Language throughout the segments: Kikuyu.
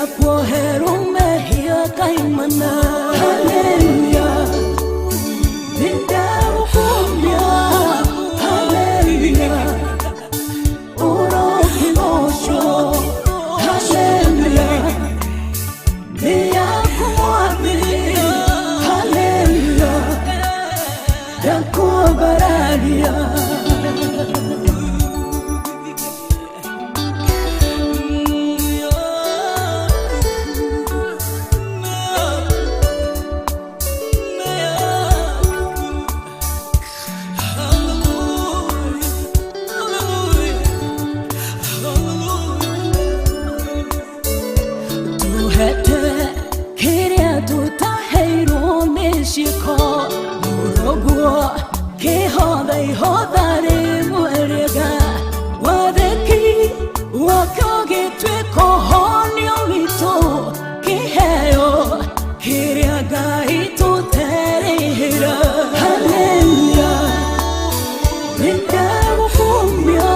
Gĩa kuoherwo mehia kaimana. Haleluya, nĩndagũkumia. Haleluya, ũrokĩgocwo. Haleluya, nĩ yaku Mwathi. Haleluya, ndakwambararia. Tuhete kĩrĩa tũtaheirwo nĩ ciĩko, mũrũguo kĩhotha ihotha rĩmwe rĩega, wathĩki wakĩo gĩtuĩka ũhonio witũ, kĩheo kĩrĩa Ngai tũterĩhĩra. Haleluya, nĩndagũkumia.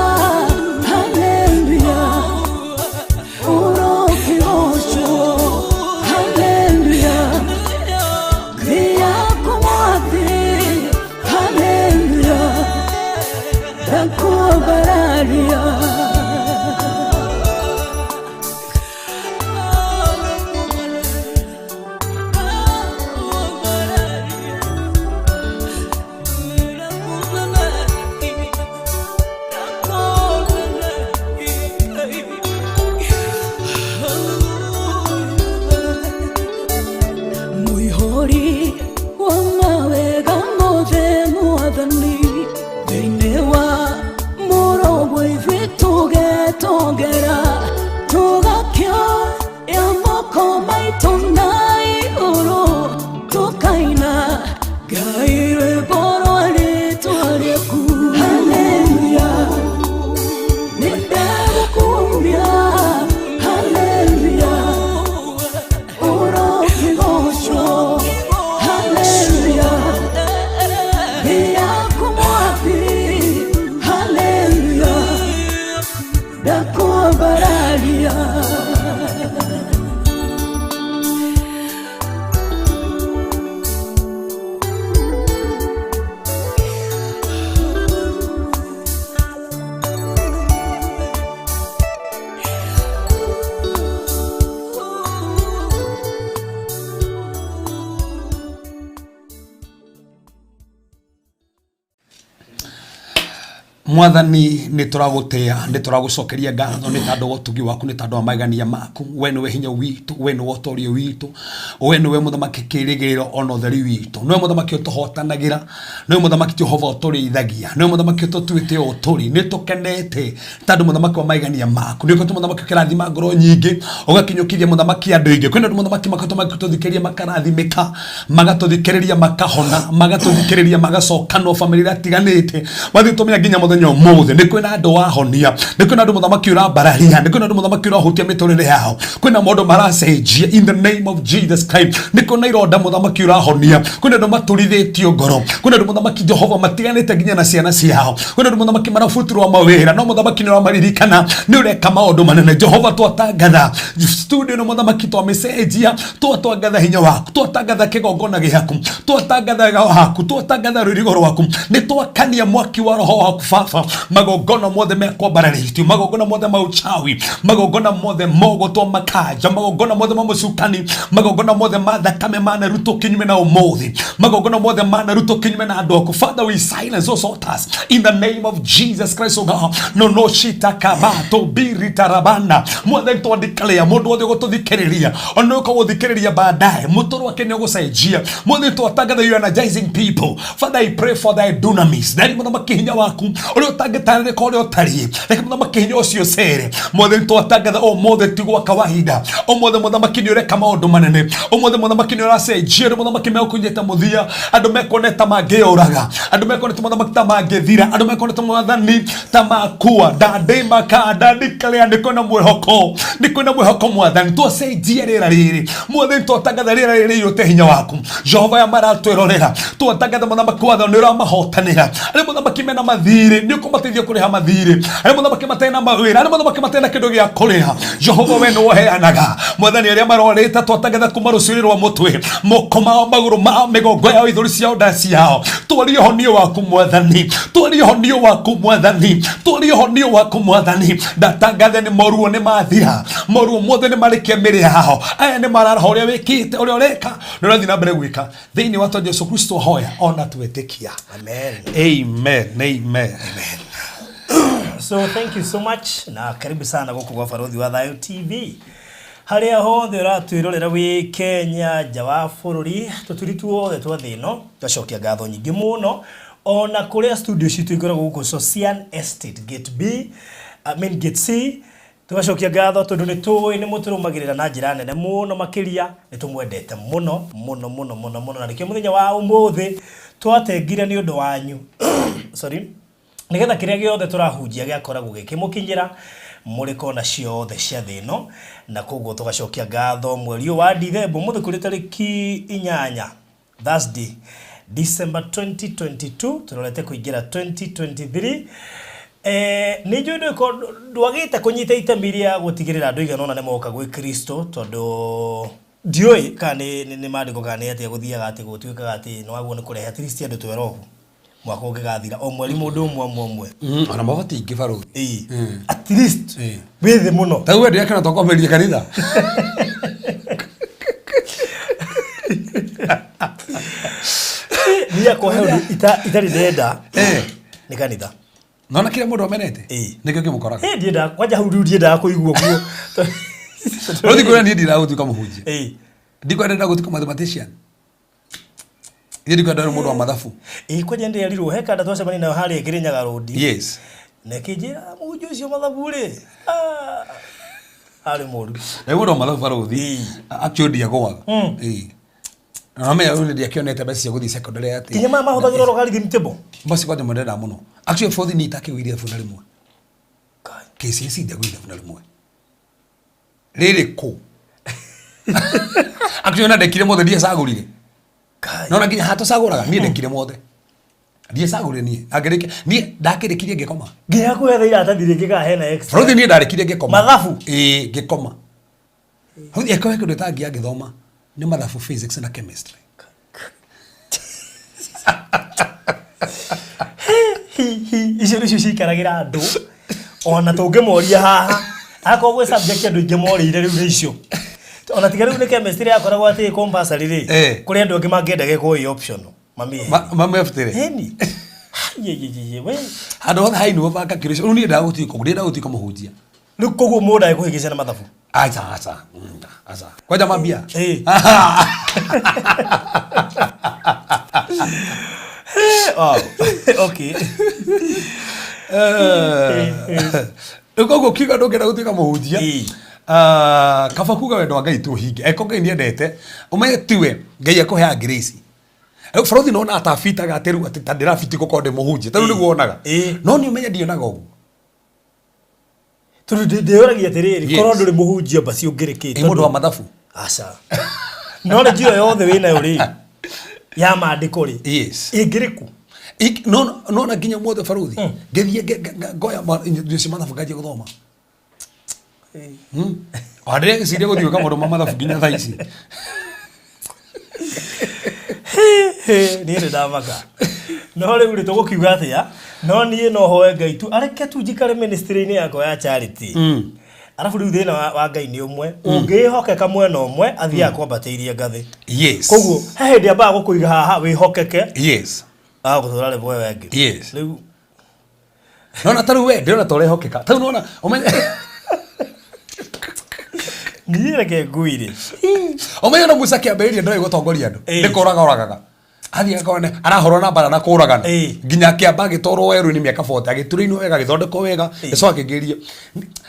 Haleluya, ũrokĩgocwo. Haleluya, nĩ yaku Mwathi. Haleluya, ndakwambararia. Mũihũri wa mawega mothe Mwathani, thĩinĩ wa mũrũguo ithuĩ tũgetongera, tũgakĩoya moko maitũ na igũrũ, tũkaina Ngai rwĩmbo rwa rĩtwa rĩaku. Haleluya, nĩndagũkumia. Haleluya, ũrokĩgocwo. Haleluya, nĩ yaku Mwathi. Haleluya, ndakwambararia. Mwathani, nä tå ragå tä a, nä tå ragå cokeria ngatho nä tandå wa ũtugi waku, nä tandå wa magegania maku. We nĩwe hinya witũ, we nĩwe ũtorio witũ, we nĩwe mũthamaki kĩrĩgĩrĩro ona ũtheri witũ, nĩwe mũthamaki ũtũhotanagĩra, nĩwe mũthamaki Jehova ũtũrĩithagia, nĩwe mũthamaki ũtũtuĩte ũũ tũrĩ. Nĩ tũkenete tandũ mũthamaki wa magegania maku nĩ ũkoretwo mũthamaki ũkĩrathima ngoro nyingĩ, ũgakinyũkithia mũthamaki andũ aingĩ. Kwĩna andũ mũthamaki makoretwo magĩtũthikĩrĩria makarathimĩka, magatũthikĩrĩria makahona, magatũthikĩrĩria magacokanwo bamĩrĩ iria itiganĩte mathiĩ tũmenya nginya mũthenya ũmũthĩ. Nĩ kwĩna andũ wahonia, nĩ kwĩna andũ mũthamaki ũrambararia, nĩ kwĩna andũ mũthamaki ũrahutia mĩtũrĩre yao, kwĩna maũndũ maracenjia in the name of Jesus Christ. Nĩ kwĩna ironda mũthamaki ũrahonia, kwĩna andũ maturithĩtio ngoro, kwĩna andũ mũthamaki Jehova matiganĩte nginya na ciana ciao, kwĩna andũ mũthamaki marabutirwo mawĩra, no mũthamaki nĩ ũramaririkana, nĩ ũreka maũndũ manene. Jehova, twatangatha studio ĩno mũthamaki, twamĩcenjia, twatangatha hinya waku, twatangatha kĩgongona gĩaku, twatangatha wega waku, twatangatha rũirigo rwaku, nĩ twakania mwaki wa roho waku baba. Magongona mothe mekwambararĩtio, magongona mothe ma uchawi, magongona mothe mogotwo makanja, magongona mothe ma mũcukani, magongona mothe ma thakame manarutwo kinyume na ũmũthĩ, magongona mothe manarutwo kinyume na andũ aku, Father, we silence those altars in the name of Jesus Christ, oh God. No no shita kabato biritarabana. Mwathani, twandĩkalĩa mũndũ wothe ũgũtũthikĩrĩria, ona ũka gũthikĩrĩria baadaye, mũtũrũ wake nĩ ũgũcenjia. Mwathani, twatangatha you energizing people. Father, I pray for thy dunamis. Ndari mũthamaki hinya waku ũrĩa ũtangĩtarĩrĩka ũrĩa ũtariĩ, reke mũthamaki hinya ũcio ũcere. Mwathani, twatangatha ũmũthĩ ti gwa kawaida, ũmũthĩ mũthamaki nĩ ũreka maũndũ manene, ũmũthĩ mũthamaki nĩ ũracenjia andũ mũthamaki megũkinyĩte mũthia, andũ mekuonete ta mangĩyũraga, andũ mekuonete mũthamaki ta mangĩthira, andũ mekuonete mwathani ta makua ndandĩmaka ndandĩkalĩa. Nĩ kwĩna mwĩhoko, nĩ kwĩna mwĩhoko. Mwathani, twacenjia rĩera rĩrĩ. Mwathani, twatangatha rĩera rĩrĩ rĩiyũte hinya waku Jehova. Ya maratwĩrorera, twatangatha mũthamaki watho nĩ ũramahotanĩra. Arĩa mũthamaki mena mathirĩ Nĩ ũkũmateithia kũrĩha mathirĩ. Arĩa mũthamaki matena mawĩra, arĩa mũthamaki matena kĩndũ gĩa kũrĩa. Jehova we nĩwe ũheanaga. Mwathani arĩa marwarĩte twatangatha kuma rũcuĩrĩ rwa mũtwe, moko mao, magũrũ mao, mĩgongo yao, ithũri ciao, nda ciao. Twaria ũhonio waku Mwathani, twaria ũhonio waku Mwathani, twaria ũhonio waku Mwathani. Ndatangatha nĩ moruo nĩ mathira, moruo mothe nĩ marĩkia mĩrĩ yao. Aya nĩ mararaha ũrĩa wĩkĩte, ũrĩa ũreka, na ũrathiĩ na mbere gwĩka. Thĩinĩ wa twa Jesu Kristo hoya ona twetĩkia. Amen. Amen, amen. So thank you so much na karibu sana gũkũ gwa Barothi wa Thayũ TV harĩa hothe ũratwĩrorera wĩ Kenya nja wa bũrũri tũturi tuothe twa thĩ ĩno twacokia ngatho nyingĩ mũno ona kũrĩa studio citũ ikoragwo gũkũ Socian Estate Gate B I mean Gate C Tũgacokia ngatho tondũ nĩ tũĩ nĩ mũtũrũmagĩrĩra na njĩra nene mũno makĩria, nĩ tũmwendete mũno mũno mũno mũno mũno, na nĩkĩo mũthenya wa ũmũthĩ twatengire nĩ ũndũ wanyu sorry, nĩgetha kĩrĩa gĩothe tũrahunjia gĩakoragwo gĩkĩmũkinyĩra mũrĩ kona ciothe cia thĩ ĩno, na koguo tũgacokia ngatho mweri ũyũ wa Dithemba, ũmũthĩ kũrĩ tarĩki 8 Thursday, December 2022, tũrorete kũingĩra 2023. Eh, nĩ njũĩ ndũgĩkorwo ndwagĩte kũnyita itemi rĩa gũtigĩrĩra andũ aigana ũna nĩ moka gwĩ Kristo tondũ ndiũĩ kana nĩ maandĩko kana nĩ atĩa gũthiaga atĩ gũtuĩkaga atĩ nĩ wagwo nĩ kũrehe at least andũ twerobu mwaka ũngĩgathira o mweri mũndũ ũmwe ũmwe ũmwe. Ona mabati ingĩ barũthi. Ĩĩ. At least wĩ thĩ mũno. Ta rĩu ndĩrakena twakwambĩrĩria kanitha. Niĩ akwa he ũndũ itarĩ ndenda nĩ kanitha. Nona kĩrĩa mũndũ amenete nĩkĩo kĩmũkoraga. Ĩ ndiendaga kwanja hau rĩu ndiendaga kũigua ũguo. Rĩu thikũ ĩrĩa niĩ ndiragũtuĩka mũhunjia. Ndikwenda gũtuĩka mathematician. Niĩ ndikwenda mũndũ wa mathabu. Ĩ kwanja ndĩrerirwo he kanda twacemania nayo harĩa Kĩrĩnyaga road. Yes. Na ĩkĩnjĩra mũhunjia ũcio mathabu rĩ, ah, arĩ mũru. Nĩ mũndũ wa mathabu barũthi. Actually ndiagũaga. Ĩĩ. Na wamenya rĩu ndiakĩonete mbeca cia gũthiĩ secondary atĩ. Nginya maya mahũthagĩrwo logarithm table. Macio kwanja mendaga mũno. Actually fourth niĩ itakĩgũire ithabu na rĩmwe. KCSE ndiagũire ithabu na rĩmwe. Rĩrĩ kũ? Actually ona ndekire mothe ndiecagũrire. Nona nginya haha tũcagũraga niĩ ndekire mothe. Ndiecagũrire niĩ. Angĩrĩkia niĩ ndakĩrĩkirie ngĩkoma. Nginya kwetha iratathi rĩngĩ kana hena extra. Bũrũthi niĩ ndarĩkirie ngĩkoma. Mathabu? Ĩĩ ngĩkoma. Bũrũthi eko he kĩndũ ĩtangia ngĩthoma nĩ mathabu physics na chemistry. Hi, icio nĩcio ciikaragĩra andũ ona tũngĩmoria haha akorwo gwĩ subject andũ aingĩ morĩire rĩu nĩ icio ona tiga rĩu nĩ chemistry yakoragwo atĩ compulsory rĩ Eh. kũrĩ andũ angĩ mangĩenda gĩkorwo ĩ optional mamĩeherie Mamĩbutĩre. Ĩni. Ye, ye, ye, ye, we. Handũ hothe hainwo banga kĩrĩcio. Rĩu niĩ ndendaga gũtuĩka ũguo, ndiendaga gũtuĩka mũhunjia. Rĩu koguo mũndũ agĩkũhĩngĩca na mathabu. Acha acha. Acha. Kwanja mambia. Eh. Wow. Okay. Rĩu koguo kiuga ndũngĩenda gũtuĩka mũhunjia. Ĩĩ. Ah, kaba kuga wendo wa Ngai tũhinge. Eko Ngai nĩendete, ũmenye tiwe Ngai akũheaga grace. Rĩu barothi nona atabitaga atĩ rĩu atĩ ta ndĩrabiti gũkorwo ndĩ mũhunjia. Ta rĩu nĩguo wonaga. Ĩĩ. No niĩ ũmenye ndionaga ũguo. Tondũ ndĩyũragia atĩrĩrĩ, Yes. korwo ndũrĩ mũhunjia basi ũngĩrĩ kĩ? Ĩ mũndũ wa mathabu. Aca. Knowledge ĩyo yothe wĩnayo rĩ, ya maandĩko rĩ, Yes. ĩngĩrĩ kũ? Nona nginya ũmũthĩ barothi ngĩthiĩ ngoya indo cia mathabu nganjia gũthoma. Ona ndĩreciria gũthiĩ gwĩka maũndũ ma mathabu nginya thaa ici. Niĩ nĩ ndamaka. No rĩu rĩ tũgũkiuga atĩa? No niĩ no hoe Ngai tu areke tu njikare ministry-inĩ yakwa ya charity. Arabu rĩu thĩna wa Ngai nĩ ũmwe, ũngĩĩhokeka mwena ũmwe athiaga kwambatĩirie ngathĩ. Yes. Koguo he hĩndĩ ambaga gũkũiga haha wĩhokeke, Yes. agagũtwara level ĩyo ĩngĩ. Yes. Rĩu Nona ta rĩu we ndĩrona ta ũrehokeka. Ta rĩu nona ũmenye niĩ reke ngui-rĩ. Ũmenye ona Musa kĩambĩrĩria ndoĩ gũtongoria andũ. Ĩĩ. Nĩ kũraga oragaga. Athiĩ akona arahũrwo na mbara na kũragana. Ĩĩ. Nginya akĩamba agĩtwarwo werũ-inĩ mĩaka 40 agĩtũrĩinwo wega agĩthondekwo wega gĩcoka akĩingĩrio.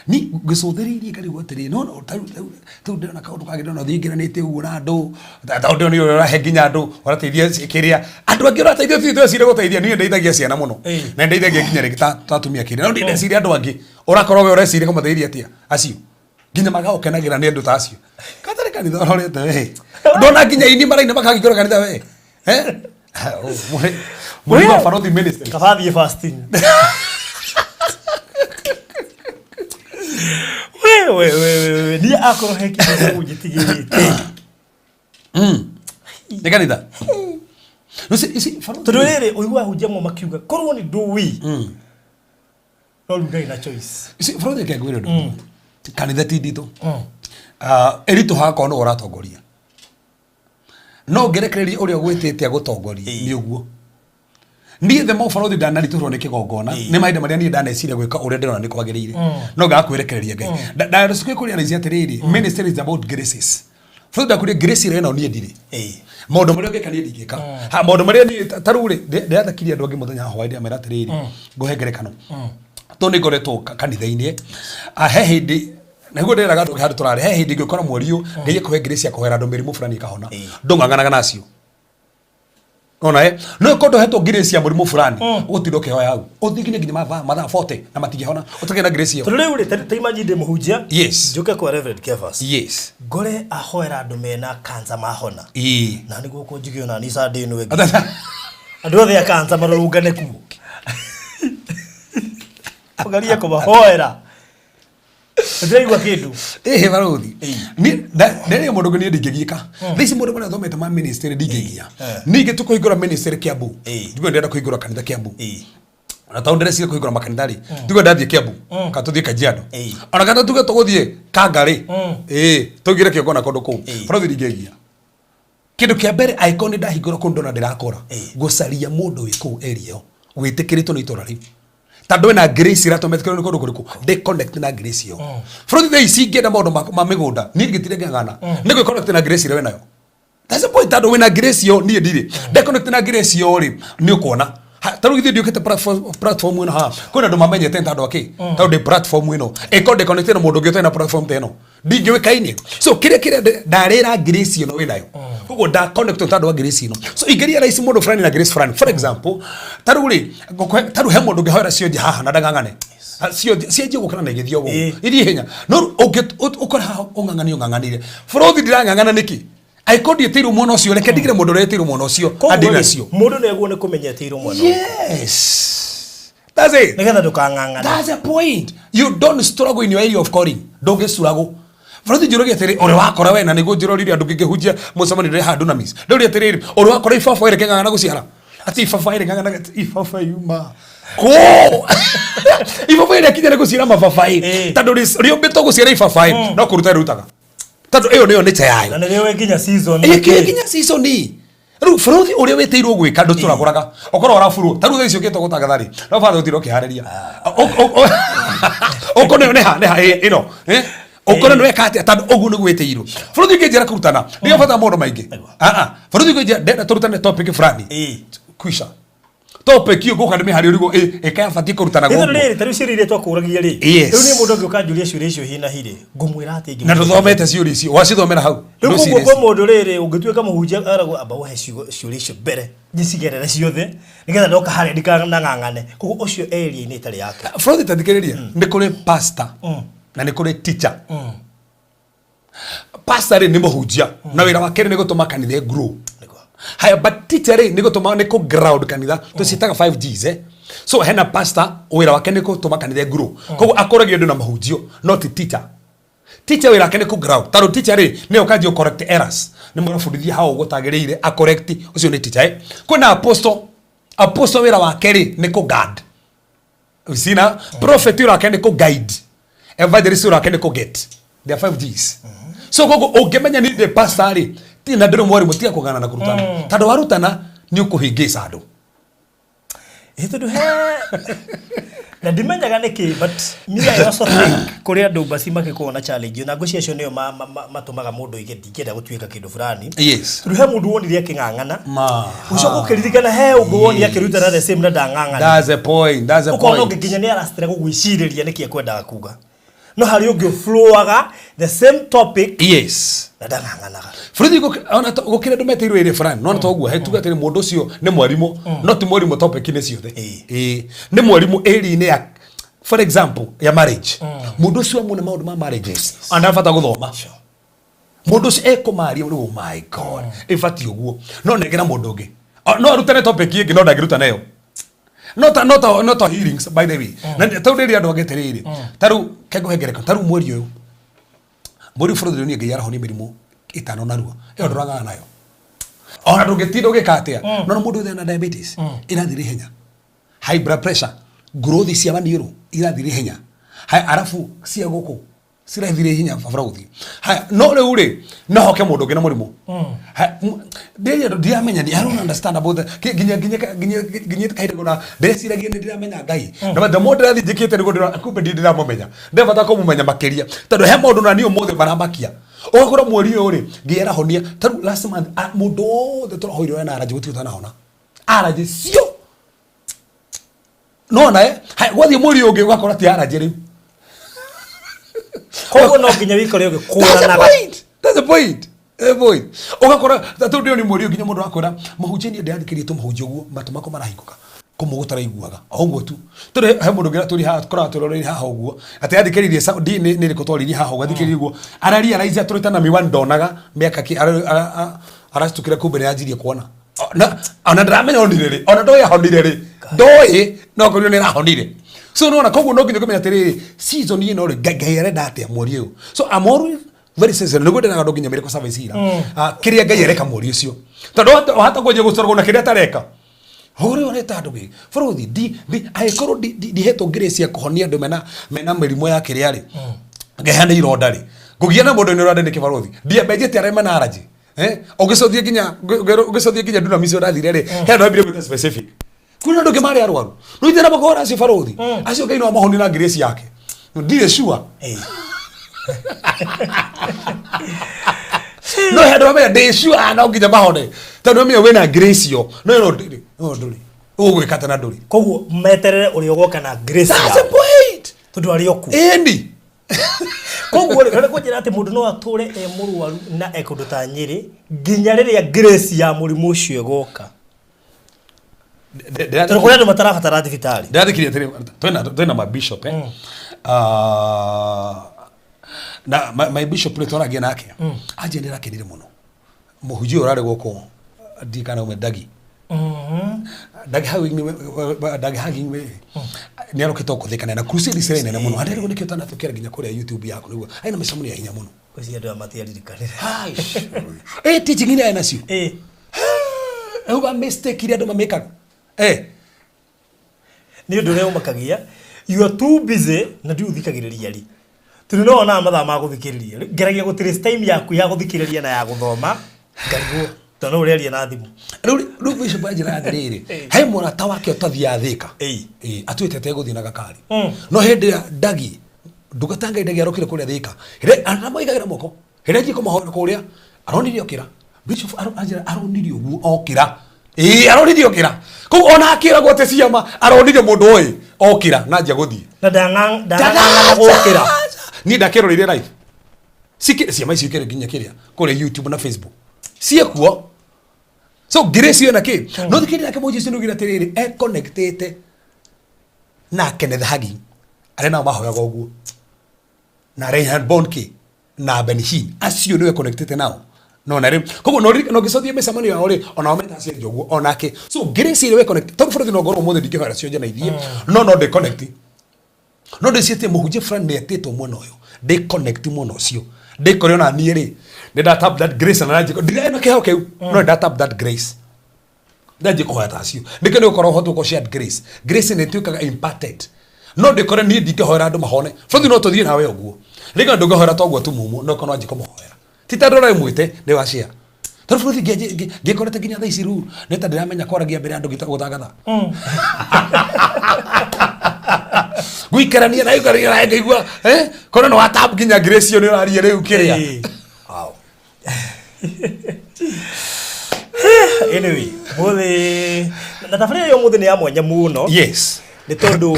Ni ngĩcũthĩrĩirie ngarigwo atĩrĩrĩ no no ta rĩu ta rĩu ta rĩu ndĩrona kaũndũ kangĩ ndĩrona ũthiĩ ũingĩranĩte ũguo na andũ ta ta ndĩrona ũrĩa ũrahe nginya andũ ũrateithia kĩrĩa andũ angĩ ũrateithia ti ndĩreciria gũteithia niĩ ndeithagia ciana mũno Ĩĩ. na ndeithagia nginya rĩngĩ ta ta atumia kĩrĩa no ndĩreciria andũ angĩ ũrakorwo we ũreciria kũmateithia atĩa acio nginya magagũkenagĩra nĩ andũ ta acio katarĩ kanitha ũrorete we ndona nginya ini maraina makangĩkĩra kanitha we Eh? Mũrigo wa Barothi Ministry Kaba thiĩ fasting. We we we we we niĩ akorwo he kĩndũ gũnjĩtigĩrĩte. Nĩ kanitha. No see, you see, Farao- Tondũ rĩrĩ ũiguaga ahunjia amwe makiuga korwo nĩ ndũĩ no rĩu ndarĩ na choice. You see, Farao reke ngwĩre ũndũ. Kanitha ti nditũ. Ah, ĩritũhaga korwo nĩwe ũratongoria. No ũngĩrekereria ũrĩa ũgwĩtĩte agũtongorie nĩ ũguo. Niĩ the more barothi ndanaritũhĩrwo nĩ kĩgongona nĩ mahinda marĩa niĩ ndaneciria gwĩka ũrĩa ndĩrona nĩ kwagĩrĩire no ngaga kwĩrekereria Ngai. Ndacoka kũrealize atĩrĩrĩ, ministry is about graces. Barothi ndakũria grace ĩrĩa ĩno niĩ ndirĩ. Maũndũ marĩa ũngĩka niĩ ndingĩka. Ha, maũndũ marĩa niĩ ta rĩu rĩ, ndĩrathakirie andũ angĩ mũthenya wa hwaĩ ndĩramera atĩrĩrĩ, ngũhe ngerekano. Tondũ nĩ ngoretwo kanitha-inĩ, ah, he hĩndĩ nĩguo ndĩraga andũ handũ tũrarĩ, he hĩndĩ ingĩkora mweri ũyũ Ngai akũhe grace ya kũhoera andũ mĩrimũ fulani ĩkahona. Ndũng'ang'anaga nacio. Ona eh, no ĩkorwo ndũhetwo grace ya mũrimũ fulani, ũgũtinda ũkĩhoya hau. Ũthiĩ nginya nginya mathaa mathaa 40 na matingĩhona. Ũtagĩa na grace ĩyo. Tondũ rĩu rĩ ta imagine ndĩ mũhunjia. Yes. Njũke kwa Reverend Kefas. Yes. Ngore ahoera andũ mena cancer mahona. Ĩĩ. Na nĩguo kũ njuge ona ni Sunday ĩno ĩngĩ. Andũ othe a cancer marũrũngane kuo. Ũgerie kũmahoera. Ndĩraigua kĩndũ. Ĩhĩ barothi. Niĩ nderĩire mũndũ ũngĩ niĩ ndingĩgiĩka. Thaa ici mũndũ marĩa thomete ma ministry ndingĩgia. Ningĩ tũkũhingũra ministry Kiambu. Njigue ndĩrenda kũhingũra kanitha Kiambu. Ona tondũ ndĩreciria kũhingũra makanitha rĩ, njigue ndathiĩ Kiambu kana tũthiĩ Kajiado. Ona kana tuge tũgũthiĩ Kanga rĩ, ĩĩ tũingĩre kĩgongona kũndũ kũu. Barothi ndingĩgia. Kĩndũ kĩa mbere angĩkorwo nĩ ndahingũra kũndũ ndona ndĩrakora, ngũcaria mũndũ wĩ kũu area ĩyo wĩtĩkĩrĩtwo nĩ itũra rĩu. Tondũ ena grace ĩratũma etĩkĩrwo nĩ kũndũ kũrĩkũ, ndĩ connect na grace ĩyo. Bũrũri thaa ici ingĩenda maũndũ ma mĩgũnda, niĩ ngĩtire ngĩng'ang'ana. Nĩ gwĩ connect na grace ĩrĩa wĩnayo. That's the point, tondũ wĩna grace ĩyo, niĩ ndirĩ. Nde connect na grace ĩyo rĩ, nĩ ũkuona. Ta rĩu ithuĩ ndiũkĩte platform ĩno haha, kwĩna andũ mamenyete nĩ tondũ wa kĩ? Tondũ ndĩ platform ĩno. Ĩkorwo ndĩ connect na mũndũ ũngĩ ũtarĩ na platform ta ĩno, ndingĩũĩkaine. So kĩrĩa kĩrĩa ndarĩra grace ĩno wĩnayo. Koguo nda connect tondũ wa grace ĩno. So ingĩria rahisi mũndũ fulani na grace fulani. For example, ta rĩu rĩ, ngũkũhe, ta rĩu he mũndũ ũngĩhoera cionje haha na ndang'ang'ane. Cionje, cianjie gũkĩra na igĩthiĩ ũguo. Ithiĩ ihenya. No rĩu ũkore haha ũng'ang'anire ũng'ang'anire. Bũrũthi ndirang'ang'ana nĩkĩ? Angĩkorwo ndiĩtĩirwo mwana ũcio, reke ndigĩre mũndũ ũrĩa wĩtĩirwo mwana ũcio Koguo andĩ rĩ, nacio. mũndũ nĩ agwo nĩ kũmenya etĩirwo mwana ũrĩkũ. Yes. That's it. Nĩgetha ndũkang'ang'ane. That's the point. You don't struggle in your area of calling. Ndũngĩcuragwo. Bũrũthi njũrũgia atĩrĩ, ũrĩa wakora we na nĩguo njũroririe andũ ngĩkĩhunjia mũcemanio ndĩrĩ handũ na miss. Ndũria atĩrĩrĩ, ũrĩa wakora ibaba ĩrĩ kĩng'ang'ana gũciara. Atĩ ibaba ĩrĩ ng'ang'ana ibaba yuma. Kũ? Ibaba ĩrĩa kinya nĩ gũciara mababaĩ. Tondũ rĩũmbĩtwo gũciara ibabaĩ, no kũruta rĩrutaga. Tondũ ĩyo nĩyo nature yayo. Na nĩrĩo nginya season. Ĩkĩ nginya season. Rĩu bũrũri ũrĩa wĩtĩirwo gwĩka ndũtũragũraga. Okorwo ũraburwo, ta rĩu thaa ici ũkĩte gũtangatha rĩ, no batha ũtinde ũkĩharĩria. Ũkone nĩ ha, nĩ ha, ĩno, eh? Ũkone nĩ weka atĩa, tondũ ũguo nĩguo wĩtĩirwo. Bũrũri ũngĩnjĩra kũrutana, ndigabatara maũndũ maingĩ. Bũrũri ũngĩnjĩra ndĩrenda tũrutane topic fulani. Kwisha. Topic ĩyo ngũka ndĩmĩharĩrie ũrigwo, ĩka yabatiĩ kũrutana Ĩtondũ gũkũ. rĩrĩ, ta rĩu ciũria iria twakũragia rĩ, Yes. rĩu niĩ mũndũ angĩũka anjũrie ciũria icio hi na hi rĩ, ngũmwĩra atĩa ingĩ Na ndũthomete ciũria icio, wacithomera hau. Rĩu Ndũ koguo serious. kwĩ mũndũ rĩrĩ ũngĩtuĩka mũhunjia aragwo amba ũhe ciũria icio mbere njicigerere ciothe nĩgetha ndoka harĩa ndikanang'ang'ane. Koguo ũcio area-inĩ ĩtarĩ yake. Frothi ta thikĩrĩria, nĩ kũrĩ pastor na nĩ kũrĩ teacher. Pastor rĩ nĩ mũhunjia na wĩra wake rĩ nĩ gũtũma kanitha ĩ grow. Haya, but teacher rĩ nĩ gũtũma nĩ kũ ground kanitha, tũciĩtaga 5 Gs eh. So hena pastor wĩra wake nĩ gũtũma kanitha ĩ grow. Koguo akũragia andũ na mahunjio, no ti teacher. Teacher wĩra wake nĩ kũ ground. Tondũ teacher rĩ nĩwe ũkanjia correct errors. Nĩ mũrabundithia hau ũguo tagĩrĩire, a correct, ũcio nĩ teacher eh. Kwĩna apostle, apostle wĩra wake rĩ nĩ kũ guard. Sina prophet wĩra wake nĩ kũ guide. Evangelist wĩra wake nĩ kũ get. There are 5 Gs. So koguo ũngĩmenya niĩ ndĩ pastor rĩ, ti na ndĩrĩ mwarimũ, tiga kũgana na kũrutana. Tondũ warutana nĩ ũkũhĩngĩca andũ. Ĩ tondũ he na ndimenyaga nĩkĩ but me I also think kũrĩ andũ mbaci magĩkoragwo na challenge na ngwĩciria acio nĩo matũmaga mũndũ oige ndingĩenda gũtuĩka kĩndũ fulani. Yes. Tondũ he mũndũ wonire akĩng'ang'ana. Ma. Ũcoke ũkĩririkana he ũngĩ wonire akĩrutana the same na ndang'ang'ana. That's the point. That's the Ũkona point. ũngĩ nginya nĩ aracitĩra gũgwĩcirĩria nĩkĩ ekwendaga kuga. No harĩ ũngĩ ũflowaga the same topic Yes. na ndang'ang'anaga. Bũrũri ona gũkĩrĩ andũ metĩirwo area fulani, no to ũguo, he tuge atĩrĩ mũndũ ũcio nĩ mwarimũ, no ti mwarimũ topic-inĩ ciothe. Ĩĩ. Nĩ mwarimũ area-inĩ ya, for example, ya marriage. Mũndũ ũcio amwe nĩ maũndũ ma marriages. Ona ndabata gũthoma. Mũndũ ũcio ekũmaria, oh my God, ĩbatiĩ ũguo. No nengera mũndũ ũngĩ. No arutane topic ĩngĩ, no ndangĩrutana ĩyo. No ta healings, by the way, na tau rĩrĩa andũ angĩ atĩrĩrĩ, ta rĩu kengũhe ngerekano, ta rĩu mweri ũyũ, mweri bũrũri nĩ Ngai arahonia mĩrimũ ĩtano narua ĩyo ndũrang'ana nayo ona ndũngĩtinda ũgĩka atĩa. No mũndũ wĩna diabetes ĩrathiĩ ihenya, high blood pressure, growth cia maniũrũ irathiĩ ihenya. Haya, arabu cia gũkũ cirathire hinya barauthi. Haya, no rĩu rĩ, no hoke mũndũ ũngĩ na mũrimũ. Haya, ndĩrĩa ndiramenya, I don't understand about that. Nginya kahinda kona ndĩreciragia nĩ ndĩramenya Ngai, na the more ndĩrathiĩ njĩkĩte nĩguo ndĩra kumbe ndirĩ ndĩramũmenya. Ndĩrabata kũmũmenya makĩria, tondũ he maũndũ na niĩ ũmũthĩ maramakia. Ũgakora mweri ũyũ rĩ, Ngai arahonia. Ta rĩu last month, mũndũ wothe tũrahoire ena allergy, gũtirĩ ũtanahona allergy cio. Nona eh, haya, gwathiĩ mweri ũyũ ũngĩ ũgakora ti allergy rĩu. Koguo no nginya wikore That's the ũgĩkũranaga. point. That's the point. That's the point. Ũgakora tondũ ndĩo nĩ mweri ũyũ nginya mũndũ akwĩra, "Mũhunjia, niĩ ndĩrathikĩrĩria tũmũhunjia ũguo, matũ makwa marahingũka kũmwe gũtaraiguaga o ũguo tu." Tondũ he mũndũ ũngĩ tũrĩ haha tũkoragwo tũroreire haha ũguo atĩ athikĩrĩirie ndi nĩ rĩkũ twaririe haha ũguo, athikĩrĩirie ũguo ararealize atũrĩte na miwani ndonaga mĩaka kĩ aracitukĩra kumbe nĩ anjirie kuona. Na ona ndaramenya onire rĩ, ona ndoĩ ahonire rĩ, ndoĩ no korirwo nĩ arahonire. So nona koguo no nginya kũmenya atĩrĩrĩ, season ĩno rĩ, Ngai arenda atĩa mweri ũyũ? So I'm always very sensitive nĩguo ndĩraga andũ nginya miracle service ira. Ah, kĩrĩa Ngai areka mweri ũcio, tondũ wahota kwanjia gũcorwo na kĩrĩa atareka ũrĩa ũreta andũ gĩ bũrũthi ndi angĩkorwo ndihetwo grace ya kũhonia andũ mena mĩrimũ ya kĩrĩa rĩ, ngeheana ironda rĩ, ngũgia na mũndũ nĩ ũronda nĩkĩ barũthi? Ndiambenjete arĩa mena allergy. Eh, ũgĩcothie nginya dunamis ũrathire rĩ, he andũ ambire gwĩta specific kwĩna andũ angĩ marĩ arwaru no ithe na makora acio barũthi acio Ngai no amahonie na grace yake. Ndirĩ sure. No he andũ mamenya ndĩ sure no nginya mahone, tondũ mamenya wĩna grace yo, no no ndũrĩ, no ndũrĩ ũgwĩka atĩa na ndũrĩ? Koguo meterere ũrĩa ũgoka na grace That's the yao. point. Tondũ arĩ o kuo. Ĩni. Koguo rĩ, ũrenda kũnjĩra atĩ mũndũ no atũre e mũrwaru na e kũndũ ta Nyĩrĩ nginya rĩrĩa grace ya mũrimũ ũcio ĩgoka, tondũ kũrĩ andũ matarabatara thibitarĩ? Ndĩrathikirie atĩrĩ, twĩna ma bishop, eh? Ah, na my bishop rĩ, twaragia nake anjia nĩ arakenire mũno mũhunjia ũyũ ũrarĩ gũkũ ndikana ume Dagi Dagi Hagin. Dagi Hagin we nĩ arokĩte gũkũ na crusade ciarĩ nene mũno handĩ nĩkĩo tanatũkĩra nginya kũrĩa YouTube yaku nĩguo aina mĩcemanio ya hinya mũno. Ngwĩciria andũ aya matiaririkanire. Eh, teaching iria nacio auga mistake iria andũ mamĩkaga, eh. Nĩ ũndũ ũrĩa ũmakagia, you are too busy na ndiũ ũthikagĩrĩria rĩ, tondũ no wonaga mathaa ma gũthikĩrĩria. Rĩu ngeragia gũ trace time yaku ya gũthikĩrĩria na ya gũthoma, ngarigwo tondũ no ũrĩaria na thimũ. Rĩu bishop anjĩra atĩrĩrĩ, he mũrata wake ũtathiaga Thĩka. Ĩĩ. Ĩĩ, atuĩte ategũthiĩ na gakari, no hĩndĩ ĩrĩa Dagi, ndungata Ngai Dagi, arokire kũrĩa Thĩka, hĩndĩ aramũigagĩra moko, hĩndĩ anjie kũmahoera kũrĩa, aronire okĩra. Bishop anjĩra aronire ũguo okĩra. Ĩĩ, aronire okĩra. Koguo ona akĩragwo atĩ ciama, aronire mũndũ ũyũ okĩra na anjia gũthiĩ. Na ndang'ang'ana gũkĩra. Niĩ ndakĩroreire live. Cikĩ ciama icio ikĩrĩ nginya kĩrĩa kũrĩa YouTube na Facebook ciĩkuo. So grace ĩyo na kĩ no thikĩrĩria nake mũnji ũcio nĩugire atĩrĩrĩ, e connectĩte na Kenneth Hagin arĩa nao mahoyaga ũguo na Reinhard Bonnke na Benny Hinn, acio nĩwe connectĩte nao. No na rĩu koguo no ririkana ũngĩcothia mĩcemanio yao rĩ, onao metaga ciaria ũguo onake. So grace ĩrĩa we connect, tondũ bũrũri no ngorwo ũmũthĩ ndingĩhoera cionje na ithiĩ, no ndĩ connect, no ndĩciĩtie mũhunjia fulani nĩ etĩtwo mwena ũyũ, ndĩ connect mwena ũcio, ndĩkore ona niĩ rĩ, nĩ nda tap that grace na nanjĩ ndirĩ na kĩheo kĩu, no nĩ nda tap that grace, ndanjie kũhoya ta acio. Nĩkĩo nĩ gũkorwo ũhote gũkorwo shared grace. Grace nĩ ĩtuĩkaga imparted. No ndĩkore niĩ ndingĩhoera andũ mahone, bũthi no tũthiĩ nawe ũguo rĩngĩ ndũngĩhoera ta ũguo tumumu, no korwo wanjie kũmũhoera ti tondũ ũremwĩte nĩ wa share, tondũ bũthi ngĩkorete nginya thaa ici rĩu nĩ ta ndĩramenya kwaragia mbere ya andũ gũtangatha gũikarania na gũikarania na ngaigua, eh, kona nĩ wa tap nginya grace ĩyo nĩ ũraria rĩu kĩrĩa. Wow. Anyway, mũthĩ na thabarĩ ĩyo mũthĩ nĩ ya mwanya mũno. Nĩ tondũ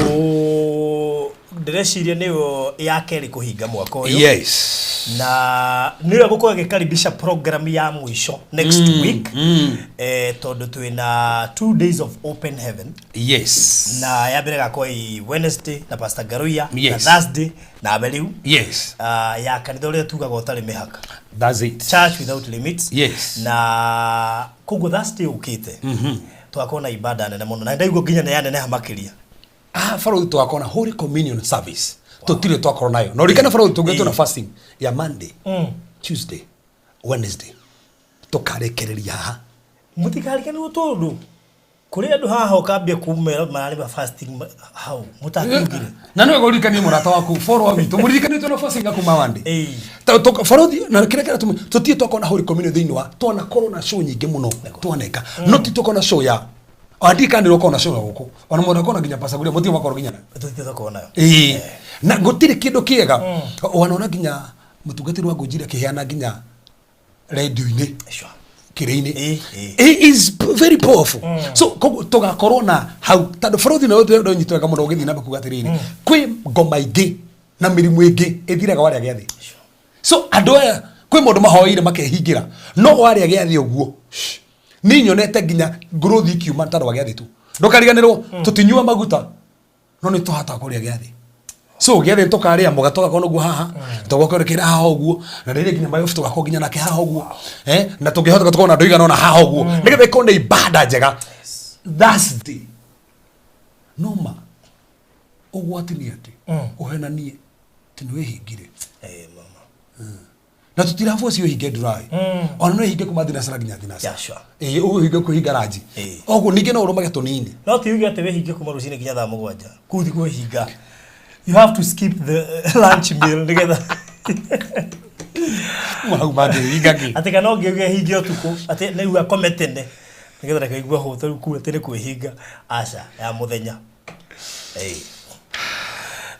ndĩreciria nĩyo ya kerĩ kũhinga mwaka ũyũ. Na nĩyo gũkorwo ĩgĩkaribisha program ya mũico next week, tondũ twĩna 2 days of open heaven. Na ya mbere ĩgakorwo ĩ Wednesday na Pastor Garuya, na Thursday na Abeliu. Ya kanitha ũrĩa tugaga ũtarĩ mĩhaka. That's it. Church without limits. Yes. Na koguo Thursday ũkĩte. Tũgakorwo na ibada nene mũno na ndaigua nginya nĩ yaneneha makĩria. Ah, barothi tũgakorwo na Holy Communion service. Tũtirĩ twakorwo nayo. Na ũririkane barothi tũngĩ twĩna fasting ya Monday, Tuesday, Wednesday. Tũkarĩkĩrĩria haha. Mũtikariganĩrwo tondũ kũrĩ andũ haha ũkambia kumera mararĩ fasting hau mũtakiugire. Na nĩ wega ũririkanie mũrata waku follower witũ mũririkanie twĩna fasting ya kuma Monday. Ĩĩ. Barothi na kĩrĩa kĩratũma tũtirĩ twakorwo na Holy Communion thĩinĩ wa twanakorwo na show nyingĩ mũno twaneka no ti twakorwo na show ya andika nĩ ũkorwo na show ya gũkũ ona mũndũ akorwo na nginya pastor mũtirĩ mwakorwo nginya nayo. Tũtirĩ twakorwo nayo. Ĩĩ. Na gũtirĩ kĩndũ kĩega wanona nginya mũtungatĩri wa ngũnjiri akĩheana nginya rendio-inĩ Sure. kĩrĩ-inĩ. Ĩĩ, ĩĩ. It is very powerful. So koguo tũgakorwo na hau tondũ bũrũri na ũndũ nyitwo wega mũno ũgĩthiĩ na mbere kuga atĩrĩrĩ, kwĩ ngoma ingĩ na mĩrimũ ĩngĩ ĩthiraga warĩa gĩathĩ. So andũ aya kwĩ maũndũ mahoeire makehingĩra no warĩa gĩathĩ ũguo niĩ nyonete nginya growth ikiuma tondũ wa gĩathĩ tu. Ndũkariganĩrwo tũtinyua maguta no nĩ tũhotaga kũrĩa gĩathĩ. So gĩathĩ tũkarĩa mũga tũgakorwo naguo haha, tũgakorwo kĩrĩa haha ũguo, na rĩrĩ nginya mayobu tũgakorwo nginya nake haha ũguo, na tũngĩhota tũkorwo na andũ aigana ũna haha ũguo, nĩgetha ĩkorwo nĩ ibada njega. Thursday no ma ũgwati nĩ atĩ ũhenanie atĩ nĩ wĩhingire. Mama. Na tũtiraboci ũhinge ndurai. Ona no ũhinge kuma thinacara nginya thinacara. Yeah, sure. Ĩĩ, ũhinge kũhinga ranji. Ũguo ningĩ no ũrũmage tũnini. No ti uge atĩ wĩhinge kuma rũcinĩ nginya thaa 7 kũu ti kwĩhinga. You have to skip the lunch meal nĩgetha Hau mangĩhinga kĩ? Atĩ kana ũngĩuga hinge ũtukũ atĩ nĩ uga akome tene nĩgetha ndakaigua hũta rĩu kũu atĩ nĩ kwĩhinga, aca ya mũthenya. Ĩĩ.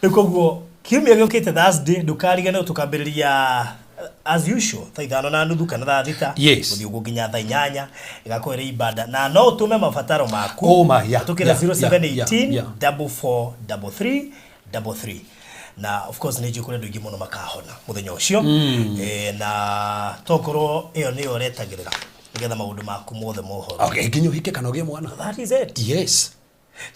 Rĩu koguo kiumia gĩũkĩte Thursday ndũkariganĩrwo tũkambĩrĩria as usual thaa 5:30 kana thaa 6 Yes. gũthiĩ ũguo nginya thaa 8 ĩgakorwo ĩrĩ ibada na no ũtũme mabataro maku. Oh my, yeah, Tũkĩra yeah, zero yeah, seven yeah, eighteen yeah. double four double three double three. Na of course nĩ njũĩ kũrĩ andũ aingĩ mũno makahona mũthenya ũcio. Na tokorwo ĩyo nĩyo ũretagĩrĩra nĩgetha maũndũ maku mothe mohoro. Okay, nginya ũhike kana ũgĩe mwana. That is it. Yes.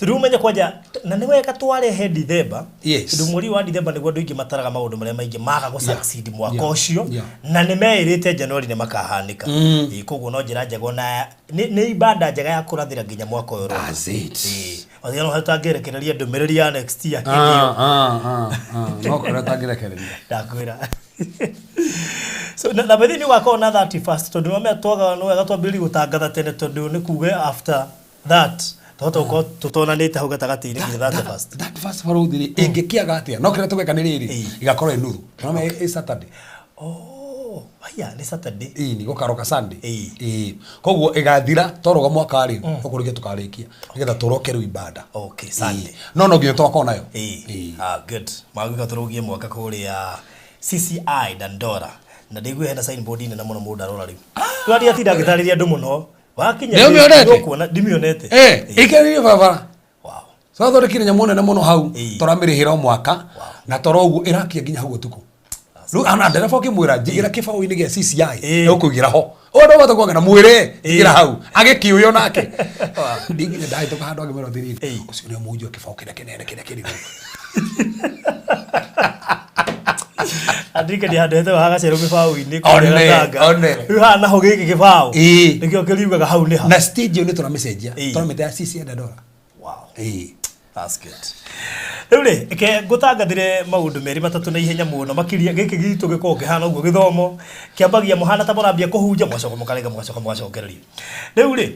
Tondũ ũmenye kwanja na nĩ wega twarehe Dithemba. Yes. Tondũ mweri wa Dithemba nĩguo andũ aingĩ mataraga maũndũ marĩa maingĩ maga gũ succeed mwaka ũcio. Na nĩ meĩrĩte January nĩ makahanĩka. Ĩĩ, koguo no njĩra njega ona nĩ ibada njega ya kũrathĩra nginya mwaka ũyũ ũroka. That's it. Ĩĩ. Ona no tũtangĩrekereria ndũmĩrĩri ya next year hĩndĩ ĩyo. No kũrĩa ũtangĩrekereria. Ndakwĩra. So na by the way nĩ ũgakorwo na 31st tondũ nĩ twaga nĩ wega twambĩrĩrie gũtangatha tene tondũ nĩ kuga after that twahota gũkorwo tũtonanĩte hau gatagatĩ-inĩ nginya 31st. That first barothi rĩ ĩngĩkĩaga atĩa? No kĩrĩa tũgeka nĩ rĩrĩ, ĩgakorwo ĩ nuthu. Nĩwona ĩ Saturday. Oh, haya nĩ Saturday. Ĩĩ, nĩ gũkaroka Sunday. Ĩĩ. Ĩĩ. Koguo ĩgathira twaroga mwaka rĩ, ũkũrĩkia tũkarĩkia nĩgetha tũroke rĩu ibada. Okay, Sunday. Ĩĩ. No no nginya tũgakorwo nayo. Ĩĩ. Ĩĩ. Ah, good. Magũka tũrũgie mwaka kũrĩa CCI Dandora. Na ndĩigue hena signboard nene mũno mũndũ arora rĩu. Rĩu atia tinda ngĩtarĩria andũ mũno. Wakinya Nĩ ũmĩonete? nĩũkuona, ndimĩonete. Ĩĩ, ĩkĩrĩire barabara. Wow. Twathondekire nyamũ nene mũno hau, Ĩĩ. tũramĩrĩhĩra o mwaka, na toro ũguo ĩrakia nginya hau ũtukũ. Rĩu ona ndereba ũkĩmwĩra njigĩra kĩbaũ-inĩ gĩa CCI, Ĩĩ. nĩũkũigĩra ho. Ũyũ ndũbata kuanga na mwĩre, njigĩra hau. Agĩkĩũywo nake. Ndingĩnya ndahĩtũka handũ angĩmwĩra atĩrĩrĩ, Ĩĩ. ũcio nĩwe mũhunjia wa kĩbaũ kĩrĩa kĩnene kĩrĩa kĩrĩ gũkũ. Andirikania handũ hetagwo hagacerwo gĩbaũ-inĩ One, kũrĩa Gatanga. one. Rĩu haha naho gĩkĩ gĩbaũ Ĩĩ. nĩkĩo kĩriugaga hau nĩ ha. Na stage ĩyo nĩtũramĩcenjia. Ĩĩ. Tũramĩta ya CCI Dandora. Wow. Ĩĩ. That's good. Rĩu rĩ, reke ngũtangathĩre maũndũ merĩ matatũ na ihenya mũno makĩria gĩkĩ gitũ gĩkoragwo kĩhana ũguo gĩthomo kĩambagia mũhana ta mũrambia kũhunja mũgacoka mũkarega mũgacoka mũgacokereria. Rĩu rĩ,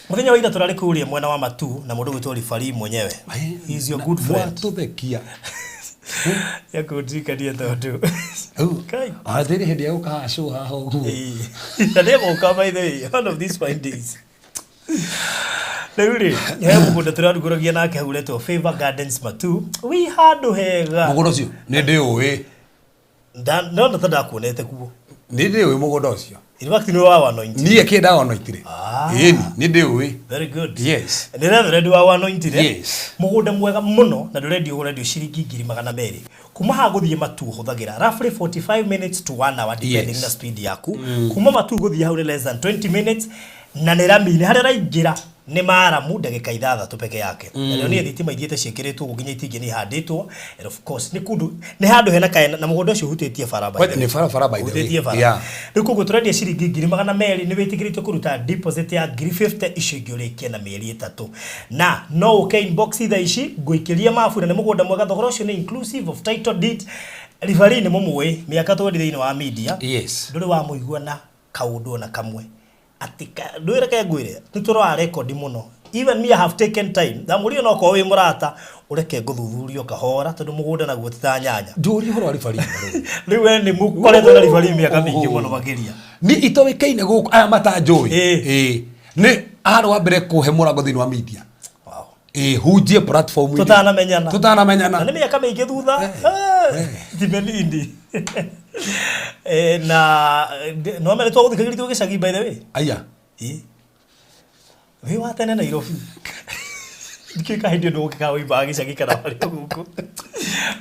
mũthenya wa ira tũrarĩ kũrĩa mwena wa Matu na mũndũ ũgwĩtwo Ribari mwenyewe. He is your good friend. Mwatũthekia. Nĩekũndirikania tondũ. Kai. Atĩrĩ hĩndĩ ya gũka haha show haha ũguo. Ĩĩ. Na nĩegũka by the way, one of these fine days. Rĩu rĩ, he mũgũnda tũrarugũragia nake hau ũretwo Favor Gardens Matu. Wĩ handũ hega. Mũgũnda ũcio nĩ ndĩũĩ. Ndona ta ndakuonete kuo. Nĩ ndĩũĩ mũgũnda ũcio. In fact nĩ wa anointed. Niĩ kĩ ndaonoitire. Ĩni, nĩ ndĩũĩ. Very good. Yes. Nĩ reverend wa anointed. Yes. Mũgũnda mwega mũno na ndũrendio ũrendio ciringi ngiri magana merĩ. Kuma haha gũthiĩ Matu ũhũthagĩra roughly 45 minutes to 1 hour depending Yes. na speed yaku. Kuma Matu gũthiĩ hau nĩ less than 20 minutes na nĩ rami-inĩ harĩa ũraingĩra. Nĩ maramu ndagĩka 6 peke yake. Na rĩo nĩ thitima ithiĩte ciĩkĩrĩtwo ũguo nginya itingĩ nĩ ihandĩtwo. And of course nĩ kundu nĩ handũ hena kaena na mũgũnda ũcio ũhutĩtie bara by the way. Nĩ barabara by the way. Ũhutĩtie bara. Rĩu koguo tũrendia ciringi 200,000. Nĩ wĩtĩkĩrĩtio kũruta deposit ya 50,000, icio ingĩ ũrĩkie na mĩeri 3. Na no ũke inbox thaa ici ngũikĩrie mabu, na nĩ mũgũnda mwega. Thogora ũcio nĩ inclusive of title deed. Ribari nĩ mũmũĩ mĩaka 20 thĩinĩ wa media. Ndũrĩ wamũigua na kaũndũ ona kamwe atĩ ndwĩre ke ngwĩre nĩ tũroya record mũno. Even me, I have taken time. Ndamũrio no korwo wĩ mũrata ũreke ngũthuthurio kahora, tondũ mũgũnda naguo ti ta nyanya. Ndũrie ũhoro wa ribari. Rĩu we nĩ mũkoretwo na ribari mĩaka mĩingĩ mũno makĩria. Nĩ itoĩkaine gũkũ aya matanjũĩ. Ĩĩ. Nĩ arĩ wa mbere kũhe mũrango thĩinĩ wa media. Ĩĩ, hunjie platform. Tũtanamenyana. Tũtanamenyana. Na nĩ mĩaka mĩingĩ thutha. Ti mĩnini. Na no mene twagũthikagĩria twĩ gĩcagi, by the way. Aya. Ĩ. Wĩ wa tene Nairobi. Ndikĩũĩ ka hĩndĩ ĩyo ndũgũkĩka wĩimbaga gĩcagi kana warĩ o gũkũ.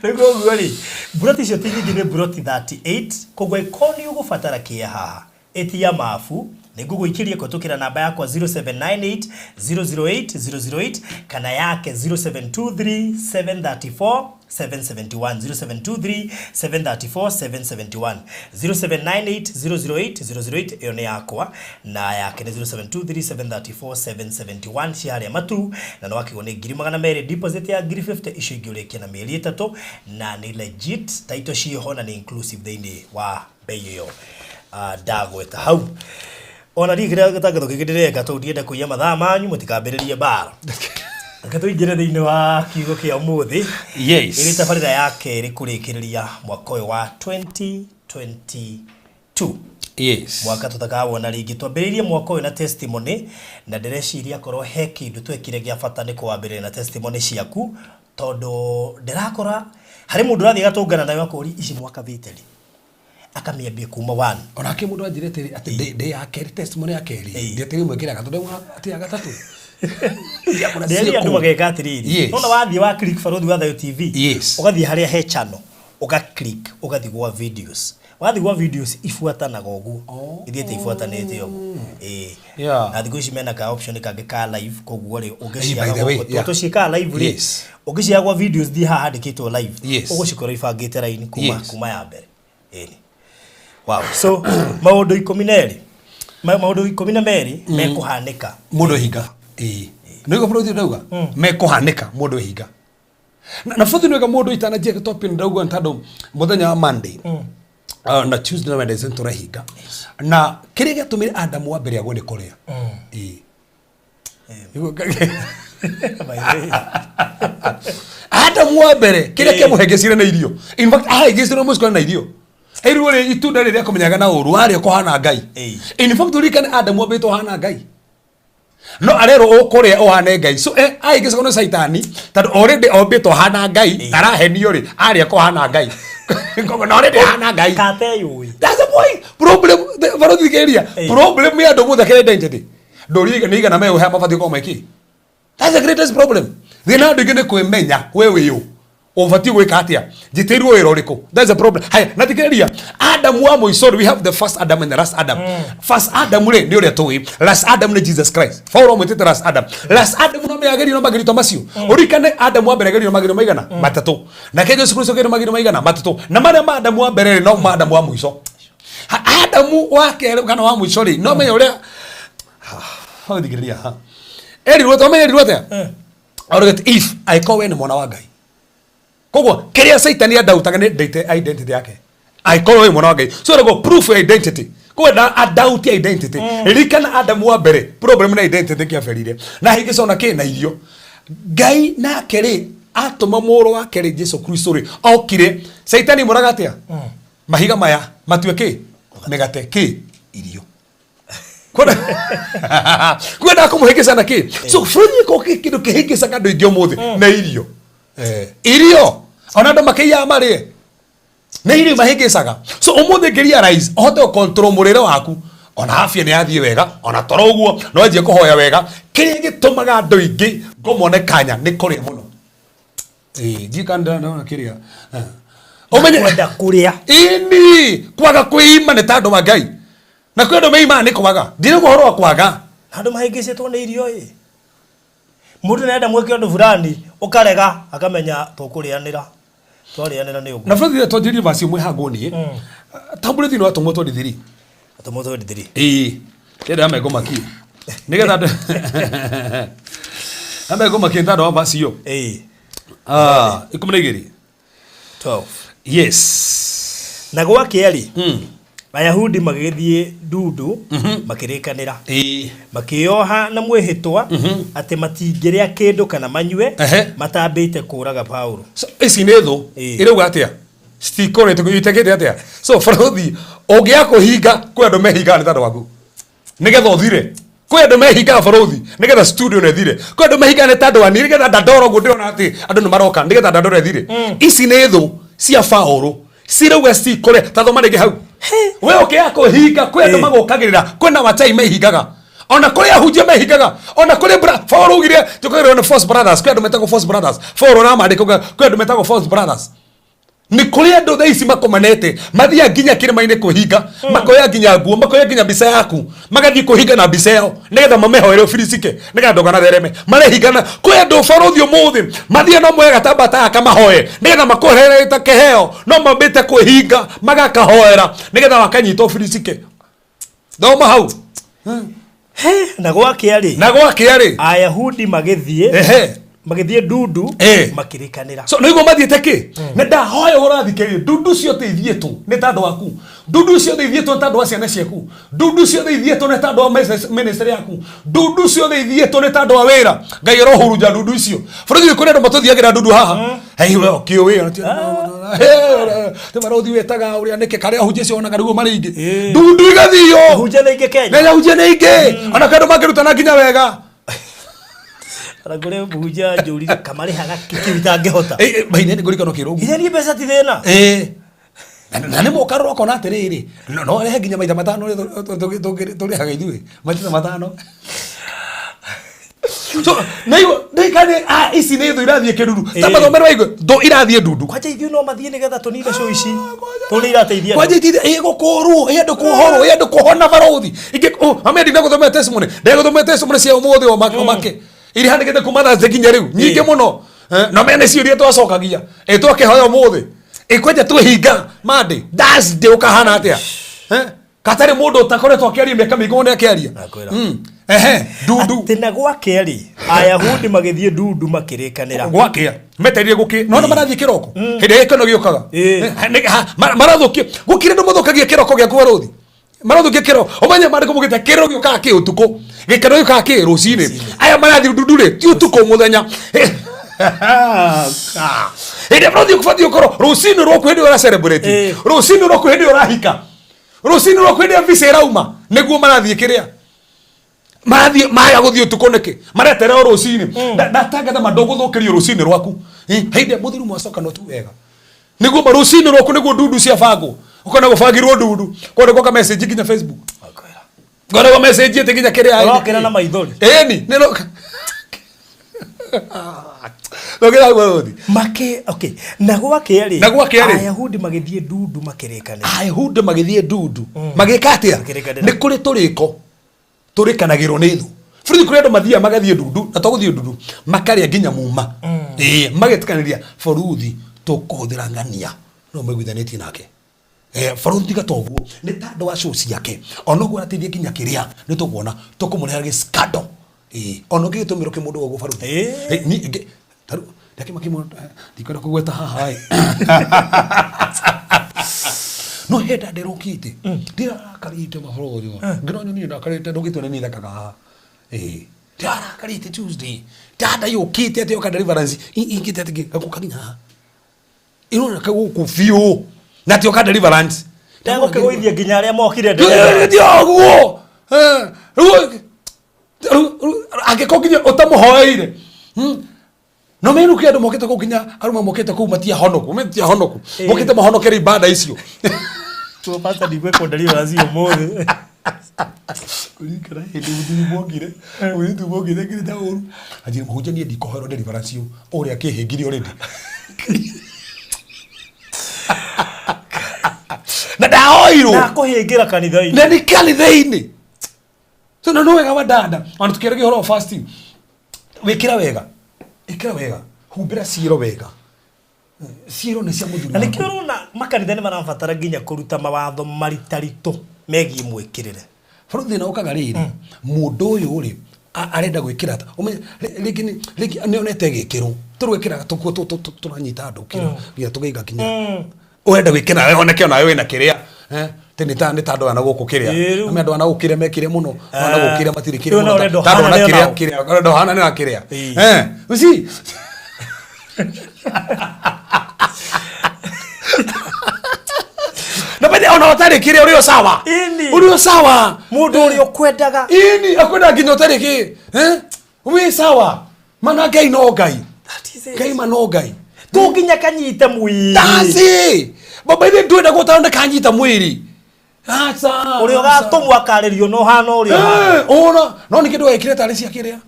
Rĩu koguo rĩ, mburoti icio ti nyingĩ, nĩ mburoti 38, koguo angĩkorwo nĩ ũgũbatara kĩa haha, ĩtia mabu, nĩ ngũgũikĩria kũhetũkĩra namba yakwa 0798 008 008 kana yake 0723 734 771, 0723 734 771. 0798 008 008 ĩyo nĩ yakwa, na yake nĩ 0723 734 771. Ci harĩa Matu, na nĩ wakĩgwo nĩ 200,000, deposit ya 50,000, icio ingĩ ũrĩkie na mĩeri 3, na nĩ legit title ciĩho na nĩ inclusive thĩinĩ wa bei ĩyo ndagweta hau. Ona ndiĩ kĩrĩa gĩtangatho kĩngĩ ndĩreka, tondũ ndienda kũiya mathaa manyu, mũtikambĩrĩrie mbara. Reke tũingĩre thĩinĩ wa kiugo kĩa ũmũthĩ. Ĩrĩ tabarĩra ya kerĩ kũrĩkĩrĩria mwaka ũyũ wa 2022. Mwaka tũtakawona rĩngĩ. Twambĩrĩirie mwaka ũyũ na testimony, na ndĩreciria korwo he kĩndũ twekire gĩa bata nĩ kũwambĩrĩria na testimony ciaku, tondũ ndĩrakora harĩ mũndũ ũrathiĩ agatũngana nayo akũria ici mwakabĩte rĩ, akamĩambia kuma one. Onake mũndũ anjĩre atĩrĩ atĩ ndĩ ya kerĩ, testimony ya kerĩ. Ndĩatĩrĩ ĩmwe ĩkĩra gatatũ, ndauga atĩ ya gatatũ. Ndiakora Ndĩrerire andũ ciĩ kũu. Mageka atĩrĩrĩ, nona wathiĩ wa click Barũthi wa Thayũ TV, ũgathiĩ harĩa he channel, ũga click, ũgathiĩ gwa videos. Wathiĩ gwa videos ibuatanaga ũguo. Ithiĩte ibuatanĩte ũguo. Ĩĩ. Na thikũ ici mena ka option kangĩ ka live, koguo rĩ ũngĩciaga By the way, gũkũ tũciĩkaga live rĩ, ũngĩciaga gwa videos, thiĩ haha handĩkĩtwo live, ũgũcikora ibangĩte raini kuma kuma ya mbere. Ĩni. Wow. So maũndũ 12, maũndũ 12 mekũhanĩka. Mũndũ ehinga. Ĩĩ. Nĩguo bũrũri ndauga mekũhanĩka mũndũ ehinga. Na bũthi nĩwega mũndũ itananjia gĩtopic ndauga nĩ tondũ mũthenya wa Monday na Tuesday na Wednesday nĩtũrehinga na kĩrĩa gĩatũmire Adamu wa mbere agwe nĩ kũrĩa. Ĩĩ. By the way. Adamu wa mbere kĩrĩa kĩamũhengecire nĩ irio. In fact ahengecire mũcukani na irio. Ĩrwo rĩ itunda rĩrĩa kũmenyaga na ũru warĩa kũhana Ngai. In fact ũririkane Adamu ambĩtwo hana Ngai, no arerwo ũkũrĩa ũhane Ngai. So ahĩngĩcagwo nĩ Caitani tondũ already ombĩtwo hana Ngai. Arahenio rĩ arĩa kũhana Ngai. Koguo na already hana Ngai. Kateyũĩ. That's the point. Problem, barothi thikĩrĩria. Problem ya andũ mũthĩ kĩrĩa identity. Ndũri nĩ igana me ũhea mabatiĩ gũkorwo meki. That's the greatest problem. Thĩna andũ aingĩ nĩ kwĩmenya we wĩ ũ. Ũbatiĩ gwĩka atĩa? Njĩtĩirwo wĩra ũrĩkũ? That's the problem. Haya, na thikĩrĩria. Adam wa mũico, we have the first Adam and the last Adam. First Adam rĩ nĩ ũrĩa tũĩ. Last Adam nĩ Jesus Christ. Paul amwĩtĩte last Adam. Last Adam no meagerio na magerio ta macio. Ũririkane Adam wa mbere agerio na magerio maigana? 3. Nake Jesu Kristo agerio na magerio maigana? 3. Na marĩa ma Adamu wa mbere rĩ no ma Adamu wa mũico. Adamu wa kerĩ kana wa mũico rĩ no menya ũrĩa hau thikĩrĩria ha. Erirwo atĩa? Ũmenye erirwo atĩa? Aroget if angĩkorwo we nĩ mwana wa Ngai. Koguo kĩrĩa Caitani andautaga nĩ identity yake. Angĩkorwo wĩ mwana wa Ngai. So rĩgo proof your identity. Koguo nda adauti identity. Ririkana Adamu wa mbere problem na identity kĩaberire. Na hĩngĩca ona kĩ na irio. Ngai nake rĩ atũma mũrũ wake rĩ Jesu Kristo rĩ okire Caitani mũraga atĩa? Mahiga maya matue kĩ? Mĩgate kĩ? Irio. Kwenda kũmũhĩngĩca na kĩ? So bũrũri ko kĩndũ kĩhĩngĩcaga andũ aingĩ ũmũthĩ nĩ irio. Irio ona andũ makĩiyaga marĩe nĩ irio mahĩngĩcaga. So ũmũthĩ ngĩ realize ũhote gũ control mũrĩre waku, ona afya nĩ yathiĩ wega, ona toro ũguo no wanjie kũhoya wega. Kĩrĩa gĩtũmaga andũ aingĩ ngomone kanya nĩ kũrĩa mũno. Ĩĩ, ndiũĩ kana ndĩrona kĩrĩa. Ũmenye kwenda kũrĩa. Ĩni kwaga kwĩima nĩ ta andũ a Ngai, na kwĩ andũ meimaga nĩ kwaga. Ndirauga ũhoro wa kwaga. Andũ mahĩngĩcĩtwo nĩ irio ĩ. Mũndũ nĩarenda mwĩke ũndũ fulani ũkarega akamenya tũkũrĩanĩra twarĩanĩra nĩ ũguo. Na bũrũri twanjĩrĩrie verse ĩmwe haha ngũnie. Tambũrĩ thĩinĩ wa Atũmwo 23. Atũmwo 23. Ĩĩ. Ndĩrenda meko makie. Nĩgetha andũ ameko makie nĩ tondũ wa verse ĩyo. Ĩĩ. Ah, 12. 12. Yes. Na gwakĩa-rĩ, Ayahudi magĩgĩthiĩ ndundu makĩrĩkanĩra makĩĩoha na mwĩhĩtwa atĩ matingĩrĩa kĩndũ kana manyue matambĩte kũũraga Paulo. So, ici nĩ thũ irauga atĩa citikũrĩte itekĩte atĩa so barothi ũngĩaga kũhinga kwĩ andũ mehingaga nĩ tondũ waku nĩgetha ũthire kwĩ andũ mehingaga barothi nĩgetha studio na ĩthire kwĩ andũ mehingaga nĩ tondũ wa niĩ nĩgetha ndandora ũguo ndĩrona atĩ andũ nĩ maroka nĩgetha ndandora ĩthire ici nĩ thũ cia baũrũ cirauga cikũre ta thoma rĩngĩ hau we ũkĩaga kũhinga kwĩ andũ magũkagĩrĩra kwĩna wachai mehingaga ona kũrĩ ahunjia mehingaga ona kũrĩ Paul augire tũkagĩrĩrwo nĩ false brothers kwĩ andũ metagwo false brothers Paul na maandĩko kwĩ andũ metagwo false brothers nĩ kũrĩ andũ thaa ici makomanete mathiaga nginya kĩrĩma-inĩ kwĩhinga makoya nginya nguo makoya nginya mbica yaku magathiĩ kwĩhinga na mbica ĩyo nĩgetha mamĩhoere ũbilicike nĩgetha ndũkanathereme marehingana kwĩ andũ barũthi ũmũthĩ mathiĩ no moe gatamba ta gaka mahoe nĩgetha makũhere ta kĩheo no mambĩte kwĩhinga magakahoera nĩgetha wakanyita ũbilicike thoma hau. He, na gwakĩa rĩ, Na gwakĩa rĩ, Ayahudi magĩthiĩ magĩthiĩ ndundu makĩrĩkanĩra. So nĩguo mathiĩte kĩ na ndahoya ũrathikĩrĩria ndundu ciothe ithiĩtwo nĩ tondũ waku, ndundu ciothe ithiĩtwo nĩ tondũ wa ciana ciaku, ndundu ciothe ithiĩtwo nĩ tondũ wa ministry yaku, ndundu ciothe ithiĩtwo nĩ tondũ wa wĩra. Ngai arohurunja ndundu icio. Bũrũri kũrĩ andũ matũthiagĩra ndundu haha. Hey, we ũkĩũĩ ti barũthi wĩtaga ũrĩa nĩkĩ karĩa ahunjia acio onaga nĩguo marĩ aingĩ ndundu igathio. Ahunjia nĩ aingĩ Kenya. Na ahunjia nĩ aingĩ ona kandũ mangĩrutana nginya wega. Ona kũrĩ mũhunjia njũrire kamarĩhaga kĩ kĩu itangĩhota. Maine nĩ ngũrikana ũkĩrwo ũguo. Nginya niĩ mbeca ti thĩna. Na nĩ mũkarora ũkona atĩrĩrĩ no arehe nginya maita matano ũrĩa tũrĩhaga ithuĩ maita matano. So na igo ndikane ici nĩ thũ irathiĩ kĩruru ta mathomero waigua thũ irathiĩ ndundu. Kwanja ithuĩ no mathiĩ nĩgetha tũnine show ici tondũ nĩ irateithia andũ. Kwanja itithia ĩgũkũrwo ĩ andũ kũhorwo ĩ andũ kũhona barũthi ingĩ ame ndina gũthomera testimony ndegũthomera testimony cia ũmũthĩ o make iria handĩkĩte kuma Thursday nginya rĩu nyingĩ mũno. Na mene ciũria twacokagia ĩ twakĩhoya ũmũthĩ ĩ kwanja twĩhinga Monday Thursday ũkahana atĩa? Katarĩ mũndũ ũtakoretwo akĩaria mĩaka mĩingĩ mũno akĩaria. Nakwĩra. Ehe, ndundu. Atĩ na gwakĩa rĩ, Ayahudi magĩthiĩ ndundu makĩrĩkanĩra. Gwakĩa metereire gũkĩ no nĩ marathiĩ kĩroko hĩndĩ ĩrĩa gĩkeno gĩũkaga. Marathũkia gũkĩrĩ andũ mathũkagia kĩroko gĩaku barũthi marathũkia kĩro ũmenye maandĩko mũgĩte kĩro gĩũkaga kĩ ũtukũ gĩkeno gĩũkaga kĩ rũcinĩ aya marathiĩ ndundu rĩ ti ũtukũ mũthenya hĩndĩ ĩrĩa ũrathiĩ ũbatiĩ ũkorwo rũcinĩ rwaku hĩndĩ ĩyo ũra celebrate rũcinĩ rwaku hĩndĩ ĩyo ũrahika rũcinĩ rwaku hĩndĩ ĩyo visa ĩrauma nĩguo marathiĩ kĩrĩa marathiĩ maya gũthiĩ ũtukũ nĩkĩ mareterera o rũcinĩ. Ndatangatha ma ndũgũthũkĩrio rũcinĩ rwaku. Hĩndĩ ĩrĩa mũthuri mwacoka no tu wega nĩguo ma rũcinĩ rwaku nĩguo ndundu ciabangwo ũkona gũbangirwo ndundu kwandĩkwo ka message nginya Facebook kwandĩkwo message ĩtĩ nginya kĩrĩa Ũrokĩra na maithori. Ĩni nĩ roka Rokĩra guo Makĩ okay na gwakĩa rĩ, Na gwakĩa rĩ. Ayahudi magĩthiĩ ndundu makĩrĩkanĩra. Ayahudi magĩthiĩ ndundu magĩka atĩa? Makĩrĩkanĩra. Nĩ kũrĩ tũrĩko tũrĩkanagĩrwo nĩ thũ bũrũri kũrĩ andũ mathiaga magathiĩ ndundu na to gũthiĩ ndundu makarĩa nginya muma ĩĩ magetĩkanĩria bũrũthi tũkũhũthĩra ng'ania no maiguithanĩtie nake. Bũrũthi tiga ta ũguo nĩ tondũ wa show ciake ona ũguo arateithia nginya kĩrĩa nĩ tũkuona tũkũmũrehera gĩ scandal ĩĩ ona ũngĩgĩtũmĩrwo kĩ mũndũ ũguo bũrũthi. Niĩ tarĩu ndakĩmakĩmũ ndikwenda kũgweta haha ĩ no henda ndĩrũkĩte ndĩrakarĩte mabũrũri ngĩra nyoni ndakarĩte ndũgĩtue nĩ niĩ thekaga haha ĩĩ ndĩrarakarĩte Tuesday ndanda yũkĩte atĩ yoka deliverance ingĩte atĩ gagũka nginya haha ĩroneka gũkũ biũ na atĩ yoka deliverance Ndegũkĩgũithia nginya arĩa mokire deliverance. Ti ũguo. Rĩu angĩkorwo nginya ũtamũhoeire no menu kĩ andũ mokĩte kũu nginya arũme mokĩte kũu matiahonoku matiahonoku mokĩte mahonokere ibada icio. Tuo pastor ndigwĩkwo deliverance ũmũthĩ. Kũririkana hĩndĩ mũthuri mokire mũirĩtu mokire ngirĩte ũru anjĩra mũhunjia niĩ ndikũhoerwo deliverance ũyũ ũrĩa akĩhĩngire already na ndahoirwo Na kũhĩngĩra kanitha-inĩ. Na nĩ kanitha-inĩ. So na no wega wa dada ona tukiaragia ũhoro wa fasting. Wĩkĩra wega, ĩkĩra wega, humbĩra ciĩro wega. Ciĩro nĩ cia mũthuri Na waku. nĩkĩo ũrona makanitha nĩ marabatara nginya kũruta mawatho maritaritũ megiĩ mwĩkĩrĩre. Bũrũri thĩna ũkaga rĩrĩ, mũndũ ũyũ rĩ, arenda gwĩkĩra ta ũmenye, rĩngĩ rĩngĩ nĩ onete gĩkĩrwo tũrũ gwĩkĩra tũkuo tũranyita andũ kĩro nginya tũgaiga kinya ũrenda gwĩkĩra nawe oneke onawe wĩna kĩrĩa, eh, ti nĩ ta andũ aya na gũkũ kĩrĩa. Ĩĩ, rĩu. Ame andũ aya na gũkũ kĩrĩa mekire mũno, aya na gũkũ kĩrĩa matirĩ kĩrĩa Rĩu mũno, na ũrenda ta andũ na ũhanane kĩrĩa nao. kĩrĩa ũrenda ũhanane na kĩrĩa. Ĩĩ. Eh, you see? Na bethe ona ũtarĩ kĩrĩa ũrĩ o sawa. Ĩni. Ũrĩ o sawa. Mũndũ ũrĩa ũkwendaga. Ini akwenda nginya ũtarĩ kĩ, eh, wĩ sawa. Mana Ngai no Ngai. That is it. Ngai ma no Ngai. To nginya kanyite mwĩrĩ. Taci baba ithe ndwenda gũtara ndakanyita mwĩrĩ. Aca. Ũrĩa ũgatũmwo akarĩrio no hana ũrĩa ũhana. Eh, ona no nĩ kĩndũ wekire tarĩ cia kĩrĩa.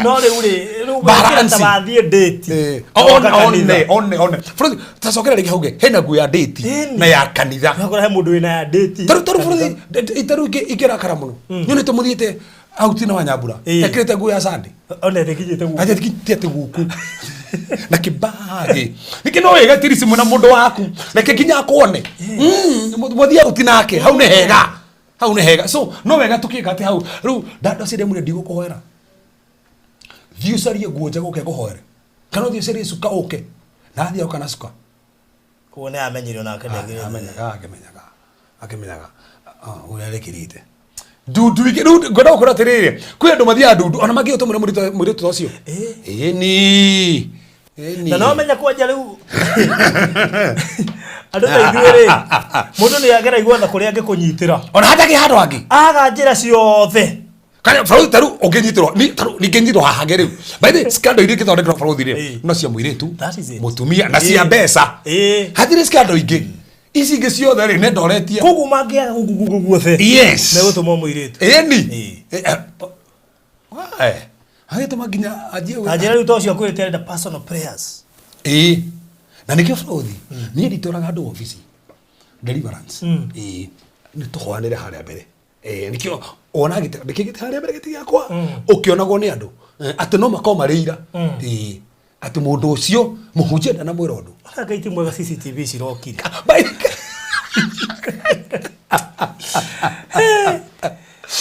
No rĩu rĩ, rĩu wekĩra Balance. ta wathiĩ ndĩti. Eh, Ũgoka one kanitha. one one one Bũrũri, tacokera rĩngĩ hauge hena nguo ya ndĩti Ĩni. na ya kanitha. Ũgakora he mũndũ wĩna ya ndĩti. Taru bũrũri itaru ingĩrakara mũno nyonete mũthiĩte auti na wanyambura Ĩĩ. ekĩrĩte nguo ya Sunday. Ona ĩtĩkinyĩte gũkũ. Aje tikitie guku na kibagi niki no wega tirisi mwena mundu waku reke nginya akuone. Muthie auti nake hau nĩ hega, hau nĩ hega. So no wega tukika ati hau riu ndando cia ndemure ndigũkũhoera, thiĩ ũcarie nguo njega ũke ngũhoere, kana ũthiĩ ũcarie cuka ũke na athiĩ oka na cuka. Koguo nĩ amenyire onake ndagĩrĩire. Amenyaga, akĩmenyaga, akĩmenyaga ũrĩa arekĩrĩte ndundu ingĩ. Rĩu ngwenda gũkwĩra atĩrĩrĩ, kwĩ andũ mathiaga ndundu ona mangĩhota mũno mũirĩtu ta ũcio. Ĩni, ĩni. Na no menya kwanja rĩu andũ ta ithuĩ rĩ, mũndũ nĩ ageragia gwetha kũrĩa angĩkũnyitĩra. Ona hatakĩ handũ hangĩ. Aga njĩra ciothe. Kana baruthi taru ũngĩnyitĩrwo ni taru ningĩnyitwo haha hangĩ rĩu. By the way, scandal iria ingĩthondekerwo baruthi rĩ, Ĩĩ. no cia mũirĩtu, That is it. mũtumia na cia Ĩĩ. mbeca. Ĩĩ. Hatirĩ scandal ingĩ. Ici ingĩ ciothe rĩ, nĩ ndoretie. Koguo mangĩaga gũkũ guothe, Yes. megũtũmwo mũirĩtu. Ĩni. Ĩĩ. Agĩtũma nginya anjie Ta njĩra rĩu ta ũcio akwĩrĩte arenda personal prayers. Ĩĩ. Na nĩkĩo baruthi niĩ nditwaraga andũ obici deliverance. Ĩĩ, nĩ tũhoanĩre harĩa mbere. Ĩĩ, nĩkĩo wona gĩtĩ nĩkĩo gĩtĩ harĩa mbere gĩtĩ gĩakwa ũkĩonagwo nĩ andũ, atĩ no makorwo marĩ ira. Ĩĩ, atĩ mũndũ ũcio mũhunjia ndanamwĩra ũndũ. Ona Ngai ti mwega, CCTV cirokire.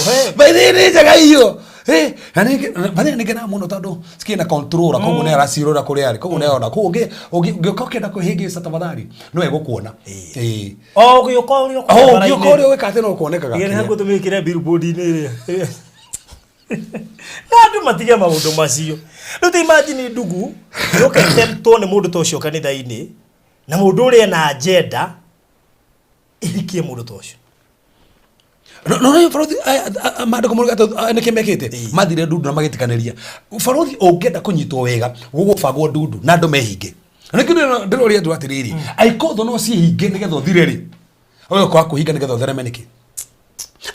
We, By the way, nĩ njega iyo. Eh, na by the way, nĩ ngenaga mũno tondũ cikĩrĩ na controller, koguo nĩ aracirora kũrĩa arĩ, koguo nĩ arona. Koguo ũngĩũka ũkĩenda kwĩhĩngĩca tafadhali no egũkuona. Ĩĩ. O ũgĩũka ũrĩa Oh, ũngĩũka ũrĩa ũgĩka atĩ no kuonekaga. Nĩ hakuhĩ tũmĩkĩre billboard-inĩ ĩrĩa. Na andũ matige maũndũ macio. Rĩu ta imagine ndugu yũke temptwo nĩ mũndũ ta ũcio kanitha-inĩ, na mũndũ ũrĩa ena agenda ĩhikie mũndũ ta ũcio. No no barothi maandĩko moigaga atĩ nĩkĩ mekĩte mathire ndundu na magĩtikanĩria. Barothi ũngĩenda kũnyitwo wega gũgũbangwo ndundu na andũ mehinge. Na nĩkĩo ndĩroria andũ atĩrĩrĩ, aikũthũ no ciĩhinge nĩgetha ũthire rĩ, ũyũ kwaga kwĩhinga nĩgetha ũthereme nĩkĩ?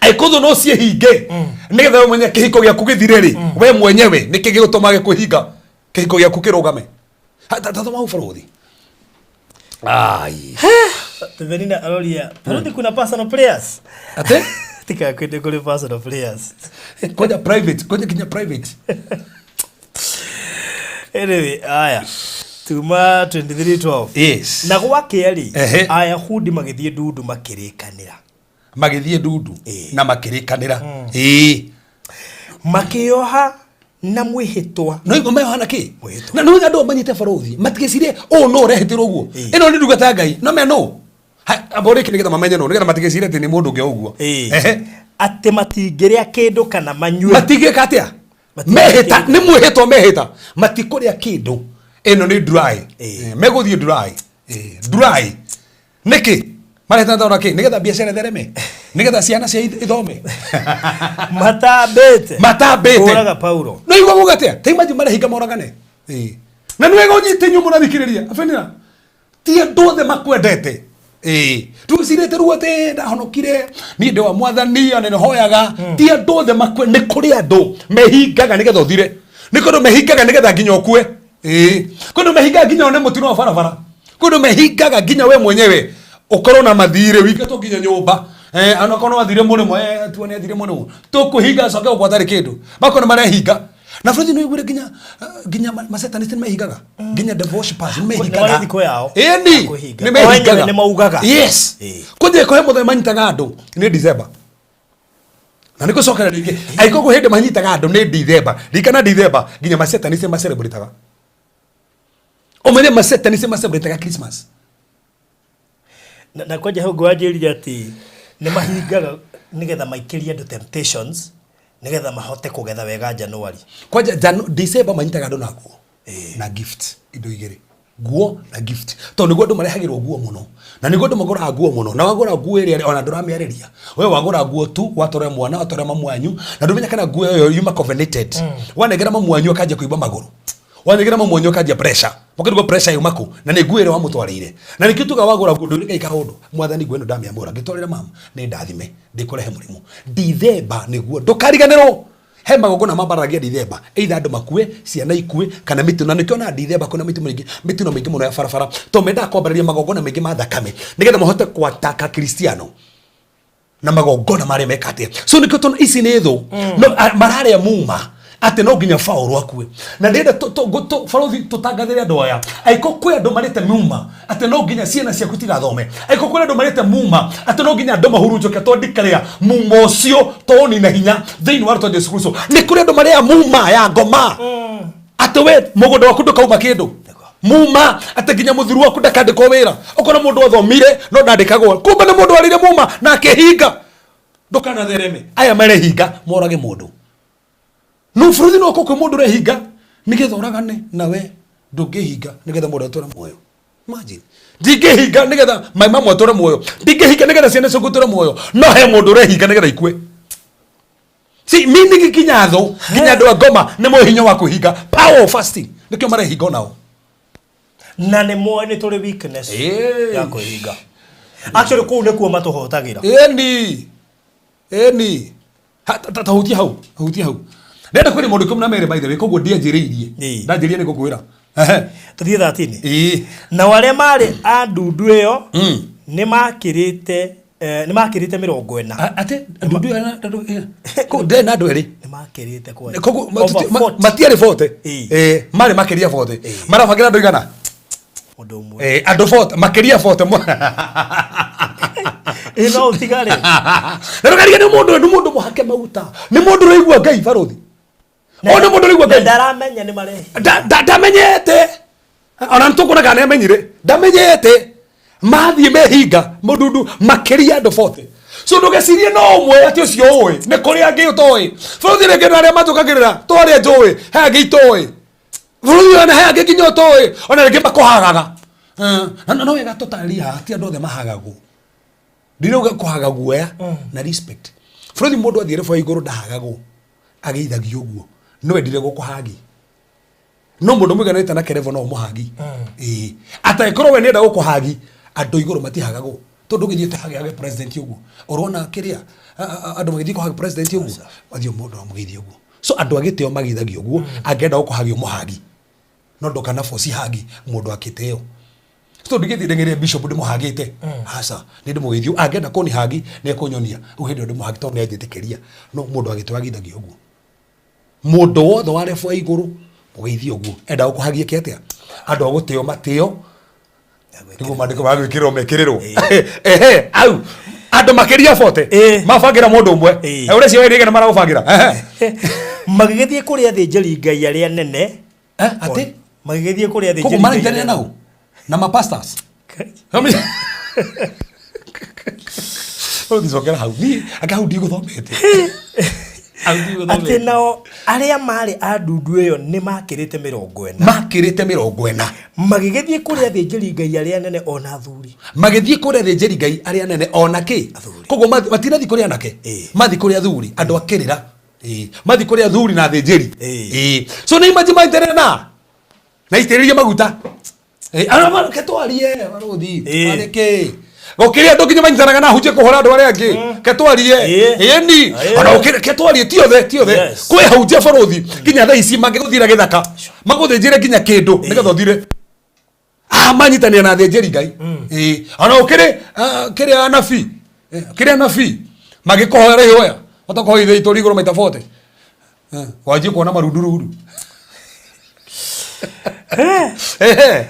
Aikũthũ no ciĩhinge nĩgetha we mwenyewe kĩhiko gĩaku gĩthire rĩ, we mwenyewe nĩkĩ gĩgũtũma gĩkwĩhinga kĩhiko gĩaku kĩrũgame? Tathoma hau barothi. Ai. Tuvenina aroria barothi kuna personal prayers. Ate? Tika kwende kuri personal prayers. Koja private, koja kinya private. Anyway, aya tuma 23:12. Yes. Na gwakĩa rĩ, Ehe. Ayahudi magĩthiĩ ndundu makĩrĩkanĩra. Magĩthiĩ ndundu Ĩĩ. na makĩrĩkanĩra. Ĩĩ. Makĩoha na mwĩhĩtwa. No igua meyohana kĩ? Mwĩhĩtwa. Na nĩ andũ manyite barothi matigecirie ũũ no ũrehĩtĩrwo ũguo. Ĩĩ. Ĩno nĩ ndungata ya Ngai. No me no. Amba ũrĩkie nĩgetha mamenye no nĩgetha matigecirie atĩ nĩ mũndũ ũngĩ o ũguo. Ĩĩ. Ehe. Atĩ matingĩrĩa kĩndũ kana manyue. Matingĩka atĩa? Matingĩrĩa Mehĩta kĩndũ. nĩ mwĩhĩtwa mehĩta matikũrĩa kĩndũ. Ĩno nĩ dry. Ĩĩ. Eh, megũthiĩ dry. Ĩĩ, dry. Nĩkĩ? Marehĩta na kĩ? Nĩgetha biacara ĩthereme. Nĩgetha ciana cia ithome. Matambĩte. Matambĩte. Kũraga Paulo. No igua kuga atia? Ta imagine marehinga moragane. Ĩĩ. Na nĩ wega ũnyite inyuĩ mũrathikĩrĩria. Abenira. Ti andũ othe makwendete. Ĩĩ. Tũcirĩte rĩu atĩ ndahonokire, niĩ ndĩ wa mwathani na nĩhoyaga. Ti andũ othe makwe, nĩ kũrĩ andũ mehingaga nĩgetha ũthire. Nĩ kũndũ mehingaga nĩgetha nginya ũkue. Ĩĩ. Kũndũ mehingaga nginya one mũtino wa barabara. Kũndũ mehingaga nginya we mwenyewe ũkorwo na mathirĩ wĩingatwo nginya nyũmba. Eh, onakorwo no athire mũrĩmo, eh, tuone athire mũrĩmo, tũkwĩhinga acoke gũkũ atarĩ kĩndũ. Makorwo nĩ marehinga na bũrũri nĩ ũiguire nginya nginya masetanist nĩ mehingaga, nginya devil worshippers nĩ mehingaga. Nĩ marĩ thikũ yao Ĩni, ya kwĩhinga. nĩ mehingaga. O enyewe nĩ maugaga. Yes. Kũnjĩ kũhe mũthenya manyitaga andũ nĩ December, na nĩ gũcokera rĩngĩ angĩkorwo kwĩ hĩndĩ manyitaga andũ nĩ December. Ririkana December nginya masetanist nĩ macelebrataga. Ũmenye masetanist nĩ macelebrataga Christmas. Na kwanja hau ngwanjĩrire atĩ nĩ mahingaga nĩgetha maikĩrie andũ temptations, nĩgetha mahote kũgetha wega January. Kwanja December manyitaga andũ na nguo na gift, indo igĩrĩ, nguo na gift, tondũ nĩguo andũ marehagĩrwo nguo mũno na nĩguo andũ magũraga nguo mũno. Na wagũra nguo ĩrĩa ona ndũramĩarĩria we, wagũra nguo tu, watwarĩra mwana, watwarĩra mamu wanyu, na ndũmenya kana nguo ĩyo yuma covenanted. Wanengera mamu wanyu akanjia kũimba magũrũ, wanengera mamu wanyu akanjia pressure, ũkĩrigwo pressure yuma kũ na nĩ nguo ĩrĩa wamũtwarĩire. Na nĩkĩo tuga wagũra nguo ndũrĩ ngai kaũndũ, mwathani, nguo ĩno ndamĩamũra ngĩtwarĩra mama, nĩ ndathime, ndĩkũrehe mũrimũ. Dithemba nĩguo ndũkariganĩrwo he magongona mambararagia Dithemba, either andũ makue, ciana ikue, kana mĩtino. Na nĩkĩo na Dithemba kwĩna mĩtino mĩingĩ, mĩtino mĩingĩ mũno ya barabara, tondũ mendaga kwambararia magongona maingĩ ma thakame nĩgetha mahote kwataka Kristiano na magongona marĩa meka atĩa. So nĩkĩo tondũ ici nĩ thũ no mararĩa muma atĩ no nginya Paũlũ akue. Na ndĩrenda barothi tũtangathĩre andũ aya, angĩkorwo kwĩ andũ marĩte muma atĩ no nginya ciana ciaku itigathome, angĩkorwo kwĩ andũ marĩte muma atĩ no nginya andũ mahurunjũke, twandikĩrĩa muma ũcio tũũnine hinya thĩinĩ wa rĩtwa Jesu Kristo. Nĩ kũrĩ andũ marĩa muma ya ngoma atĩ we mũgũnda waku ndũkauma kĩndũ, muma atĩ nginya mũthuri waku ndakandĩkwo wĩra, okorwo mũndũ athomire no ndandĩkagwo, kumbe nĩ mũndũ arĩire muma na akĩhinga. Ndũkanathereme aya marehinga morage mũndũ. No bũrũri no kwĩ mũndũ ũrehinga nĩgetha ũragane, nawe ndũngĩhinga nĩgetha mũndũ atũre muoyo. Imagine, ndingĩhinga nĩgetha mai mamwe atũre muoyo, ndingĩhinga nĩgetha ciana ciaku itũre muoyo, no he mũndũ ũrehinga nĩgetha ikue. See, meaning nginya thũ, nginya andũ a ngoma nĩ moĩ hinya wa kwĩhinga, power of fasting, nĩkĩo marehinga onao. Na nĩ moĩ nĩ tũrĩ weakness ya kwĩhinga. Actually kũu nĩkuo matũhotagĩra. Ĩni, ĩni. Ta hutia hau, hutia hau. Ndenda kwĩra maũndũ 12, by the way, koguo ndianjĩrĩirie. Ndanjĩrĩria nĩ ngũkwĩra. Ehe. Tũthiĩ 13. Ĩĩ. Nao arĩa maarĩ a ndundu ĩyo nĩ makĩrĩte 40. Atĩ ndundu ĩyo kũu ndĩrĩ na andũ erĩ. Nĩ makĩrĩte kwanja. Koguo Over 40. Matiarĩ 40. Ĩĩ. Marĩ makĩria 40. Marabangĩra andũ igana? Ũndũ ũmwe. Andũ 40, makĩria 40. Ĩ no ũtigare. Na ndũkarige nĩ mũndũ, nĩ mũndũ mũhake maguta, nĩ mũndũ ũraigua Ngai, barũthi o nĩ mũndũ ũraigua Na Ngai. Ndaramenya nĩ marehi. Ndamenyete ona nĩtũkuona kana nĩamenyire. Ndamenyete mathiĩ mehinga mũndundu makĩria andũ 40. So ndũgecirie no ũmwe atĩ ũcio ũĩ, nĩ kũrĩ angĩ ũtoĩ, bũrũri. Rĩngĩ na arĩa manjũkagĩrĩra to arĩa njũĩ, he angĩ itoĩ, bũrũri ũyũ, na he angĩ nginya ũtoĩ, ona rĩngĩ makũhagaga. Na no wega tũtarĩrie haha ti andũ othe mahagagwo. Ndirauga kũhaga guoya na respect, bũrũri. Mũndũ athiĩ rĩbo igũrũ ndahagagwo, ageithagio ũguo. No endire gũkũhagi, no mũndũ mũiganĩte na kerevo no ũmũhagi. Ĩĩ, atangĩkorwo we nĩenda gũkũhagi. Andũ igũrũ matihagagwo, tondũ ũgĩthiĩte hage hage president ũguo, ũrona kĩrĩa andũ magĩthiĩ kũhagi president ũguo, wathiĩ mũndũ amũgeithie ũguo. So andũ a gĩtĩo mageithagio ũguo. Angĩenda gũkũhagi, ũmũhagi, no ndũkana force hagi mũndũ akĩtĩo. So ndingĩthiĩ ndeng'erie bishop ndĩmũhagĩte, aca, nĩ ndĩmũgeithio. Angĩenda kũni hagi nĩ ekũnyonia rĩu hĩndĩ ĩyo ndĩmũhagi, tondũ nĩ anjĩtĩkĩria. No mũndũ agĩtĩo ageithagio ũguo. Mũndũ wothe wa level ya igũrũ mũgeithie ũguo. Enda gũkũhagia kĩ atĩa? Andũ a gũtĩo matĩo nĩguo maandĩko magwĩkĩrĩrwo mekĩrĩrwo. Ehe, au andũ makĩria 40 mabangĩra mũndũ ũmwe. Ũreciria we nĩ maragũbangĩra? Ehe. Magĩgĩthiĩ kũrĩ athĩnjĩri Ngai arĩa nene. Atĩ Magĩgĩthiĩ kũrĩ athĩnjĩri koguo Ngai maranyitanĩra arĩa nao na mapastors. Ũngĩcokera hau niĩ anga hau ndigũthomete. Hau ndigũthomete. Atĩ nao arĩa maarĩ a ndundu ĩyo nĩ makĩrĩte 40. Makĩrĩte 40. Magĩgĩthiĩ kũrĩ athĩnjĩri Ngai arĩa anene o na athuri. Magĩthiĩ kũrĩ athĩnjĩri Ngai arĩa anene ona kĩ? Athuri. Koguo matinathiĩ kũrĩ anake. Mathiĩ kũrĩ athuri, andũ akĩrĩra. Mathiĩ kũrĩ athuri na athĩnjĩri. So nĩ imanji maiterere na itĩrĩrie maguta. Ke twarie barũthi. Arĩ gũkĩrĩ andũ nginya manyitanaga na hunjie kũhũra andũ arĩa angĩ. Ke twarie. Ĩni. Ona gũkĩrĩ, ke twarie, ti othe, ti othe. Kwĩ hunjia, barũthi, nginya thaa ici mangĩgũthira gĩthaka magũthĩnjĩre nginya kĩndũ nĩgetha ũthire. Ah, manyitanĩra na athĩnjĩri Ngai. Ona gũkĩrĩ kĩrĩa anabii. Kĩrĩa nabii magĩkũhoera ihoya ũtakũhoya ithe itũ igũrũ maita 40. Wanjie kuona marundurundu.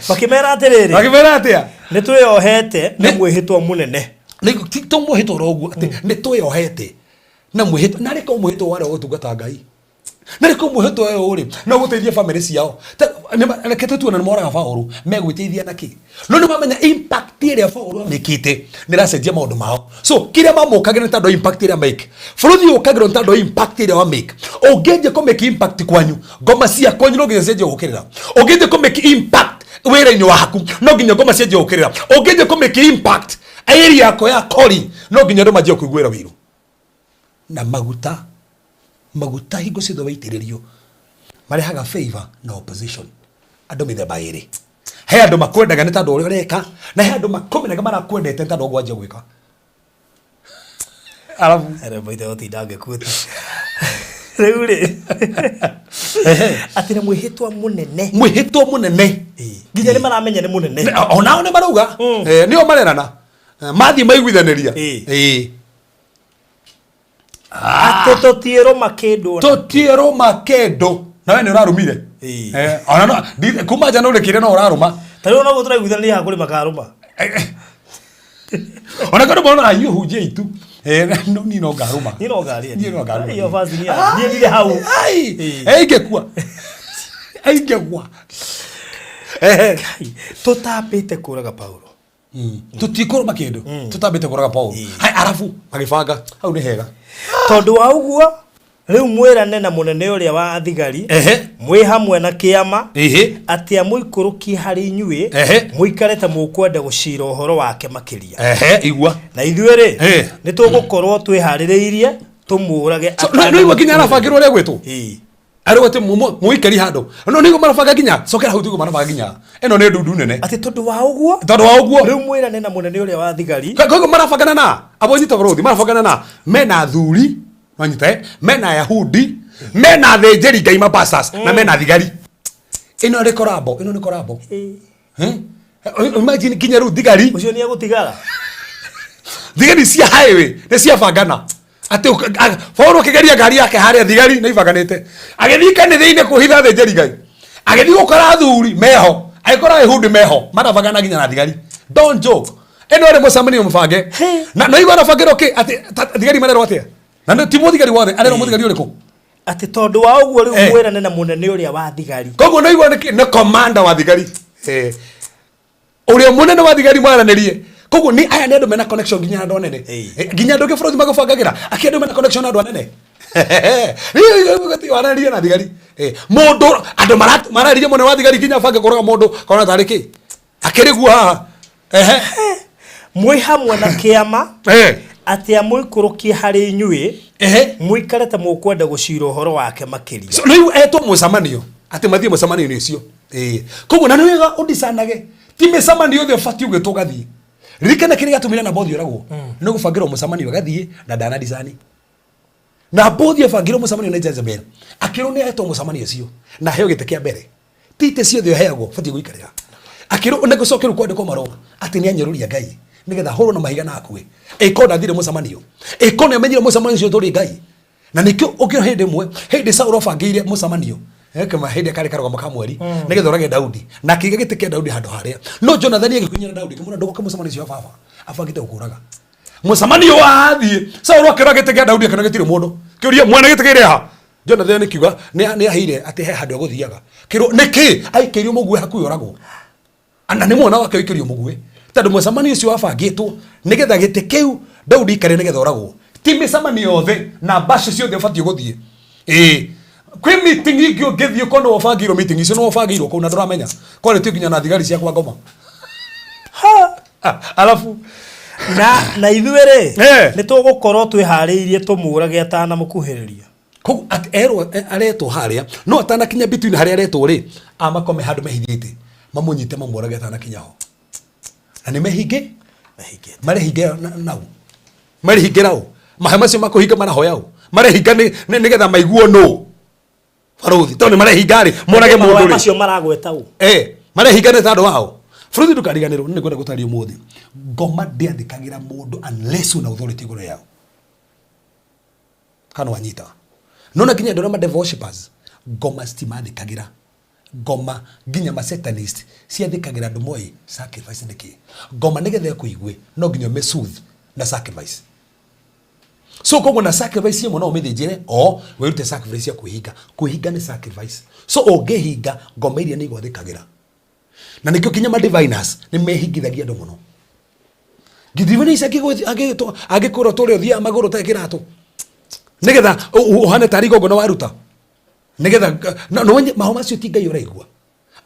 Makĩmera atĩrĩrĩ, Makĩmera atĩa? Nĩ twĩyohete na mwĩhĩtwa mũnene. Nĩ ti to mwĩhĩtwa oro ũguo, atĩ nĩ twĩyohete na mwĩhĩtwa, na rĩko mwĩhĩtwa warĩ wa gũtungata Ngai, na rĩko mwĩhĩtwa ũyũ rĩ no gũteithia bamĩrĩ ciao. Reke tũtuone nĩ moraga Paũlũ, megwĩteithia na kĩ? No nĩ mamenya impact ĩrĩa Paũlũ amĩkĩte nĩ ĩracenjia maũndũ mao. So kĩrĩa mamũkagĩra nĩ tondũ wa impact ĩrĩa make. Bũrũri ũkagĩrwo nĩ tondũ wa impact ĩrĩa wa make. Ũngĩanjia kũ make impact kwanyu, ngoma cia kwanyu no nginya cianjie gũkĩrĩra. Ũngĩanjia kũ make impact wĩra-inĩ waku, no nginya ngoma cianjie gũkĩrĩra. Ũngĩanjia kũ make impact area yako ya kori, no nginya andũ manjie kũiguĩra ũiru. Na maguta, maguta hingo ciothe waitĩrĩrio marehaga favor na opposition. Andũ mĩthemba ĩrĩ, he andũ makwendaga nĩ tondũ ũrĩa ũreka, na he andũ makũmenaga marakwendete nĩ tondũ wa gwanjia gwĩka. Arabu Rĩu ithe gũtinda ngĩkuĩte rĩu rĩ, atĩ na mwĩhĩtwa mũnene. Mwĩhĩtwa mũnene. Nginya nĩ maramenya nĩ mũnene. Onao nĩ marauga. Nĩo marerana. Mathiĩ maiguithanĩria. Atĩ tũtiĩrũma kĩndũ ona. Tũtiĩrũma kĩndũ na we nĩ ũrarũmire. Ona no kuma nja nĩ ũrĩkĩire no ũrarũma. Ta rĩu noguo tũraiguithania haha kũrĩ makarũma. Ona kũndũ mona inyuĩ hunjia itu. No niĩ no ngarũma. Niĩ no ngarĩa. Niĩ no ngarũma. Iyo basi niĩ niĩ ndirĩ hau. Ai, ingĩkua. Ingĩgwa. Kai, tũtambĩte kũraga Paulo. Tũtikũrũma kĩndũ tũtambĩte kũraga Paul. Hai, arabu magĩbanga hau nĩ hega. Tondũ wa ũguo rĩu mwĩrane na mũnene ũrĩa wa thigari mwĩ hamwe na kĩama atĩ amũikũrũkie harĩ inyuĩ, mũikare ta mũkwenda gũcira ũhoro wake makĩria. Igua. Na ithuĩ rĩ, nĩ tũgũkorwo twĩharĩrĩirie tũmũũrage. So, no igua nginya arabangĩrwo ũrĩa gwĩtwo. Arĩ gwĩtwo mũikari handũ. No nĩguo marabanga nginya cokera hau, tiguo marabanga nginya ĩno nĩ ndundu nene. Atĩ tondũ wa ũguo, tondũ wa ũguo rĩu mwĩrane na mũnene ũrĩa wa thigari. Koguo marabangana na abo nyita bũrũthi, marabangana na mena athuri manyita, mena Ayahudi, mena athĩnjĩri Ngai mapastors, na mena thigari. Ĩno nĩ korabo, ĩno nĩ korabo. Eh? Imagine nginya rĩu thigari. Ũcio nĩ egũtigara. Thigari cia highway nĩ ciabangana atĩ Paulo akĩgeria ngari yake harĩa, thigari nĩ ibanganĩte. Agĩthiĩ kanitha-inĩ kũhitha athĩnjĩri Ngai, agĩthiĩ gũkora athuri meho, agĩkora Ayahudi meho, marabangana nginya na thigari. Don't joke. Ĩno ĩrĩ mũcemanio mũbange na no igua arabangĩrwo kĩ atĩ thigari marerwo atĩa? Na ti mũthigari wothe arerwo, mũthigari ũrĩkũ? Atĩ tondũ wa ũguo rĩu mwĩrane na mũnene ũrĩa wa thigari. Koguo no igua nĩ commander wa thigari, ũrĩa mũnene wa thigari mwaranĩrie. Koguo nĩ aya nĩ andũ mena connection nginya andũ anene. Nginya andũ angĩ bũrũri magũbangagĩra akĩ andũ mena connection na andũ anene waranĩrie na thigari. Mũndũ andũ mararĩria mũnene wa thigari nginya abange kũraga mũndũ kona tarĩ kĩ akĩrĩ guo haha. Ehe. Mwĩ hamwe na kĩama atĩ amũikũrũkie harĩ inyuĩ, mũikare ta mũkwenda gũcira ũhoro wake makĩria. So, rĩu etwo mũcemanio atĩ mathiĩ mũcemanio-inĩ ũcio. Koguo na nĩ wega ũndicanage, ti mĩcemanio yothe ũbatiĩ ũgĩtwo ũgathiĩ. Ririkana kĩrĩa gĩatũmire Nabothi oragwo nĩ gũbangĩrwo mũcemanio agathiĩ na ndanadicani. Nabothi abangĩrwo mũcemanio nĩ Jezebel, akĩrwo nĩ etwo mũcemanio ũcio na aheo gĩtĩ kĩa mbere. Ti itĩ ciothe ũheagwo ũbatiĩ gũikarĩra. Akĩrwo nĩ gũcokerwo kwandĩkwo marũa atĩ nĩ anyũrũria Ngai nĩgetha ahũrwo na mahiga na akue. Ĩko ndathire mũcemanio, ĩko nĩ amenyire mũcemanio ũcio tũrĩ Ngai. Na nĩkĩo ũkĩra hĩndĩ ĩmwe hĩndĩ Saũlũ abangĩire mũcemanio, kama hĩndĩ karĩ karũgamo ka mweri nĩgetha orage Daudi, na akĩiga gĩtĩ kĩa Daudi handũ harĩa, no Jonathani agĩkunyĩra Daudi akĩmwĩra, ndũgoke mũcemanio ũcio wa baba abangĩte gũkũraga. Mũcemanio wathiĩ Saũlũ akĩrora gĩtĩ kĩa Daudi akĩona gĩtirĩ mũndũ, kĩũria mwene gĩtĩ kĩrĩ ha? Jonathani akiuga nĩ aheire atĩ he handũ egũthiaga. Kĩrwo nĩkĩ aikĩirio mũguĩ hakuhĩ oragwo, na nĩ mwana wake ũikĩrio mũguĩ, tondũ mũcemanio ũcio wabangĩtwo nĩgetha gĩtĩ kĩu Daudi ikare nĩgetha oragwo. Ti mĩcemanio yothe na mbaci ciothe ũbatiĩ gũthiĩ. Ĩĩ, kwĩ meeting ingĩ ũngĩthiĩ ũkorwo nĩwe ũbangĩirwo meeting icio, nĩwe ũbangĩirwo kũu na ndũramenya kwarĩtio nginya na thigari cia kwa ngoma. Arabu Na ithuĩ rĩ, nĩ tũgũkorwo twĩharĩirie tũmũũrage atanamũkuhĩrĩria. Koguo atĩ erwo aretwo harĩa, no atanakinya between harĩa aretwo rĩ, amakome handũ mehithĩte, mamũnyite mamũrage atanakinya ho. Na nĩ mehinge Mehingĩte. Marehinga nau marehingĩra ũ mahe macio makũhinga marahoya ũ marehinga nĩgetha maiguo nũ barothi, tondũ nĩ marehinga rĩ morage mũndũ Mahoya rĩ. Macio maragweta ũ? Marehinga nĩ tondũ wao. Bũrũri ndũkariganĩrwo nĩ ngwenda gũtaria ũmũthĩ ngoma ndĩathĩkagĩra mũndũ unless una authority igũrũ yao kana wanyita nona nginya andũ arĩa ma devil worshippers ngoma citimathĩkagĩra ngoma nginya ma satanist ciathĩkagĩra andũ moĩ sacrifice nĩ kĩĩ ngoma nĩgetha ĩkũigue no nginya ũmĩsoothe na sacrifice so koguo na sacrifice ĩmwe no ũmĩthĩnjĩre o wĩrute sacrifice ya kwĩhinga kwĩhinga nĩ sacrifice so ũngĩhinga ngoma iria nĩ igwathĩkagĩra na nĩkĩo kinya ma diviners nĩ mehingithagia andũ mũno diviners angĩkwĩra ũtũre ũthiaga magũrũ ũtarĩ kĩratũ nĩgetha ũhane tarĩ igongona waruta nĩgetha no maho macio ti Ngai ũraigua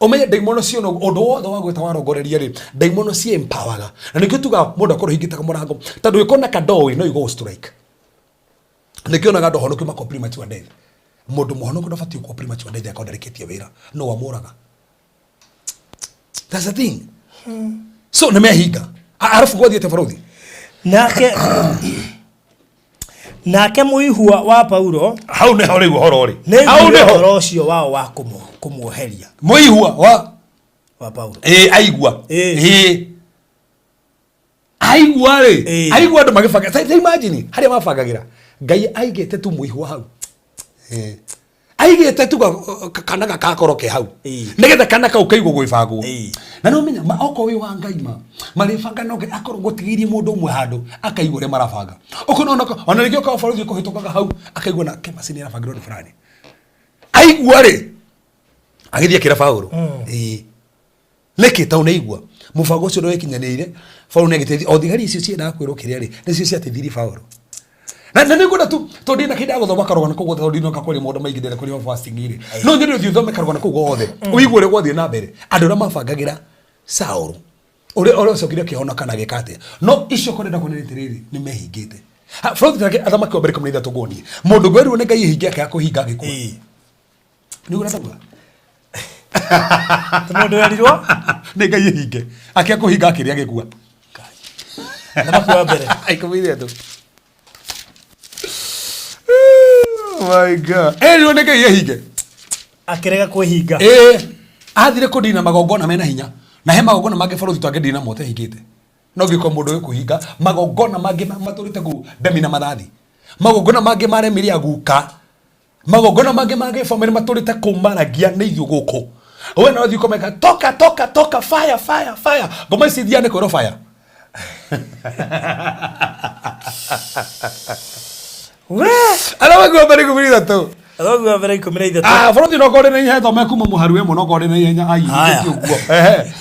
ũmenye ndaimono cio ũndũ wothe wa gwĩta warongoreria rĩ ndaimono ci empowerga na nĩkĩo tugaga mũndũ akorwo hingĩte mũrango tondũ ĩkorwo na kadoĩ no igũ strike nĩkĩo onaga andũ ahonoku makwa premature death mũndũ mũhonoku ndabatiĩ gũkua premature death akorwo ndarĩkĩtie wĩra no wamũraga that's the thing so nĩ mehinga arabu gwathiĩte bũrũri Nake nake mũihua wa Paulo hau nĩho rĩu ũhoro ũrĩ nĩ hau aiguire nĩho ũhoro ũcio wao wa kũmuoheria mũihua wa wa Paulo. ĩ aigua Ĩ. ĩ aigua rĩ Ĩ. aigua andũ magĩbanga ta imagine harĩa mabangagĩra ngai aigĩte tu mũihua hau Ĩ. aigĩte tu kana gakakorwo ke hau Ĩ. nĩgetha kana kau kaigwo gwĩbangwo Ĩ. na no menya ma okorwo wĩ wa ngai ma marĩbanga no Ngai akorwo gũtigĩirie mũndũ ũmwe handũ akaigua ũrĩa marabanga okorwo ona ona rĩngĩ okorwo borithi kũhĩtũkaga hau akaigua na kemacini arabangĩrwo nĩ fulani aigua rĩ agĩthiĩ akĩra Paũlũ ĩĩ nĩkĩ tondũ nĩ aigua mũbango ũcio nĩwekinyanĩire Paũlũ nĩ agĩteithia o thigari icio ciendaga kwĩrwo kĩrĩa rĩ nĩcio ciateithirie Paũlũ na na nĩngwenda tu tondũ ndina kĩndũ gũthoma karũgano kau gothe tondũ ndinoka kwaria maũndũ maingĩ ndĩrenda kwaria fasting rĩ no nyende ũthiĩ ũthome karũgano kau gothe ũigue ũrĩa gwathiĩ na mbere andũ arĩa mabangagĩra Saũlũ ũrĩa ũrĩa ũcokire akĩhonoka na agĩka atĩa no icio ko ndĩrenda kuonania atĩrĩrĩ nĩ mehingĩte Ha, bũrũri take athamaki wa mbere 13 nguonie mũndũ ngwerirwo nĩ Ngai ehinge akĩaga kũhinga agĩkua Ĩ. nĩguo ndauga Ti mũndũ werirwo nĩ Ngai ehinge akĩaga kũhinga akĩrĩa agĩkua thamaki wa mbere 13 Oh my God. Erirwo nĩ Ngai ehinge akĩrega kwĩhinga ĩĩ athire kũndina magongona mena hinya na he magongona mangĩ bũrũri twangĩndina mo ũtehingĩte no ngĩkorwo mũndũ ũyũ kũhinga magongona mangĩ matũrĩte kũu ndemi na mathathi magongona mangĩ maremire aguka magongona mangĩ mangĩ bamĩrĩ matũrĩte kũmaragia nĩ ithuĩ gũkũ we no thiĩ kũmeka toka toka toka fire fire fire ngoma ici ithiaga nĩ kwĩrwo fire We! arĩa makiuga mbere 13 Athamaki wa mbere 13 ah bũrũri no korwo na ihenya thome kuma mũharu ĩmwe no korwo na ihenya ai Haya. ũguo ehe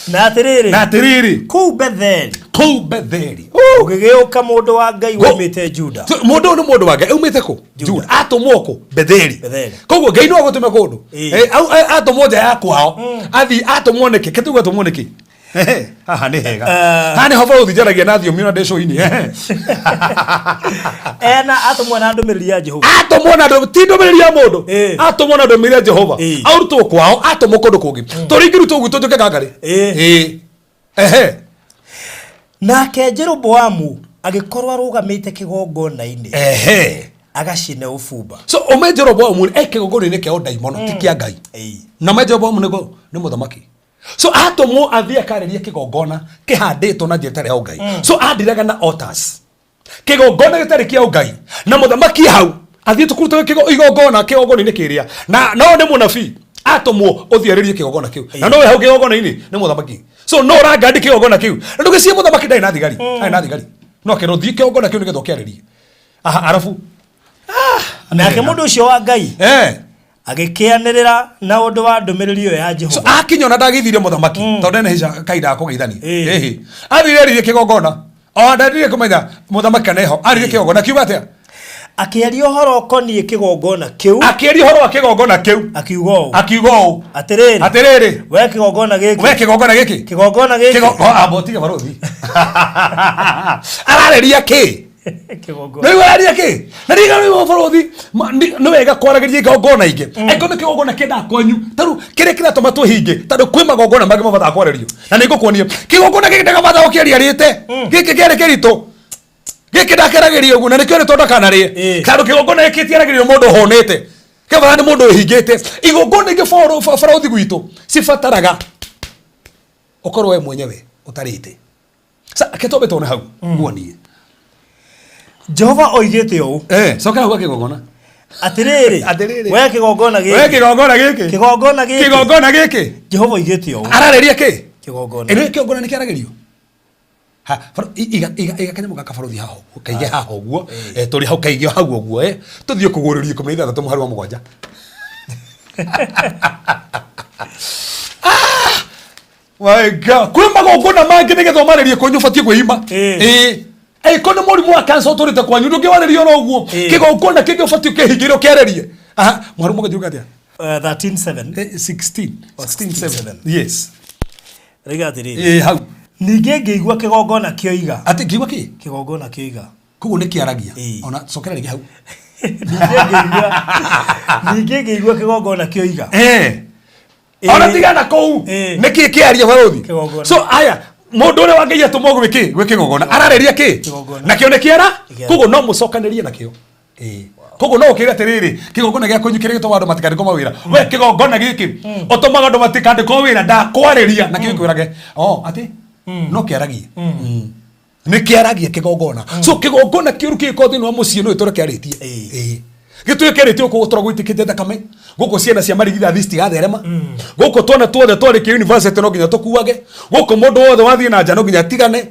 na atĩrĩrĩ na atĩrĩrĩ kũu Betheli kũu Betheli gũgĩgĩũka mũndũ wa Ngai waumĩte Juda So, mũndũ ũyũ nĩ mũndũ wa Ngai aumĩte kũ Juda. Juda atũmwo kũ Betheli Betheli. koguo Ngai no agũtũme kũndũ Ĩĩ. Eh, atũmwo nja ya kwao athiĩ atũmwo nĩkĩ kĩ tuge atũmwo nĩkĩ Ehe, haha nĩ hega Eh. haha nĩho bũrũri njaragia na thiomi na ndĩ cũinĩ ehe. ena atũmwo na ndũmĩrĩri ya Jehova atũmwo na ti ndũmĩrĩri ya mũndũ Ĩĩ. atũmwo na ndũmĩrĩri ya Jehova Ĩĩ. arutwo kwao atũmwo kũndũ kũngĩ tondũ ingĩrutwo gwitũ njũke ngangarĩ Ĩĩ. Ĩĩ. ehe nake Jeroboamu agĩkorwo arũgamĩte kĩgongona-inĩ ehe agacine ũbumba so ũme Jeroboamu e kĩgongona-inĩ kĩa ũndaimono ti kĩa Ngai Ĩĩ. na me Jeroboamu nĩguo nĩ mũthamaki so atũmwo athiĩ akarĩrie kĩgongona kĩhandĩtwo na njĩra ĩtarĩ ya ũngai so andiraga na altars kĩgongona gĩtarĩ kĩa ũngai na mũthamaki hau athiĩte kũruta igongona kĩgongona-inĩ kĩrĩa na no nĩ mũnabii atũmwo ũthiĩ arĩrie kĩgongona kĩu na no we hau kĩgongona-inĩ nĩ mũthamaki so no ũrangandi kĩgongona kĩu na ndũgĩcie mũthamaki ndarĩ na thigari ndarĩ na thigari no akerwo thiĩ kĩgongona kĩu nĩgetha ũkĩarĩrie aha arabu nake mũndũ ũcio wa Ngai eh agĩkĩanĩrĩra na ũndũ wa ndũmĩrĩri ĩyo ya so Jehova akinya ona ndagĩithirie mũthamaki tondũ ena hica kahinda ga kũgeithania Ĩĩ. ĩhĩ athire aririe kĩgongona o ndendire kũmenya mũthamaki kana eho aririe kĩgongona kiuga atĩa akĩaria ũhoro ũkoniĩ kĩgongona kĩu akĩaria ũhoro wa kĩgongona kĩu akiuga ũũ akiuga ũũ atĩrĩrĩ atĩrĩrĩ we kĩgongona gĩkĩ we kĩgongona gĩkĩ kĩgongona gĩkĩ amba ũtige barũthi ararĩria kĩ kĩgongona rĩu araria kĩ na rĩu rĩu barũthi nĩ wega kwaragĩria igongona ingĩ angĩkorwo nĩ kĩgongona kĩendaga kwanyu tarĩu kĩrĩa kĩratũma tũhinge tondũ kwĩ magongona mangĩ mabataraga kwarĩrio na nĩ ngũkuonia kĩgongona gĩkĩ ndagabatara gũkĩaria rĩte gĩkĩ kĩarĩ kĩritũ gĩkĩ ndakĩaragĩria ũguo na nĩkĩo rĩtwa ndakanarĩe Ĩĩ. tondũ kĩgongona gĩkĩ tiaragĩrio mũndũ ũhũnĩte kĩbatara nĩ mũndũ ũhingĩte igongona ingĩ barũthi gwitũ cibataraga Ũkorwo we mwenyewe ũtarĩte. Sa ke twambe tuone hau nguonie. Jehova oigĩte ũũ. Eh, cokera hau kĩgongona. Atĩrĩrĩ. Atĩrĩrĩ. We kĩgongona We gĩkĩ. kĩgongona gĩkĩ. Kĩgongona gĩkĩ. Kĩgongona gĩkĩ. Jehova oigĩte ũũ. Ararĩria kĩ? Kĩgongona. Ĩno kĩgongona nĩ kĩaragĩrio. Ha, iga iga iga kanyamũ gaka barothi haha ũguo, kaige haha ũguo, eh, tũrĩ hau kaige hau ũguo, eh, tũthiĩ kũgũrĩrio 16 mũhari wa 7. My God. Kwĩ magongona mangĩ nĩgetha ũmarĩrie kwanyu ũbatiĩ kwĩima. Ĩĩ. Angĩkorwo nĩ mũrimũ wa cancer ũtũrĩte kwanyu ndũngĩwarĩria oro ũguo. Kĩgongona kĩngĩ ũbatiĩ ũkĩhingĩre ũkĩarĩrie. Aha, mũhari wa 7 uga atĩa? 13:7. 16. Oh, 16:7. 16:7. Yes. Rĩga atĩrĩrĩ. Ĩĩ hau. Ningĩ ngĩigua kĩgongona kĩoiga. Atĩ ngĩigua kĩ? Kĩgongona kĩoiga. Koguo nĩ kĩaragia. Ĩĩ. Ona cokera rĩngĩ hau. Ningĩ ngĩigua kĩgongona kĩoiga. Eh. Ona tigana kũu. Nĩkĩ kĩaria barothi? Kĩgongona. So aya mũndũ ũrĩa wa Ngai atũmwo gwĩkĩ gwĩ kĩgongona ararĩria kĩ? Kĩgongona. Nakĩo nĩ kĩara? Kĩara. Koguo no mũcokanĩrie nakĩo. Ĩĩ. Koguo no ũkĩre atĩrĩrĩ kĩgongona gĩa kwanyu kĩrĩa gĩtũmaga andũ matikandĩkwo mawĩra. We kĩgongona gĩkĩ ũtũmaga andũ matikandĩkwo wĩra ndakwarĩria nakĩo gĩkwĩrage oh atĩ no kĩaragie. Nĩ kĩaragia kĩgongona. So kĩgongona kĩũru kĩngĩkorwo thĩinĩ wa mũciĩ no gĩtũre kĩarĩtie. Ĩĩ. Gĩtũre kĩarĩtie gũkũ gũtũra gwĩtĩkĩte thakame. Gũkũ ciana cia marigithathi citigatherema. Gũkũ twana tuothe twarĩkia university no nginya tũkuage. Gũkũ mũndũ wothe wathiĩ na nja no nginya atigane.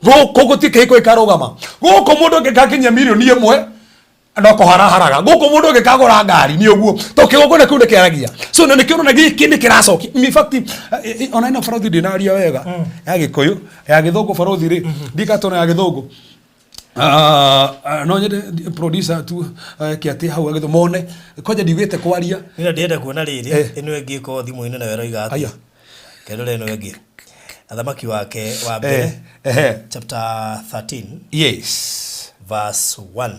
Gũkũ gũtirĩ kĩhiko gĩkarũgama. Gũkũ mũndũ angĩgakinyia mirioni 1 no kũharaharaga. Gũkũ mũndũ angĩkagũra ngari nĩ ũguo. To kĩgongona kĩu nĩ kĩaragia. So na nĩkĩo ũrona gĩkĩ nĩ kĩracokia. In fact, ona ĩno barothi ndĩnaria wega ya Gĩkũyũ, ya Gĩthũngũ barothi rĩ, ndikatona ya Gĩthũngũ. No nyende producer tu eke atĩ hau agĩthũ mone kwanja ndiugĩte kwaria. Nĩ ndĩrenda kuona rĩrĩ, ĩno ĩngĩ ĩkorwo thimũ-inĩ nayo ĩroiga atĩa. Aya. Kendore ĩno ĩngĩ. Athamaki wake wa mbere. Chapter 13. Yes. Verse 1.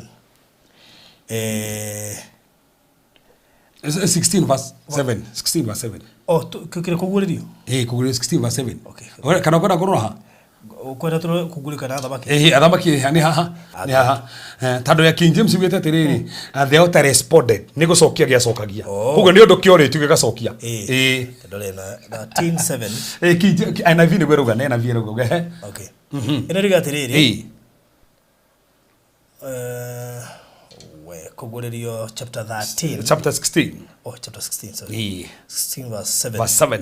16 verse 7. 16 verse 7. Oh, kĩrĩ kũguũrĩrio? Eh, kũguũrĩrio 16 verse 7. Okay. Ora, kana ũkwenda kũrora ha? Ũkwenda tũrore kũguũrĩrio kana athamaki? Eh, athamaki nĩ haha. Nĩ haha. Tondũ ya King James yugĩte atĩrĩrĩ, the altar responded. Nĩ gũcokia gĩacokagia. Koguo nĩ ũndũ kĩorĩtio gĩgacokia. Ĩĩ. Ndore na 13:7. Eh, King James, NIV nĩguo ĩrauga, nĩ NIV ĩrauga. Ehe. Okay. Ĩno ĩrauga atĩrĩrĩ. Ĩĩ. We kũguũrĩrio chapter 13. Chapter 16. Oh, chapter 16, sorry. Ĩĩ. 16 verse 7. Verse 7.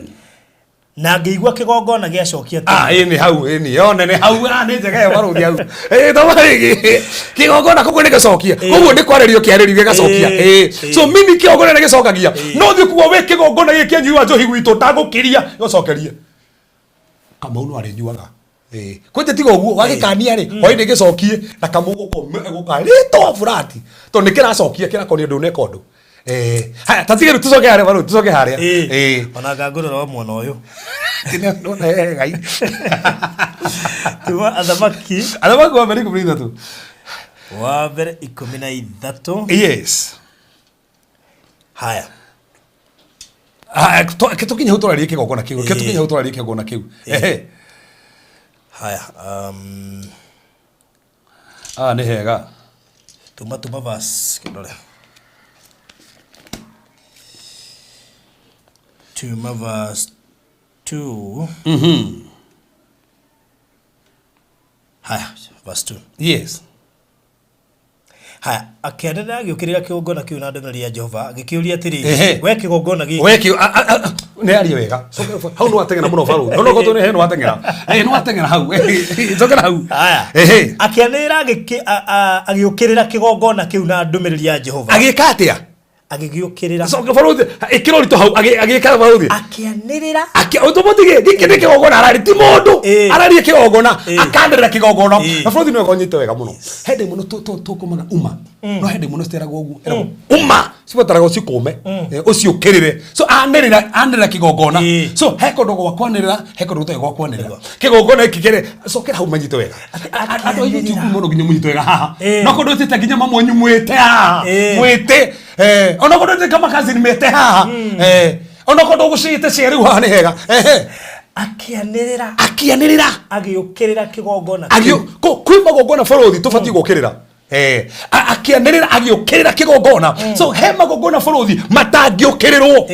Na ngĩigua kĩgongona gĩacokia atĩrĩ. Ah, ĩĩ nĩ hau, ĩĩ nĩ yone nĩ hau, ah, nĩ njega ĩyo barũthi hau. Ĩĩ toma rĩngĩ. Kĩgongona koguo nĩ gĩcokia. Koguo nĩ kwarĩrio kĩarĩrio gĩgacokia. Ĩĩ. So mimi kĩgongona nĩ gĩcokagia. No thiĩ kuga we kĩgongona gĩkĩ kĩanyui wa njohi gwitũ ndagũkĩria gĩcokerie. Kamau no arĩnyuaga. Ĩĩ. Kwanja tiga ũguo wagĩkania rĩ, hwainĩ gĩcokie na kamau gũka rĩtwa burati. Tondũ nĩ kĩracokia kĩrakonia ndũneka ũndũ. Haya, ta tige rĩu tũcoke harĩa barũthi, tũcoke harĩa. Ĩĩ. Ona ngangũrora o mwena ũyũ. Ngai. Tuma athamaki. Athamaki wa mbere 13. Wa mbere 13. Yes. Haya. Haya, tũkinye hau tũrarie kĩgongona kĩu. Ke tũkinye hau tũrarie kĩgongona kĩu. Ehe. Haya, Ah, nĩ hega. Tuma tuma verse kĩndore. Tuma verse 2. Haya, verse 2. Yes. Haya, akĩanĩrĩra agĩũkĩrĩra kĩgongona kĩu na ndũmĩrĩri ya Jehova, agĩkĩũria atĩrĩ, Ehe. we kĩgongona gĩkĩ. We kĩ nĩ arie wega. Coka hau nĩ wateng'era mũno barũthi. Ona okorwo nĩ he nĩ wateng'era. Nĩ wateng'era hau. Cokera hau. Haya. Ehe. Akĩanĩrĩra agĩũkĩrĩra kĩgongona kĩu na ndũmĩrĩri ya Jehova. Agĩka atĩa? Agĩgĩũkĩrĩra. Coka barũthi, ĩkĩra ũritũ hau, agĩka barũthi. Akĩanĩrĩra. Ũtũmũtige, gĩkĩ nĩ kĩgongona arari, ti mũndũ. Araria kĩgongona, akanĩrĩra kĩgongona. Na barũthi nĩwe ũkonyite wega mũno. Hĩndĩ ĩmwe tũkũmaga uma. No hĩndĩ ĩmwe citeragwo ũguo. Ĩragwo uma. Cibataraga ũcikũme, ũciũkĩrĩre. So anĩrĩra, anĩrĩra kĩgongona. So he kũndũ gwa kwanĩrĩra, he kũndũ gũtarĩ gwa kwanĩrĩra. Kĩgongona gĩkĩ kĩrĩ, cokera hau manyite wega. Andũ a YouTube mũno nginya mũnyite wega haha. No kũndũ ũtĩte nginya mamwanyu mwĩte haha. Mwĩte. Ona kũndũ ũtĩte kama cousin mete haha. Ona kũndũ ũgũcĩte cia rĩu haha nĩ hega. Ehe. Akĩanĩrĩra. Akĩanĩrĩra. Agĩũkĩrĩra kĩgongona kĩu. Kwĩ magongona bũrũri tũbatiĩ gũkĩrĩra. Akĩanĩrĩra agĩũkĩrĩra kĩgongona. So he magongona bũrũri matangĩũkĩrĩrwo.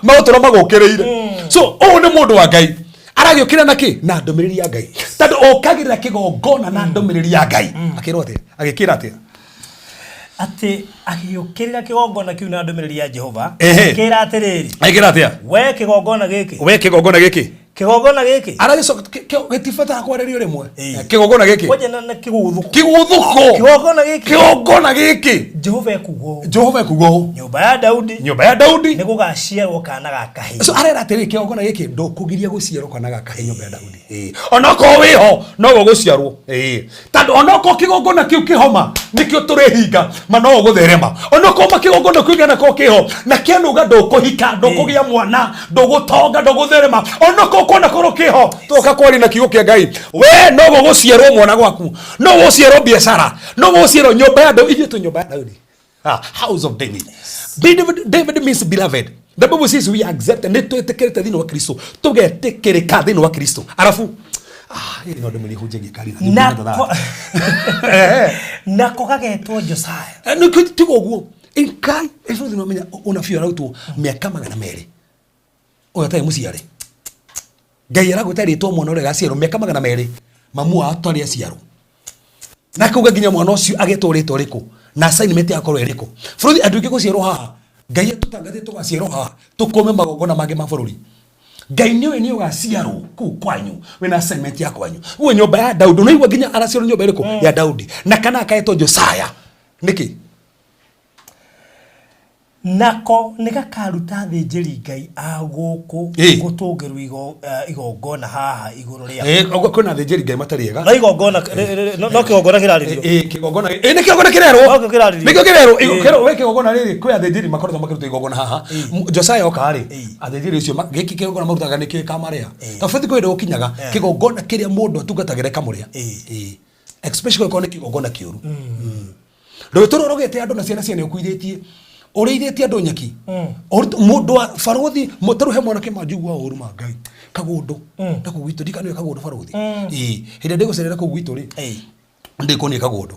Magũtũra magũkĩrĩire. So ũyũ nĩ mũndũ wa Ngai. Aragĩũkĩra na kĩ? Na ndũmĩrĩri ya Ngai, tondũ ũkagĩrĩra kĩgongona na ndũmĩrĩri ya Ngai. Akĩrwo atĩa? Agĩkĩra atĩa? Atĩ agĩũkĩrĩra kĩgongona kĩu na ndũmĩrĩri ya Jehova. Ehe. Akĩra atĩrĩrĩ, Agĩkĩra atĩa? We kĩgongona gĩkĩ, We kĩgongona gĩkĩ, kĩgongona gĩkĩ, aragĩcoka gĩtibatara kwarĩrio rĩmwe. Ĩĩ. Kĩgongona gĩkĩ, kwanja na kĩgũthũko, kĩgũthũko, kĩgongona gĩkĩ, kĩgongona gĩkĩ, Jehova ekuga ũũ, Jehova ekuga ũũ, nyũmba ya Daudi nyũmba ya Daudi nĩ gũgaciarwo kana ga kahĩĩ. So arera atĩrĩ, kĩgongona gĩkĩ, ndũkũgiria gũciarwo kana gakahe nyũmba ya Daudi. Ĩĩ. Onokorwo wĩho nowe ũgũciarwo. Ĩĩ. Tondũ onokorwo kĩgongona kĩu kĩhoma nĩkĩo tũrĩhinga ma no ũgũtherema, onokorwo ma kĩgongona kĩu kĩanakorwo kĩho na kĩanuga ndũkũhika, ndũkũgĩa mwana, ndũgũtonga, ndũgũtherema, onokorwo kwanakorwo kĩho, tũka kwaria na kiugo kĩa Ngai, we no gũgũciarwo mwana gwaku, no gũciarwo biacara, no gũciarwo nyũmba ya Daudi. Ithuĩ twĩ nyũmba ya Daudi. Ah, house of David. David, David means beloved. The Bible says we are accepted. Nĩ twĩtĩkĩrĩte thĩinĩ wa Kristo. Tũgetĩkĩrĩka thĩinĩ wa Kristo. Arabu, ah, ĩĩ no ndũmĩrĩri hunjagia kari na Nako nako gagetwo Josiah. Nĩ tiga ũguo. Ngai, ĩbũthĩ no menya ũnabii ũrautwo mĩaka 200. Ũyũ atarĩ mũciare. Ngai aragwĩta rĩtwa mwana ũrĩa agaciarwo mĩaka 200 mamu wao atarĩ aciarwo. Na akauga nginya mwana ũcio agetwo rĩtwa rĩkũ na assignment yakorwo ĩrĩkũ. Bũrũri andũ aingĩ gũciarwo haha, Ngai atũtangathĩte tũgaciarwo haha tũkũme magongona mangĩ ma bũrũri. Ngai nĩ ũĩ nĩ ũgaciarwo kũu kwanyu wĩna assignment ya kwanyu. Ũguo nyũmba ya Daudi, ũnaigua nginya araciarwo nyũmba ĩrĩkũ? Ya Daudi. Na kana akaetwo Josiah. Nĩkĩ? Nako nĩ gakaruta athĩnjĩri-Ngai a gũkũ Ĩ. gũtũũgĩrio igongona haha igũrũ rĩaku. Ũguo kwĩna athĩnjĩri Ngai matarĩ ega. No igongona no kĩgongona kĩrarĩrio. Kĩgongona nĩ kĩgongona kĩrerwo. No kĩo kĩrarĩrio. Nĩkĩo kĩrerwo. We kĩgongona rĩrĩ, kwĩ athĩnjĩri makoretwo makĩruta igongona haha. Josiah oka rĩ, athĩnjĩri acio gĩkĩ kĩgongona marutaga nĩkĩo gĩkamarĩa. Ta bũthi kwĩ hĩndĩ gũkinyaga kĩgongona kĩrĩa mũndũ atungatagĩra ĩkamũrĩa. Especially korwo nĩ kĩgongona kĩũru. Ndũgĩtũra ũrogete andũ na ciana ciene ũkuithĩtie, ũrĩithĩtie andũ nyeki. Mũndũ wa barũthi mũtarũ he mwanake manjigua ũru ma Ngai kagũndũ na kũu gwitũ ndikanĩwe kagũndũ barũthi. Ĩĩ, hĩndĩ ĩrĩa ndĩgũcerera kũu gwitũ rĩ, ndĩkuonie kagũndũ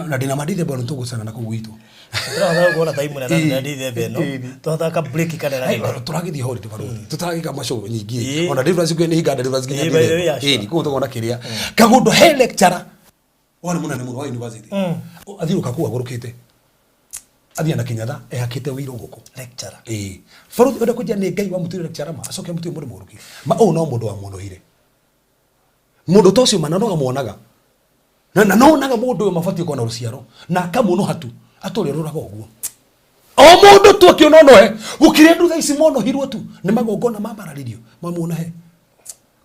na ndĩna mandithemba nĩ tũgũcera na kũu gwitũ. Tũrahota kuona time na na ndithemba ĩno. Tũrahota ka break kanene. Tũragĩthiĩ holiday barũthi, tũtaragĩka macogo nyingĩ, ona deliverance nĩ hinga deliverance nginya Ĩĩ, by the way, Ndithemba. sure. Ĩĩ, kũu tũkona kĩrĩa kagũndũ he lecturer warĩ mũnene mũno wa university, athiũrũka kũu agũrũkĩte, athiĩ na Kenyatta ehakĩte ũiro gũkũ. Lecturer. Ĩĩ, barũthi, ũrenda kũnjĩra nĩ Ngai wamũtuire lecturer ma acoke amũtue mũndũ mũgũrũki ma? Ũũ no mũndũ wamuonohire mũndũ ta ũcio mana no amuonaga na no onaga mũndũ ũyũ mabatiĩ kuona rũciaro na akamuonoha tu atũrĩ rũraga ũguo o mũndũ tu akĩona onohe gũkĩrĩ andũ thaa ici monohirwo tu nĩ magongona mambararirio mamuonahe.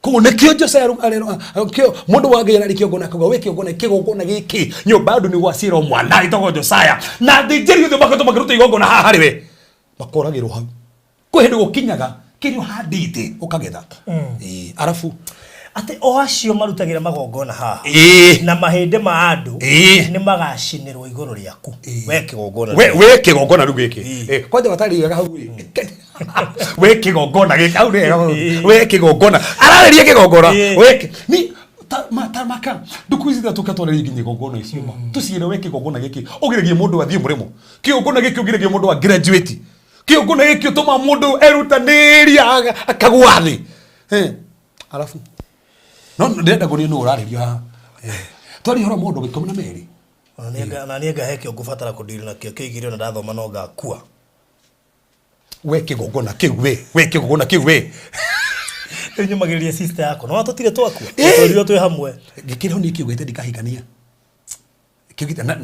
Koguo nĩkĩo Josiah arerwo kĩo mũndũ wa Ngai ararĩ kĩgongona, akauga we kĩgongona, kĩgongona gĩkĩ, nyũmba ya andũ nĩ gwaciarwo mwana ĩtagwo Josiah na athĩnjĩri othe makoretwo makĩruta igongona haha harĩ we makoragĩrwo hau. Kwĩ hĩndĩ gũkinyaga kĩrĩa ũhandĩte ũkagetha. Ĩĩ, arabu Atĩ o acio marutagĩra magongona haha na mahĩndĩ ma andũ nĩ magacinĩrwo igũrũ rĩaku, we kĩgongona. We kĩgongona rĩu gĩkĩ. Kwanja watarĩ wega hau rĩ, we kĩgongona gĩkĩ hau nĩ wega mũno. We kĩgongona, ararĩria kĩgongona. We ni ta ta maka nduku ici tũke twarĩrie nginya igongona icio ma tũciĩre, we kĩgongona gĩkĩ ũgiragia mũndũ athiĩ mũrĩmo, kĩgongona gĩkĩ ũgiragia mũndũ a graduate, kĩgongona gĩkĩ ũtũma mũndũ erutanĩria akagwa thĩ. Arabu no ndĩrenda ngũrie nũ ũrarĩrio haha. Twaria ũhoro mũndũ 12. Ona niĩ ngahe kĩo ngũbatara kũndiri nakĩo kĩigire ona ndathoma no ngakua. We kĩgongona kĩu, we kĩgongona kĩu we. Rĩu nyũmagĩrĩria sister yakwa no tũtirĩ twakua, tũtũrirwo twĩ hamwe. Gĩkĩro niĩ kĩugĩte ndikahikania kĩugĩte na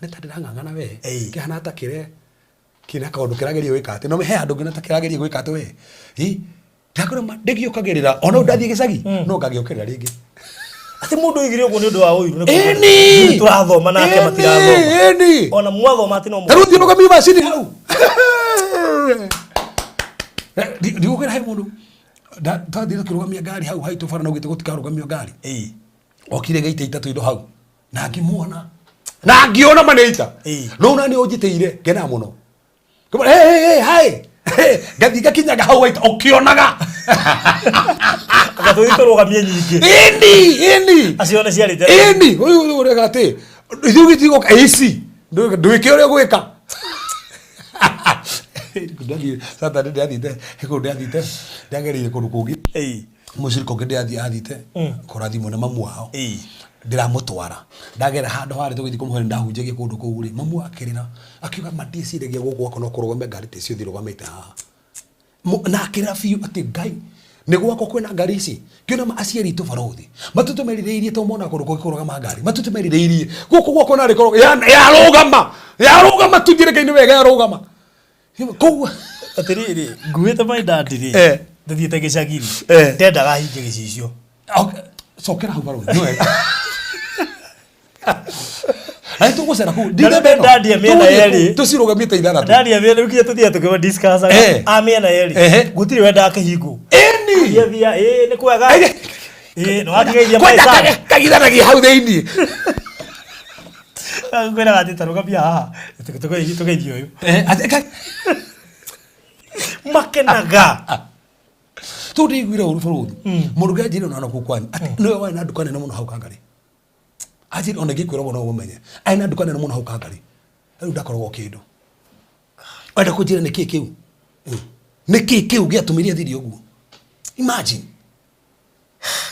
nĩ ta ndĩrang'ang'ana we. Kĩhana ta kĩre kĩna kaũndũ kĩrageria gwĩka atĩ no he handũ ngĩona ta kĩrageria gwĩka atĩ we ĩ ndakora ma ndĩgĩũkagĩrĩra ona ndathiĩ gĩcagi no ngagĩũkĩrĩra rĩngĩ. Atĩ mũndũ oigire ũguo nĩ ũndũ wa ũiru nĩ kuga Ĩni! ithuĩ tũrathoma nake matirathoma. Ĩni! Ona mwathoma atĩ no Ta rĩu thiĩ rũgamie macini hau ndigũkwĩra he mũndũ twathiĩ tũkĩrũgamia ngari hau haitũ bara naugĩte gũtikarũgamio ngari. Okire gĩita itatũ indo hau na ngĩmuona na ngĩona ma nĩ ita. No na nĩ ũnjĩtĩire ngenaga mũno. Ngĩmwĩra, "Hey, hey, hey, hi." Hey, ngathiĩ ngakinyaga hau waita ũkĩonaga. Anga tũthiĩ tũrũgamie nyingĩ. Ĩni, ĩni. Acio nĩ ciarĩte. Ĩni, ũyũ ũrega atĩ ithuĩ gĩtigoka ici ndwĩke ũrĩa ũgwĩka. Ndathiĩ Saturday, ndathiĩte kũndũ, ndathiĩte ndagereire kũndũ kũngĩ. Mũcirika ũngĩ ndĩrathiĩ athiĩte kũrathimwo nĩ mamu wao. Ĩĩ. Ndĩramũtwara ndagera handũ harĩ tũgĩthiĩ kũmũhe ndahunjagia kũndũ kũu rĩ, mamu akĩrĩra akiuga ma ndiĩciragia gũkũ gwakwa no kũrũgame ngari ta icio thirũgamĩte haha. Na akĩrĩra biũ atĩ Ngai nĩ gwakwa kwĩna ngari ici kĩona ma aciari itũ barũthi matũtũ merirĩirie to mona kũndũ kũngĩ kũrũgama ngari matũtũ merirĩirie gũkũ gwakwa narĩ korwo yarũgama yarũgama tu njĩre Ngai nĩ wega yarũgama koguo Atĩrĩrĩ, nguĩte my dad rĩ, tũthiĩte gĩcagi rĩ, ndendaga hinge gĩcicio. Okay, cokera hau barũthi nĩ wega na nĩ tũgũcera kũu Na rĩu ndaria mĩena yerĩ. Tũcirũgamĩte ithathatũ. Ndaria mĩena rĩu kinya tũthiaga tũkĩma discuss-aga. A mĩena yerĩ. Gũtirĩ wendaga kĩhingo. Ĩni. Thia thia, ĩĩ nĩ kwega. Ĩĩ nĩ wakĩgeithia Kwenda my son. Kagithanagia hau thĩinĩ. Ngwĩraga atĩ ta rũgamia haha tũgeithie ũyũ. Makenaga. Tondũ ndĩiguire ũru bũrũri mũndũ ũngĩ anjĩrire ona kũu kwanyu atĩ nĩwe warĩ na nduka nene mũno hau Kangarĩ. Anjĩrire ona ingĩkwĩra ũguo no ũmenye arĩ na nduka nene mũno hau Kangarĩ, rĩu ndakoragwo kĩndũ. Wenda kũnjĩra nĩkĩ kĩu? Nĩkĩ kĩu gĩatũmire athire ũguo? Imagine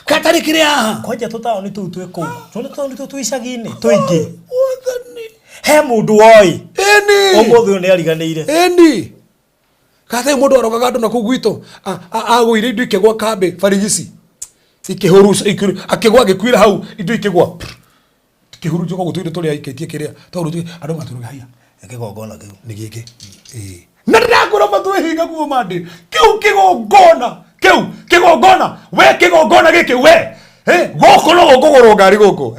katarĩ kĩrĩ haha. Kwanja tũtaũni tũu twĩ kũu tũnĩ tũtaũni tũu twĩ icagi-inĩ tũingĩ. Mwathani. He mũndũ woĩ. Ĩni. Ũmũthĩ ũyũ nĩ ariganĩire. Ĩni. Katarĩ mũndũ arogaga andũ na kũu gwitũ agũire indo ikĩgwa kambĩ barigici ikĩhuruca akĩgwa agĩkuĩra hau indo ikĩgwa kĩhurunjũka ũguo tũindo tũrĩa aikĩtie kĩrĩa tondũ andũ matũrũga haiya. Kĩgongona kĩu. Nĩ gĩkĩ. Ĩĩ. Na ndĩrakwĩra matũ ĩhinga kuo mandĩ kĩu kĩgongona kĩu kĩgongona we kĩgongona gĩkĩ we. Gũkũ no gũkũgũrwo ngari gũkũ.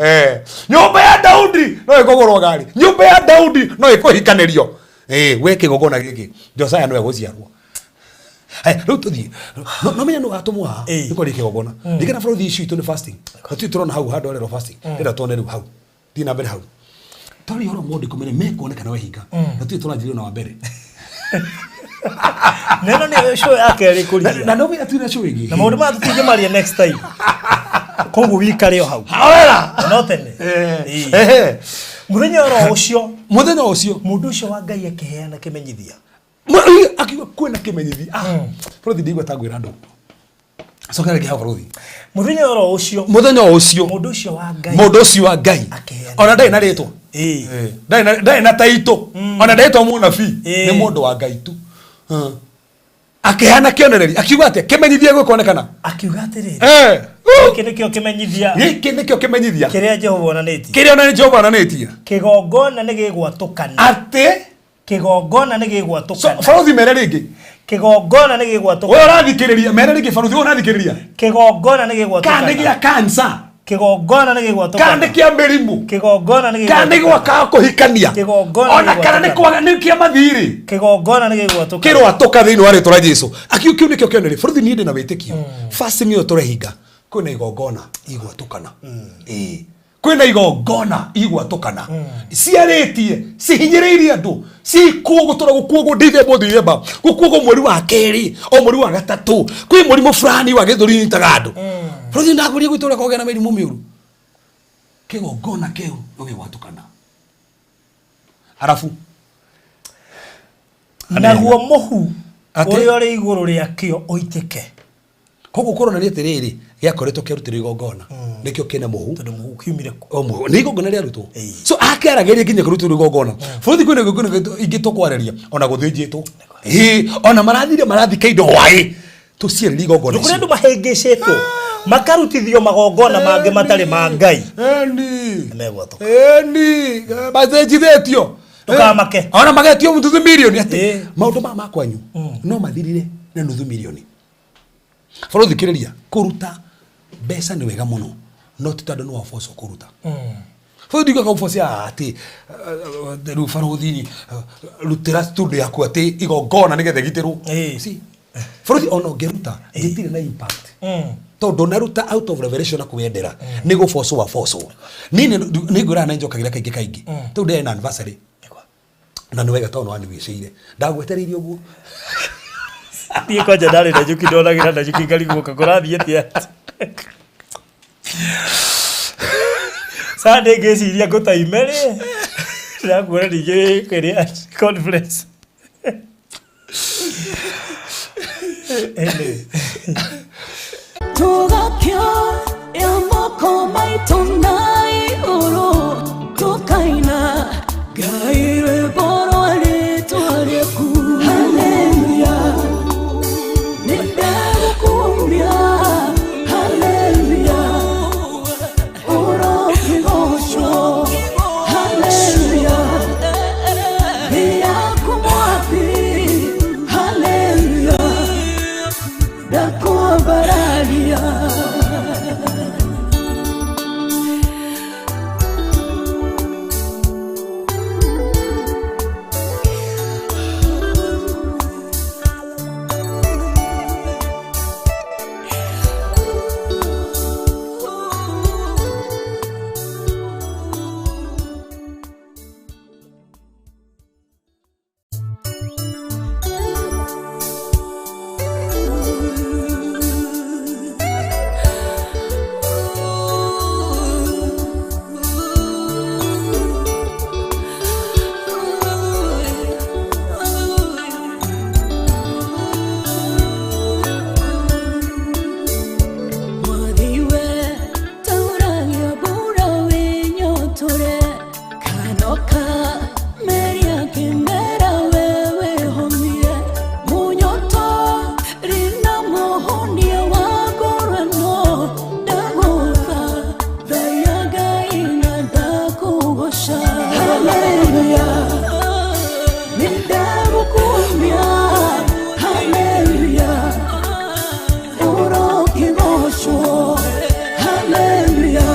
Nyũmba ya Daudi no ĩkũgũrwo ngari, nyũmba ya Daudi no ĩkũhikanĩrio. We kĩgongona gĩkĩ Josiah no egũciarwo. Rĩu tũthiĩ. No menya nũ gatũmwo haha nĩ kwaria kĩgongona. Ningĩ na bũrũri ici itũ nĩ fasting. Tũtirĩ tũrona hau handũ harerwo fasting. Ndĩrenda tuone rĩu hau. Thiĩ na mbere hau. Twaria ũhoro wa maũndũ ikũmi rĩ, mekuonekana wehinga. Na tũtirĩ tũranjĩrĩria ona wa mbere. Na ĩno nĩyo show ya kerĩ kũrigia. Na no menya twĩna show ĩngĩ. Na maũndũ maya tũtingĩmaria next time. Koguo wikare o hau. Hawera. No tene. Ĩĩ. Mũthenya oro ũcio. Mũthenya ũcio. Mũndũ ũcio wa Ngai akĩheana kĩmenyithia. Akiuga kwĩna kĩmenyithia. Bũrũthi ndĩigua ta ngwĩra andũ. Cokera rĩngĩ hau bũrũthi. Mũthenya oro ũcio. Mũthenya ũcio. Mũndũ ũcio wa Ngai. Mũndũ ũcio wa Ngai. Akĩheana. Ona ndarĩ na rĩtwa. Ĩĩ. Ndarĩ na taitũ. Ona ndetwo mũnabii. Nĩ mũndũ wa Ngai tu. Akĩheana kĩonereria. Akiuga atĩa? Kĩmenyithia gĩkuonekana. Akiuga atĩrĩrĩ. Gĩkĩ nĩkĩo kĩmenyithia. Gĩkĩ nĩkĩo kĩmenyithia. Kĩrĩa Jehova onanĩtie. Kĩrĩa onanĩtie Jehova onanĩtie. Kĩgongona nĩ gĩgwatũkana. Atĩ? Kĩgongona nĩ gĩgwatũkana. Baruthi mere rĩngĩ. Kĩgongona nĩ gĩgwatũkana. Wewe ũrathikĩrĩria mere rĩngĩ baruthi wewe ũrathikĩrĩria. Kĩgongona nĩ gĩgwatũkana. Kana nĩ gĩa cancer. Kĩgongona nĩ gĩgwatũkana. Kana nĩ kĩa mĩrimũ. Kĩgongona nĩ Kana nĩ gĩgwatũkana. gwa kũhikania. Kĩgongona nĩ Ona kana nĩ gĩgwatũkana. kwa nĩ kĩa mathirĩ. Kĩgongona nĩ gĩgwatũkana. Kĩrwatũka thĩinĩ wa rĩtwa rĩa Jesu. Akiu kĩu nĩkĩo kĩonereria. Baruthi niĩ ndĩ na wĩtĩkio. Fasting ĩyo tũrehinga kwĩna igongona igwatũkana. Ĩĩ. Kwĩna igongona igwatũkana. Ciarĩtie, cihinyĩrĩirie andũ, cikuo gũtũra gũkuagwo Ndithemba Ndithemba, gũkuagwo mweri wa kerĩ, o mweri wa gatatũ, kwĩ mũrimũ fulani wa gĩthũri ũnyitaga andũ. Bũrũri ndakũria gwitũ ũrĩa kũgĩa na mĩrimũ mĩũru. Kĩgongona kĩu no gĩgwatũkana. Arabu. Naguo mũhu Atĩ? ũrĩa ũrĩ igũrũ rĩakĩo ũitĩke. Koguo kũronania atĩrĩrĩ, gĩakoretwo kĩarutĩrwo igongona. Nĩkĩo kĩna mũhu. Tondũ mũhu kiumire kũ? O mũhu. Nĩ igongona rĩarutwo. Ĩĩ. So akĩaragĩria nginya kũrutĩrwo igongona. Bũrũri kwĩna igongona ingĩ tũkwarĩria ona gũthĩnjĩtwo. Ĩĩ, ona marathire marathika indo hwaĩ. Tũciarĩrie igongona Kũrĩ icio. andũ mahĩngĩcĩtwo makarutithio magongona mangĩ matarĩ ma Ngai. Ĩni. Nĩmegwatũka. Ĩni, mathĩnjithĩtio. Ndũkamake. Ona magetio nuthu mirioni atĩ Ĩĩ. maũndũ maya ma kwanyu no mathirire na nuthu mirioni. Bũrũri thikĩrĩria, kũruta mbeca nĩ wega mũno no ti tondũ nĩ wabocwo kũruta. Bũrũri ndingiuga ũboce atĩ rĩu barũthi rutĩra studio yaku atĩ igongona nĩgetha ĩgitĩrwo. See, bũrũri ona ũngĩruta gĩtirĩ na impact. Tondũ ũnaruta out of revelation na kwĩyendera nĩ gũbocwo wabocwo. Niĩ nĩ ngwĩraga na njokagĩra kaingĩ kaingĩ. Tondũ ndĩrarĩ na anniversary. Na nĩ wega tondũ nĩwanigucĩire. Ndagwetereire ũguo. Niĩ kwanja ndarĩ na nyuki ndonagĩra na nyuki ngarigwo kũrathiĩ atĩa. Sunday ngĩciria ngũtaime rĩ. Ndĩrakuona ningĩ kĩrĩa conference. Anyway. Tũgakĩoya moko maitũ na igũrũ tũkaina Ngai rwĩmbo rwa rĩtwa rĩaku. Haleluya, nĩndagũkumia. Haleluya, ũrokĩgocwo. Haleluya, thĩ yaku mwathi. Haleluya, ndakwambararia. Mwathiwe tauragia mbura wĩnyotore kanoka meria kĩmera we wĩhomie mũnyoto rina mũhonia wa ngorano ndagũtha thaia Ngai na ndakũgoca. Haleluya, nĩndagũkumia. Haleluya, ũrokĩgocwo. Haleluya,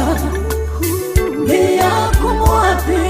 thĩ yaku mwathi.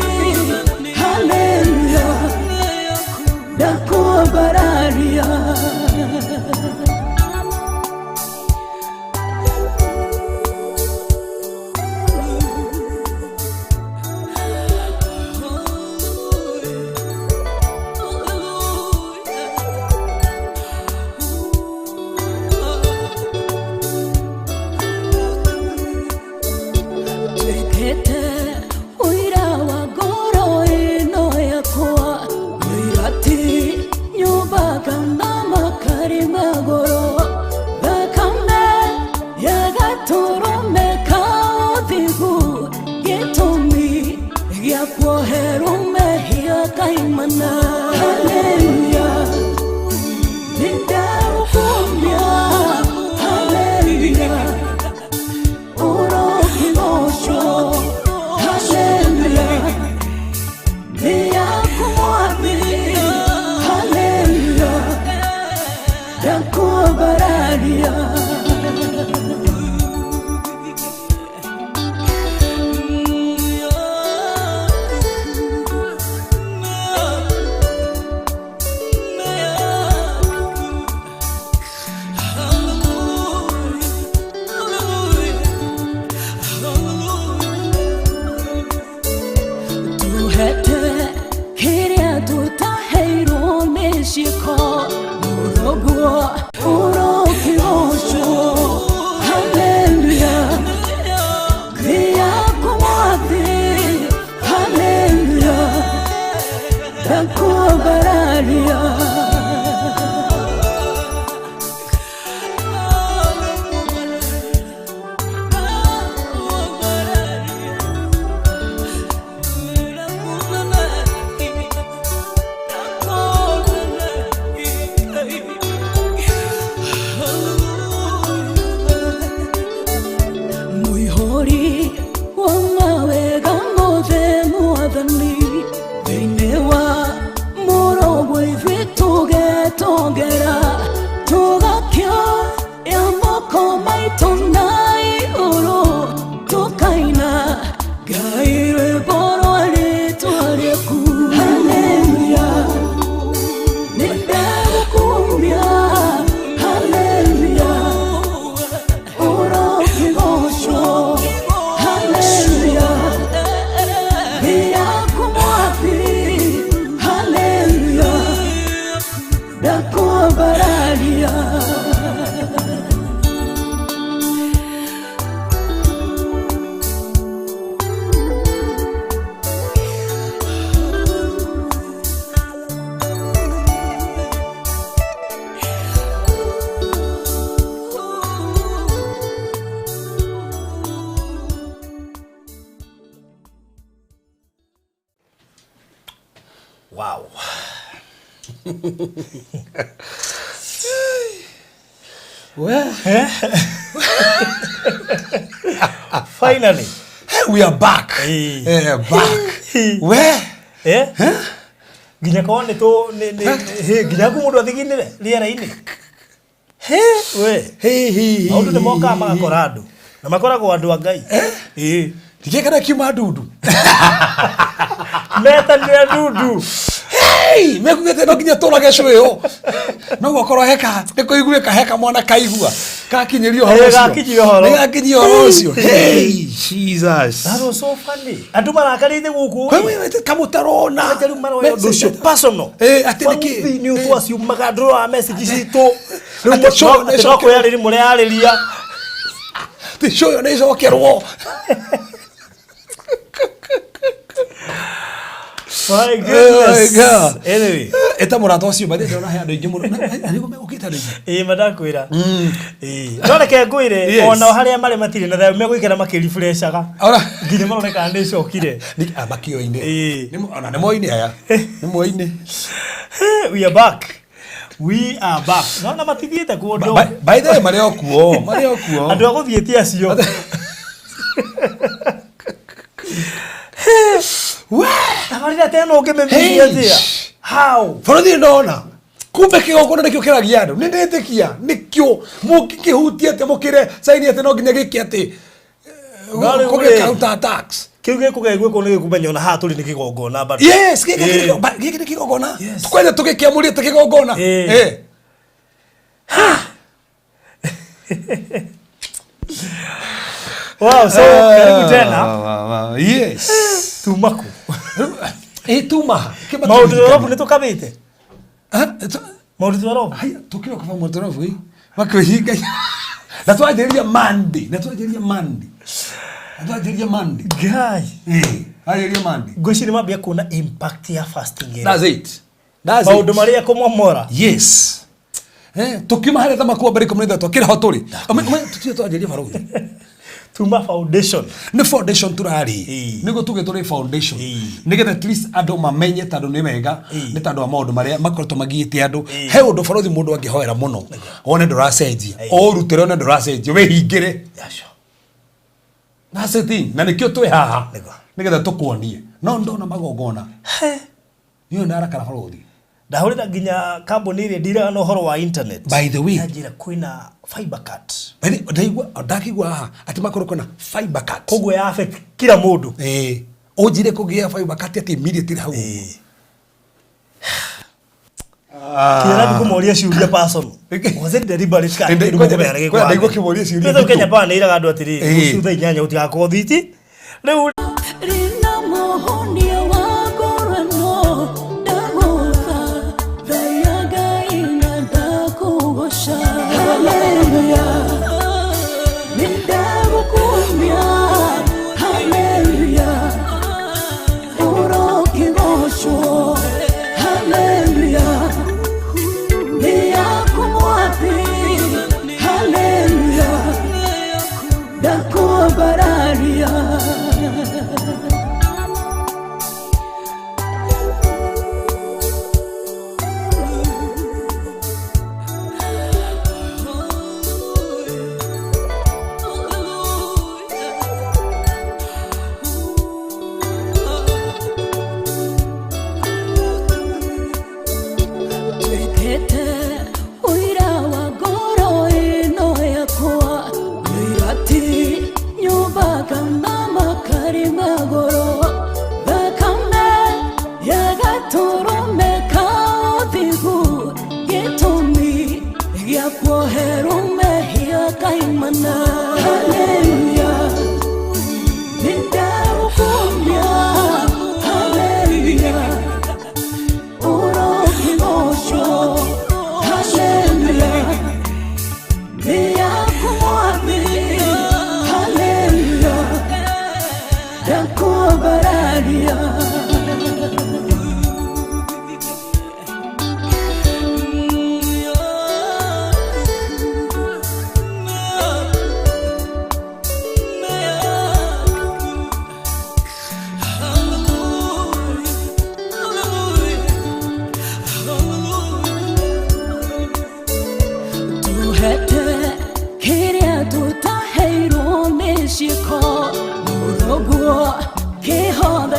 Wow. We. Finally. Hey, we are back. Hey. Eh, back. We. Eh? Nginya korwo nĩ tũ nĩ nginya ku mũndũ athiginĩre rĩera-inĩ. He we. Hey, hey, Maũndũ nĩ mokaga magakora andũ. Na makoragwo andũ a Ngai. Eh? Ndikie kana kiuma ndundu. Metanire ndundu. Hey, mekugĩte no nginya tũrage cũĩyo. No gwakorwo heka nĩ kũiguĩka heka mwana kaigua. Gakinyĩrio ũhoro Eh, ũcio. gakinyia ũhoro. Nĩ gakinyia ũhoro ũcio. Hey, Jesus. That was so funny. Andũ marakarĩte gũkũ. Wewe wewe kamũtarona. Ate rĩu maroya ũndũ ũcio personal. Eh, atĩ nĩkĩ? Bauthi nĩ ũtwaciumaga ndũroa message citũ. Rĩu Atĩ show nĩ atĩ no cokerwo. kwĩyarĩria mũreyarĩria. Ti cũĩyo nĩ ĩcokerwo. My Oh my goodness. God. Anyway. Ĩta mũrata ũcio bathi ndĩrona he andũ aingĩ mũno. Nĩguo megũkĩte andũ aingĩ. Ĩĩ ma ndakwĩra. Ĩĩ. No reke ngwĩre Yes. ona harĩa marĩ matirĩ na thayũ megũikara makĩrifreshaga. Ora. Nginya marone kana nĩ ĩcokire. Nĩ makio-inĩ. Ĩĩ. Ona nĩ moinĩ aya. Nĩ moinĩ. We are back. We are back. No na matithiĩte kũndũ. By the way marĩ o kuo. Marĩ o kuo. Andũ a gũthiĩ ti acio. We. Tabarĩra ta ĩno ũngĩmĩmithia Hey. atĩa? How? Bũrũri ndona kumbe kĩgongona nĩkĩo kĩragia andũ nĩ ndĩtĩkia nĩkĩo mũngĩkĩhutia atĩ mũkĩre saini atĩ no nginya gĩke atĩ No rĩu kũgĩa rĩ- counter attacks. Kĩu gĩkũgĩa gwĩkwo nĩ gĩkũmenya ona haha tũrĩ nĩ kĩgongona bado. Yes, gĩkĩ Ĩĩ. gĩkĩ nĩ kĩgongona. Yes. Kwenda tũgĩkĩamũrie ta kĩgongona. Ĩĩ. Eh. Wow, so karibu tena. Wow, wow, yes. Tuma kũ? Ĩ tuma. Maũndũ tũrobu nĩ tũkabĩte. Maũndũ tũrobu. Haya, tukira kuva motorofu hii. Makwĩhinga. Na twanjĩrĩria Monday, na twanjĩrĩria Monday. Na twanjĩrĩria Monday. Ngai. Eh, wanjĩrĩria Monday. Ngwĩciria nĩ mambia kuona impact ya fasting ĩno. That's it. That's Maũndũ it. marĩa kũmomora. Yes. Eh, tukiuma harĩa thamakua mbere 13 kĩrĩ ho tũrĩ. Tũtirĩ twanjĩrĩria barũthi. Tuma foundation. Nĩ foundation tũrarĩ. Ĩĩ. Nĩguo tuge tũrĩ foundation. Ĩĩ. Nĩgetha at least andũ mamenye tondũ nĩ wega Ĩĩ. nĩ tondũ wa maũndũ marĩa makoretwo magiĩte andũ. Ĩĩ. He ũndũ barũthi mũndũ angĩhoera mũno. Wone ndũracenjia. Ĩĩ. Ũrutĩre one ndũracenjia. Wĩhingĩre. Yaco. That's the thing. Na nĩkĩo twĩ haha. Nĩguo. Nĩgetha tũkuonie. No ndona magongona. Niĩ ndarakara barũthi. Ndahũrĩra nginya kambuni ĩrĩa ndiraga na ũhoro wa internet. By the way. Yanjĩra kwĩna fiber cut. By the- ndaigua ndakigua haha atĩ makorwo kwĩna fiber cut. Koguo ya affect kila mũndũ. Eh, ũnjire kũgĩa fiber cut atĩ immediately hau. Ĩĩ. Kĩrathi kũmoria ciũria personal. Was it deliberate kana Ndai- kĩndũ mũkũmenya nĩ kwanja ndaigua gĩkũhaana? kĩmoria ciũria Rĩu Kenya nditũ. Power nĩ ĩraga andũ atĩrĩrĩ, Ĩĩ. rũciũ thaa inyanya gũtigakorwo thiti. Rĩu Rina muhonia wa ngorano ndagũtha thaya Ngai na ndakũgoca. Haleluya, nĩndagũkumia. Haleluya, ũrokĩgocwo. Haleluya, nĩ yaku Mwathi. Haleluya, ndakwambararia. Twĩkĩte ũira wa ngoro ĩno yakwa ũira ti nyũmba kana makari magũrũ thakame ya gatũrũme ka ũthingu gĩtũmi gĩa kuoherwo mehia kaimana. Haleluya, nĩndagũkumia. Haleluya, ũrokĩgocwo. Haleluya, nĩ yaku Mwathi. Haleluya, ndakwambararia.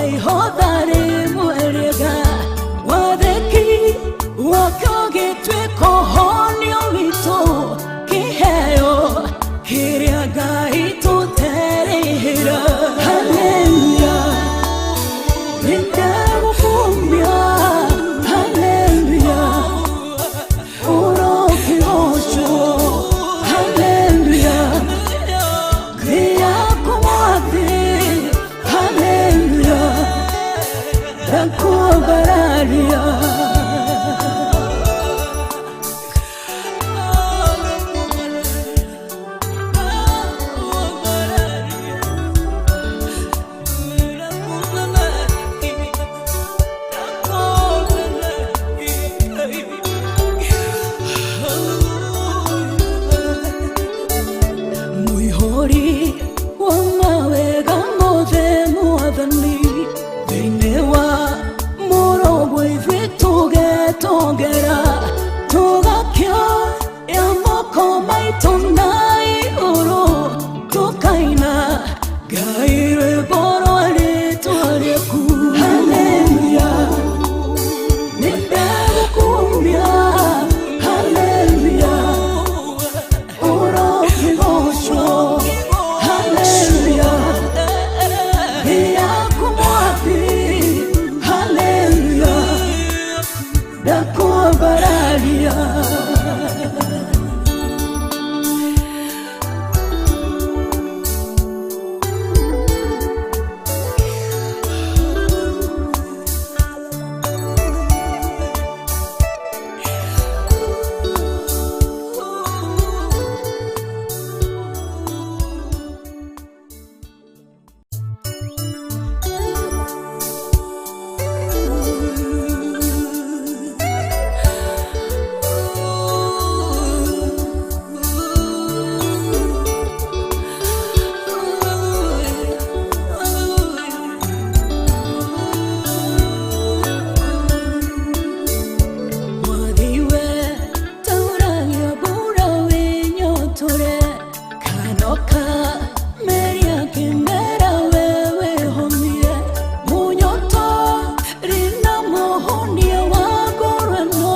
Ihotha rĩmwe rĩega wathĩki wake ũgĩtuĩka ũhonio witũ kĩheo kĩrĩa Ngai tũterĩhĩra. Haleluya, nĩndagũkumia. Haleluya, ũrokĩgocwo. Haleluya, nĩ yaku Mwathi. Haleluya, ndakwambararia. Mũihũri wa mawega mothe Mwathani, thĩinĩ wa mũrũgũ ithuĩ tũgetongera, tũgakĩoya moko maitũ na igũrũ, tũkaina Ngai rwĩmbo rwa rĩtwa rĩaku. Haleluya, nĩndagũkumia. Haleluya, ũrokĩgocwo. Haleluya, nĩ yaku Mwathi. Haleluya, ndakwambararia. Mwathiwe tauragia mbura wĩnyotore, kanoka meria kĩmera we wĩhomie, mũnyoto rina mũhonia wa ngoro ĩno,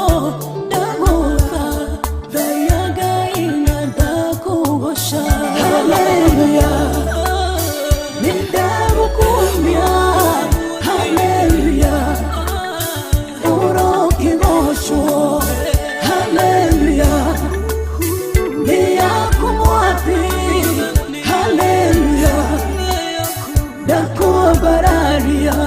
ndagũtha thaia Ngai na ndakũgoca. Haleluya, nĩndagũkumia. Haleluya, ũrokĩgocwo. Haleluya, nĩ yaku Mwathi. Haleluya, ndakwambararia.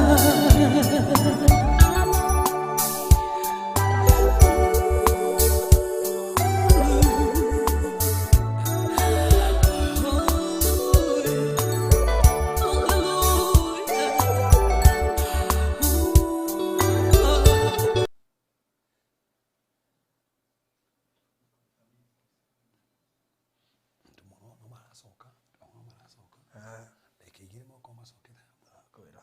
No maracoka, no maracoka. Ndagĩka igĩrĩ mokorwo macokete. Kwĩra.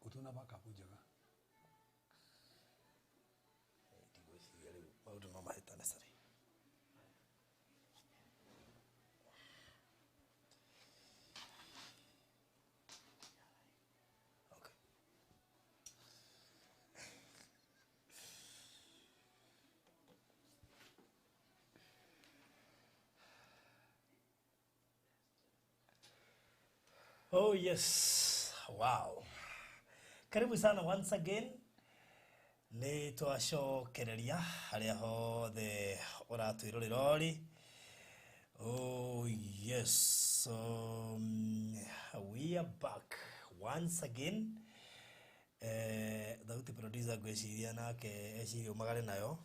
Ũtuna backup njega. Ndigwĩciria rĩu maũndũ no mahĩtane sorry. Okay. Oh yes. Wow. Karibu sana once again. Nĩ twacokereria harĩa hothe ũratwĩrorera ũrĩ. Oh yes. We are back once again. Thauti producer ngwĩciria nake eciria umagare nayo.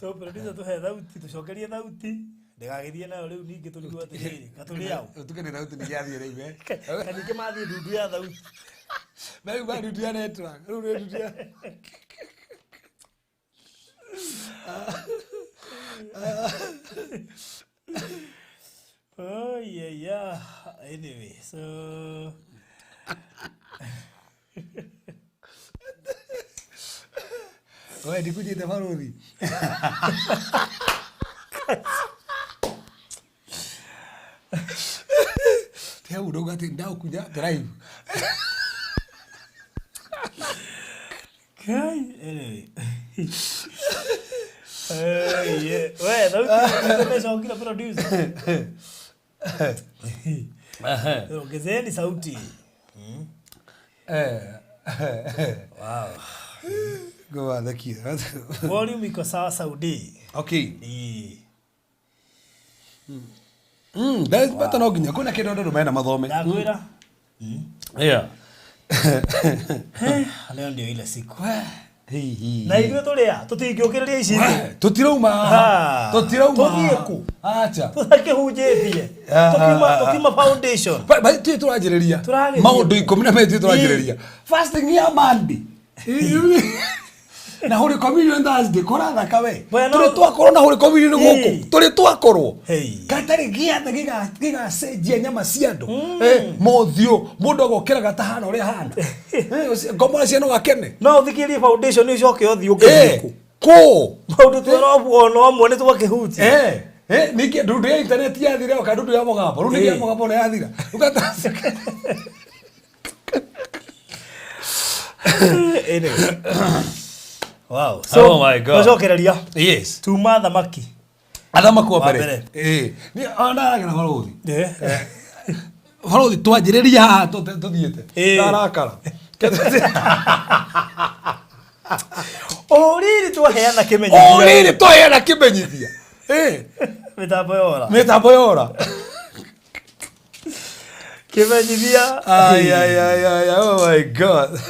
So producer tuhe thauti, tucokerie thauti ndĩgagĩthiĩ nayo rĩu ningĩ tũrigwo atĩrĩrĩ katũrĩ au. Ũtuke nĩ thauti nĩ gĩathiĩ rĩu eh. Kaningĩ mathiĩ ndundu ya thauti. Rĩu ma ndundu ya network. Rĩu nĩ ndundu ya Oh, yeah. Anyway, so We ndikujite baruthi. Ti hau ndauga atĩ ndagũkunya drive. Kai, anyway. Eh, yeah. We, thauti imecokire producer. Ongezeni sauti. Wow. Ngũwathekia. Volume iko sawa Saudi. Okay. Ii. That's better no nginya kwĩna kĩndũ andũ mena mathome. Ndakwĩra. Yeah. Eh, leo ndio ile siku. Hihi. Na ithuĩ tũrĩ a tũtingĩũkĩrĩria ici thĩ. Tũtirauma haha. Ah. Tũtirauma. Tũthiĩ kũ? Acha. Tũtakĩhunjĩtie. Ah, Tũkiuma ah, ah. tũkiuma foundation. Tuĩ tũranjĩrĩria Tũragĩthiĩ maũndũ kũ? 12 tuĩ tũranjĩrĩria fasting ya Monday na Holy Communion Thursday kũrathaka we Bwana, no- tũrĩ twakorwo na Holy Communion gũkũ Ĩĩ. tũrĩ twakorwo Hey. gatarĩ gĩathe gĩgacenjia nyama cia andũ Eh, mothiũ mũndũ agokĩra gatahana ũrĩa ahana Eh, ngomora cia no akene No ũthikĩrĩrie foundation ũcoke ũthiĩ ũkĩthiĩ Eh, kũ. kũ Maũndũ twĩra ona amwe nĩ twakĩhutia. Eh, eh, ningĩ ndundu ya internet yathira oka ndundu ya mũgambo rĩu ningĩ ya Ĩĩ. mũgambo nĩ yathira Ũgata- Anyway. Wow. So, Oh my God. twacokereria. Yes. Tuma thamaki. Athamaki wa Wa mbere. mbere. Ĩĩ. Niĩ ona aragera barothi. Eh. Barothi twanjĩrĩria haha tũthiĩte. Ĩĩ. Ndarakara. O rĩrĩ twaheana kĩmenyithia. O rĩrĩ twaheana kĩmenyithia. Ĩĩ. Mĩtambo yora. Mĩtambo yora. Kĩmenyithia. Ai ai ai ai oh my God.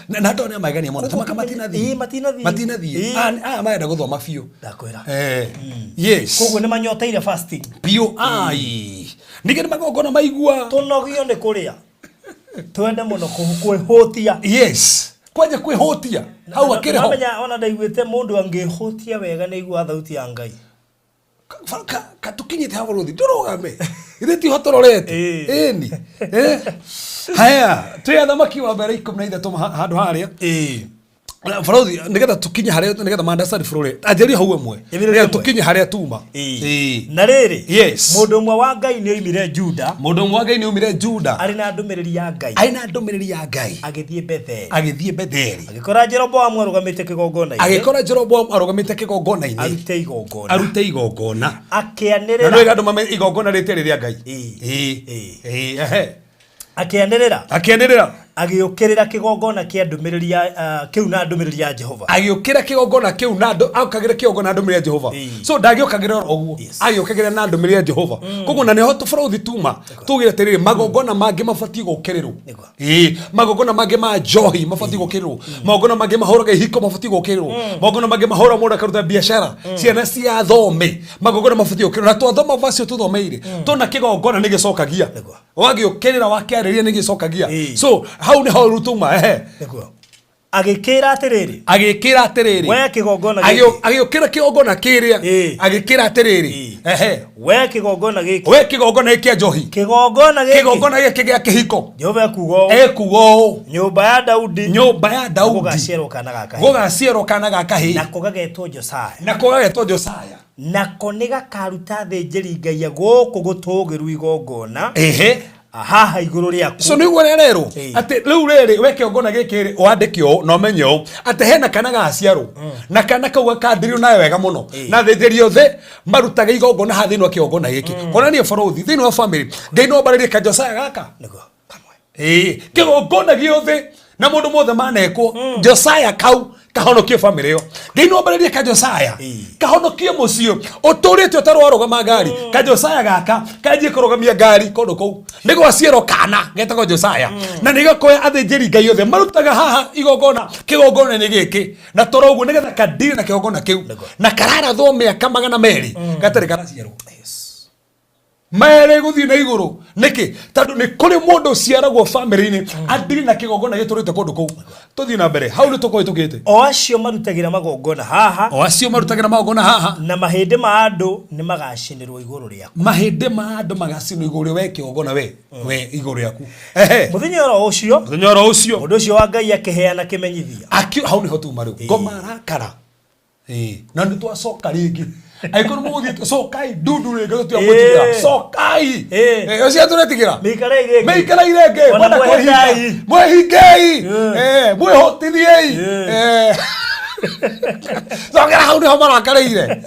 Na andũ nĩ maigania mũno tamaka matinathiĩ. Ĩĩ, matinathiĩ. Matinathiĩ. Ĩĩ. Aya marenda gũthoma biũ. Ndakwĩra. Eh. Yes. Koguo nĩ manyoteire fasting. Biũ ai. Ningĩ nĩ magongona maigua. Tũnogio nĩ kũrĩa. Twende mũno kwĩhũtia. Yes. Kwanja kwĩhũtia. Hau akĩrĩ ho. Wamenya ona ndaiguĩte mũndũ angĩhũtia wega nĩ aiguaga thauti ya Ngai. Katukinyĩte haha bũrũri ndũrũgame ithe tiho tũrorete Ĩĩ. ĩni Eh. Haya twĩ athamaki wa mbere 13 handũ harĩa Ĩĩ. Barothi nĩgetha tũkinye harĩa nĩgetha mandacari bũrũri anjĩrĩria hau ĩmwe Anjĩrĩria nĩgetha ĩmwe. tũkinye harĩa tuma Ĩĩ. Ĩĩ. Na rĩrĩ, Yes. mũndũ ũmwe wa Ngai nĩ oimire Juda mũndũ ũmwe wa Ngai nĩ aumire Juda arĩ na ndũmĩrĩri ya Ngai arĩ na ndũmĩrĩri ya Ngai agĩthiĩ Betheli. agĩthiĩ Betheli Agĩkora Jeroboamu arũgamĩte kĩgongona-inĩ agĩkora Jeroboamu arũgamĩte kĩgongona-inĩ arute igongona. arute igongona na Akĩanĩrĩra nĩ wega andũ mamenye igongona rĩtĩrĩ rĩa Ngai Ĩĩ. Ĩĩ. Ĩĩ. Ĩĩ, ehe. Akĩanĩrĩra akĩanĩrĩra agĩũkĩrĩra kĩgongona kĩa ndũmĩrĩri ya kĩu na ndũmĩrĩri ya Jehova. agĩũkĩra kĩgongona kĩu na andũ aũkagĩra kĩgongona na ndũmĩrĩri ya Jehova Ĩĩ. so ndagĩũkagĩra oro ũguo Yes. agĩũkagĩra na ndũmĩrĩri ya Jehova koguo na nĩho tũbũrũthi tuma tugire atĩrĩrĩ magongona mangĩ mabatiĩ gũũkĩrĩrwo Nĩguo. Ĩĩ, magongona mangĩ ma njohi mabatiĩ gũũkĩrĩrwo magongona mangĩ mahũraga ihiko mabatiĩ gũũkĩrĩrwo magongona mangĩ mahũra mũndũ akaruta biacara ciana cia thome magongona mabatiĩ gũũkĩrĩrwo na twathoma vacio tũthomeire tona kĩgongona nĩ gĩcokagia Nĩguo. wagĩũkĩrĩra wakĩarĩria nĩ gĩcokagia Ĩĩ. so hau nĩho rĩu tuma ehe Nĩguo. Agĩkĩra atĩrĩrĩ, agĩkĩra atĩrĩrĩ we kĩgongona gĩkĩ, agĩũkĩra kĩgongona kĩrĩa Ĩĩ. agĩkĩra atĩrĩrĩ Ĩĩ. ehe we kĩgongona gĩkĩ, we kĩgongona gĩkĩ kĩa njohi kĩgongona gĩkĩ, kĩgongona gĩkĩ gĩa kĩhiko Jehova ekuuga ũũ, ekuga ũũ nyũmba ya Daudi nyũmba ya Daudi gũgaciarwo kana ga kahĩĩ, gũgaciarwo kana ga kahĩĩ nako gagetwo Josaya, nako gagetwo Josaya nako nĩ gakaruta athĩnjĩri Ngai a gũkũ gũtũũgĩru igongona ehe haha igũrũ rĩaku. so nĩguo rererwo Ĩĩ. atĩ rĩu rĩrĩ we kĩgongona gĩkĩ rĩ wandĩke ũũ na ũmenye ũũ atĩ hena kana gaciarwo na kana kau gakandirio nayo wega mũno Ĩĩ. na athĩnjĩri othe marutaga igongona haha thĩinĩ wa kĩgongona gĩkĩ konania bũrũthi thĩinĩ wa family Ngai no ambarĩrie kajosaya gaka Nĩguo, kamwe. Ĩĩ, kĩgongona gĩothe na mũndũ mothe manekwo Josaya kau kahonokie family ĩyo Ngai no ambarĩrie kajosaya Ĩĩ. kahonokie mũciĩ ũtũrĩte ũtarĩ warũgama ngari kajosaya gaka kanjie kũrũgamia ngari kũndũ kũu nĩ gwaciarwo kana getagwo Josaya na nĩ gakoya athĩnjĩri Ngai othe marutaga haha igongona kĩgongona-inĩ gĩkĩ na toro ũguo nĩgetha kandire na kĩgongona kĩu Nĩguo. na kararathwo mĩaka 200 gatarĩ karaciarwo Yes. Merĩ gũthiĩ na igũrũ nĩkĩ? Tondũ nĩ kũrĩ mũndũ ũciaragwo bamĩrĩ-inĩ andiri na kĩgongona gĩtũrĩte kũndũ kũu. Tũthiĩ na mbere, hau nĩ tũkũhĩtũkĩte. O acio marutagĩra magongona haha. O acio marutagĩra magongona haha. Na mahĩndĩ ma andũ nĩ magaacinĩrwo igũrũ rĩaku. Mahĩndĩ ma andũ magacinwo igũrũ we kĩgongona we we igũrũ rĩaku. Ehe. Mũthenya oro ũcio. Mũthenya oro ũcio. Mũndũ ũcio wa Ngai akĩheana kĩmenyithia. Akĩ hau nĩho tuma rĩu. Ngoma arakara. Ĩĩ, na nĩ twacoka rĩngĩ angĩkorwo mũgũthiĩte cokai ndundu rĩngĩ tũtiamũtigĩra cokai. Ĩĩ, ũcio tũretigĩra. Mĩikarei rĩngĩ. Mĩikarei rĩngĩ. Ona Mwenda kwĩhinga. mwĩhĩtei. Mwĩhingei. Mwĩhũtithiei. Cokera hau nĩho marakarĩire.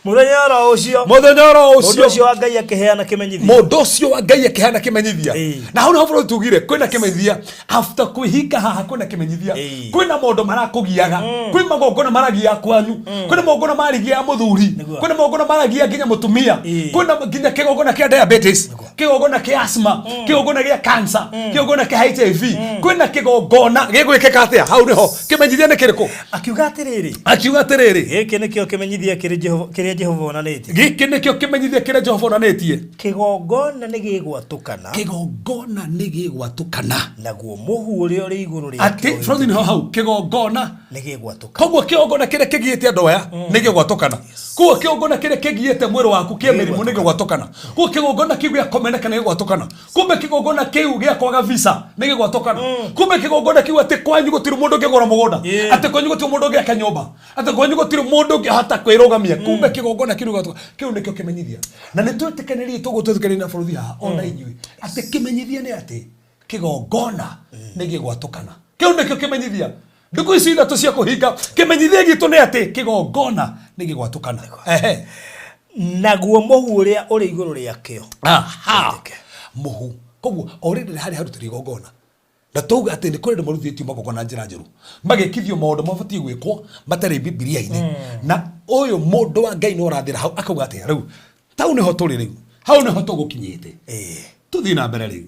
Mũthenya oro ũcio. Mũthenya oro ũcio. Mũndũ ũcio wa Ngai akĩheana kĩmenyithia. Mũndũ ũcio wa Ngai akĩheana kĩmenyithia. Na hau nĩho bũrũri tugire kwĩna kĩmenyithia. After kwĩhinga haha kwĩna kĩmenyithia. Kwĩna maũndũ marakũgiaga. Kwĩ magongona maragia kwanyu. Kwĩna magongona maragia mũthuri. Kwĩna magongona maragia nginya mũtumia. Kwĩna nginya kĩgongona kĩa diabetes. Kĩgongona kĩa asthma. Kĩgongona gĩa cancer. Kĩgongona kĩa HIV. Kwĩna kĩgongona gĩgwĩkĩka atĩa? Hau nĩho kĩmenyithia nĩ kĩrĩkũ? Akiuga atĩrĩrĩ. Akiuga atĩrĩrĩ. Gĩkĩ nĩkĩo kĩmenyithia kĩrĩa Jehova onanĩtie. Gĩkĩ nĩkĩo kĩmenyithia kĩrĩa Jehova onanĩtie. Kĩgongona nĩ gĩgwatũkana. Kĩgongona nĩ gĩgwatũkana. Naguo mũhu ũrĩa ũrĩ igũrũ rĩakĩo Atĩ bũrũri nĩho hau kĩgongona nĩ gĩgwatũkana. Koguo kĩgongona kĩrĩa kĩgiĩte andũ aya nĩ gĩgwatũkana. Koguo kĩgongona kĩrĩa kĩgiĩte mwĩrĩ waku kĩa mĩrimũ nĩ gĩgwatũkana. Koguo kĩgongona kĩu gĩa kũmeneka nĩ gĩgwatũkana. Kumbe kĩgongona kĩu gĩa kwaga visa nĩ gĩgwatũkana. Kumbe kĩgongona kĩu atĩ kwanyu gũtirĩ mũndũ ũngĩgũra mũgũnda. Atĩ kwanyu gũtirĩ mũndũ ũngĩaka nyũmba. Atĩ kwanyu gũtirĩ mũndũ ũngĩhota kwĩrũgamia. Kumbe kĩgongona kĩu gĩgwatũkana. Kĩu nĩkĩo kĩmenyithia. Na nĩ twĩtĩkanĩrie tũguo twĩtĩkanĩrie na bũrũri haha ona inyuĩ atĩ kĩmenyithia nĩ atĩ kĩgongona nĩ gĩgwatũkana. Kĩu nĩkĩo kĩmenyithia. Ndukũ ici ithatũ cia kũhinga kĩmenyithia gitũ nĩ atĩ kĩgongona nĩ gĩgwatũkana. Ehe. Naguo mũhu ũrĩa ũrĩ igũrũ rĩakĩo. Aha. Mũhu. Koguo already harĩ harutĩrwo igongona. Na twauga atĩ nĩ kũrĩ andũ marutithĩtio magongona na njĩra njũru. Magekithio maũndũ mabatiĩ gwĩkwo matarĩ Bibilia-inĩ. Na ũyũ mũndũ wa Ngai no ũrathĩra hau akauga atĩa rĩu. Tau nĩho tũrĩ rĩu. Hau nĩho tũgũkinyĩte. Tũthiĩ na mbere rĩu.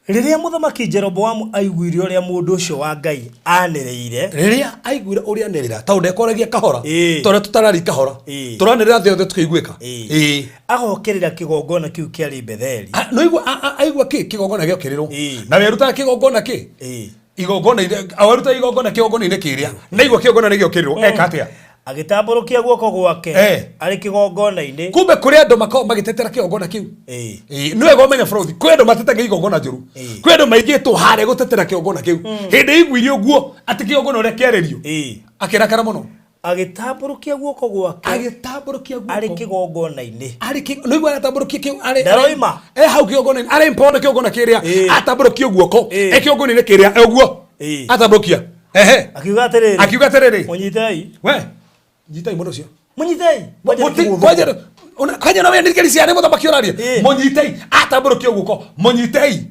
Rĩrĩa Mũthamaki Jeroboamu aiguire ũrĩa mũndũ ũcio wa Ngai aanĩrĩire. Rĩrĩa aiguire ũrĩa anĩrĩra, tondũ ndekwaragia kahora, ta ũrĩa tũtararia kahora, tũranĩrĩra thĩ yothe tũkĩiguĩka. Agokĩrĩra kĩgongona kĩu kĩarĩ Betheli. No aigua, aigua kĩ? Kĩgongona gĩokĩrĩrwo. Na werutaga kĩgongona kĩ? Igongona werutaga igongona kĩgongona-inĩ kĩrĩa. Na aigua kĩgongona nĩ gĩokĩrĩrwo, eka atĩa? Agĩtambũrũkia guoko gwake arĩ kĩgongona-inĩ. Kumbe kũrĩ andũ makoragwo magĩtetera kĩgongona kĩu. Nĩ wega ũmenye bũrũri, kwĩ andũ matetagia igongona njũru. Kwĩ andũ maigĩtwo harĩa gũtetera kĩgongona kĩu. Hĩndĩ aiguire ũguo atĩ kĩgongona ũrĩa kĩarĩrio, akĩrakara mũno. Agĩtambũrũkia guoko gwake. Agĩtambũrũkia guoko. Arĩ kĩgongona-inĩ. Arĩ kĩ, nĩ ũiguaga atambũrũkia kĩu arĩ. Ndaroima. E hau kĩgongona-inĩ, arĩ mpondo kĩgongona kĩrĩa. Atambũrũkia guoko, e kĩgongona-inĩ kĩrĩa, e ũguo. Atambũrũkia. Ehe. Akiuga atĩrĩrĩ. Akiuga atĩrĩrĩ. Mũnyitei. We, nyitai mũndũ ũcio. Mũnyitei. Kwanja kwanja na wewe nĩ ciana mũthamaki ũraria. Mũnyitei, atambũrũkia guoko, mũnyitei.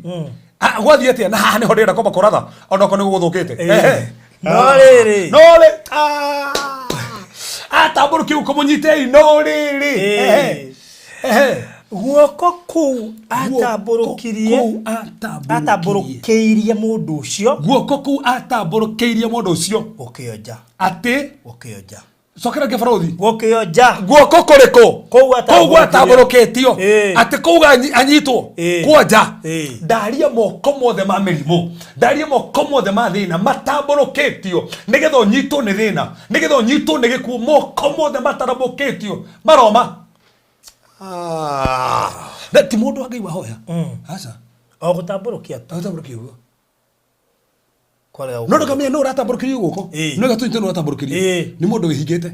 Gwathiĩ atĩa? Na haha nĩho ndĩrenda kwamba kũratha onokorwo nĩ gũgũthũkĩte. Ehe. No rĩrĩ. No rĩ. Atambũrũkia guoko, mũnyitei, no rĩrĩ. Ehe. Ehe. Guoko kũu atambũrũkirie atambũrũkĩirie mũndũ ũcio. Guoko kũu atambũrũkĩirie mũndũ ũcio. Gũkĩonja. Atĩ? Gũkĩonja. Cokera rĩngĩ barũthi. Gũkĩonja. Guoko kũrĩkũ? Kũu Kũu gwatambũrũkĩtio. Atĩ kũu anyitwo. Kwonja. Ndaria moko mothe ma mĩrimũ. Ndaria moko mothe ma thĩna matambũrũkĩtio nĩgetha ũnyitwo nĩ thĩna, nĩgetha ũnyitwo nĩ gĩkuũ, moko mothe matambũrũkĩtio maroma. Na ti mũndũ wa Ngai wahoya. Aca. O gũtambũrũkia tu. Gũtambũrũkia ũguo. No ndũkamenya nũ ũratambũrũkĩrio guoko. No gatũnyite nũ ũratambũrũkĩrio. Nĩ mũndũ wĩhingĩte.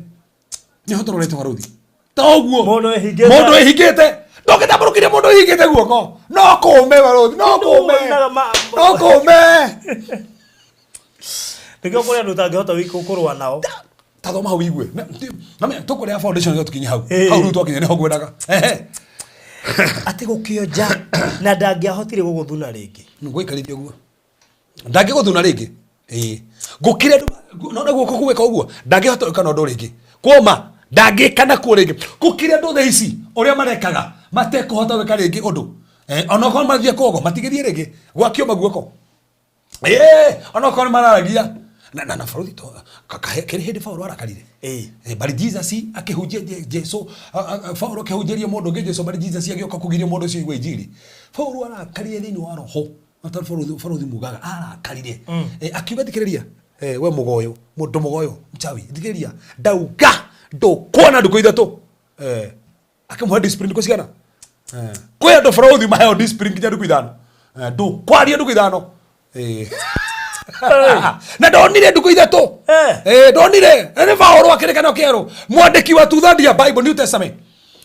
Nĩho tũrorete barũthi. Ta ũguo. Mũndũ wĩhingĩte. Mũndũ wĩhingĩte. Ndũngĩtambũrũkĩria mũndũ wĩhingĩte guoko. No kũme barũthi. No kũme. No kũme. Nĩkĩo kũrĩ andũ ũtangĩhota kũrũa nao. Ta thoma hau igue. Na me tũkũrĩa foundation ĩyo tũkinye hau. Hau rĩu twakinya nĩho ngwendaga. Ehe. Atĩ gũkĩonja na ndangĩahotire gũgũthuna rĩngĩ. Ngũikarithia ũguo. Ndangĩgũthuna rĩngĩ. Ĩĩ. Gũkĩrĩ andũ nona guoko gwĩka ũguo ndangĩhota gwĩka na ũndũ rĩngĩ. Kwoma ndangĩka nakuo rĩngĩ. Gũkĩrĩ andũ thaa ici ũrĩa marekaga matekũhota gwĩka rĩngĩ ũndũ. Onokorwo mathiĩ kwogo matigĩthiĩ rĩngĩ gwakĩoma guoko. Ĩĩ, onokorwo nĩ mararagia. Na na na barothi to kĩrĩ hĩndĩ Paulo arakarire. Ĩĩ. Bari Jesus akĩhunjia Jesu, Paulo akĩhunjĩria mũndũ ũngĩ Jesu, bari Jesus agĩũka kũgiria mũndũ ũcio aigue injiri. Paulo arakarire thĩinĩ wa roho. Na tondũ barothi mugaga arakarire. Akiuga thikĩrĩria, we mũgoyo, mũndũ mũgoyo, mchawi, thikĩrĩria, ndauga ndũkuona ndukũ ithatũ. Akĩmũhe discipline ndukũ cigana? Kwĩ andũ barothi maheo discipline nginya ndukũ ithano. Ndũkwaria ndukũ ithano. Na ndonire ndukũ ithatũ. Ndonire nĩ Paũlũ akĩrĩkana kĩerũ, mwandĩki wa two-third ya Bible, New Testament,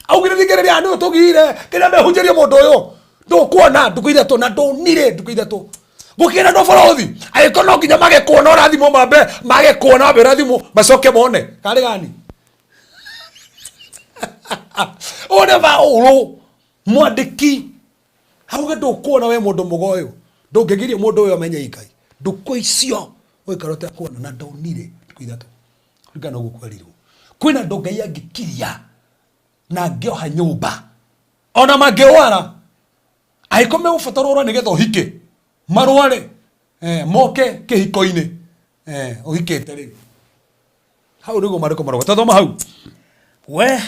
augire thikĩrĩria, nĩ ũtũgire kĩrĩa mehunjĩrie mũndũ ũyũ, ndũkuona ndukũ ithatũ. Na ndonire ndukũ ithatũ gũkĩra andũ borothi, angĩkorwo no nginya mage kuona ũrathimwo, mambe mage kuona, mambe ũrathimwo, macoke mone karĩ gani. Ũyũ nĩ Paũlũ mwandĩki, auge ndũkuona we mũndũ mũgoyũ, ndũngĩgiria mũndũ ũyũ amenye Ngai ndukũ icio ũgĩikara ũtekuona. Na ndonire ndukũ ithatũ kũringana na ũguo kwerirwo. Kwĩna andũ Ngai angĩkiria na angĩoha nyũmba ona mangĩrwara, angĩkorwo megũbatara ũrware nĩgetha ũhike, marware, moke kĩhiko-inĩ, ũhikĩte rĩu. Hau nĩguo marĩkũ marauga, tathoma hau. We.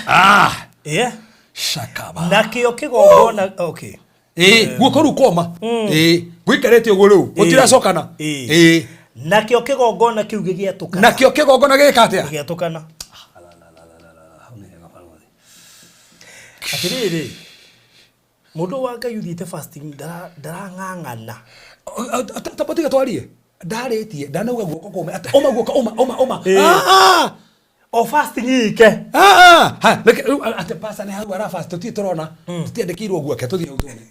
Yeah. Shakaba. Nakĩo kĩgongona, okay. Ĩĩ, guoko rĩu koma. Ĩĩ, gũikarĩte ũguo rĩu gũtiracokana. Ĩĩ. Nakĩo kĩgongona kĩu gĩgĩatũkana. Nakĩo kĩgongona gĩgĩka atĩa? Gĩgĩatũkana. Atĩrĩrĩ, mũndũ wa Ngai ũthiĩte fasting ndarang'ang'ana. Tamba tiga twarie, ndarĩtie, ndanauga guoko kũme atĩ ũma guoko, ũma ũma ũma. Ah, ah. O fasting ike. Ah, ah. Ha, reke rĩu atĩ pastor nĩ hau arafast, tũtirĩ tũrona, tũtiandĩkĩirwo ũguo, ake tũthiĩ hau tuone.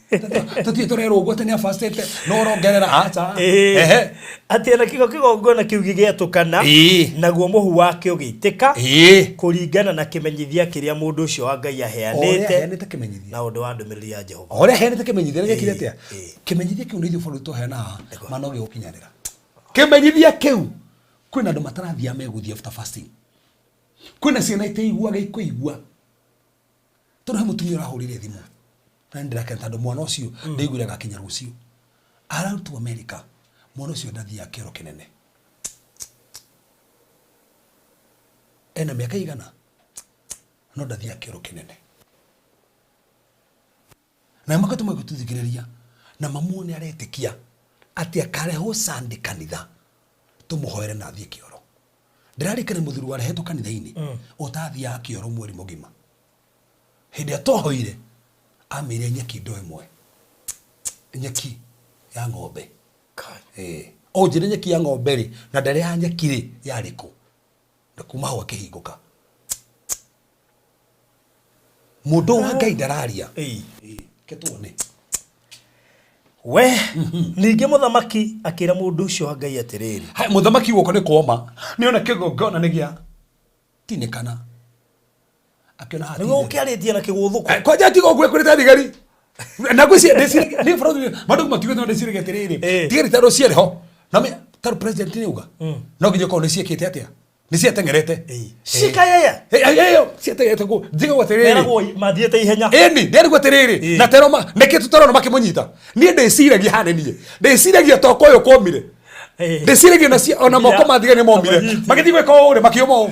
Tũtirĩ tũrerwo ũguo atĩ nĩ afastĩte, no ũrongerera aca. Ehe. Atĩ nakĩo kĩgongona kĩu gĩgĩatũkana, naguo mũhu wakĩo ũgĩitĩka, kũringana na kĩmenyithia kĩrĩa mũndũ ũcio wa Ngai o ũrĩa aheanĩte aheanĩte kĩmenyithia, na ũndũ wa ndũmĩrĩri ya Jehova. O ũrĩa aheanĩte kĩmenyithia nĩ gĩekire atĩa? Ĩĩ. Kĩmenyithia kĩu nĩ ithuĩ bũrũri tũheana haha, ma no gĩgũkinyanĩra kĩmenyithia kĩu. Kwĩna andũ matarathiaga megũthiĩ after fasting, kwĩna ciana itaiguaga ikũigua, tondũ he mũtumia ũrahũrire thimũ na nĩ ndĩrakena tondũ mwana ũcio ndaiguire agakinya rũciũ, ararutwo America. Mwana ũcio ndathiaga kĩoro kĩnene, ena mĩaka igana, no ndathiaga kĩoro kĩnene, na makoretwo magĩtũthikĩrĩria na mamuone aretĩkia atĩ akarehwo Sunday kanitha tũmũhoere na athiĩ kĩoro. Ndĩrarikana mũthuri warehetwo kanitha-inĩ ũtathiaga kĩoro mweri mũgima. Hĩndĩ ĩrĩa twahoire, amĩire nyeki ndoo ĩmwe, nyeki ya ng'ombe. O njĩre nyeki ya ng'ombe rĩ, na ndarĩaga nyeki rĩ, yarĩ kũ? Na kuma hau akĩhingũka. Mũndũ wa Ngai ndararia. Ke tuone. We, ningĩ mũthamaki akĩra mũndũ ũcio wa Ngai atĩrĩrĩ. Hai, mũthamaki guoko nĩ kũoma, nĩona kĩgongona nĩ gĩa tinĩkana, akĩona haha Nĩguo ti ũkĩarĩtie na kĩgũthũko. Kwanja tiga ũguo kwĩrĩte thigari na ngwĩciria, ndĩciragia nĩ bũrũri mandũ matiugĩte, no ndĩciragia atĩrĩrĩ, thigari tondũ ciarĩ ho na tondũ president nĩ uga no nginya ũkorwo nĩ ciĩkĩte atĩa, nĩ ciateng'erete. Cikayaya. Ĩyo ciateng'erete kũ njigagwo atĩrĩrĩ, Meragwo mathiĩte ihenya. Ĩni ndĩrigwo atĩrĩrĩ, na tero ma nĩkĩ tũtarona makĩmũnyita? Niĩ ndĩciragia haha nĩ niĩ ndĩciragia toko ũyũ kwomire, ndĩciragia na ona moko ma thigari nĩ momire. Amanyiti. Magĩthiĩ gwĩka ũũ rĩ, makĩũma ũũ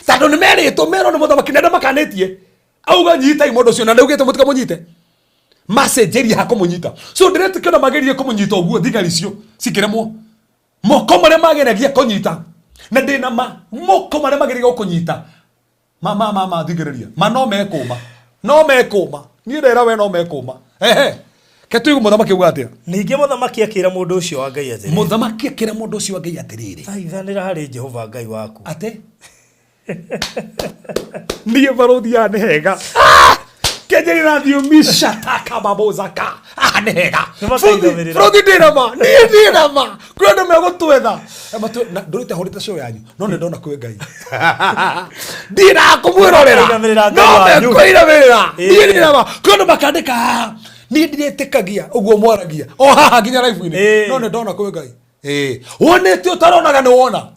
tondũ nĩ merĩtwo, merwo nĩ mũthamaki na ndamakanĩtie, auga nyitai mũndũ ũcio, na ndaugĩte mũtikamũnyite, macenjerie ha kũmũnyita. So ndĩretĩkia ona mageririe kũmũnyita ũguo, thigari icio cikĩremwo, moko marĩa mageragia kũnyita, na ndĩna ma moko marĩa mageragia gũkũnyita ma ma ma ma thigĩrĩria ma no mekũma, no mekũma, niĩ ndera we no mekũma. Ehe, ke tuigu mũthamaki auga atĩa. Ningĩ mũthamaki akĩra mũndũ ũcio wa Ngai atĩrĩ. Mũthamaki akĩra mũndũ ũcio wa Ngai atĩrĩrĩ. Thaithanĩra harĩ Jehova Ngai waku. Atĩ niĩ barũthi aya nĩ hega kenjerera thiomi shatakababozaka aha nĩ hega. Nĩmakainamĩrĩra. Bũrũthi ndĩna ma, niĩ ndĩna ma kwĩ andũ megũtwetha. Ndũrĩte hũrĩte show yanyu, no nĩ ndona kwĩ Ngai ndirakũmwĩrorera. Nĩmakainamĩrĩra Ngai No wanyu. mekũinamĩrĩra. Niĩ ndĩna ma kwĩ andũ makandĩka haha, niĩ ndiretĩkagia ũguo mwaragia o haha nginya live-inĩ, no nĩ ndona kwĩ Ngai. Wonete ũtaronaga nĩ wona.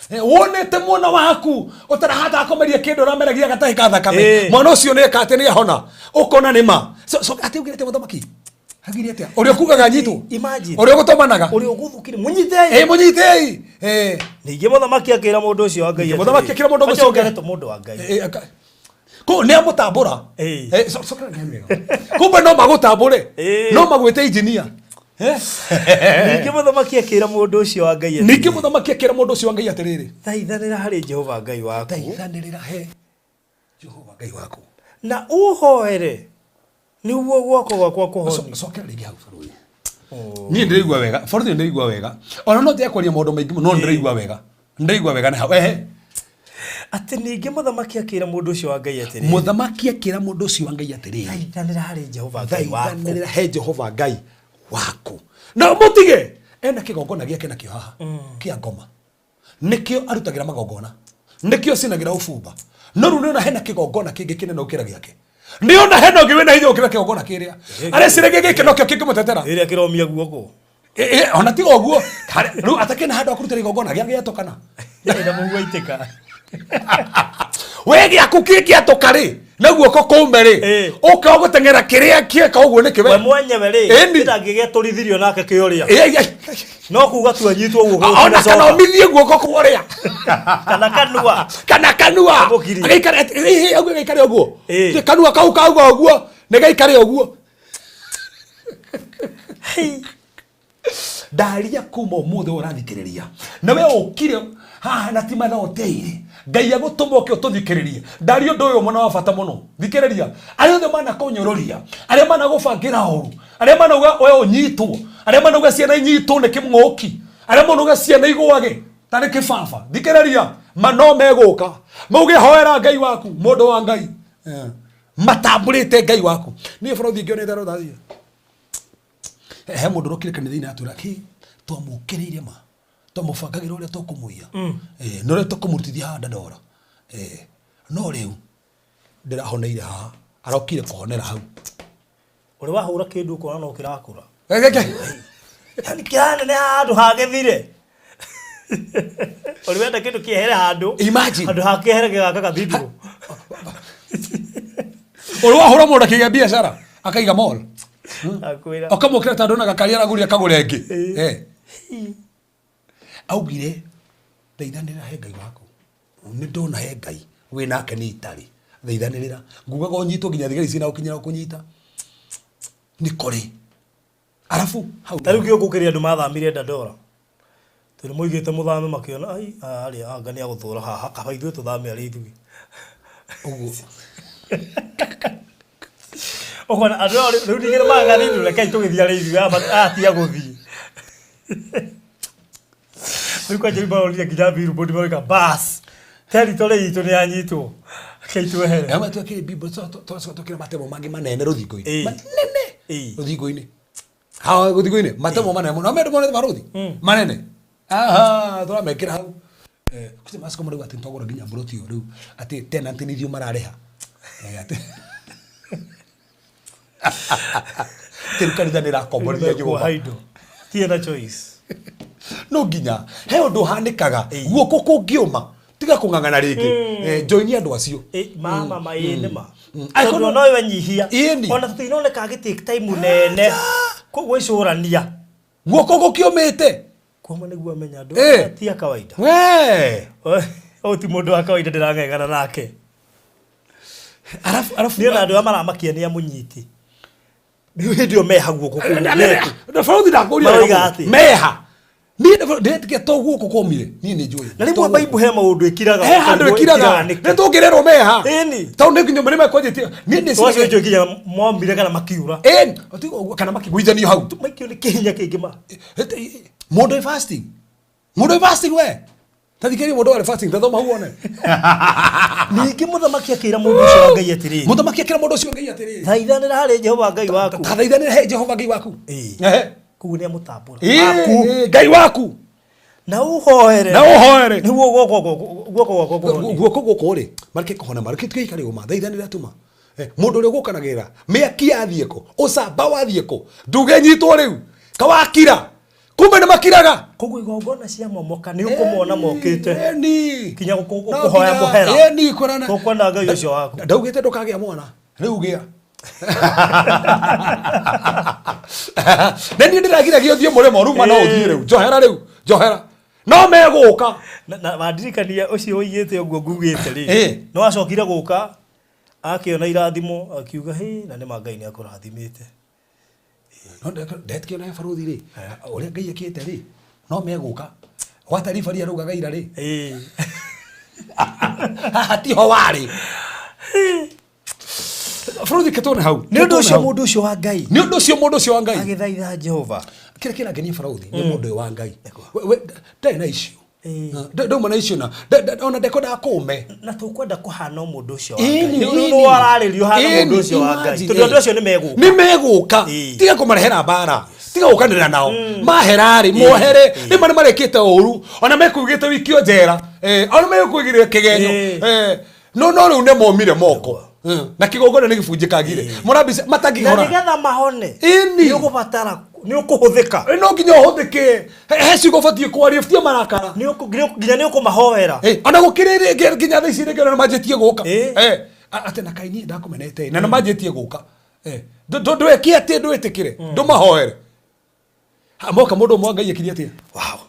Wonete mwana waku ũtarahota kũmeria kĩndũ, ũrameragia gatahi ka thakame, mwana ũcio nĩ eka atĩ nĩ ahona, ũkona nĩ ma. So atĩ ugĩrĩte mũthamaki Hagire atia uria kugaga nyitwo. Imagine. Uria gutomanaga. Ũrĩa ũgũthũkire mũnyitei. Ĩ mũnyitei. Eh. Ningĩ mũthamaki akĩra mũndũ ũcio wa Ngai Ningĩ mũthamaki akĩra mũndũ ũcio wa Ngai- atĩrĩ, mũndũ wa Ngai. Eh, ko nä amå Ĩĩ. tambå kumbe no magå tambå Ĩĩ. no magwä te injinia. Ningĩ mũthamaki akĩra mũndũ ũcio wa Ngai atĩrĩ, Ningä må thamaki akä ra må ndå å cio wa Ngai atä rä rä thaithanĩra harĩ Jehova Ngai waku thaithanä rä ra he Jehova Ngai waku. Na ũhoere nĩguo guoko gwakwa kũhonio. Cokera rĩngĩ hau barũthi. Niĩ ndĩraigua wega barũthi, ndĩraigua wega ona no ndĩrakwaria maũndũ maingĩ mũno, no ndĩraigua wega, ndĩraigua wega nĩ hau ehe. Atĩ ningĩ mũthamaki akĩra mũndũ ũcio wa Ngai atĩrĩ, Mũthamaki akĩra mũndũ ũcio wa Ngai atĩrĩrĩ, thaithanĩra harĩ Jehova Ngai waku. Thaithanĩrĩra he Jehova Ngai waku na mũtige ena kĩgongona gĩake nakĩo haha kĩa ngoma, nĩkĩo arutagĩra magongona, nĩkĩo cinagĩra ũbumba, no rĩu nĩona hena kĩgongona kĩngĩ kĩnene gũkĩra gĩake, nĩona hena ũngĩ wĩna hinya gũkĩra kĩgongona kĩrĩa areciragia gĩkĩ nokĩo kĩngĩmũtetera. Ĩrĩa kĩromia guoko. Ona tiga ũguo rĩu atakĩna handũ akũrutĩra igongona gĩa gĩatũkana. Ĩna mũguo aitĩka. We gĩaku kĩngĩatũka rĩ na guoko kũme rĩ, ũka ũgũteng'era kĩrĩa kĩeka ũguo nĩkĩ We we mwenyewe rĩ Ĩni. ndangĩgĩatũrithirio nake kĩũrĩa. Ĩ, No kuga tu anyitwo guoko ona kana gũtinacoka. ũmithie guoko kũrĩa. Kana kanua. Kana kanua. Kamũkirie. Agaikare ũguo, gaikare ũguo. Ĩ. Kanua kau kauga ũguo nĩ gaikare ũguo. Hei. Ndaria kuma ũmũthĩ ũyũ ũrathikĩrĩria na we ũkire haha na ti mathaa ũteire Ngai agũtũma ũke ũtũthikĩrĩrie, ndaria ũndũ ũyũ mũno wa bata mũno. Thikĩrĩria, arĩa othe manakũnyũrũria, arĩa managũbangĩra ũru, arĩa manauga we ũnyitwo, arĩa manauga ciana inyitwo nĩ kĩng'ũki, arĩa manauga ciana igũage tarĩ kĩbaba, thikĩrĩria, ma no megũka mauge hoera Ngai waku, mũndũ wa Ngai. Matambũrĩte Ngai waku niĩ bũrũthi ngĩonete rũthathia he mũndũ ũrokire kanitha-inĩ atwĩra ki twamũkĩrĩire ma twamũbangagĩra ũrĩa tũkũmũiya, na ũrĩa tũkũmũrutithia haha ndandora, no rĩu ndĩrahoneire haha, arokire kũhonera hau. Ũrĩ wahũra kĩndũ ũkona no kĩrakũra. Geke. Yani kĩranene handũ hagĩthire. Ũrĩ wenda kĩndũ kĩehere handũ. Imagine. Handũ hakĩehere gĩgaka gathindũrwo. Ũrĩ wahũra mũndũ akĩgĩa biacara akaiga mall, Akwĩra. ũkamũkĩra tondũ na gakari aragũrire akagũra ĩngĩ. Augire thaithanĩrĩra he Ngai waku, nĩ ndona he Ngai wĩ nake nĩ itarĩ thaithanĩrĩra ngugaga ũnyitwo nginya thigari cina gũkinyĩra gũkũnyita nĩ kũrĩ arabu hau. Ta rĩu kĩo gũkĩrĩ andũ mathamire Dandora. Tondũ moigĩte mũthame makĩona ai arĩa anga nĩ agũtũra haha kaba ithuĩ tũthame arĩ ithuĩ. Ũguo. Ũkona andũ aya rĩu ningĩ magathindũra rekei tũgĩthiĩ arĩ ithuĩ aya ti a gũthiĩ. Rĩu kwanja rĩu maronire nginya billboard maroiga bas territory itũ nĩ yanyitwo rekei twehere. Amwe twekire bimbo twacoka twekire matemo mangĩ manene rũthingo-inĩ. Manene. Rũthingo-inĩ haha rũthingo-inĩ matemo manene mũno amendũ monete barũthi manene aha tũramekĩra hau. Kusi masiko marauga atĩ nĩtwagũra nginya mburoti ĩyo rĩu atĩ tenant nĩ ithuĩ mararĩha. Atĩ rĩu kanitha nĩ ĩrakomborithia nyũmba. Kuoha indo. Tiĩ na choice. No nginya he ũndũ ũhanĩkaga guoko kũngĩũma tiga kũng'ang'ana rĩngĩ. Joini andũ acio. Mama ma ĩ nĩ ma. Angĩkorwo- Tondũ no wenyihia. Ĩni. Ona tũtinoneka agĩ take time nene gwĩcũrania. Guoko gũkĩũmĩte. Kuoma nĩguo amenya andũ ti a kawaida. We Ũyũ ti mũndũ wa kawaida ndĩrang'eng'ana nake. Arabu arabu Niĩ ona andũ arĩa maramakia nĩ amũnyiti. Rĩu hĩndĩ ĩyo meha guoko kũu meku. Barothi ndakũria Maroiga wega mũno. atĩa? Meha niĩ ndĩretikia to guoko komire niĩ nĩ njũĩ. Na rĩmwe Bible he maũndũ ĩkiraga. He handũ ĩkiraga nĩ tũngĩrerwo meha Ĩni. tondũ nĩ nginya mũrĩme kwanjĩtie niĩ nĩ Twacio njũĩ nginya momire kana makiura. Ĩni, tiga ũguo, kana makĩgũithanio hau. Maikio nĩ kĩhinya kĩngĩ ma. Mũndũ wĩ fasting, mũndũ wĩ fasting, we tathikĩrĩria mũndũ warĩ fasting, tathoma hau wone. Ningĩ mũthamaki akĩra mũndũ ũcio wa Ngai atĩrĩrĩ, Mũthamaki akĩra mũndũ ũcio wa Ngai atĩrĩrĩ, thaithanĩra harĩ Jehova Ngai waku. Tathaithanĩra he Jehova Ngai waku. Ehe. Koguo nĩ amũtambũra. Waku. Ngai waku. Na ũhoere. Na ũhoere. Nĩguo guoko guoko gwakwa kũhonio. Guoko gũkũ rĩ mareke kũhona mareke tũikare ũma thaithanĩra tuma. Mũndũ ũrĩa ũgũkanagĩra mĩaki yathiĩ kũ, ũcamba wathiĩ kũ, nduge nyitwo rĩu kawakira kumbe nĩ makiraga. Koguo igongona cia momoka nĩ ũkũmona mokĩte. Ĩni. Kinya No kũhoya nginya- mũhera. Ĩni, kũrana. Tũkwenda Ngai ũcio waku. Ndaugĩte ndũkagĩa mwana rĩu gĩa. Na niĩ ndĩragiragia ũthiĩ mũrĩmo ruma no ũthiĩ rĩu njohera rĩu njohera no megũka. Na wandirikania ũcio ũigĩte ũguo ngugĩte rĩ, no acokire gũka akĩona irathimo akiuga hĩ na nĩma Ngai nĩ akũrathimĩte. No ndetĩkio na baruthi rĩ ũrĩa Ngai ekĩte rĩ no megũka gwata ribari araugaga ira rĩ haha tiho warĩ baruthi ketone hau. Nĩ ũndũ ũcio mũndũ ũcio wa Ngai nĩ ũndũ ũcio mũndũ ũcio wa Ngai agĩthaitha Jehova. Kĩrĩa kĩrangenia baruthi nĩ mũndũ ũyũ wa Ngai. We ndarĩ na issue. Ndauma na issue na ona ndekwendaga kũme. Na tũkwenda kũhana o mũndũ ũcio wa Ngai. Rĩu nĩ wararĩrio hana mũndũ ũcio wa Ngai tondũ andũ acio nĩ megũka. Nĩ megũka. Tiga kũmarehera mbara, tiga gũkanĩra nao mahera rĩ mohere rĩmwe nĩ marĩkĩte ũru ona mekuugĩte wikio njera, ona mekuigĩrĩre kĩgenyo. No no rĩu nĩ momire moko na kĩgongona nĩ gĩbunjĩkangire mũrambica na matangĩhora. Nĩgetha mahone Ĩni. nĩ ũgũbatara nĩ ũkũhũthĩka. No nginya ũhũthĩke he ciugo ũbatiĩ kwaria ũbatiĩ marakara. Nginya nĩ ũkũmahoera. Ona gũkĩrĩ rĩngĩ nginya thaa ici rĩngĩ ona nĩmanjĩtie gũka. Atĩ na kaĩ niĩ ndakũmenete na nĩmanjĩtie gũka. Ndwĩke atĩ ndwĩtĩkĩre ndũmahoere. Moka mũndũ ũmwe wa Ngai ekire atĩa? Wow.